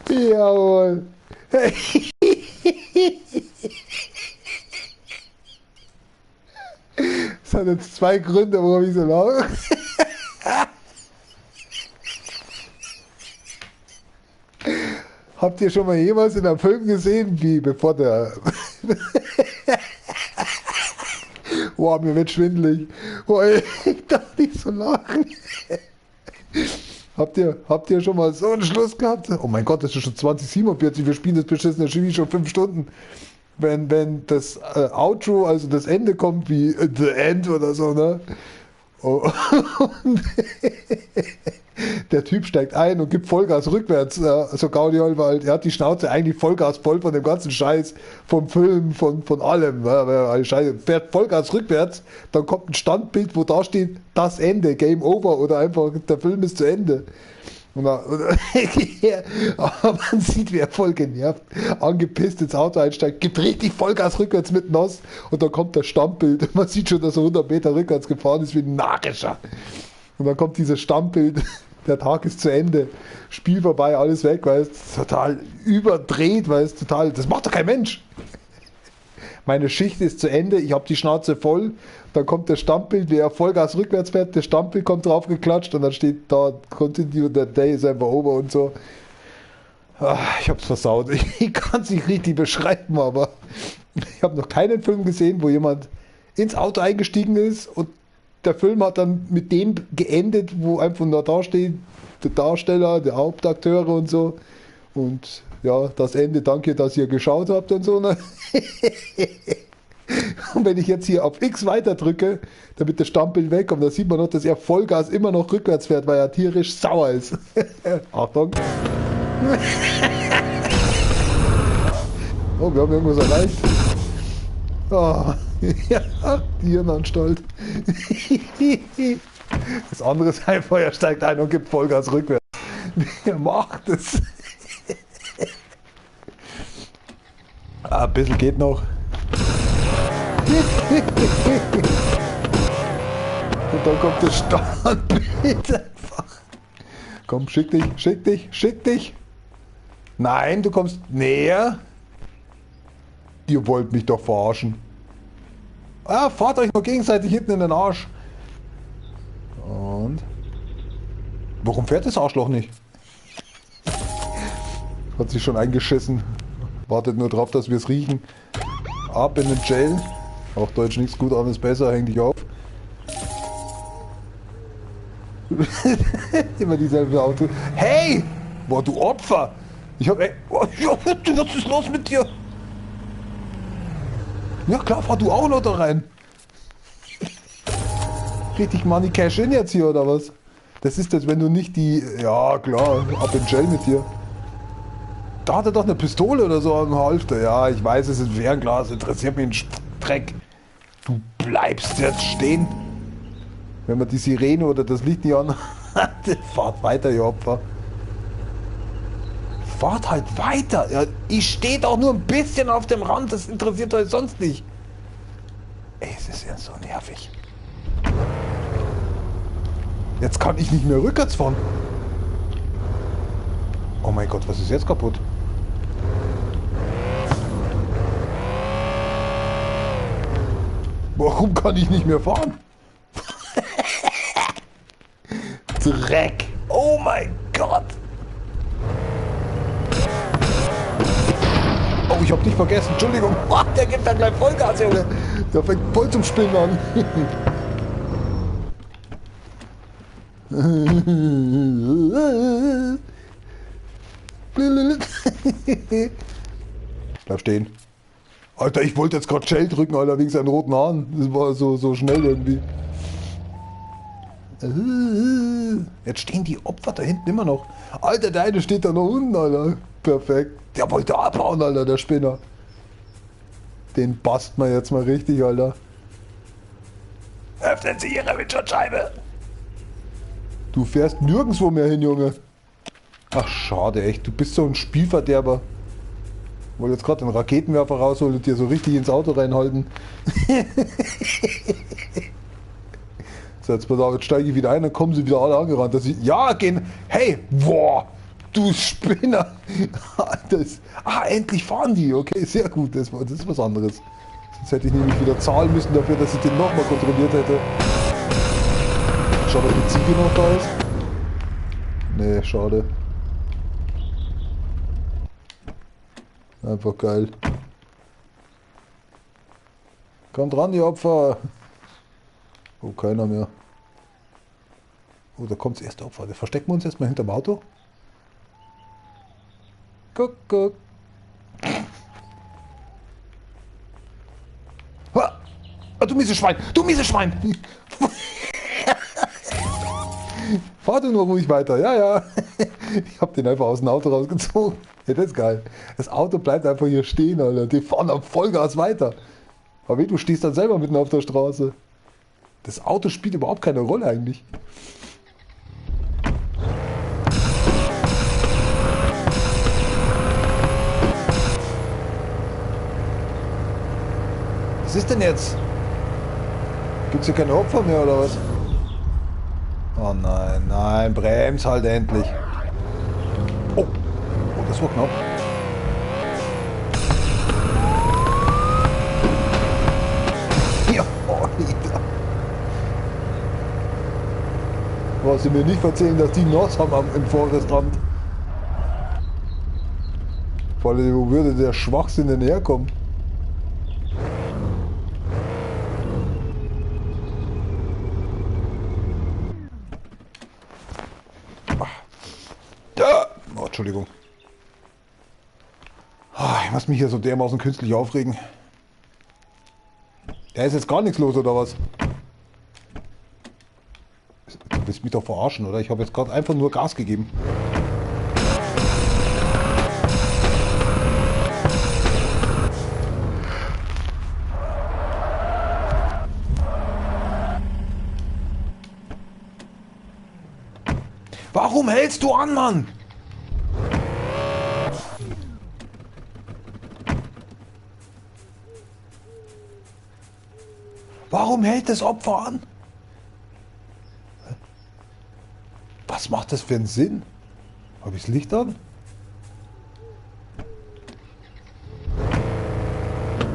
Jawohl. Das hat jetzt zwei Gründe, warum ich so lache. Habt ihr schon mal jemals in einem Film gesehen, wie bevor der... Boah, mir wird schwindelig. Boah, ich darf nicht so lachen. Habt ihr schon mal so einen Schluss gehabt? Oh mein Gott, das ist schon 20:47. Wir spielen das beschissene Spiel schon 5 Stunden. Wenn das Outro, also das Ende kommt, wie The End oder so, ne? Oh, und der Typ steigt ein und gibt Vollgas rückwärts, so Gaudi Holwald. Er hat die Schnauze eigentlich Vollgas voll von dem ganzen Scheiß, vom Film, von allem. Ja, Scheiße. Fährt Vollgas rückwärts, dann kommt ein Standbild, wo da steht, das Ende, Game Over oder einfach, der Film ist zu Ende. Aber man sieht, wie er voll genervt, angepisst ins Auto einsteigt, gibt richtig Vollgas rückwärts mit nass und dann kommt das Standbild und man sieht schon, dass er 100 Meter rückwärts gefahren ist wie ein Narischer. Und dann kommt dieses Standbild, der Tag ist zu Ende, Spiel vorbei, alles weg, weil es total überdreht, weil es total, das macht doch kein Mensch. Meine Schicht ist zu Ende, ich habe die Schnauze voll, dann kommt das Standbild, wie er Vollgas rückwärts fährt, das Standbild kommt drauf geklatscht und dann steht da, continue, the day is einfach over und so. Ach, ich hab's versaut, ich kann es nicht richtig beschreiben, aber ich habe noch keinen Film gesehen, wo jemand ins Auto eingestiegen ist und der Film hat dann mit dem geendet, wo einfach nur da steht, der Darsteller, der Hauptakteure und so. Und ja, das Ende, danke, dass ihr geschaut habt und so. Ne? Und wenn ich jetzt hier auf X weiter drücke, damit das Standbild wegkommt, da sieht man noch, dass er Vollgas immer noch rückwärts fährt, weil er tierisch sauer ist. Achtung. Oh, wir haben irgendwas erreicht. Oh, ja, die Hirnanstalt. Das andere ist einfach, er steigt ein und gibt Vollgas rückwärts. Wer macht das? Ah, ein bisschen geht noch. Und dann kommt das Standbild einfach. Komm, schick dich, schick dich, schick dich. Nein, du kommst näher. Ihr wollt mich doch verarschen. Ah, fahrt euch nur gegenseitig hinten in den Arsch. Und? Warum fährt das Arschloch nicht? Hat sich schon eingeschissen. Wartet nur drauf, dass wir es riechen. Ab in den Jail. Auch Deutsch nichts gut, alles besser, häng dich auf. Immer dieselbe Auto. Hey! Boah, du Opfer! Ich hab... Oh, was ist los mit dir? Ja klar, fahr du auch noch da rein. Richtig Money Cash in jetzt hier, oder was? Das ist das, wenn du nicht die... Ja klar, ab in Jail mit dir. Da hat er doch eine Pistole oder so am Halfter. Ja, ich weiß, es ist ein Fernglas, interessiert mich ein Dreck. Du bleibst jetzt stehen. Wenn man die Sirene oder das Licht nicht an hat, fahrt weiter, ihr Opfer. Fahrt halt weiter. Ja, ich stehe doch nur ein bisschen auf dem Rand, das interessiert euch sonst nicht. Ey, es ist ja so nervig. Jetzt kann ich nicht mehr rückwärts fahren. Oh mein Gott, was ist jetzt kaputt? Warum kann ich nicht mehr fahren? Dreck! Oh mein Gott! Oh, ich hab dich vergessen. Entschuldigung. Oh, der gibt dann gleich Vollgas, Junge. Der fängt voll zum Spinnen an. Bleib stehen. Alter, ich wollte jetzt gerade Shell drücken, Alter, wegen seinen roten Haaren. Das war so schnell irgendwie. Jetzt stehen die Opfer da hinten immer noch. Alter, der eine steht da noch unten, Alter. Perfekt. Der wollte abhauen, Alter, der Spinner. Den bast man jetzt mal richtig, Alter. Öffnen Sie Ihre Windschutzscheibe. Du fährst nirgendwo mehr hin, Junge. Ach, schade, echt. Du bist so ein Spielverderber. Ich wollte jetzt gerade den Raketenwerfer rausholen und dir so richtig ins Auto reinhalten. So, jetzt pass auf, jetzt steige ich wieder ein, dann kommen sie wieder alle angerannt. Dass ich, ja, gehen. Hey, boah, du Spinner. Das, endlich fahren die. Okay, sehr gut. Das ist was anderes. Sonst hätte ich nämlich wieder zahlen müssen dafür, dass ich den nochmal kontrolliert hätte. Schade, ob die Ziege noch da ist. Nee, schade. Einfach geil. Kommt ran, die Opfer. Oh, keiner mehr. Oh, da kommt das erste Opfer. Da verstecken wir uns erstmal hinterm Auto. Guck, guck. Ha! Ah, du mieses Schwein! Du mieses Schwein! Fahr du nur ruhig weiter. Ja, ja. Ich hab den einfach aus dem Auto rausgezogen. Ja, das ist geil. Das Auto bleibt einfach hier stehen, Alter. Die fahren am Vollgas weiter. Aber wie, du stehst dann selber mitten auf der Straße. Das Auto spielt überhaupt keine Rolle eigentlich. Was ist denn jetzt? Gibt's hier keine Opfer mehr oder was? Oh nein, nein, brems halt endlich. Oh, oh, das war knapp. Ja, oh, brauchst du mir nicht erzählen, dass die Nords haben im Forestamt. Vor allem, wo würde der Schwachsinn denn herkommen? Oh, Entschuldigung. Ich muss mich hier so dermaßen künstlich aufregen. Da ist jetzt gar nichts los, oder was? Du willst mich doch verarschen, oder? Ich habe jetzt gerade einfach nur Gas gegeben. Warum hältst du an, Mann? Warum hält das Opfer an? Was macht das für einen Sinn? Habe ich das Licht an?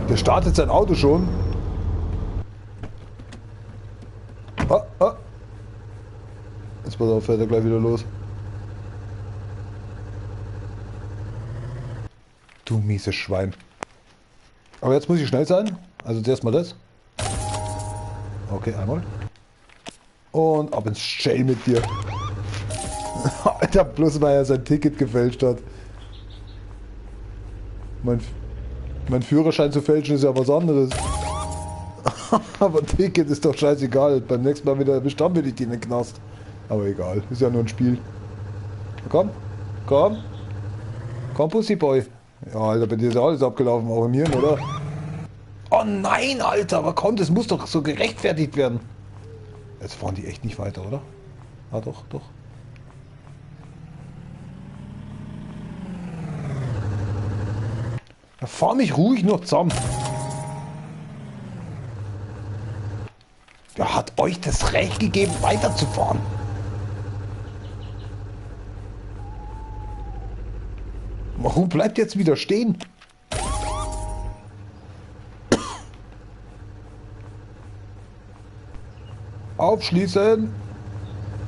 Der startet sein Auto schon. Ah, ah. Jetzt pass auf, fährt er gleich wieder los. Du mieses Schwein. Aber jetzt muss ich schnell sein. Also zuerst mal das. Okay, einmal. Und ab ins Jail mit dir. Alter, bloß weil er sein Ticket gefälscht hat. Mein Führerschein zu fälschen ist ja was anderes. Aber Ticket ist doch scheißegal. Beim nächsten Mal wieder erwischt, dann will ich den in den Knast. Aber egal, ist ja nur ein Spiel. Komm, komm. Komm, Pussyboy. Ja, Alter, bei dir ist ja alles abgelaufen, auch im Hirn, oder? Oh nein, Alter, aber komm, das muss doch so gerechtfertigt werden. Jetzt fahren die echt nicht weiter, oder? Ah, doch, doch. Ja, fahr mich ruhig noch zusammen. Wer hat euch das Recht gegeben, weiterzufahren? Warum bleibt jetzt wieder stehen? Aufschließen!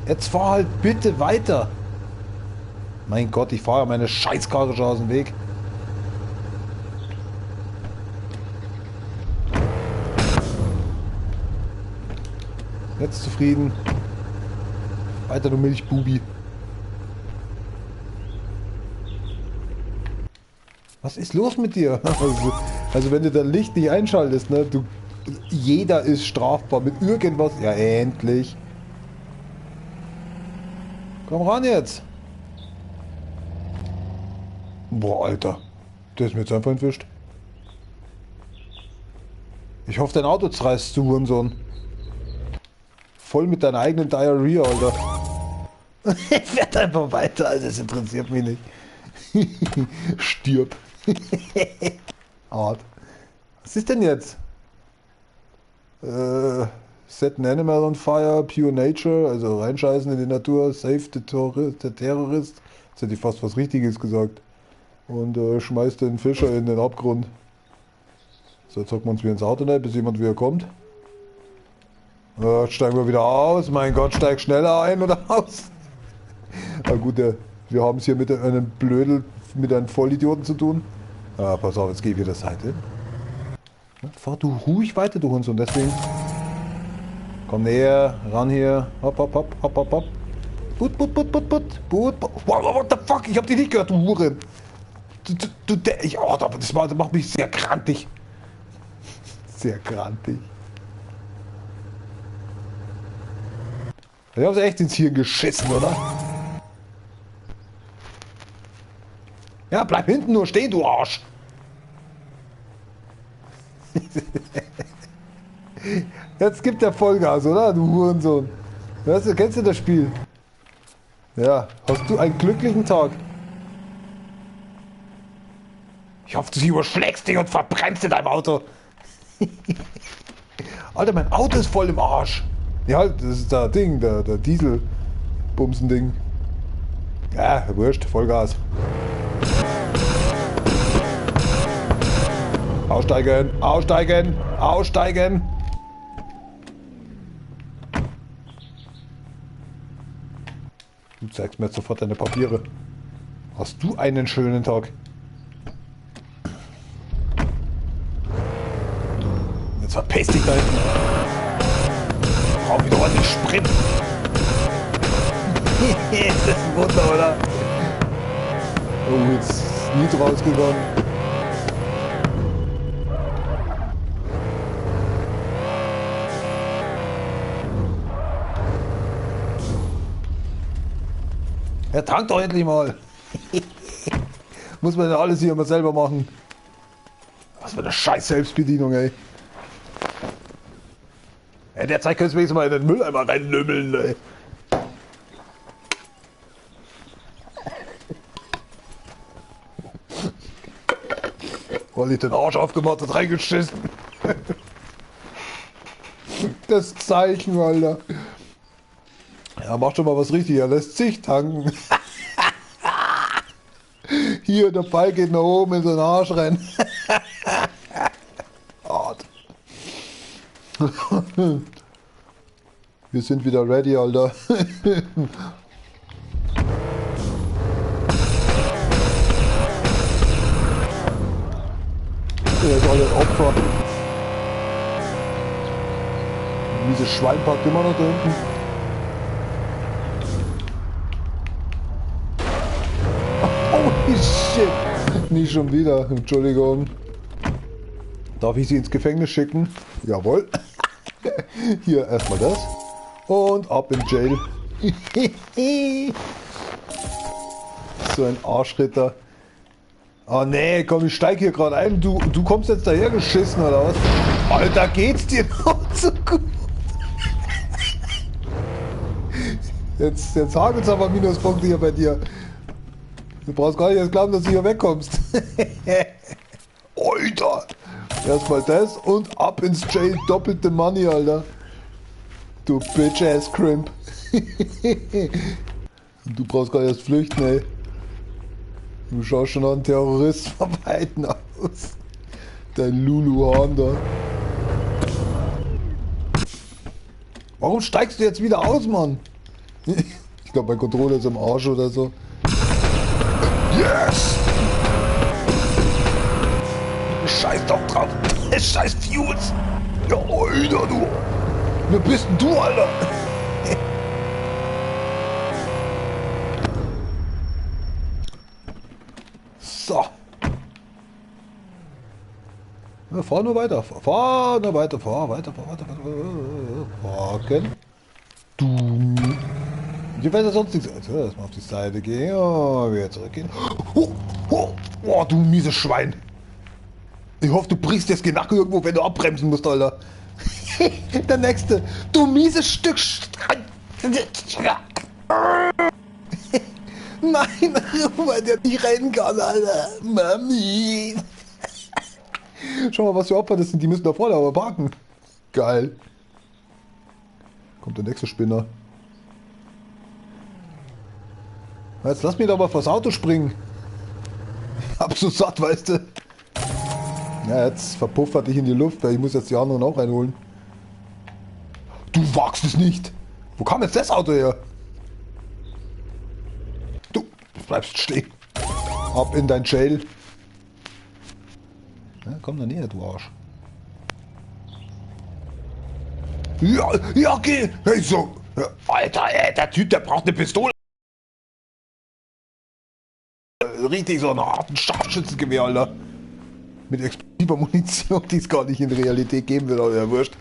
Jetzt fahr halt bitte weiter! Mein Gott, ich fahre ja meine Scheißkarre schon aus dem Weg. Jetzt zufrieden. Weiter, du Milchbubi. Was ist los mit dir? Also wenn du dein Licht nicht einschaltest, ne? Du, jeder ist strafbar mit irgendwas. Ja, endlich. Komm ran jetzt. Boah, Alter. Der ist mir jetzt einfach entwischt. Ich hoffe, dein Auto zerreißt, du Hurensohn. Voll mit deiner eigenen Diarrhea, Alter. Ich werde einfach weiter, also das interessiert mich nicht. Stirb. Art. Was ist denn jetzt? Set an Animal on Fire, Pure Nature, also reinscheißen in die Natur, Save the Terrorist. Jetzt hätte ich fast was Richtiges gesagt. Und schmeißt den Fischer in den Abgrund. So, jetzt hocken wir uns wieder ins Auto rein, bis jemand wieder kommt. Jetzt steigen wir wieder aus. Mein Gott, steig schneller ein oder aus. Na gut, wir haben es hier mit einem Blödel, mit einem Vollidioten zu tun. Ah, pass auf, jetzt geh ich wieder Seite. Fahr du ruhig weiter, du Hurensohn. Deswegen. Komm näher, ran hier. Hopp, hopp, hopp, hopp, hopp, hopp. Put, put, put, put, put, put. What the fuck? Ich hab dich nicht gehört, du Hure. Oh, das macht mich sehr krantig. Sehr krantig. Ich hab's echt ins Hirn geschissen, oder? Ja, bleib hinten nur stehen, du Arsch! Jetzt gibt der Vollgas, oder? Du Hurensohn. Weißt du, kennst du das Spiel? Ja, hast du einen glücklichen Tag. Ich hoffe, du überschlägst dich und verbrennst in deinem Auto. Alter, mein Auto ist voll im Arsch. Ja, das ist der Ding, der Diesel-Bumsen-Ding. Ja, wurscht, Vollgas. Aussteigen, aussteigen, aussteigen. Du zeigst mir jetzt sofort deine Papiere. Hast du einen schönen Tag? Jetzt verpiss dich da hinten. Brauch wieder ordentlich Sprit. Ist das ein Wunder, oder? Oh, jetzt ist Nitro rausgegangen. Ja, tankt doch endlich mal. Muss man denn alles hier immer selber machen? Was für eine scheiß Selbstbedienung, ey. In der Zeit könntest du wenigstens mal in den Mülleimer reinlümmeln, ey. Weil ich den Arsch aufgemacht und reingeschissen. Das Zeichen, Alter. Ja, macht schon mal was richtig. Er lässt sich tanken. Hier, der Pfeil geht nach oben in seinen Arsch rein. Wir sind wieder ready, Alter. alle Opfer. Dieses Schwein parkt immer noch da hinten. Holy shit! Nicht schon wieder. Entschuldigung. Darf ich Sie ins Gefängnis schicken? Jawohl. Hier erstmal das. Und ab in Jail. So ein Arschritter. Ah nee, komm, ich steig hier gerade ein. Du kommst jetzt daher geschissen, oder was? Alter, geht's dir noch so gut? Jetzt hakelt's aber Minuspunkte hier bei dir. Du brauchst gar nicht erst glauben, dass du hier wegkommst. Alter! Erstmal das und ab ins Jail. Doppelte Money, Alter. Du Bitch-Ass Crimp. Du brauchst gar nicht erst flüchten, ey. Du schaust schon an Terrorist von Weitem aus. Dein Lulu-Hahn da. Warum steigst du jetzt wieder aus, Mann? Ich glaube, mein Controller ist im Arsch oder so. Yes! Scheiß doch drauf! Scheiß Fuels! Ja, Alter, du! Wer bist denn du, Alter? So. Ja, fahr nur weiter. Fahr nur weiter. Fahr weiter. Fahr weiter. Parken. Du. Ich weiß ja sonst nichts. Also, erstmal auf die Seite gehen. Oh, wieder zurückgehen. Oh, oh, oh, du mieses Schwein. Ich hoffe, du brichst das Genack irgendwo, wenn du abbremsen musst, Alter. Der nächste. Du mieses Stück. Nein, weil der nicht rennen kann, Alter. Mami. Schau mal, was für Opfer das sind. Die müssen da vorne aber parken. Geil. Kommt der nächste Spinner. Jetzt lass mich doch mal vors Auto springen. Ich hab so satt, weißt du. Ja, jetzt verpuffert dich in die Luft, weil ich muss jetzt die anderen auch reinholen. Du wagst es nicht. Wo kam jetzt das Auto her? Du bleibst stehen. Ab in dein Jail. Ja, komm da näher, du Arsch. Ja, ja, geh. Hey, so. Alter, ey, der Typ, der braucht eine Pistole. Richtig so eine Art Scharfschützengewehr, Alter. Mit explosiver Munition, die es gar nicht in Realität geben wird, aber ja, wurscht.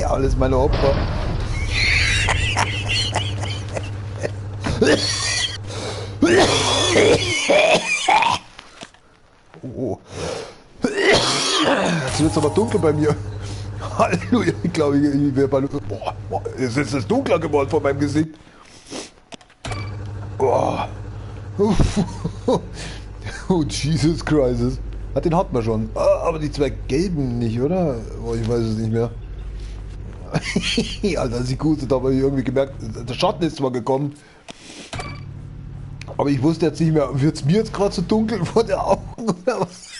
Alles meine Opfer. Oh. Jetzt wird's aber dunkel bei mir. Halleluja, ich glaube, ich werde bei... Boah, boah, jetzt ist es dunkler geworden vor meinem Gesicht. Oh. Oh, Jesus Christ. Den hat man schon. Aber die zwei gelben nicht, oder? Oh, ich weiß es nicht mehr. Alter, als ich gehustet habe, habe ich irgendwie gemerkt, der Schatten ist zwar gekommen, aber ich wusste jetzt nicht mehr, wird es mir jetzt gerade so dunkel vor den Augen oder was?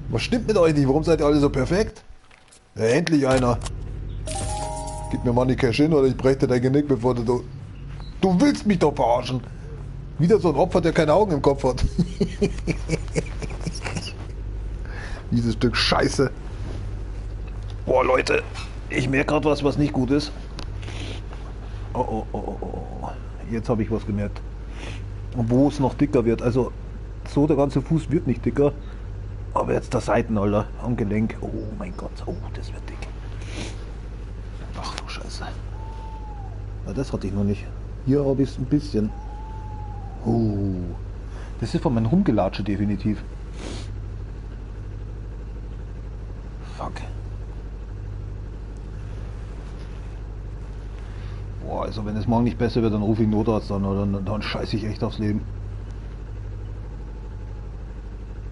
Was stimmt mit euch nicht? Warum seid ihr alle so perfekt? Ja, endlich einer. Gib mir Money Cash in oder ich breche dir dein Genick, bevor du... Du willst mich doch verarschen. Wieder so ein Opfer, der keine Augen im Kopf hat. Dieses Stück Scheiße. Boah, Leute. Ich merke gerade was, was nicht gut ist. Oh, oh, oh, oh, oh. Jetzt habe ich was gemerkt. Und wo es noch dicker wird. Also, so der ganze Fuß wird nicht dicker. Aber jetzt der Seiten, Alter. Am Gelenk. Oh mein Gott. Oh, das wird dick. Ach du Scheiße. Na, das hatte ich noch nicht. Hier habe ich es ein bisschen. Oh. Das ist von meinem Rumgelatsche definitiv. Fuck. Boah, also wenn es morgen nicht besser wird, dann rufe ich einen Notarzt an oder dann scheiße ich echt aufs Leben.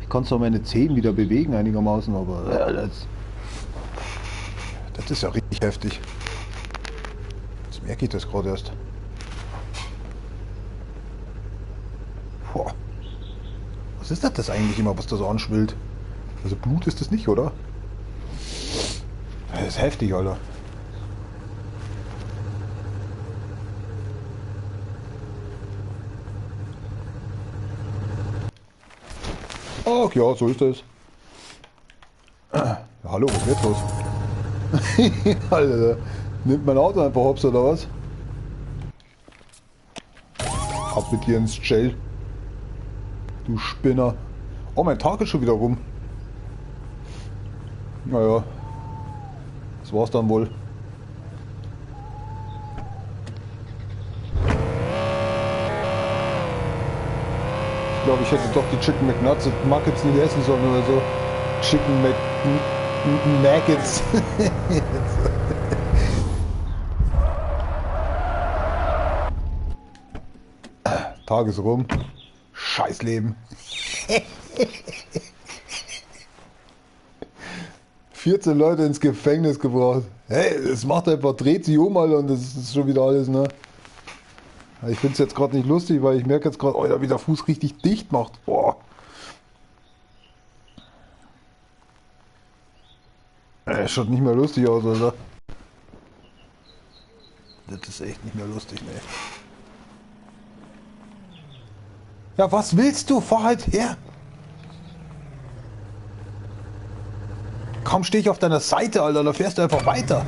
Ich kann zwar meine Zehen wieder bewegen einigermaßen, aber das ist ja richtig heftig. Jetzt merke ich das gerade erst. Boah. Was ist das eigentlich immer, was da so anschwillt? Also Blut ist das nicht, oder? Das ist heftig, Alter. Ach ja, so ist das. Ja, hallo, was ist jetzt los? Alter, nimmt mein Auto einfach hops oder was? Ab mit dir ins Jail. Du Spinner. Oh, mein Tag ist schon wieder rum. Naja. Das war's dann wohl. Ich glaube, ich hätte doch die Chicken McNuggets nicht essen sollen oder so. Chicken McNuggets. Tag ist rum. Scheiß Leben. 14 Leute ins Gefängnis gebracht. Hey, es macht einfach, dreht sich um, Alter, und das ist schon wieder alles, ne? Ich finde es jetzt gerade nicht lustig, weil ich merke jetzt gerade, oh, wie der Fuß richtig dicht macht. Boah. Es schaut nicht mehr lustig aus, oder? Das ist echt nicht mehr lustig, ne. Ja, was willst du? Fahr halt her! Kaum stehe ich auf deiner Seite, Alter, da fährst du einfach weiter.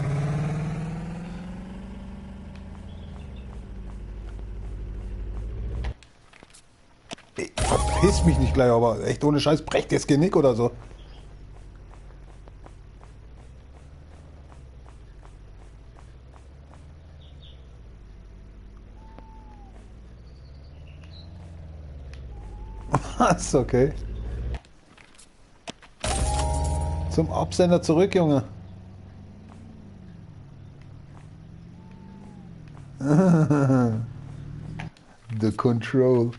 Ey, verpiss mich nicht gleich, aber echt ohne Scheiß, brech dir das Genick oder so. Was? Okay. Zum Absender zurück, Junge. The Control.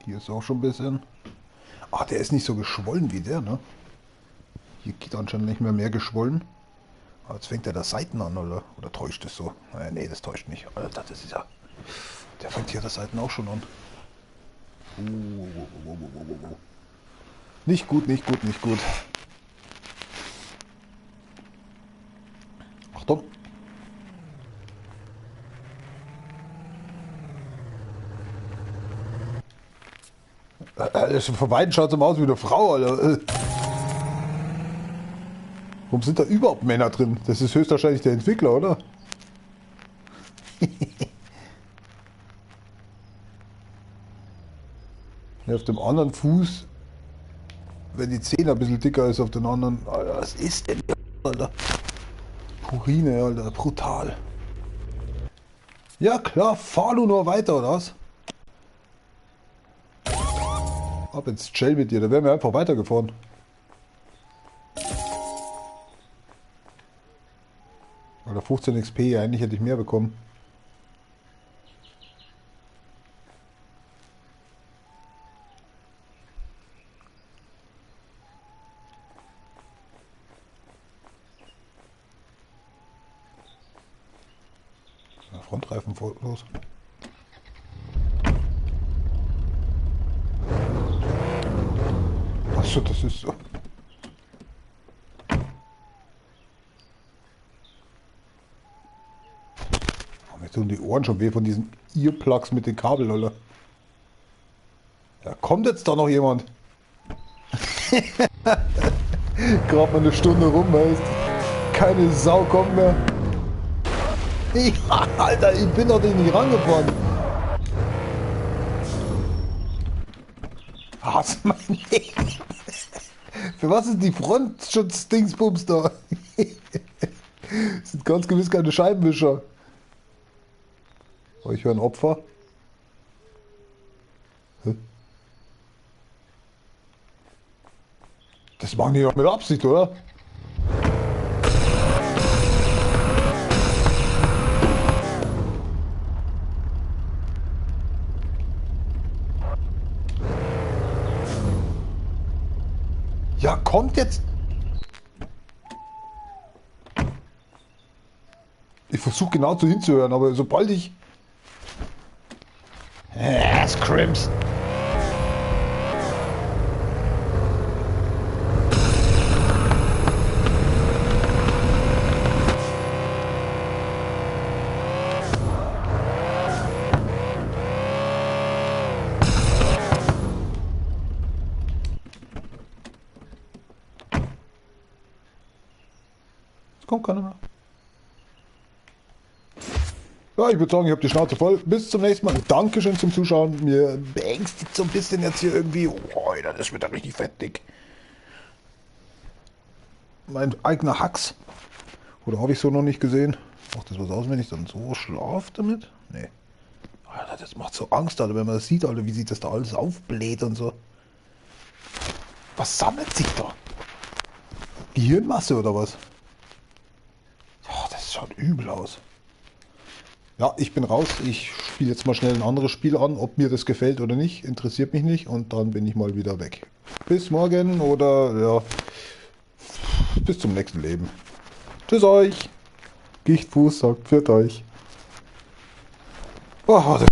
Hier ist auch schon ein bisschen. Ah, der ist nicht so geschwollen wie der, ne? Hier geht anscheinend nicht mehr geschwollen. Aber jetzt fängt er da Seiten an, oder? Oder täuscht es so? Naja, nee, das täuscht nicht. Alter, das ist ja... Der fängt hier das Seiten auch schon an. Oh. Nicht gut, nicht gut, nicht gut. Achtung! Von weitem schaut es immer aus wie eine Frau, Alter. Warum sind da überhaupt Männer drin? Das ist höchstwahrscheinlich der Entwickler, oder? Ja, auf dem anderen Fuß, wenn die Zähne ein bisschen dicker ist, auf den anderen... Alter, was ist denn hier, Alter? Purine, Alter, brutal. Ja klar, fahr du nur weiter, oder was? Ab ins Jail mit dir, da wären wir einfach weitergefahren. Oder 15 XP, eigentlich hätte ich mehr bekommen. Ja, Frontreifen voll los. Achso, das ist so. Mir tun die Ohren schon weh von diesen Earplugs mit den Kabeln, oder? Ja, kommt jetzt da noch jemand? Gerade mal eine Stunde rum, weißt. Keine Sau kommt mehr. Ja, Alter, ich bin doch nicht rangefahren. Was, mein Leben? Für was ist die Frontschutz-Dingsbums da? Das sind ganz gewiss keine Scheibenwischer. Oh, ich höre ein Opfer. Hä? Das machen die doch mit Absicht, oder? Ja, kommt jetzt! Ich versuche genau zu hinzuhören, aber sobald ich... Ass Crimson. Kommt keiner mehr. Ja, ich würde sagen, ich habe die Schnauze voll. Bis zum nächsten Mal. Dankeschön zum Zuschauen. Mir beängstigt so ein bisschen jetzt hier irgendwie. Oh, das wird da richtig fettig. Mein eigener Hax. Oder habe ich so noch nicht gesehen? Macht das was aus, wenn ich dann so schlafe damit? Nee. Alter, das macht so Angst, Alter, wenn man das sieht, Alter, wie sich das da alles aufbläht und so. Was sammelt sich da? Gehirnmasse oder was? Oh, das schaut übel aus. Ja, ich bin raus. Ich spiele jetzt mal schnell ein anderes Spiel an. Ob mir das gefällt oder nicht, interessiert mich nicht. Und dann bin ich mal wieder weg. Bis morgen oder ja, bis zum nächsten Leben. Tschüss euch. Gichtfuß sagt pfiat euch. Oh, das